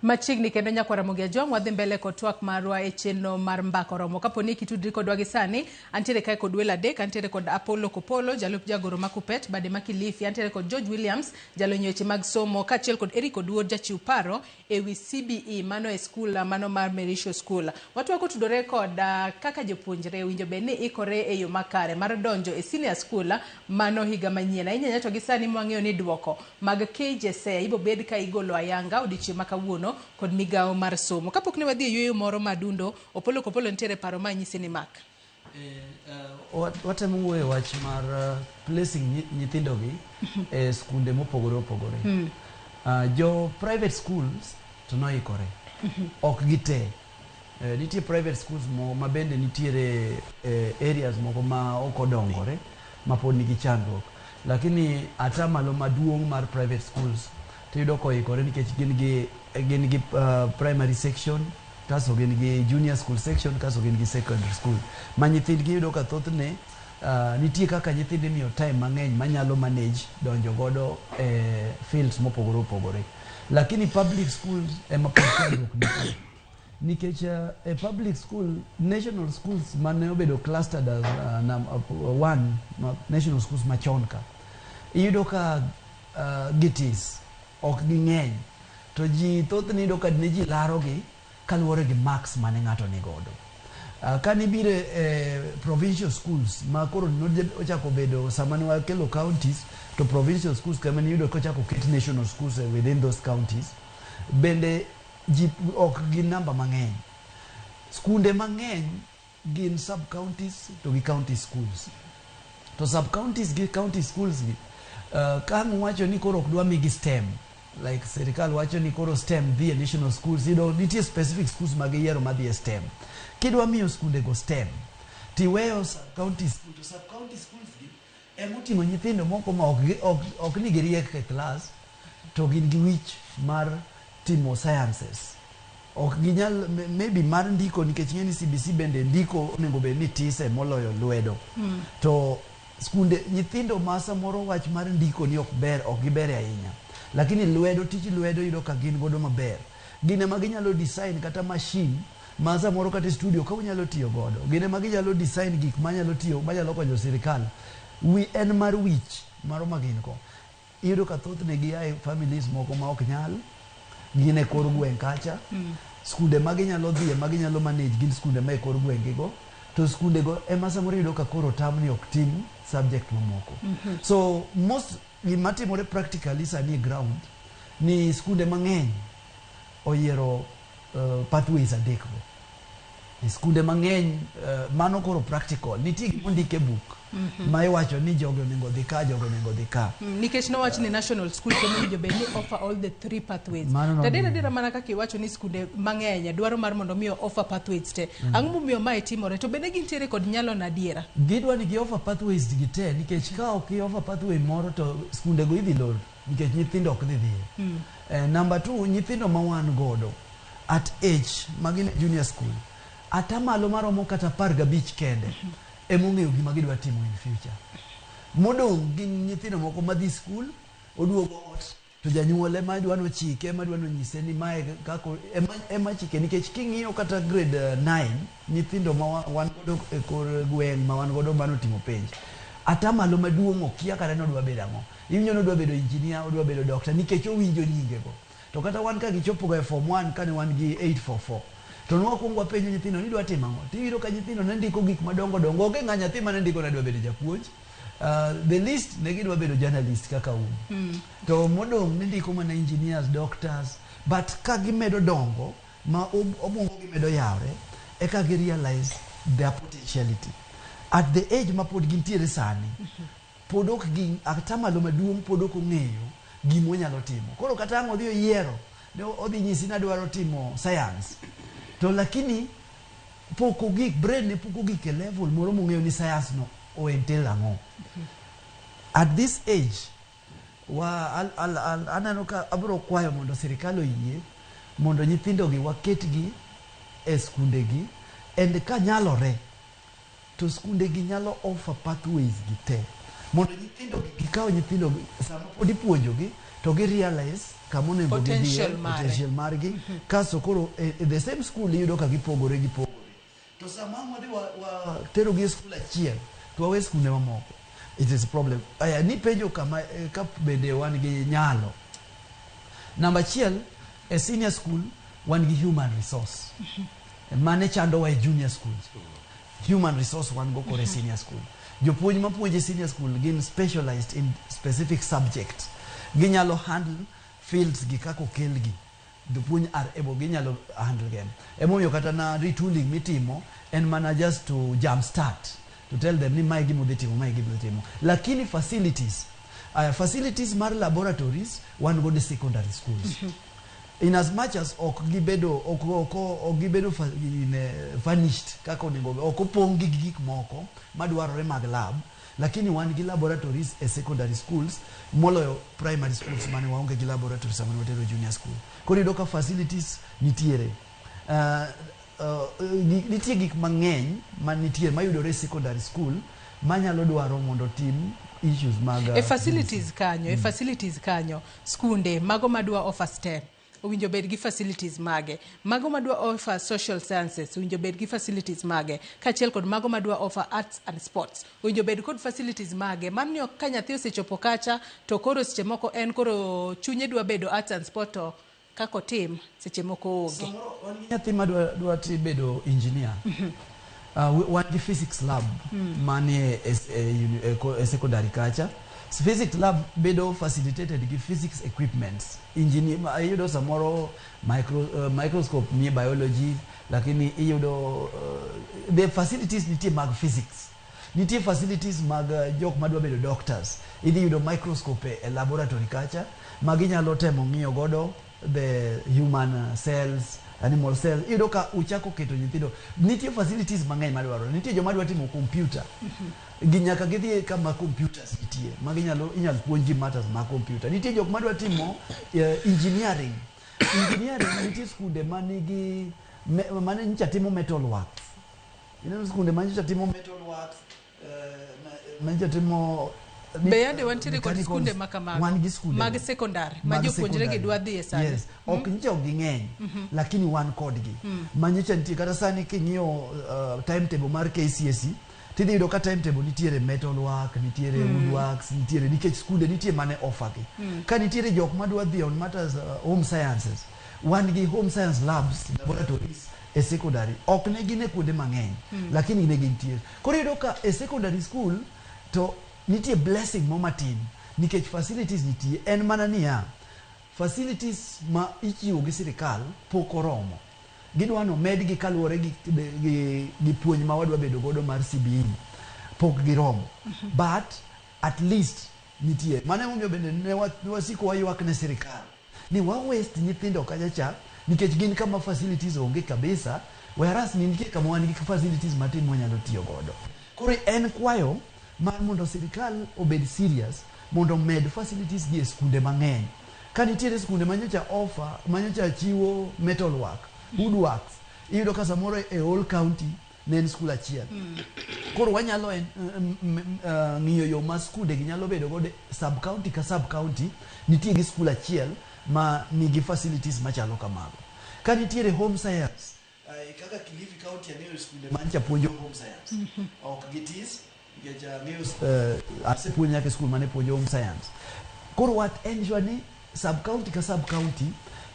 Machiegni kendo nyakwar Ramogi Ajwang' wadhi mbele kod twak marwa e chenro mar Mbaka Oromo. Kapo ni kitudri kodwa gi sani, antiere kae kod welo adek, antiere kod Apollo Kopolo, jalup jagoro ma Kupet, bade ma Kilifi, antiere kod George Williams, jalony weche mag somo, kaachiel kod Eric Oduor, jachiw paro ewi CBE mano e skul mano mar Merisho School. Watwako tudore kod kaka jopuonjre winjo bed ni ikore e yo makare mar donjo e senior school mano higa manyien. Ahinya to gi sani mwang'eyo ni duoko mag KJSEA ibo bed ka igolo ayanga odiochieng' ma kawuono kod migawo mar somo. Kapok ne wadhi e yueyo moro madundo, Opollo Kopolo nitiere paro ma nyisi ni mak. Watemo wuoyo wach mar placing nyithindogi e skunde mopogore opogore. Jo private schools to noikore. Ok gite. Nitie private schools ma bende nitiere areas moko ma ok odongore ma pod nigi chandruok. Lakini atamalo maduong' mar private schools tiyudo koikore nikech gin gi primary section, kaso gin gi junior school section, kaso gin gi secondary school. Ma nyithindgi yudo ka thothne nitie kaka nyithindo imiyo time mang'eny manyalo manage donjo godo fields mopogore opogore. Lakini public schools ema pod chandruok nitie. Nikech e public school, national schools mane obedo clustered as one, national schools machon ka, iyudo ka gitis ok ging'eny. To ji thothne iyudo ka ne ji larogi kaluwore gi marks mane ng'ato ni godo. Kanibiro e provincial schools ma koro ochako bedo sama ne wakelo counties to provincial schools kama niyudo kochako ket national schools within those counties, bende ji ok gin namba mang'eny. Skunde mang'eny gin sub counties to gi county schools. To sub counties gi county schools gi ka ang' wacho ni koro ok dwa migi STEM, like sirikal wacho ni koro STEM dhi e national schools, yudo nitie specific schools mag yiero madhi e STEM. Kidwa miyo skunde go STEM, tiweyo sub county school, to sub county schools gi emoting'o nyithindo moko ma ok ni giriek e class, to gin gi wich mar timo sciences. Ok ginyal maybe mar ndiko, nikech ing'e ni CBC bende ndiko onego bed ni tise moloyo lwedo. To skunde nyithindo ma samoro wach mar ndiko ni ok ber, ok giber ahinya. Lakini lwedo, tich lwedo yudo ka gin godo maber. Gin ema ginyalo design kata machine ma samoro kata e studio ka unyalo tiyo godo. Gin ema ginyalo design gik manyalo tiyo, manyalo konyo sirikal. Wi en mar wich maro ma gin go. Iyudo ka thothne gia e families moko ma ok nyal, gin e kor gweng' kacha. Skunde ma ginyalo dhiye, ma ginyalo manage gin skunde ma e kor gweng' gigo. To skunde go ema samoro iyudo ka koro tamni ok tim subject mamoko. So most gima timore practically sani e ground ni skunde mang'eny oyiero pathways adek go. E skunde mang'eny, mano koro practical nitie gima ondik e buk ma iwacho ni jogi onego dhi ka, jogi onego dhi ka. Nikech nowach ni national school kendo owinjo bed ni offer all the three pathways. Mano To adier adiera, mana kaka iwacho ni skunde mang'eny dwaro mar mondo mi offer pathways te. Ang'o momiyo mae timore? To bende gintiere kod nyalo na adiera? Gidwa ni gi offer pathways gi te, nikech ka ok i offer pathway moro to skunde go idhi lor nikech nyithindo ok dhi dhiye. Number two, nyithindo ma wan godo at age magin e junior school, atamalo maromo kata 15 kende emong'eyo gima gidwa timo in future. Modong' gin nyithindo moko madhi school, oduogo ot to janyuol ema dwa nochike, ema dwa nonyise ni mae kaka ema chike, nikech king'iyo kata grade 9, nyithindo ma wan godo e kor gweng' ma wan godo manotimo penj, atamalo maduong' okia kata ni odwa bedo ang'o. Iwinjo ni odwa bedo engineer, odwa bedo doctor, nikech owinjo nyingego. To kata wan ka gichopo ga e form 1, kane wan gi 844, to nwakwongo wapenjo nyithindo ni idwa timo ang'o, tiyudo ka nyithindo ne ndiko gik madongo dongo. Onge ng'a nyathi mane ndiko ni adwa bedo japuonj. The least ne gidwa bedo journalist kaka un. To modong' ne ndiko mana engineers, doctors. But ka gimedo dongo ma obwongo gi medo yawre, eka gi realize their potentiality. At the age ma pod gintiere sani, pod ok gi atamalo maduong' pod ok ong'eyo gimonyalo timo. Koro kata ang' odhi oyiero ne odhi nyisi ni adwaro timo science, to lakini pok ogik, brain ne pok ogik e level moro mong'eyo ni science no o entail ang'o. At this age wa al, aneno ka abiro kwayo mondo sirikal oyie mondo nyithindogi waketgi e skundegi, and ka nyalore to skundegi nyalo offer pathways gi te mondo nyithindo gikaw nyithindo sama pod ipuonjogi to gi realize kama onego gidhiye. Potential mare. Potential margi. Kasto koro e the same school iyudo ka gipogore gipogore, to sama ang' wadhi wa terogi e skul achiel to wawe skunde mamoko, it is a problem. Aya ni penjo kama ka bende wan gi nyalo. Namba achiel, e senior school wan gi human resource mane chandowa e junior schools. Human resource wan go kore senior school. Jopuonj mapuonjo e senior school gin specialized in specific subject, ginyalo handle fields gi kaka okelgi. Jopuonj are able, ginyalo handle them. Emomiyo kata na retooling mitimo en mana just to jump start, to tell them ni mae gima udhi timo, mae gima udhi timo. Lakini facilities, aya, facilities mar laboratories wan godo e secondary schools, in as much as ok gibedo ok gibedo furnished kaka onego, ok opong' gi gik moko madwarore mag lab, lakini wan gi laboratories e secondary schools moloyo primary schools mane waonge gi laboratories sama ne watero junior school. Koro iyudo ka facilities nitiere. Nitie gik mang'eny manitie mayudore e secondary school manyalo dwaro mondo tim issues mag E facilities kanyo, e facilities kanyo, skunde mago madwa offer STEM owinjo bed gi facilities mage, mago madwa offer social sciences owinjo bed gi facilities mage, kaachiel kod mago madwa offer arts and sports owinjo bed kod facilities mage. Mano ka nyathi osechopo kacha to koro seche moko en koro chunye dwa bedo arts and sport, to kaka otim seche moko onge. Wan gi nyathi ma dwa bedo engineer. Wan gi physics lab manie e secondary kacha. Physics lab bedo facilitated gi physics equipments. Engineer, iyudo samoro microscope nie biology, lakini iyudo the facilities nitie mag physics, nitie facilities mag jok madwa bedo doctors. Idhi yudo microscope e laboratory kacha ma ginyalo temo ng'iyo godo the human cells, animal cells. Iyudo ka uchako keto nyithindo, nitie facilities mang'eny madwarore. Nitie joma dwa timo computer gi, nyaka gidhi kama computers nitie ma ginyalo inyalo puonjgi matters mag computer. Nitie jok madwa timo engineering. Engineering nitie skunde manigi mane nyicha timo metal works. Ineno skunde ma nyicha timo metal works, ma nyicha timo Be yande wantiere kod mechanical- skunde ma kamago Wan gi skunde mag go. sekondar ma Mag jopuonjre gi secondary. dwa dhiye sani? Yes, ok nyicha ok ging'eny, lakini wan kodgi. Ma nyicha nitie kata sani king'iyo timetable mar KCSE, tidhi yudo ka timetable nitiere metal work, nitiere woodworks nitiere, nikech skunde nitie mane offer gi. Ka nitiere jok madwa dhi on matters home sciences, wan gi home science labs, laboratories e secondary. Ok ne gin e kuonde mang'eny, lakini ne gintie. Koro iyudo ka e secondary school to To nitie blessing mo matin nikech facilities nitie en mana niya facilities ma ichiwo gi sirikal pok oromo. Gidwa ni omedgi kaluwore gi puonj ma wadwa bedo godo mar CBE pok giromo. But at least nitie. Mano emomiyo bende ne wasiko waywak ne sirikal ni wa waste nyithindo kacha cha nikech gin kama facilities onge kabisa whereas ni nitie kama wan gi facilities matin mwanyalo tiyo godo. Koro en kwayo mar mondo sirikal obed serious mondo omed facilities gi e skunde mang'eny. Ka nitiere skunde manyocha offer manyocha chiwo metal work, woodworks, iyudo ka samoro e whole county ne en skul achiel. Koro wanyalo ng'iyo yo ma skunde gi nyalo bedo godo sub county ka sub county nitie gi skul achiel ma nigi facilities machalo kamago. Ka nitiere home science, kaka Kilifi County ang'eyo skunde mancha puonjo home science. Ok gitis nikech ang'eyo asepuonjo nyaka e skul mane puonjo home science. Koro wat ensure ni sub county ka sub county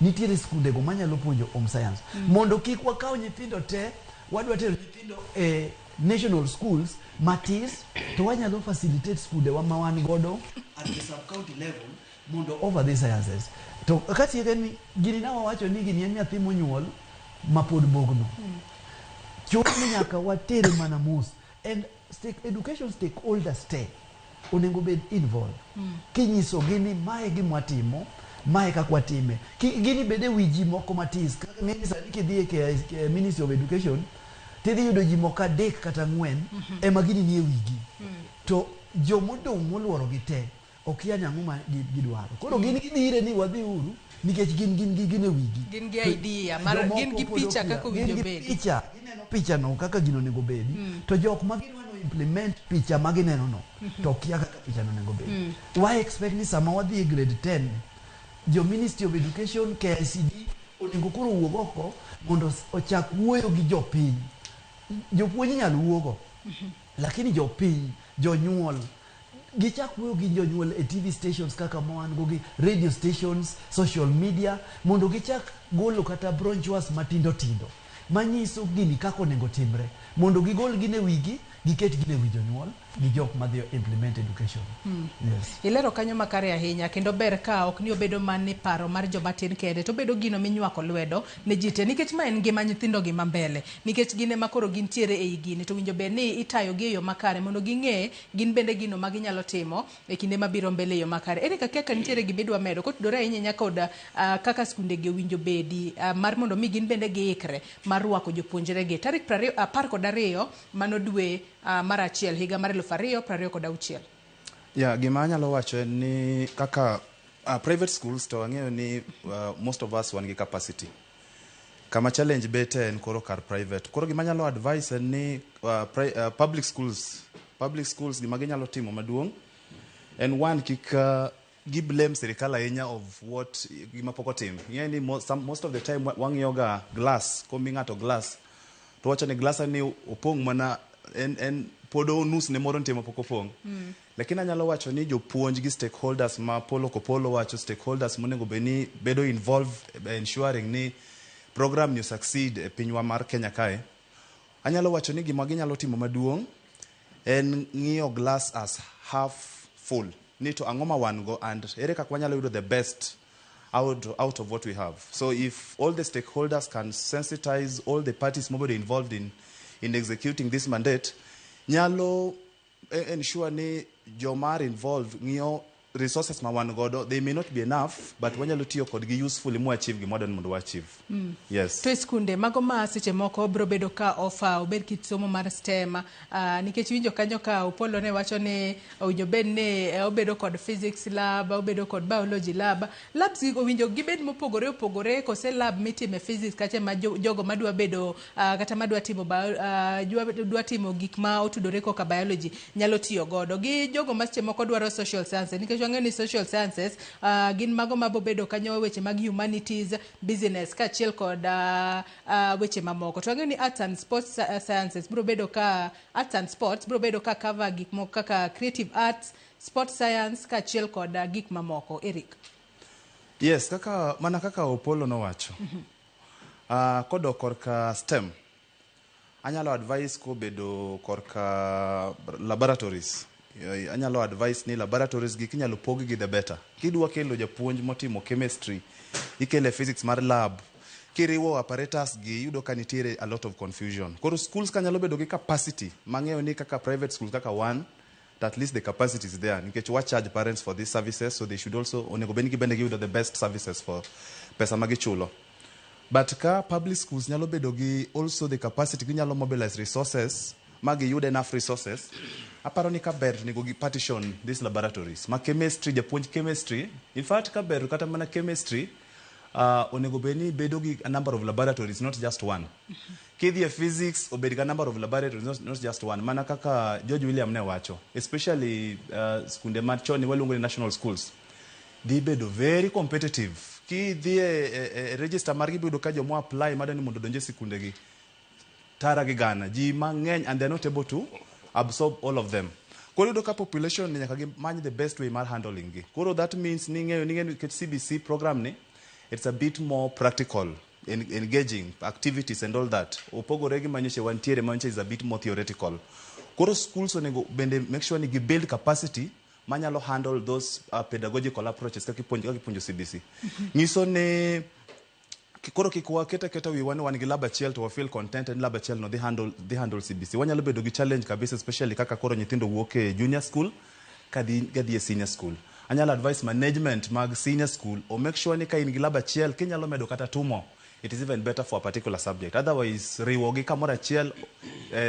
nitiere skunde go manyalo puonjo home science. Mondo kik wakaw nyithindo te wadwa tero nyithindo e national schools matis to wanyalo facilitate skunde wa ma wan godo at the sub county level mondo offer these sciences. To katieke ni gini na wawacho ni gini en nyathi monyuol mapod bogno. Chuno ni nyaka watere mana mos and education stakeholders te onego bed involved. Kinyisogi ni mae gima watimo, mae kaka watime. Gini bede wi ji moko matis. Kaka ng'eni sani kidhi e Ministry of Education, tidhi yudo ji moko 3 kata 4 ema gini nie wigi. To jomodong' moluorogi te okia ni ang'o ma gidwaro. Koro gin gidhire ni wadhi uru nikech gin gin e wigi. Gin gi idea mar gin gi picha kaka owinjo bedi. Picha, gineno picha no kaka gino onego bedi. To jok ma gidwa no implement picha ma gineno no to kia kaka picha no onego bedi. Why expect ni sama wadhi e grade 10 jo Ministry of Education KICD onego koro wuog oko mondo ochak wuoyo gi jopiny. Jopuonj inyalo wuogo. Lakini jopiny, jonyuol gichak wuoyo gi jonyuol e TV stations kaka ma wan go gi radio stations, social media mondo gichak golo kata brochures matindo tindo manyiso gini kaka onego timre mondo gigol gine wigi giket gine wi jonyuol gi jok madhi implement education. Yes. Ilero kanyo makare ahinya kendo ber ka ok ni obedo mana ni paro mar joma tin kende to obedo gino minywako lwedo ne ji te nikech ma en ngima nyithindo gi mambele nikech gin ema koro gintiere ei gini to winjo bed ni itayo gi e yo makare mondo ging'e gin bende gino ma ginyalo timo e kinde mabiro mbele e yo makare. Ere kaka nitiere gima idwa medo kotudore ahinya ahinya kod kaka skunde gi owinjo bedi mar mondo mi gin bende giikre mar rwako jopuonjre gi tarik 12 mano dwe mar achiel higa mar 2026. Yeah, gima anyalo wacho en ni kaka private schools to ang'eyo ni most of us wan gi capacity. Kama challenge bete en koro kar private. Koro gima anyalo advice en ni public schools gima ginyalo timo maduong' en one kik gi blame sirikal ahinya of what gima pok otim. Ing'eyo ni most of the time wang'iyo ga glass, komi ng'ato glass to wacho ni glass ni opong' mana en pod nus ne moro nitie mapok opong'. Lakini anyalo wacho ni jopuonj gi stakeholders ma Polo Kopolo wacho stakeholders monego bed ni bedo involved ensuring ni program ni succeed e pinywa mar Kenya kae. Anyalo wacho ni gima ginyalo timo maduong' en ng'iyo glass as half full. Ni to ang'o ma wan go and ere kaka wanyalo yudo the best out of what we have. So if all the stakeholders can sensitize all the parties mobedo involved in executing this mandate, nyalo ensure ni joma are involved ng'iyo resources ma wan godo, they may not be enough, but wanyalo tiyo kodgi usefully mo achieve gima wadwaro ni mondo wa achieve. Yes. To e skunde mago ma seche moko biro bedo ka offer obed kit somo mar STEM nikech winjo kanyo ka Opolo ne wacho ni owinjo bed ni obedo kod physics lab, obedo kod biology lab. Labs gi owinjo gibed mopogore opogore kose lab mitime physics kacha ma jogo madwa bedo kata madwa timo dwa timo gik ma otudore koka biology nyalo tiyo godo. Gi jogo ma seche moko dwaro social sciences nikech wang'eyo ni social sciences gin mago mabobedo kanyo weche mag humanities, business kaachiel kod weche mamoko. To wang'eyo ni arts and sports sciences biro bedo ka arts and sports biro bedo ka cover gik moko kaka creative arts, sports science kaachiel kod gik mamoko. Eric. Yes, kaka mana kaka Opolo nowacho. Kodok korka STEM, anyalo advice kobedo korka laboratories. Anyalo advice ni laboratories gi kinyalo pog gi, the better. Kidwa kelo japuonj motimo chemistry, ikele physics mar lab, kiriwo apparatus gi, iyudo ka nitiere a lot of confusion. Koro schools ka nyalo bedo gi capacity mang'eyo ni kaka private schools kaka wan, at least the capacity is there, nikech wa charge parents for these services, so they should also, onego bed ni gibende giyudo the best services for pesa ma gichulo. But ka public schools nyalo bedo gi also the capacity, ginyalo mobilize resources ma giyud enough resources, aparo ni ka ber to onego gi partition these laboratories ma chemistry, japuonj chemistry. In fact, ka ber kata mana chemistry, onego bed ni bedo gi a number of laboratories, not just one. Kidhi e physics, obed ga number of laboratories, not just one. Mana kaka George William ne wacho, especially skunde machon waluongo ni national schools dhi bedo very competitive. Kidhi e register margi, biyudo ka joma apply madwa ni mondo odonj e sikundegi tara gi gana ji mang'eny, and they're not able to absorb all of them. Koro iyudo ka population ni nyaka gimany the best way mar handling gi. Koro that means ni ng'eyo ni nikech CBC program ni, it's a bit more practical, engaging activities and all that, opogore gi manyocha wantiere, manyocha is a bit more theoretical. Koro schools onego bende make sure ni gi build capacity manyalo handle those pedagogical approaches kaka ipuonjo CBC. Nyiso ni koro kik waket aketa wiwa ni wan gi lab achiel to wa feel content ni lab achiel no dhi handle CBC. Wanyalo bedo gi challenge kabisa, especially kaka koro nyithindo wuok e junior school kadhi e senior school. Anyalo advice management mag senior school o make sure ni ka in gi lab achiel, kinyalo medo kata two more, it is even better for a particular subject. Otherwise, riwogi kamoro achiel,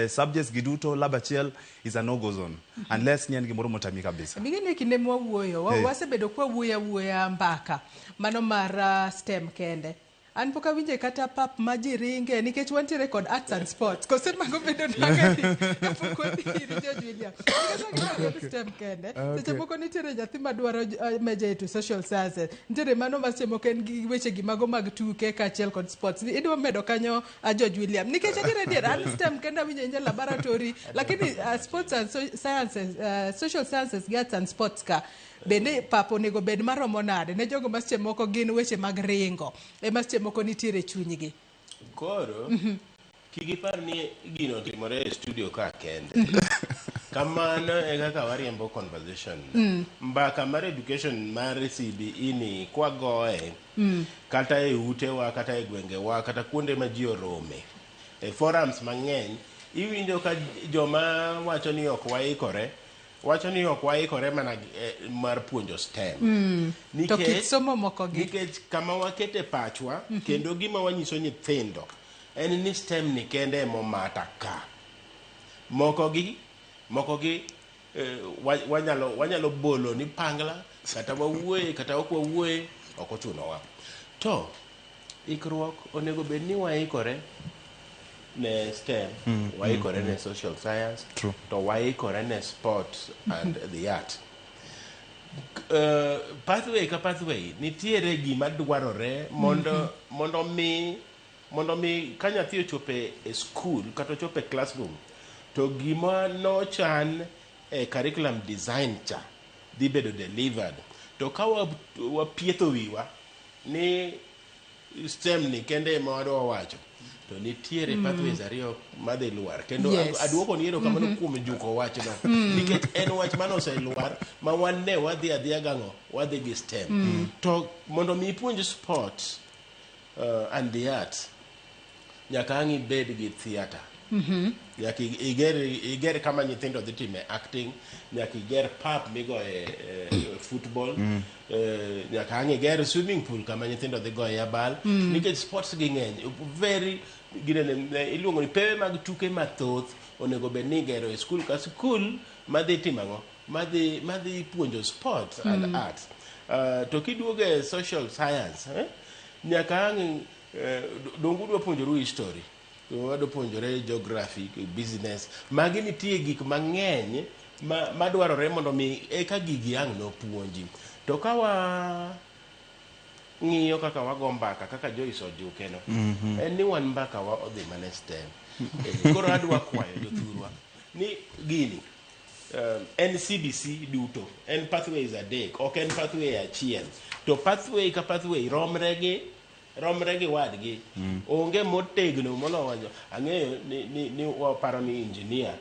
subjects gi duto lab achiel is a no go zone, unless ni en gimoro motami kabisa. Migeni e kinde mwawuoyo wasebedo kwawuoyo awuoya mbaka mano mar STEM kende. An pok awinje kata pap ma ji ringe nikech wantiere kod arts and sports. Kose mago bedo nage kapok wadhi ir George William? Nikech wang'iyo kod STEM kende. Seche moko nitiere nyathi madwaro major into social sciences. Nitiere mano ma seche moko en gi weche gi mago mag tuke kaachiel kod sports. Idwa medo kanyo, George William. Nikech adier adier an STEM kende awinjo awinja laboratory, lakini sports and sciences, social sciences gi arts and sports ka bende pap onego bed maromo nade ne jogo ma seche moko gin weche mag ringo ema seche moko nitiere e chunygi? Koro kik ipar ni gino otimore e studio ka kende. Kamano e kaka wariembo conversation. Mbaka mar education mar CBE ni kwagoye kata e utewa, kata e gwengewa, kata kuonde ma ji orome e forums mang'eny, iwinjo ka joma wacho ni ok waikore, wacho ni ok waikore mana mar puonjo STEM. To kit somo moko gi Nikech kama wakete pachwa kendo gima wanyiso nyithindo en ni STEM ni kende emomata ka moko gi wanyalo bolo ni pangla kata wawuoye kata ok wawuoye, ok ochunowa. To ikruok onego bed ni waikore ne STEM, waikore ne social science, True. to waikore ne sports and the art. Pathway ka pathway nitiere gima dwarore mondo mi ka nyathi ochopo e school kata ochopo e classroom, to gima nochan e curriculum design cha dhi bedo delivered. To ka wapietho wiwa ni STEM ni kende ema wadwa wacho, to nitiere pathways ariyo madhi lwar kendo. Aduoko ni erokamano kuom juko wachno, nikech en wach mane oselwar ma wan ne wadhi adhiya gang'o, wadhi gi STEM. To mondo mi ipuonj sport and the arts, nyaka ang' ibed gi theatre, nyaka iger kama nyithindo dhi time acting, nyaka iger pap migoye football, nyaka ang' iger swimming pool kama nyithindo dhi goye abal, nikech sports gi ng'eny very ginene, iluongo ni pewe mag tuke mathoth onego bed ni igero e skul ka skul madhi timo ang'o, madhi puonjo sports and arts. To kiduogo e social science, nyaka ang' donge udwa puonjoru history, to wadwa puonjore geography, business, magi nitie gik mang'eny madwarore mondo mi eka gigi ang' nopuonji. To ka wa ng'iyo kaka wago mbaka kaka Joyce ojuke no, en ni wan mbaka wa odhi mana e STEM. Koro adwa kwayo jothurwa ni gini en CBC duto en pathways adek, ok en pathway achiel. To pathway ka pathway romre gi wadgi. Onge motegno moloyo. Ang'eyo ni waparo ni engineer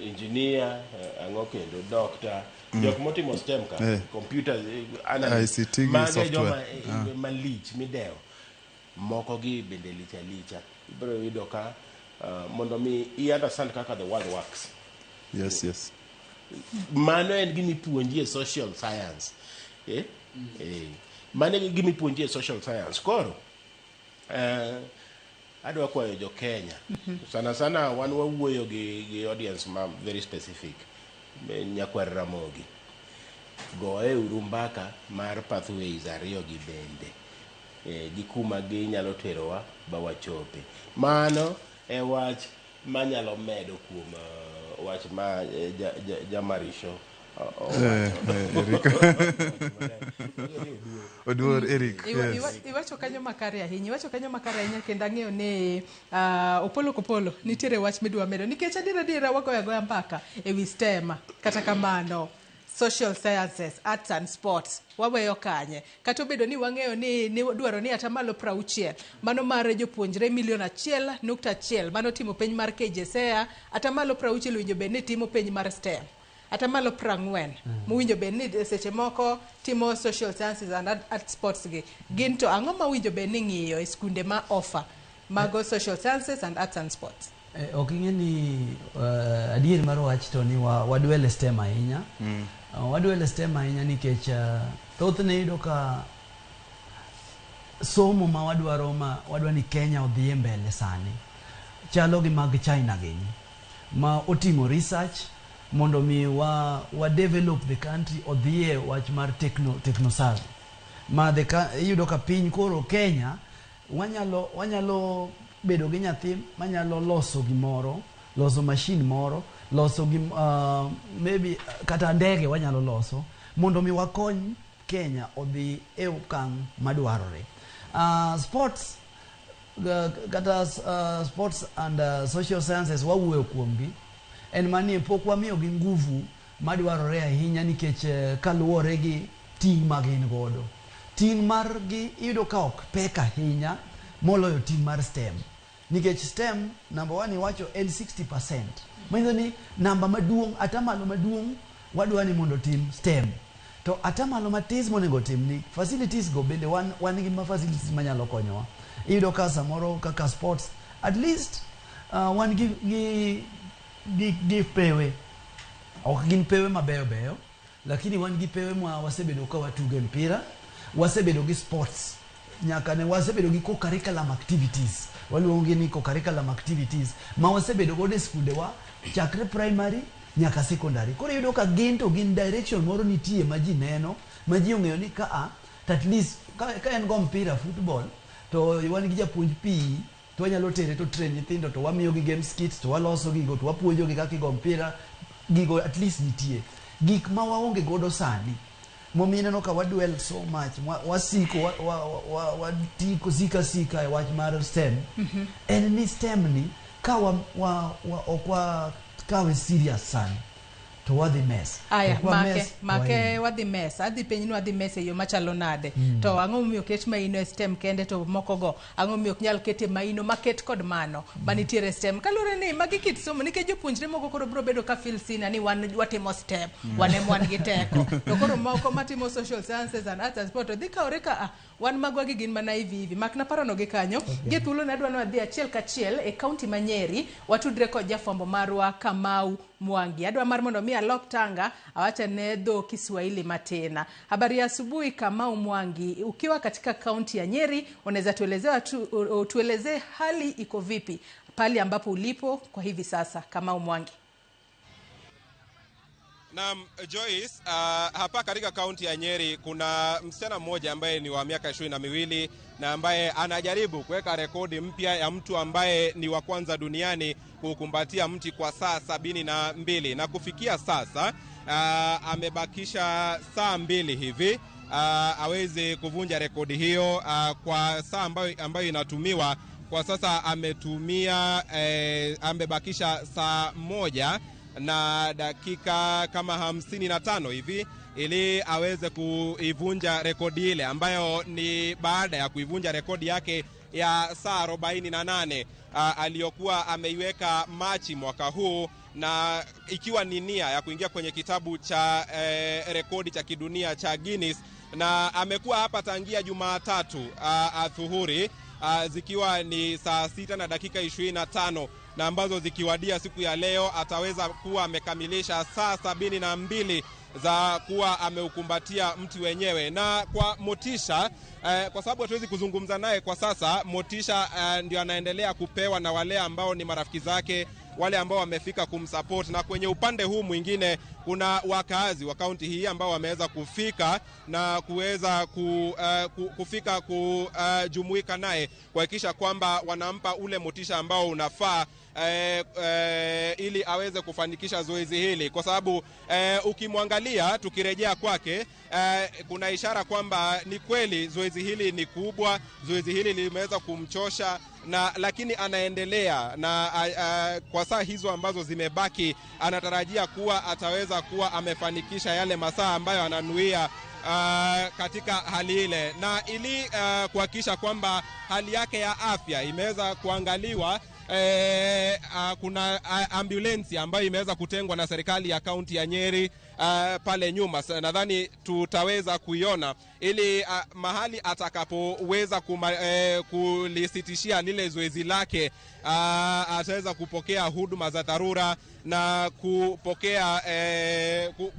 Engineer, ang'o kendo, doctor, jok motimo STEM ka, computer analyst, ICT gi mago e software. joma malich midewo. Moko gi bende lich alicha. Ibiro yudo ka mondo mi i understand kaka the world works. Yes. Mano en gima ipuonji e social science. Eh? Eh. Mano e gima ipuonji e social science. Koro, adwa kwayo jo Kenya. Sana sana wan wawuoyo gi audience ma very specific. Nyakwar Ramogi. Goe uru mbaka mar pathways ariyo gi bende. Gi kuma ginyalo terowa ba wachope. Mano e wach manyalo medo kuom wach ma jamarisho owacho. Eric. Oduor Eric. Yes. Iwacho kanyo makare ahinya, iwacho kanyo makare ahinya, kendo ang'eyo ni Opolo Kopolo nitiere wach midwa medo, nikech adiera adiera wagoyo agoya mbaka ewi STEM, kata kamano social sciences, arts and sports waweyo kanye? Kata obedo ni wang'eyo ni dwaro ni 60% mano mar jopuonjre milion 1.1 mano timo penj mar KJSEA, 60% owinjo bed ni timo penj mar STEM, 40% mowinjo bed ni seche moko timo social sciences and art sports gi gin to ang'o ma winjo bed ni ng'iyo e skunde ma offer mago social sciences and arts and sports? Ok ing'e ni adier mar wach to ni wadwel e STEM ahinya. Wadwel e STEM ahinya nikech thothne iyudo ka somo ma wadwaro, ma wadwa ni Kenya odhiye mbele sani, chalo gi mag China gini ma otimo research mondo mi wa develop the country odhiye wach mar techno savvy ma iyudo ka piny koro Kenya wanyalo bedo gi nyathi manyalo loso gimoro, loso machine moro, loso gi maybe kata ndege wanyalo loso mondo mi wakony Kenya odhi e okang' madwarore. Sports kata sports and social sciences wawuoyo kuomgi en mani pok wamiyogi nguvu madwarore ahinya nikech kaluwore gi ting' ma gin godo. Ting' margi iyudo ka ok pek ahinya moloyo ting' mar STEM. Nikech STEM number one iwacho en 60%. Manyiso ni namba maduong', atamalo maduong' wadwa ni mondo otim STEM. To atamalo matis monego otim ni facilities go bende wan gi ma facilities manyalo konyowa. Iyudo ka samoro kaka sports at least wan gi pewe. Ok gin pewe mabeyo beyo, lakini wan gi pewe ma wasebedo ka watuge mpira, wasebedo gi sports, nyaka ne wasebedo gi co-curriculum activities, waluongo gi ni co-curriculum activities ma wasebedo godo e skundewa chakre primary nyaka secondary. Koro iyudo ka gin to gin direction moro nitie ma ji neno, ma ji ong'eyo ni kaa to at least ka en go mpira football to wan gi japuonj PE to wanyalo tere to train nyithindo, to wamiyogi games kits, to waloso gigo, to wapuonjogi kaka igo mpira. Gigo at least nitie. Gik ma waonge godo sani momiyo ineno ka wadwell so much, wasiko watiko sika sika e wach mar STEM, en ni STEM ni ka wa ok wakawe serious sani to wadhi mess. Aya, Ok wa make, mess, make wahinyo. wadhi mess. Adhi penj ni wadhi mess e yo machalo nade? To ang'o momiyo oket maino e STEM kende, to moko go ang'o momiyo ok nyal kete maino maket kod mano manitiere e STEM? Kaluwore ni magi kit somo, nikech jopuonjre moko koro biro bedo ka feel seen ni wan watimo STEM, wan ema wan gi teko, to koro moko matimo social sciences and arts and sport to dhi kawre ka wan magwa gi gin mana hivi hivi. Mak na parono gi kanyo. Gi thuolo ne adwa ni wadhi achiel kachiel e kaunti ma Nyeri, watudre kod jafwambo marwa Kamau Mwangi. Adwa mar mondo mi alok tanga awache dho Kiswahili matin. Habari ya asubuhi Kamau Mwangi, ukiwa katika kaunti ya Nyeri, unaweza tuelezewa tuelezee hali iko vipi pale ambapo ulipo kwa hivi sasa, Kamau Mwangi? Naam, Joyce, hapa katika kaunti ya Nyeri kuna msichana mmoja ambaye ni wa miaka 22 na ambaye anajaribu kuweka rekodi mpya ya mtu ambaye ni wa kwanza duniani kukumbatia mti kwa saa 72, na kufikia sasa amebakisha saa 2 hivi aweze kuvunja rekodi hiyo kwa saa ambayo inatumiwa kwa sasa. Amebakisha saa 1 na dakika kama 55 hivi ili aweze kuivunja rekodi ile, ambayo ni baada ya kuivunja rekodi yake ya saa 48 aliyokuwa ameiweka Machi mwaka huu, na ikiwa ni nia ya kuingia kwenye kitabu cha rekodi cha kidunia cha Guinness. Na amekuwa hapa tangia Jumatatu adhuhuri, zikiwa ni saa 6 na dakika 25, na ambazo zikiwadia siku ya leo ataweza kuwa amekamilisha saa 72 za kuwa ameukumbatia mti wenyewe. Na kwa motisha, kwa sababu hatuwezi kuzungumza naye kwa sasa, motisha ndio anaendelea kupewa na wale ambao ni marafiki zake, wale ambao wamefika kumsupport. Na kwenye upande huu mwingine kuna wakazi wa kaunti hii ambao wameweza kufika na kuweza kufika kujumuika naye kuhakikisha kwamba wanampa ule motisha ambao unafaa ili aweze kufanikisha zoezi hili, kwa sababu ukimwangalia tukirejea kwake, kuna ishara kwamba ni kweli zoezi hili ni kubwa, zoezi hili limeweza kumchosha, na lakini anaendelea na kwa saa hizo ambazo zimebaki anatarajia kuwa ataweza kuwa amefanikisha yale masaa ambayo ananuia katika hali ile. Na ili kuhakikisha kwamba hali yake ya afya imeweza kuangaliwa, kuna ambulensi ambayo imeweza kutengwa na serikali ya kaunti ya Nyeri pale nyuma. Nadhani tutaweza kuiona ili mahali atakapoweza kulisitishia lile zoezi lake, ataweza kupokea huduma za dharura na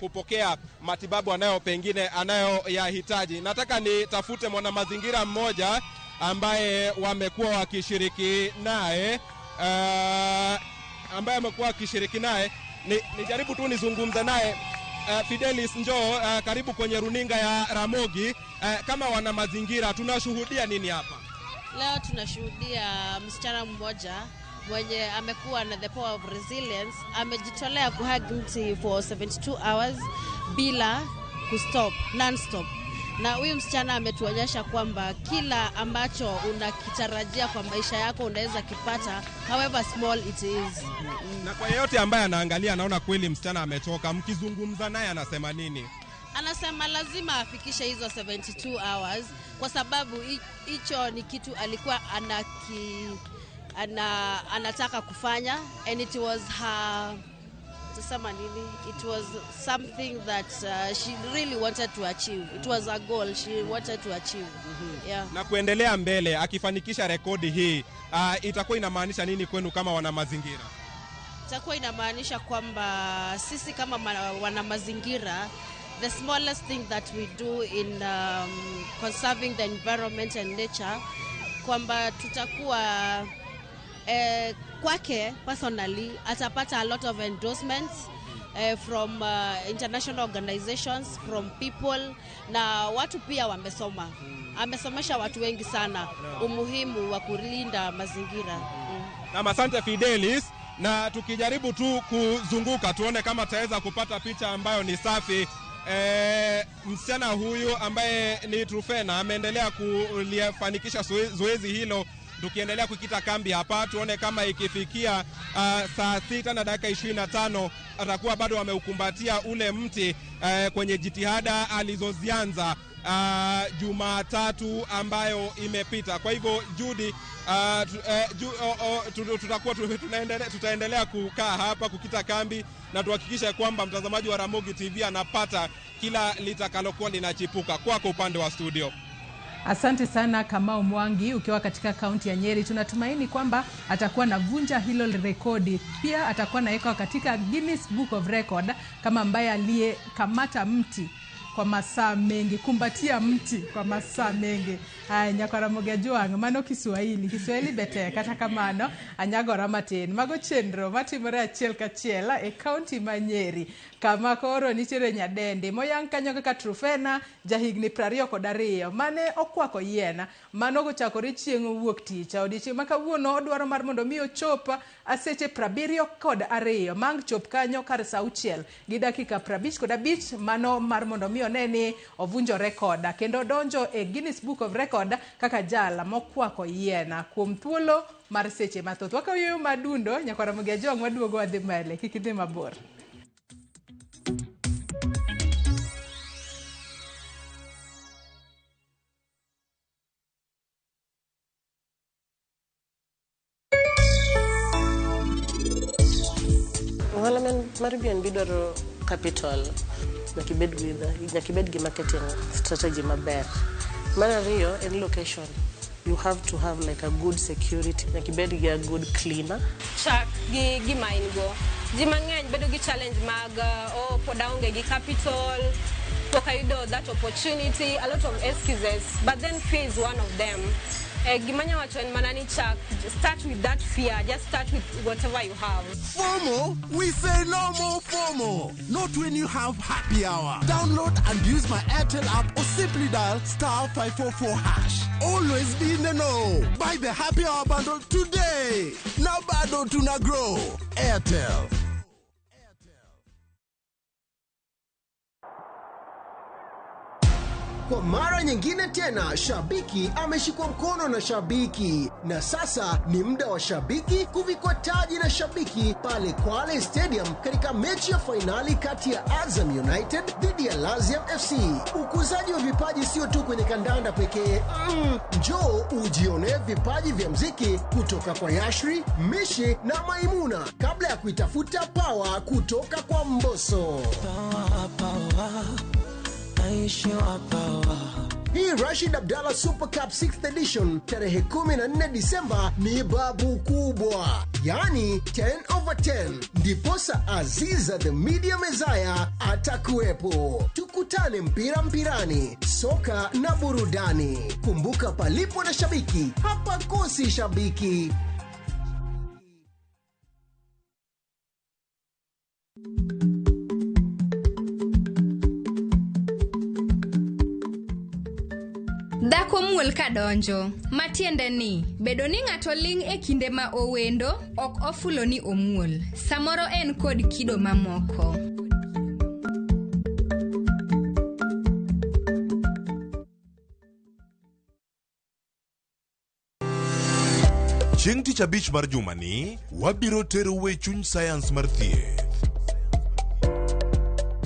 kupokea matibabu anayo pengine anayoyahitaji. Nataka nitafute mwanamazingira mmoja ambaye wamekuwa wakishiriki naye, ambaye amekuwa akishiriki naye, nijaribu tu nizungumze naye. Fidelis, njoo karibu kwenye runinga ya Ramogi. Kama wana mazingira tunashuhudia nini hapa? Leo tunashuhudia msichana mmoja mwenye amekuwa na the power of resilience, amejitolea kuhug mti for 72 hours bila kustop, non-stop. Na huyu msichana ametuonyesha kwamba kila ambacho unakitarajia kwa maisha yako unaweza kipata, however small it is. Na kwa yeyote ambaye anaangalia anaona kweli msichana amechoka, mkizungumza naye anasema nini? Anasema lazima afikishe hizo 72 hours kwa sababu hicho ni kitu alikuwa anataka kufanya, and it was her, it was something that she really wanted to achieve. It was a goal she wanted to achieve. Yeah. Na kuendelea mbele akifanikisha rekodi hii, itakuwa inamaanisha nini kwenu kama wana mazingira? Itakuwa inamaanisha kwamba sisi kama wana mazingira, the smallest thing that we do in conserving the environment and nature, kwamba tutakuwa kwake personally atapata a lot of endorsements from international organizations, from people, na watu pia wamesoma. Amesomesha watu wengi sana umuhimu wa kulinda mazingira. Na asante Fidelis, na tukijaribu tu kuzunguka tuone kama tutaweza kupata picha ambayo ni safi. Msichana huyu ambaye ni Trufena ameendelea kulifanikisha zoezi hilo. Tukiendelea kukita kambi hapa tuone kama ikifikia saa 6 na dakika 25 atakuwa bado ameukumbatia ule mti kwenye jitihada alizozianza Jumatatu ambayo imepita. Kwa hivyo Judy, tutaendelea kukaa hapa kukita kambi na tuhakikishe kwamba mtazamaji wa Ramogi TV anapata kila litakalokuwa linachipuka. Kwako upande wa studio. Asante sana Kamau Mwangi ukiwa katika kaunti ya Nyeri. Tunatumaini kwamba atakuwa na vunja hilo rekodi. Pia atakuwa nawekwa katika Guinness Book of Record kama ambaye aliyekamata mti kwa masaa mengi, kumbatia mti kwa masaa mengi. Haya, Nyakaramogi Ajwang', mano Kiswahili, Kiswahili bete kata kamano anyagora matin. Mago chenro matimore achiel kachiel e kaunti ma Nyeri kama koro nitiere nyadendi moyang kanyo kaka Trufena jahigni 22 mane okwako yien mano gochakore chieng' wuok tich. Odiechieng' ma kawuono odwaro mar mondo mi ochop seche 72 mang chop kanyo kar saa 6 gi dakika 55 mano mar mondo mi one ni ovunjo rekoda kendo donjo e Guinness Book of Record kaka jala mokwako yien kuom thuolo mar seche mathoth. Wakaw yueyo madundo Nyakaramogi Ajwang' waduogo wadhi mbele, kik idhi mabor. Ohala mar BNB dwaro capital, nyaka ibed with nyaka ibed gi marketing strategy maber. Mar ariyo en location. You have to have like a good security. Nyaka ibed gi a good cleaner. Chak gi gima in go. Ji mang'eny bedo gi challenge mag oh, pod aonge gi capital, pok ayudo that opportunity, a lot of excuses, but then fear is one of them. Gima anya wacho en mana ni chak, start with that fear, just start with whatever you have. FOMO? We say no more FOMO. Not when you have happy hour. Download and use my Airtel app or simply dial star 544 hash. Always be in the know. Buy the happy hour bundle today. Now bado tuna grow. Airtel. Kwa mara nyingine tena, shabiki ameshikwa mkono na shabiki, na sasa ni muda wa shabiki kuvikwa taji na shabiki pale Kwale Stadium katika mechi ya fainali kati ya Azam United dhidi ya Laziam FC. Ukuzaji wa vipaji sio tu kwenye kandanda pekee. Njoo ujionee vipaji vya mziki kutoka kwa Yashri, Mishi na Maimuna kabla ya kuitafuta pawa kutoka kwa Mbosso. Hii Rashid Abdallah Super Cup 6th edition tarehe 14 Disemba ni babu kubwa, yaani 10 over 10. Ndiposa Aziza the Media Messiah atakuwepo. Tukutane mpira mpirani, soka na burudani. Kumbuka, palipo na shabiki hapakosi shabiki. Dhako muol kadonjo, matiende ni bedo ni ng'ato ling' e kinde ma owendo ok ofulo ni omuol. Samoro en kod kido mamoko. Chieng' tich abich mar jumani, wabiro terou e chuny sayans mar thieth.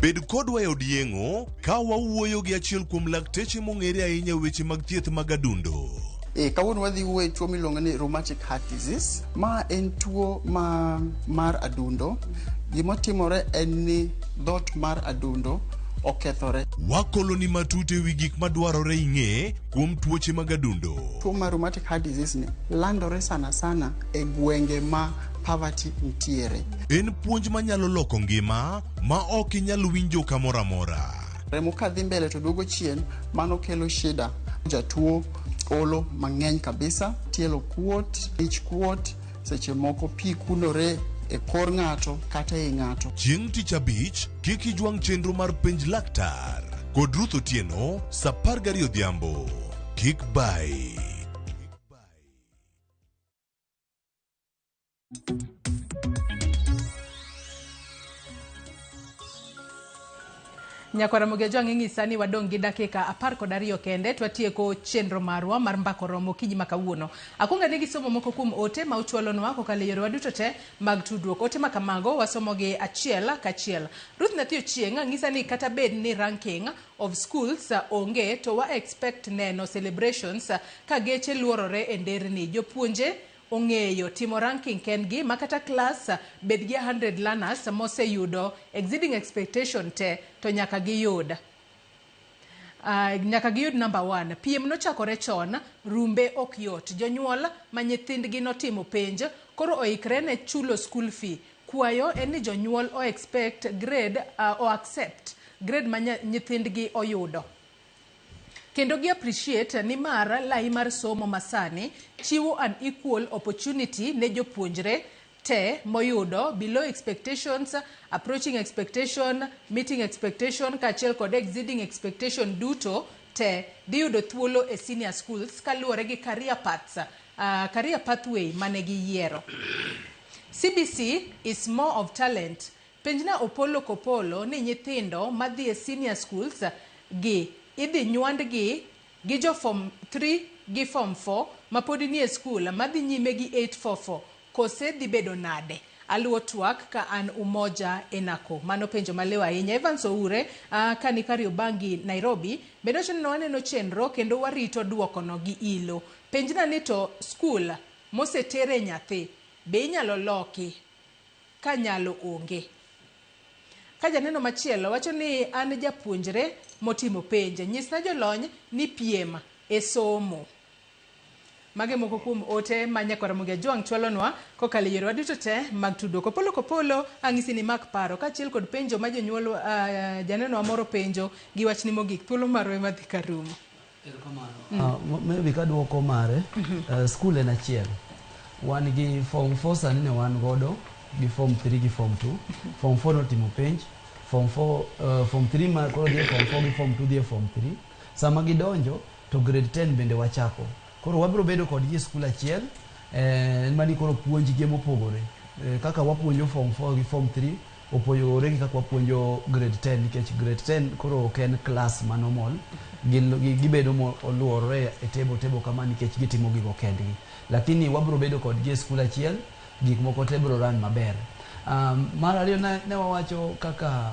Bed kodwa e od yeng'o ka wawuoyo gi achiel kuom lakteche mong'ere ahinya e weche mag thieth mag adundo. E, kawuono wadhi wuoyo e tuo miluongo ni rheumatic heart disease. Ma en tuo ma mar adundo. Gimotimore en ni dhoot mar adundo okethore. Wakoloni matut e wi gik madwarore ing'e kuom tuoche mag adundo. Tuo mar rheumatic heart disease ni landore sana sana e gwenge ma poverty nitiere. En puonj manyalo loko ngima ma ok inyal winjo kamoro amora. Remo kadhi mbele to duogo chien, mano kelo shida. Jatuo olo mang'eny kabisa, tielo kuot, ich kuot, seche moko pi kunore e kor ng'ato kata ei ng'ato. Chieng' tich abich, kik ijwang' chenro mar penj laktar kod Ruth Otieno sa 12 odhiambo. Kik bai. Nyakwara Mogejo ing'isa ni wadong' gi dakika 12 kende twatieko chenro marwa mar mbako romo okinyi ma kawuono. Akwongo ane gi somo moko kuom ote ma uchwalonwa kokalo e yorewa duto te mag tudruok. Ote ma kamago wasomo gi achiel kachiel. Ruth Nyathi Ochieng' ng'isa ni kata bed ni ranking of schools onge to wa expect neno celebrations ka geche luorore e nderni. Jopuonje ong'eyo timo ranking kendgi ma kata class bed gi 100 learners moseyudo exceeding expectation te to nyaka giyud. Nyaka giyud number 1. Piem nochakore chon, rumbe ok yot. Jonyuol ma nyithindgi notimo penj koro oikre ne chulo school fee. Kwayo en ni jonyuol o expect grade o accept grade ma nyithindgi oyudo. Kendo gi appreciate ni mar lai mar somo masani chiwo an equal opportunity ne jopuonjre te moyudo below expectations, approaching expectation, meeting expectation kaachiel kod exceeding expectation duto te dhi yudo thuolo e senior schools kaluwore gi career paths, career pathway mane giyiero. CBC is more of talent. Penjna Opolo Kopolo ni nyithindo madhi e senior schools gi idhi nywandgi gi jo form 3 gi form 4 mapod nie skul madhi nyime gi 844 kose dhi bedo nade? Aluwo twak ka an Umoja Enako. Mano penjo maliw ahinya. Evans Oure ka ni Kariobangi Nairobi bende wacho ni waneno chenro kendo warito duokono gi ilo. Penjna ni to skul mosetere nyathi be inyalo loki? ka nyalo onge. Ka janeno machielo wacho ni an japuonjre motimo penj, nyisna jolony ni piem e somo. Mage moko kuom ote ma nyakwar Ramogi Ajwang' chwalonwa kokalo e yorewa duto te mag tudruok. Opolo kopolo ang'isi ni mak paro kaachiel kod penjo ma jonyuol janenowa moro penjo gi wachni mogik. Thuolo marwa ema dhi ka rumo. Maybe kaduoko mare, skul en achiel. Wan gi form 4 sani ne wan godo gi form 3 gi form 2. Form 4 notimo penj, form 4 form 3 ma koro dhi e form 4 gi form 2 dhi e form 3. Sama gidonjo to grade 10 bende wachako. Koro wabiro bedo kodgi e skul achiel, en mani koro puonj gi mopogore. Kaka wapuonjo form 4 gi form 3 opogore gi kaka wapuonjo grade 10 nikech grade 10 koro ok en class ma normal. Gibedo moluorore e table kama nikech gitimo gigo kendgi. Lakini wabiro bedo kodgi e skul achiel, gik moko te biro run maber. Mar ariyo ne wawacho kaka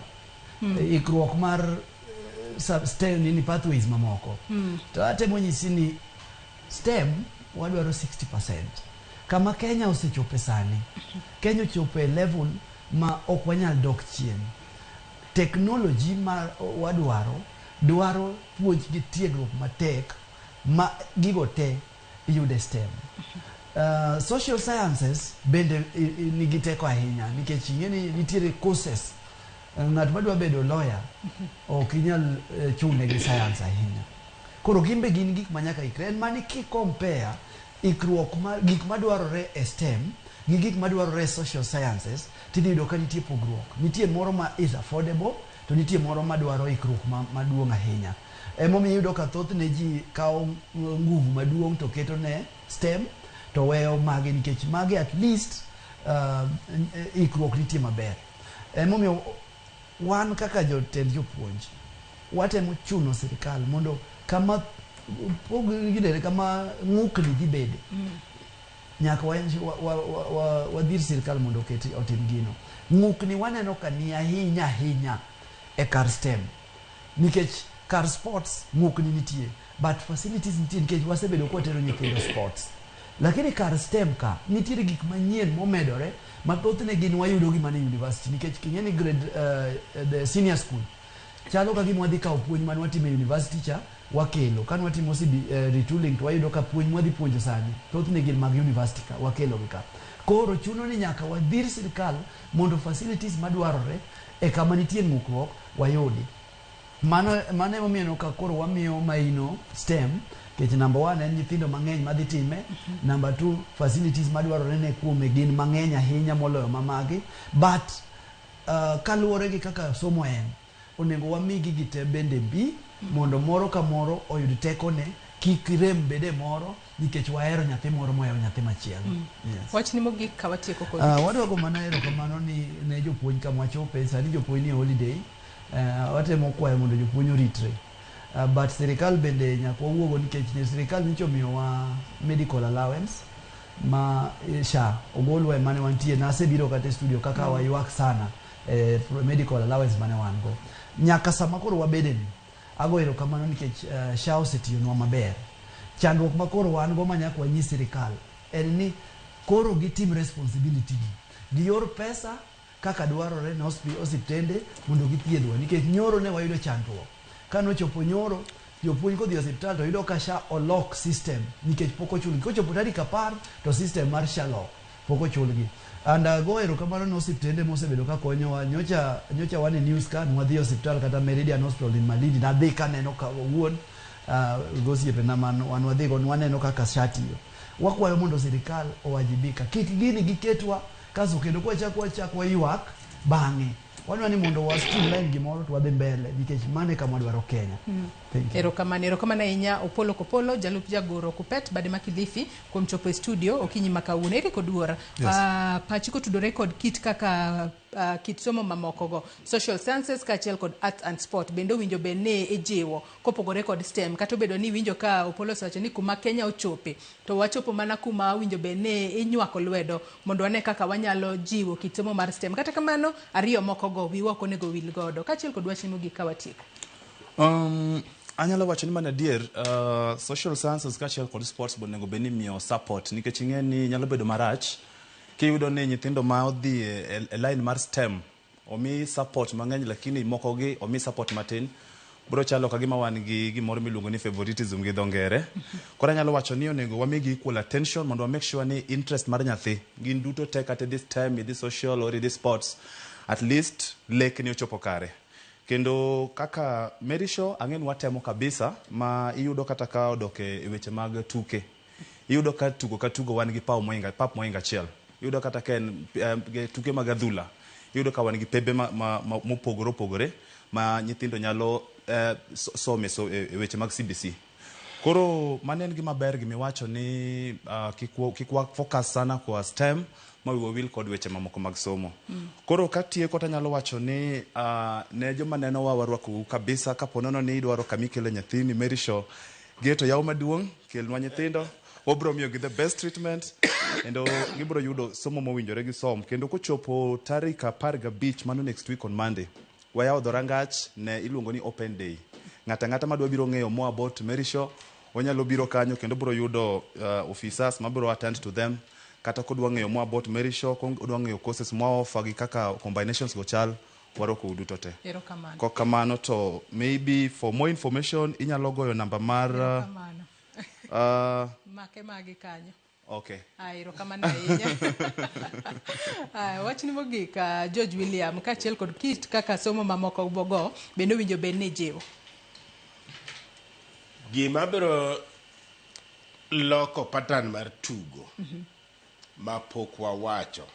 ikruok mar STEM nini pathways mamoko. To atemo nyisi ni STEM wadwaro 60%. Kama Kenya osechope sani, Kenya ochopo e level ma ok wanyal dok chien. Technology ma wadwaro dwaro puonj gi tiegruok matek ma gigo te iyude STEM. Social sciences bende nigi teko ahinya nikech ing'e ni nitiere courses. Ng'at madwa bedo lawyer ok inyal chune gi science ahinya. Koro gin be gin gik ma nyaka ikre. En mani ki compare ikruok ma gik madwarore e STEM gi gik madwarore e social sciences, tidhi yudo ka nitie pogruok. Nitie moro ma is affordable to nitie moro madwaro ikruok maduong' ahinya. Emomiyo iyudo ka thothne ji kawo nguvu maduong' to keto ne STEM to weyo mage nikech mage at least ikruok nitie maber. Emomiyo wan kaka jotend jopuonj watemo chuno sirikal mondo kama pog kama ng'ukni dhi bede nyaka wadhir sirikal mondo otim gino. Ng'ukni waneno ka ni ahinya ahinya e kar STEM nikech kar sports ng'ukni nitie but facilities nitie nikech wasebedo kwatero nyithindo sports. Lakini kar STEM ka nitiere gik manyien momedore ma thothne gin wayudo gi mana e university nikech king'e ni grade the senior school chalo ka gima wadhi kawo puonj mane watimo e university cha wakelo. Kane watimo retooling to wayudo ka puonj mwadhi puonjo sani thothne gin mag university ka wakelo gi ka. Koro chuno ni nyaka wadhir sirikal mondo facilities madwarore e kama nitie ng'ukruok wayudi. Mano emomiyo ka koro wamiyo maino STEM nikech number 1 en nyithindo mang'eny madhi time, number 2 facilities madwarore ne kuome gin mang'eny ahinya moloyo mamagi, but kaluwore gi kaka somo en onego wamigi gi te bende bi mondo moro ka moro oyud tekone kik rem bede moro nikech wahero nyathi moro mohewo nyathi machielo. Yes. Wachni mogik ka watieko kodi. Wadwa go mana erokamano ni ne jopuonj kama wachope sani jopuonj ni e holiday. Watemo kwayo mondo jopuonj oritre. But sirikal bende nyaka wawuogo nikech sirikal nyocha omiyowa medical allowance ma SHA ogolwa e mane wantie. Nasebiro kata e studio kaka waywak sana medical allowance mane wan go. Nyaka sama koro wabede ni ago erokamano nikech SHA osetiyonwa maber. Chandruok ma koro wan go ma nyaka wanyis sirikal en ni koro gitim responsibility gi. Gior pesa kaka dwarore ne osiptende mondo githiedhwa nikech nyoro ne wayudo chandruok. Kanochopo nyoro, jopuonj kodhi e osiptal to yudo ka SHA olok system nikech pok ochulgi. Kochopo tarik 10 to system mar SHA lok, pok ochulgi. And ago erokamano ne osiptende mosebedo ka konyowa. Nyocha wan e news ka nwadhi e osiptal kata Meridian Hospital in Malindi, nadhi kaneno ka owuon gosiepena man wan wadhi go nwaneno kaka SHA tiyo. Wakwayo mondo sirikal owajibika. Kik gini giketwa kaso kendo kwachak waywak bang'e. Wadwa ni mondo wa streamline gimoro to wadhi mbele nikech mano e kama wadwaro Kenya. Thank you. Erokamano ahinya Opolo Kopolo, jalup jagoro Kupet bade ma Kilifi kuom chopo e studio okinyi ma kawuono. Eric Oduor, Yes. Pachi kotudore kod kit kaka kit somo mamoko go, social sciences kaachiel kod arts and sport bende owinjo bed ni ijiwo kopogore kod STEM, kata obedo ni iwinjo ka Opolo osewacho ni kuma Kenya ochope to wachopo mana kuma owinjo bed ni inywako lwedo mondo wane kaka wanyalo jiwo kit somo mar STEM. Kata kamano ariyo moko go wiwa ok onego wil godo. Kaachiel kod wachni mogik ka watieko. Anyalo wacho ni mana adier, social sciences kaachiel kod sports onego bed ni imiyo support nikech ing'e ni nyalo bedo marach Kiyudo ni nyithindo ma odhi e line mar STEM omi support mang'eny, lakini moko gi omi support matin, bro chalo ka gima wan gi gimoro miluongo ni favoritism gi dho ngere. Koro anyalo wacho ni onego wamigi equal attention mondo wa make sure ni interest mar nyathi gin duto te, kata idhi STEM, idhi social or idhi sports, at least lekni ochopo kare. Kendo kaka Mary Shaw, ang'e ni watemo kabisa ma iyudo kata ka odok e weche mag tuke, iyudo ka tugo ka tugo wan gi paw moinga pap moinga achiel. Iyudo kata ka en tuke mag adhula, iyudo ka wan gi pepe ma mopogore opogore ma nyithindo nyalo some so, e weche mag CBC. Koro mano en gima ber gimiwacho ni kik wa focus sana kwa STEM ma wiwa wil kod weche mamoko mag somo. Koro katieko tanyalo wacho ni ne joma nenowa, warwakou kabisa. Kapo nono ni idwaro kama ikele nyathini, Mary Shaw geto yaw maduong', kelnwa nyithindo, wabro miyogi the best treatment kendo gibro yudo somo mowinjore gisom. Kendo kochopo tarik 15, mano next week on Monday, wayawo dhorangach ne iluongo ni open day. Ng'ato ang'ata madwa biro ng'eyo more about Mary Shaw onyalo biro kanyo kendo bro yudo officers mabro attend to them. Kata kodwa ng'eyo more about Mary Shaw, kodwa ng'eyo courses mwa offer gi kaka combinations go chal, warwakou duto te. Erokamano. Kok kamano to maybe for more information inyalo goyo namba mar Erokamano. Make magi kanyo. Okay. Ah, erokamano ahinya. Ah, wachni mogik, George William, kaachiel kod kit kaka somo mamoko go bende owinjo bed ni jiwo. Gima biro loko pattern mar tugo ma pok wawacho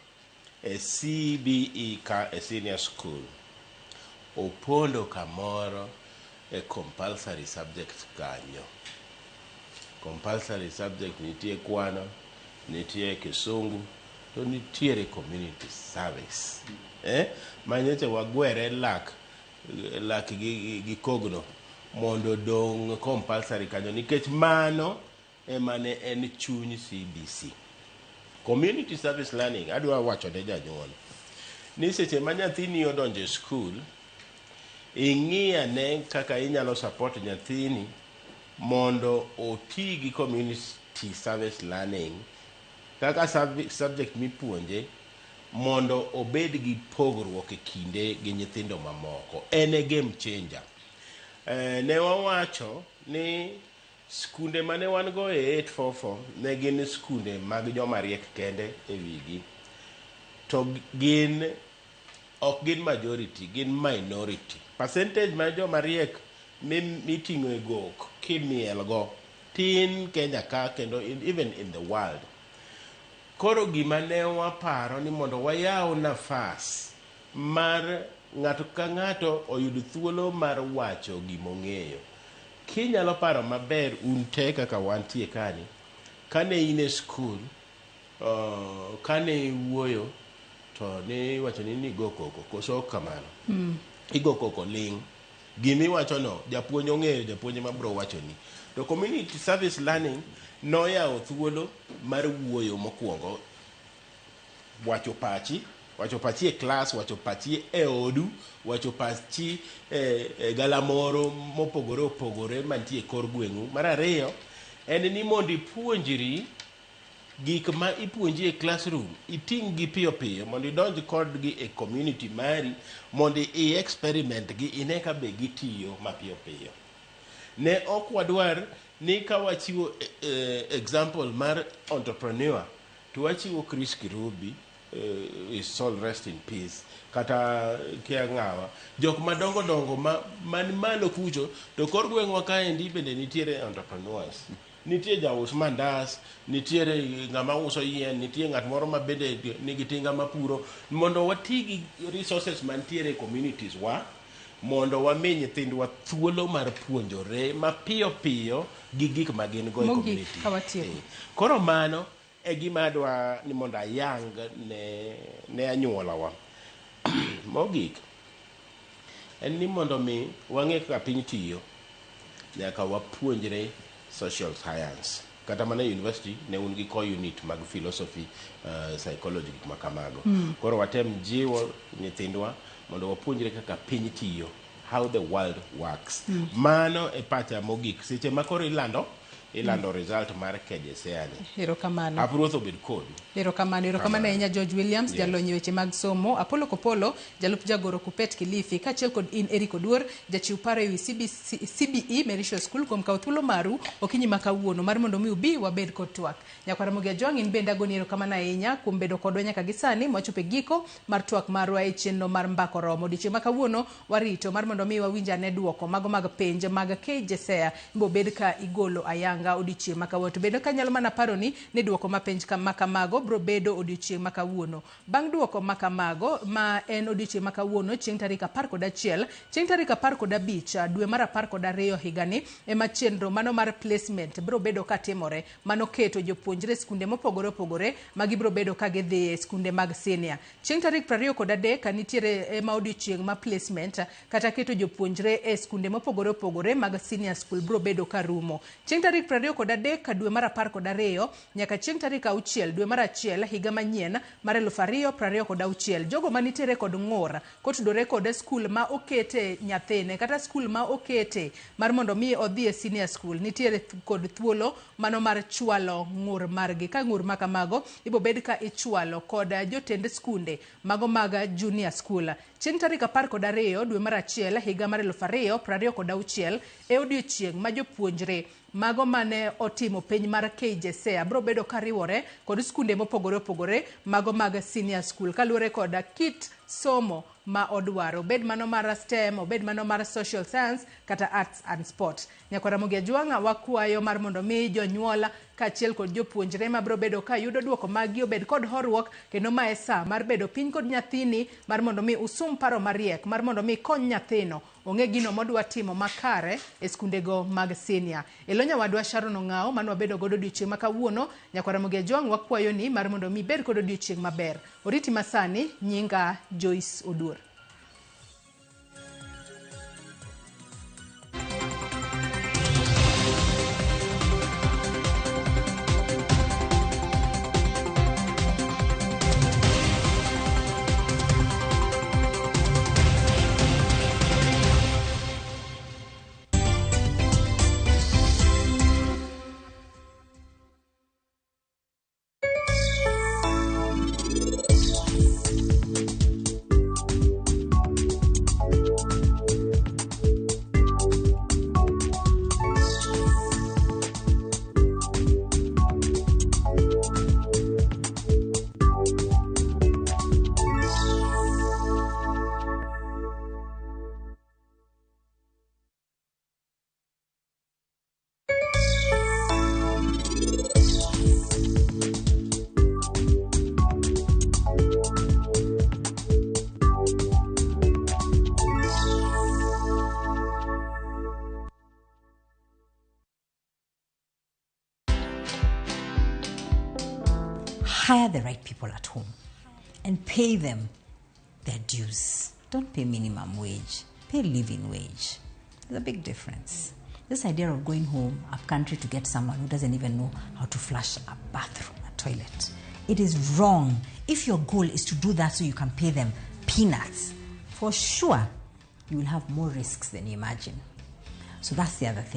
e CBE ka e senior school opondo kamoro e compulsory subject kanyo. Compulsory subject nitie kwano, nitie kisungu, to nitiere community service, eh? Manyocha wagwere lak lak gi kogno mondo odong' compulsory kanyo, nikech mano ema ne en chuny CBC. Community service learning, adwa wacho ne janyuol ni seche ma nyathini odonjo e skul, ing'i ane kaka inyalo support nyathini mondo oti gi community service learning kaka subject mipuonje mondo obed gi pogruok e kinde gi nyithindo mamoko. En e game changer. Ne wawacho ni skunde mane wan go e 844 ne gin skunde mag joma riek kende e wigi, to gin ok gin majority, gin minority. Percentage mar joma riek miting'o e gok kimiel go tin Kenya ka kendo even in the world. Koro gima ne waparo ni mondo wayaw nafas mar ng'ato ka ng'ato oyud thuolo mar wacho gimong'eyo. Kinyalo paro maber, un te kaka wantie kani, kane in e skul, kane iwuoyo to ne iwacho ni nigo koko, koso ok kamano? Igo koko ling' gimiwachono japuonj ong'eyo, japuonj ema bro wachoni. To community service learning noyawo thuolo mar wuoyo mokwongo, wacho pachi, wacho pachi e klas, wacho pachi e odu, wacho pachi e galamoro mopogore opogore mantie e kor gweng'u. Mar ariyo en ni mondo ipuonjri gik ma ipuonji e classroom, iting' gi piyo piyo mondo idonj kodgi e community mari, mondo i experiment gi ine ka be gitiyo mapiyo piyo. Ne ok wadwar ni ka wachiwo example mar entrepreneur to wachiwo Chris Kirubi, his soul rest in peace, kata kia ng'awa, jok madongo dongo ma man malo kucho. To kor gweng'wa kaendi bende nitiere entrepreneurs, nitie jaus mandas, nitiere ng'ama uso yien, nitie ng'at moro ma bende nigi tinga mapuro, mondo wati gi resources mantiere e communities wa mondo wami nyithindwa thuolo mar puonjore mapiyo piyo gi gik ma gin go e Mogik, community. ka watieko. Koro mano e gima adwa ni mondo ayang ne anyuolawa. Mogik en ni mondo mi wang'e kaka piny tiyo, nyaka wapuonjre social science. Kata mana e university ne un gi core unit mag philosophy, psychology, gik ma kamago. Koro watem jiwo nyithindwa mondo wapuonjre kaka piny tiyo, how the world works. Mano e pacha mogik seche ma koro ilando. Ilando result mar KJSEA ni. Erokamano. Hap ruoth obed kodu. Erokamano, erokamano ahinya George Williams, Yes. jalony e weche mag somo, Apollo Kopolo, jalup jagoro Kupet Kilifi, kaachiel kod in Eric Oduor, jachiw paro ewi CBC, CBE Merisho School kuom kawo thuolo maru okinyi ma kawuono mar mondo mi ubi wabed kod twak. Nyakwar Ramogi Ajwang' in bende agoni erokamano ahinya kuom bedo kodwa nyaka gi sani mwachopo e giko mar twak marwa e chenro mar Mbaka Oromo. Odiochieng' ma kawuono warito mar mondo mi wawinj ane duoko mago mag penj mag KJSEA ibobed ka igolo ayanga odiochieng' ma kawuono. To bende kanyalo mana paroni ni duoko ma penj ma kamago biro bedo odiochieng' ma kawuono. Bang' duoko ma kamago ma en odiochieng' ma kawuono chieng' tarik 11, chieng' tarik 15 dwe mar 12 higani ema chenro mano mar placement biro bedo katimore. Mano keto jopuonjre e skunde mopogore opogore ma gibiro bedo ka gidhiye e skunde mag senior. Chieng' tarik 23 nitiere ema odiochieng' ma placement kata keto jopuonjre e skunde mopogore opogore mag senior school biro bedo ka rumo. Chieng' tarik 23 dwe mar 12 nyaka chieng' tarik 6 dwe mar 1 higa manyien mar 2026 jogo manitiere kod ng'ur kotudore kod skul ma okete nyathine kata skul ma okete mar mondo mi odhi e senior school nitiere kod thuolo mano mar chwalo ng'ur margi. Ka ng'ur ma kamago ibobed ka ichwalo kod jotend skunde mago mag junior school. Chieng' tarik 12 dwe mar 1 higa mar 2026 e odiochieng' ma jopuonjre mago mane otimo penj mar KJSEA biro bedo kariwore kod skunde mopogore opogore mago mag senior school kaluwore kod kit somo ma odwaro, obed mano mar STEM, obed mano mar social science kata arts and sport. Nyakwar Ramogi Ajwang'a wakwayo mar mondo mi jonyuol kaachiel kod jopuonjre mabiro bedo ka yudo duoko maggi obed kod horuok kendo ma e saa mar bedo piny kod nyathini mar mondo mi usum paro mariek mar mondo mi kony nyathino ong'e gino modwa timo makare e skundego mag senior. E lo nyawadwa Sharon Ong'ao mane wabedo godo odiochieng' ma kawuono, Nyakwar Ramogi Ajwang' wakwayo ni mar mondo mi ibed kod odiochieng' maber. Oriti masani, nyinga Joyce Oduor. Hire the right people at home and pay them their dues. Don't pay minimum wage, pay living wage. There's a big difference. This idea of going home up country to get someone who doesn't even know how to flush a bathroom, a toilet, it is wrong. If your goal is to do that so you can pay them peanuts, for sure you will have more risks than you imagine. So that's the other thing.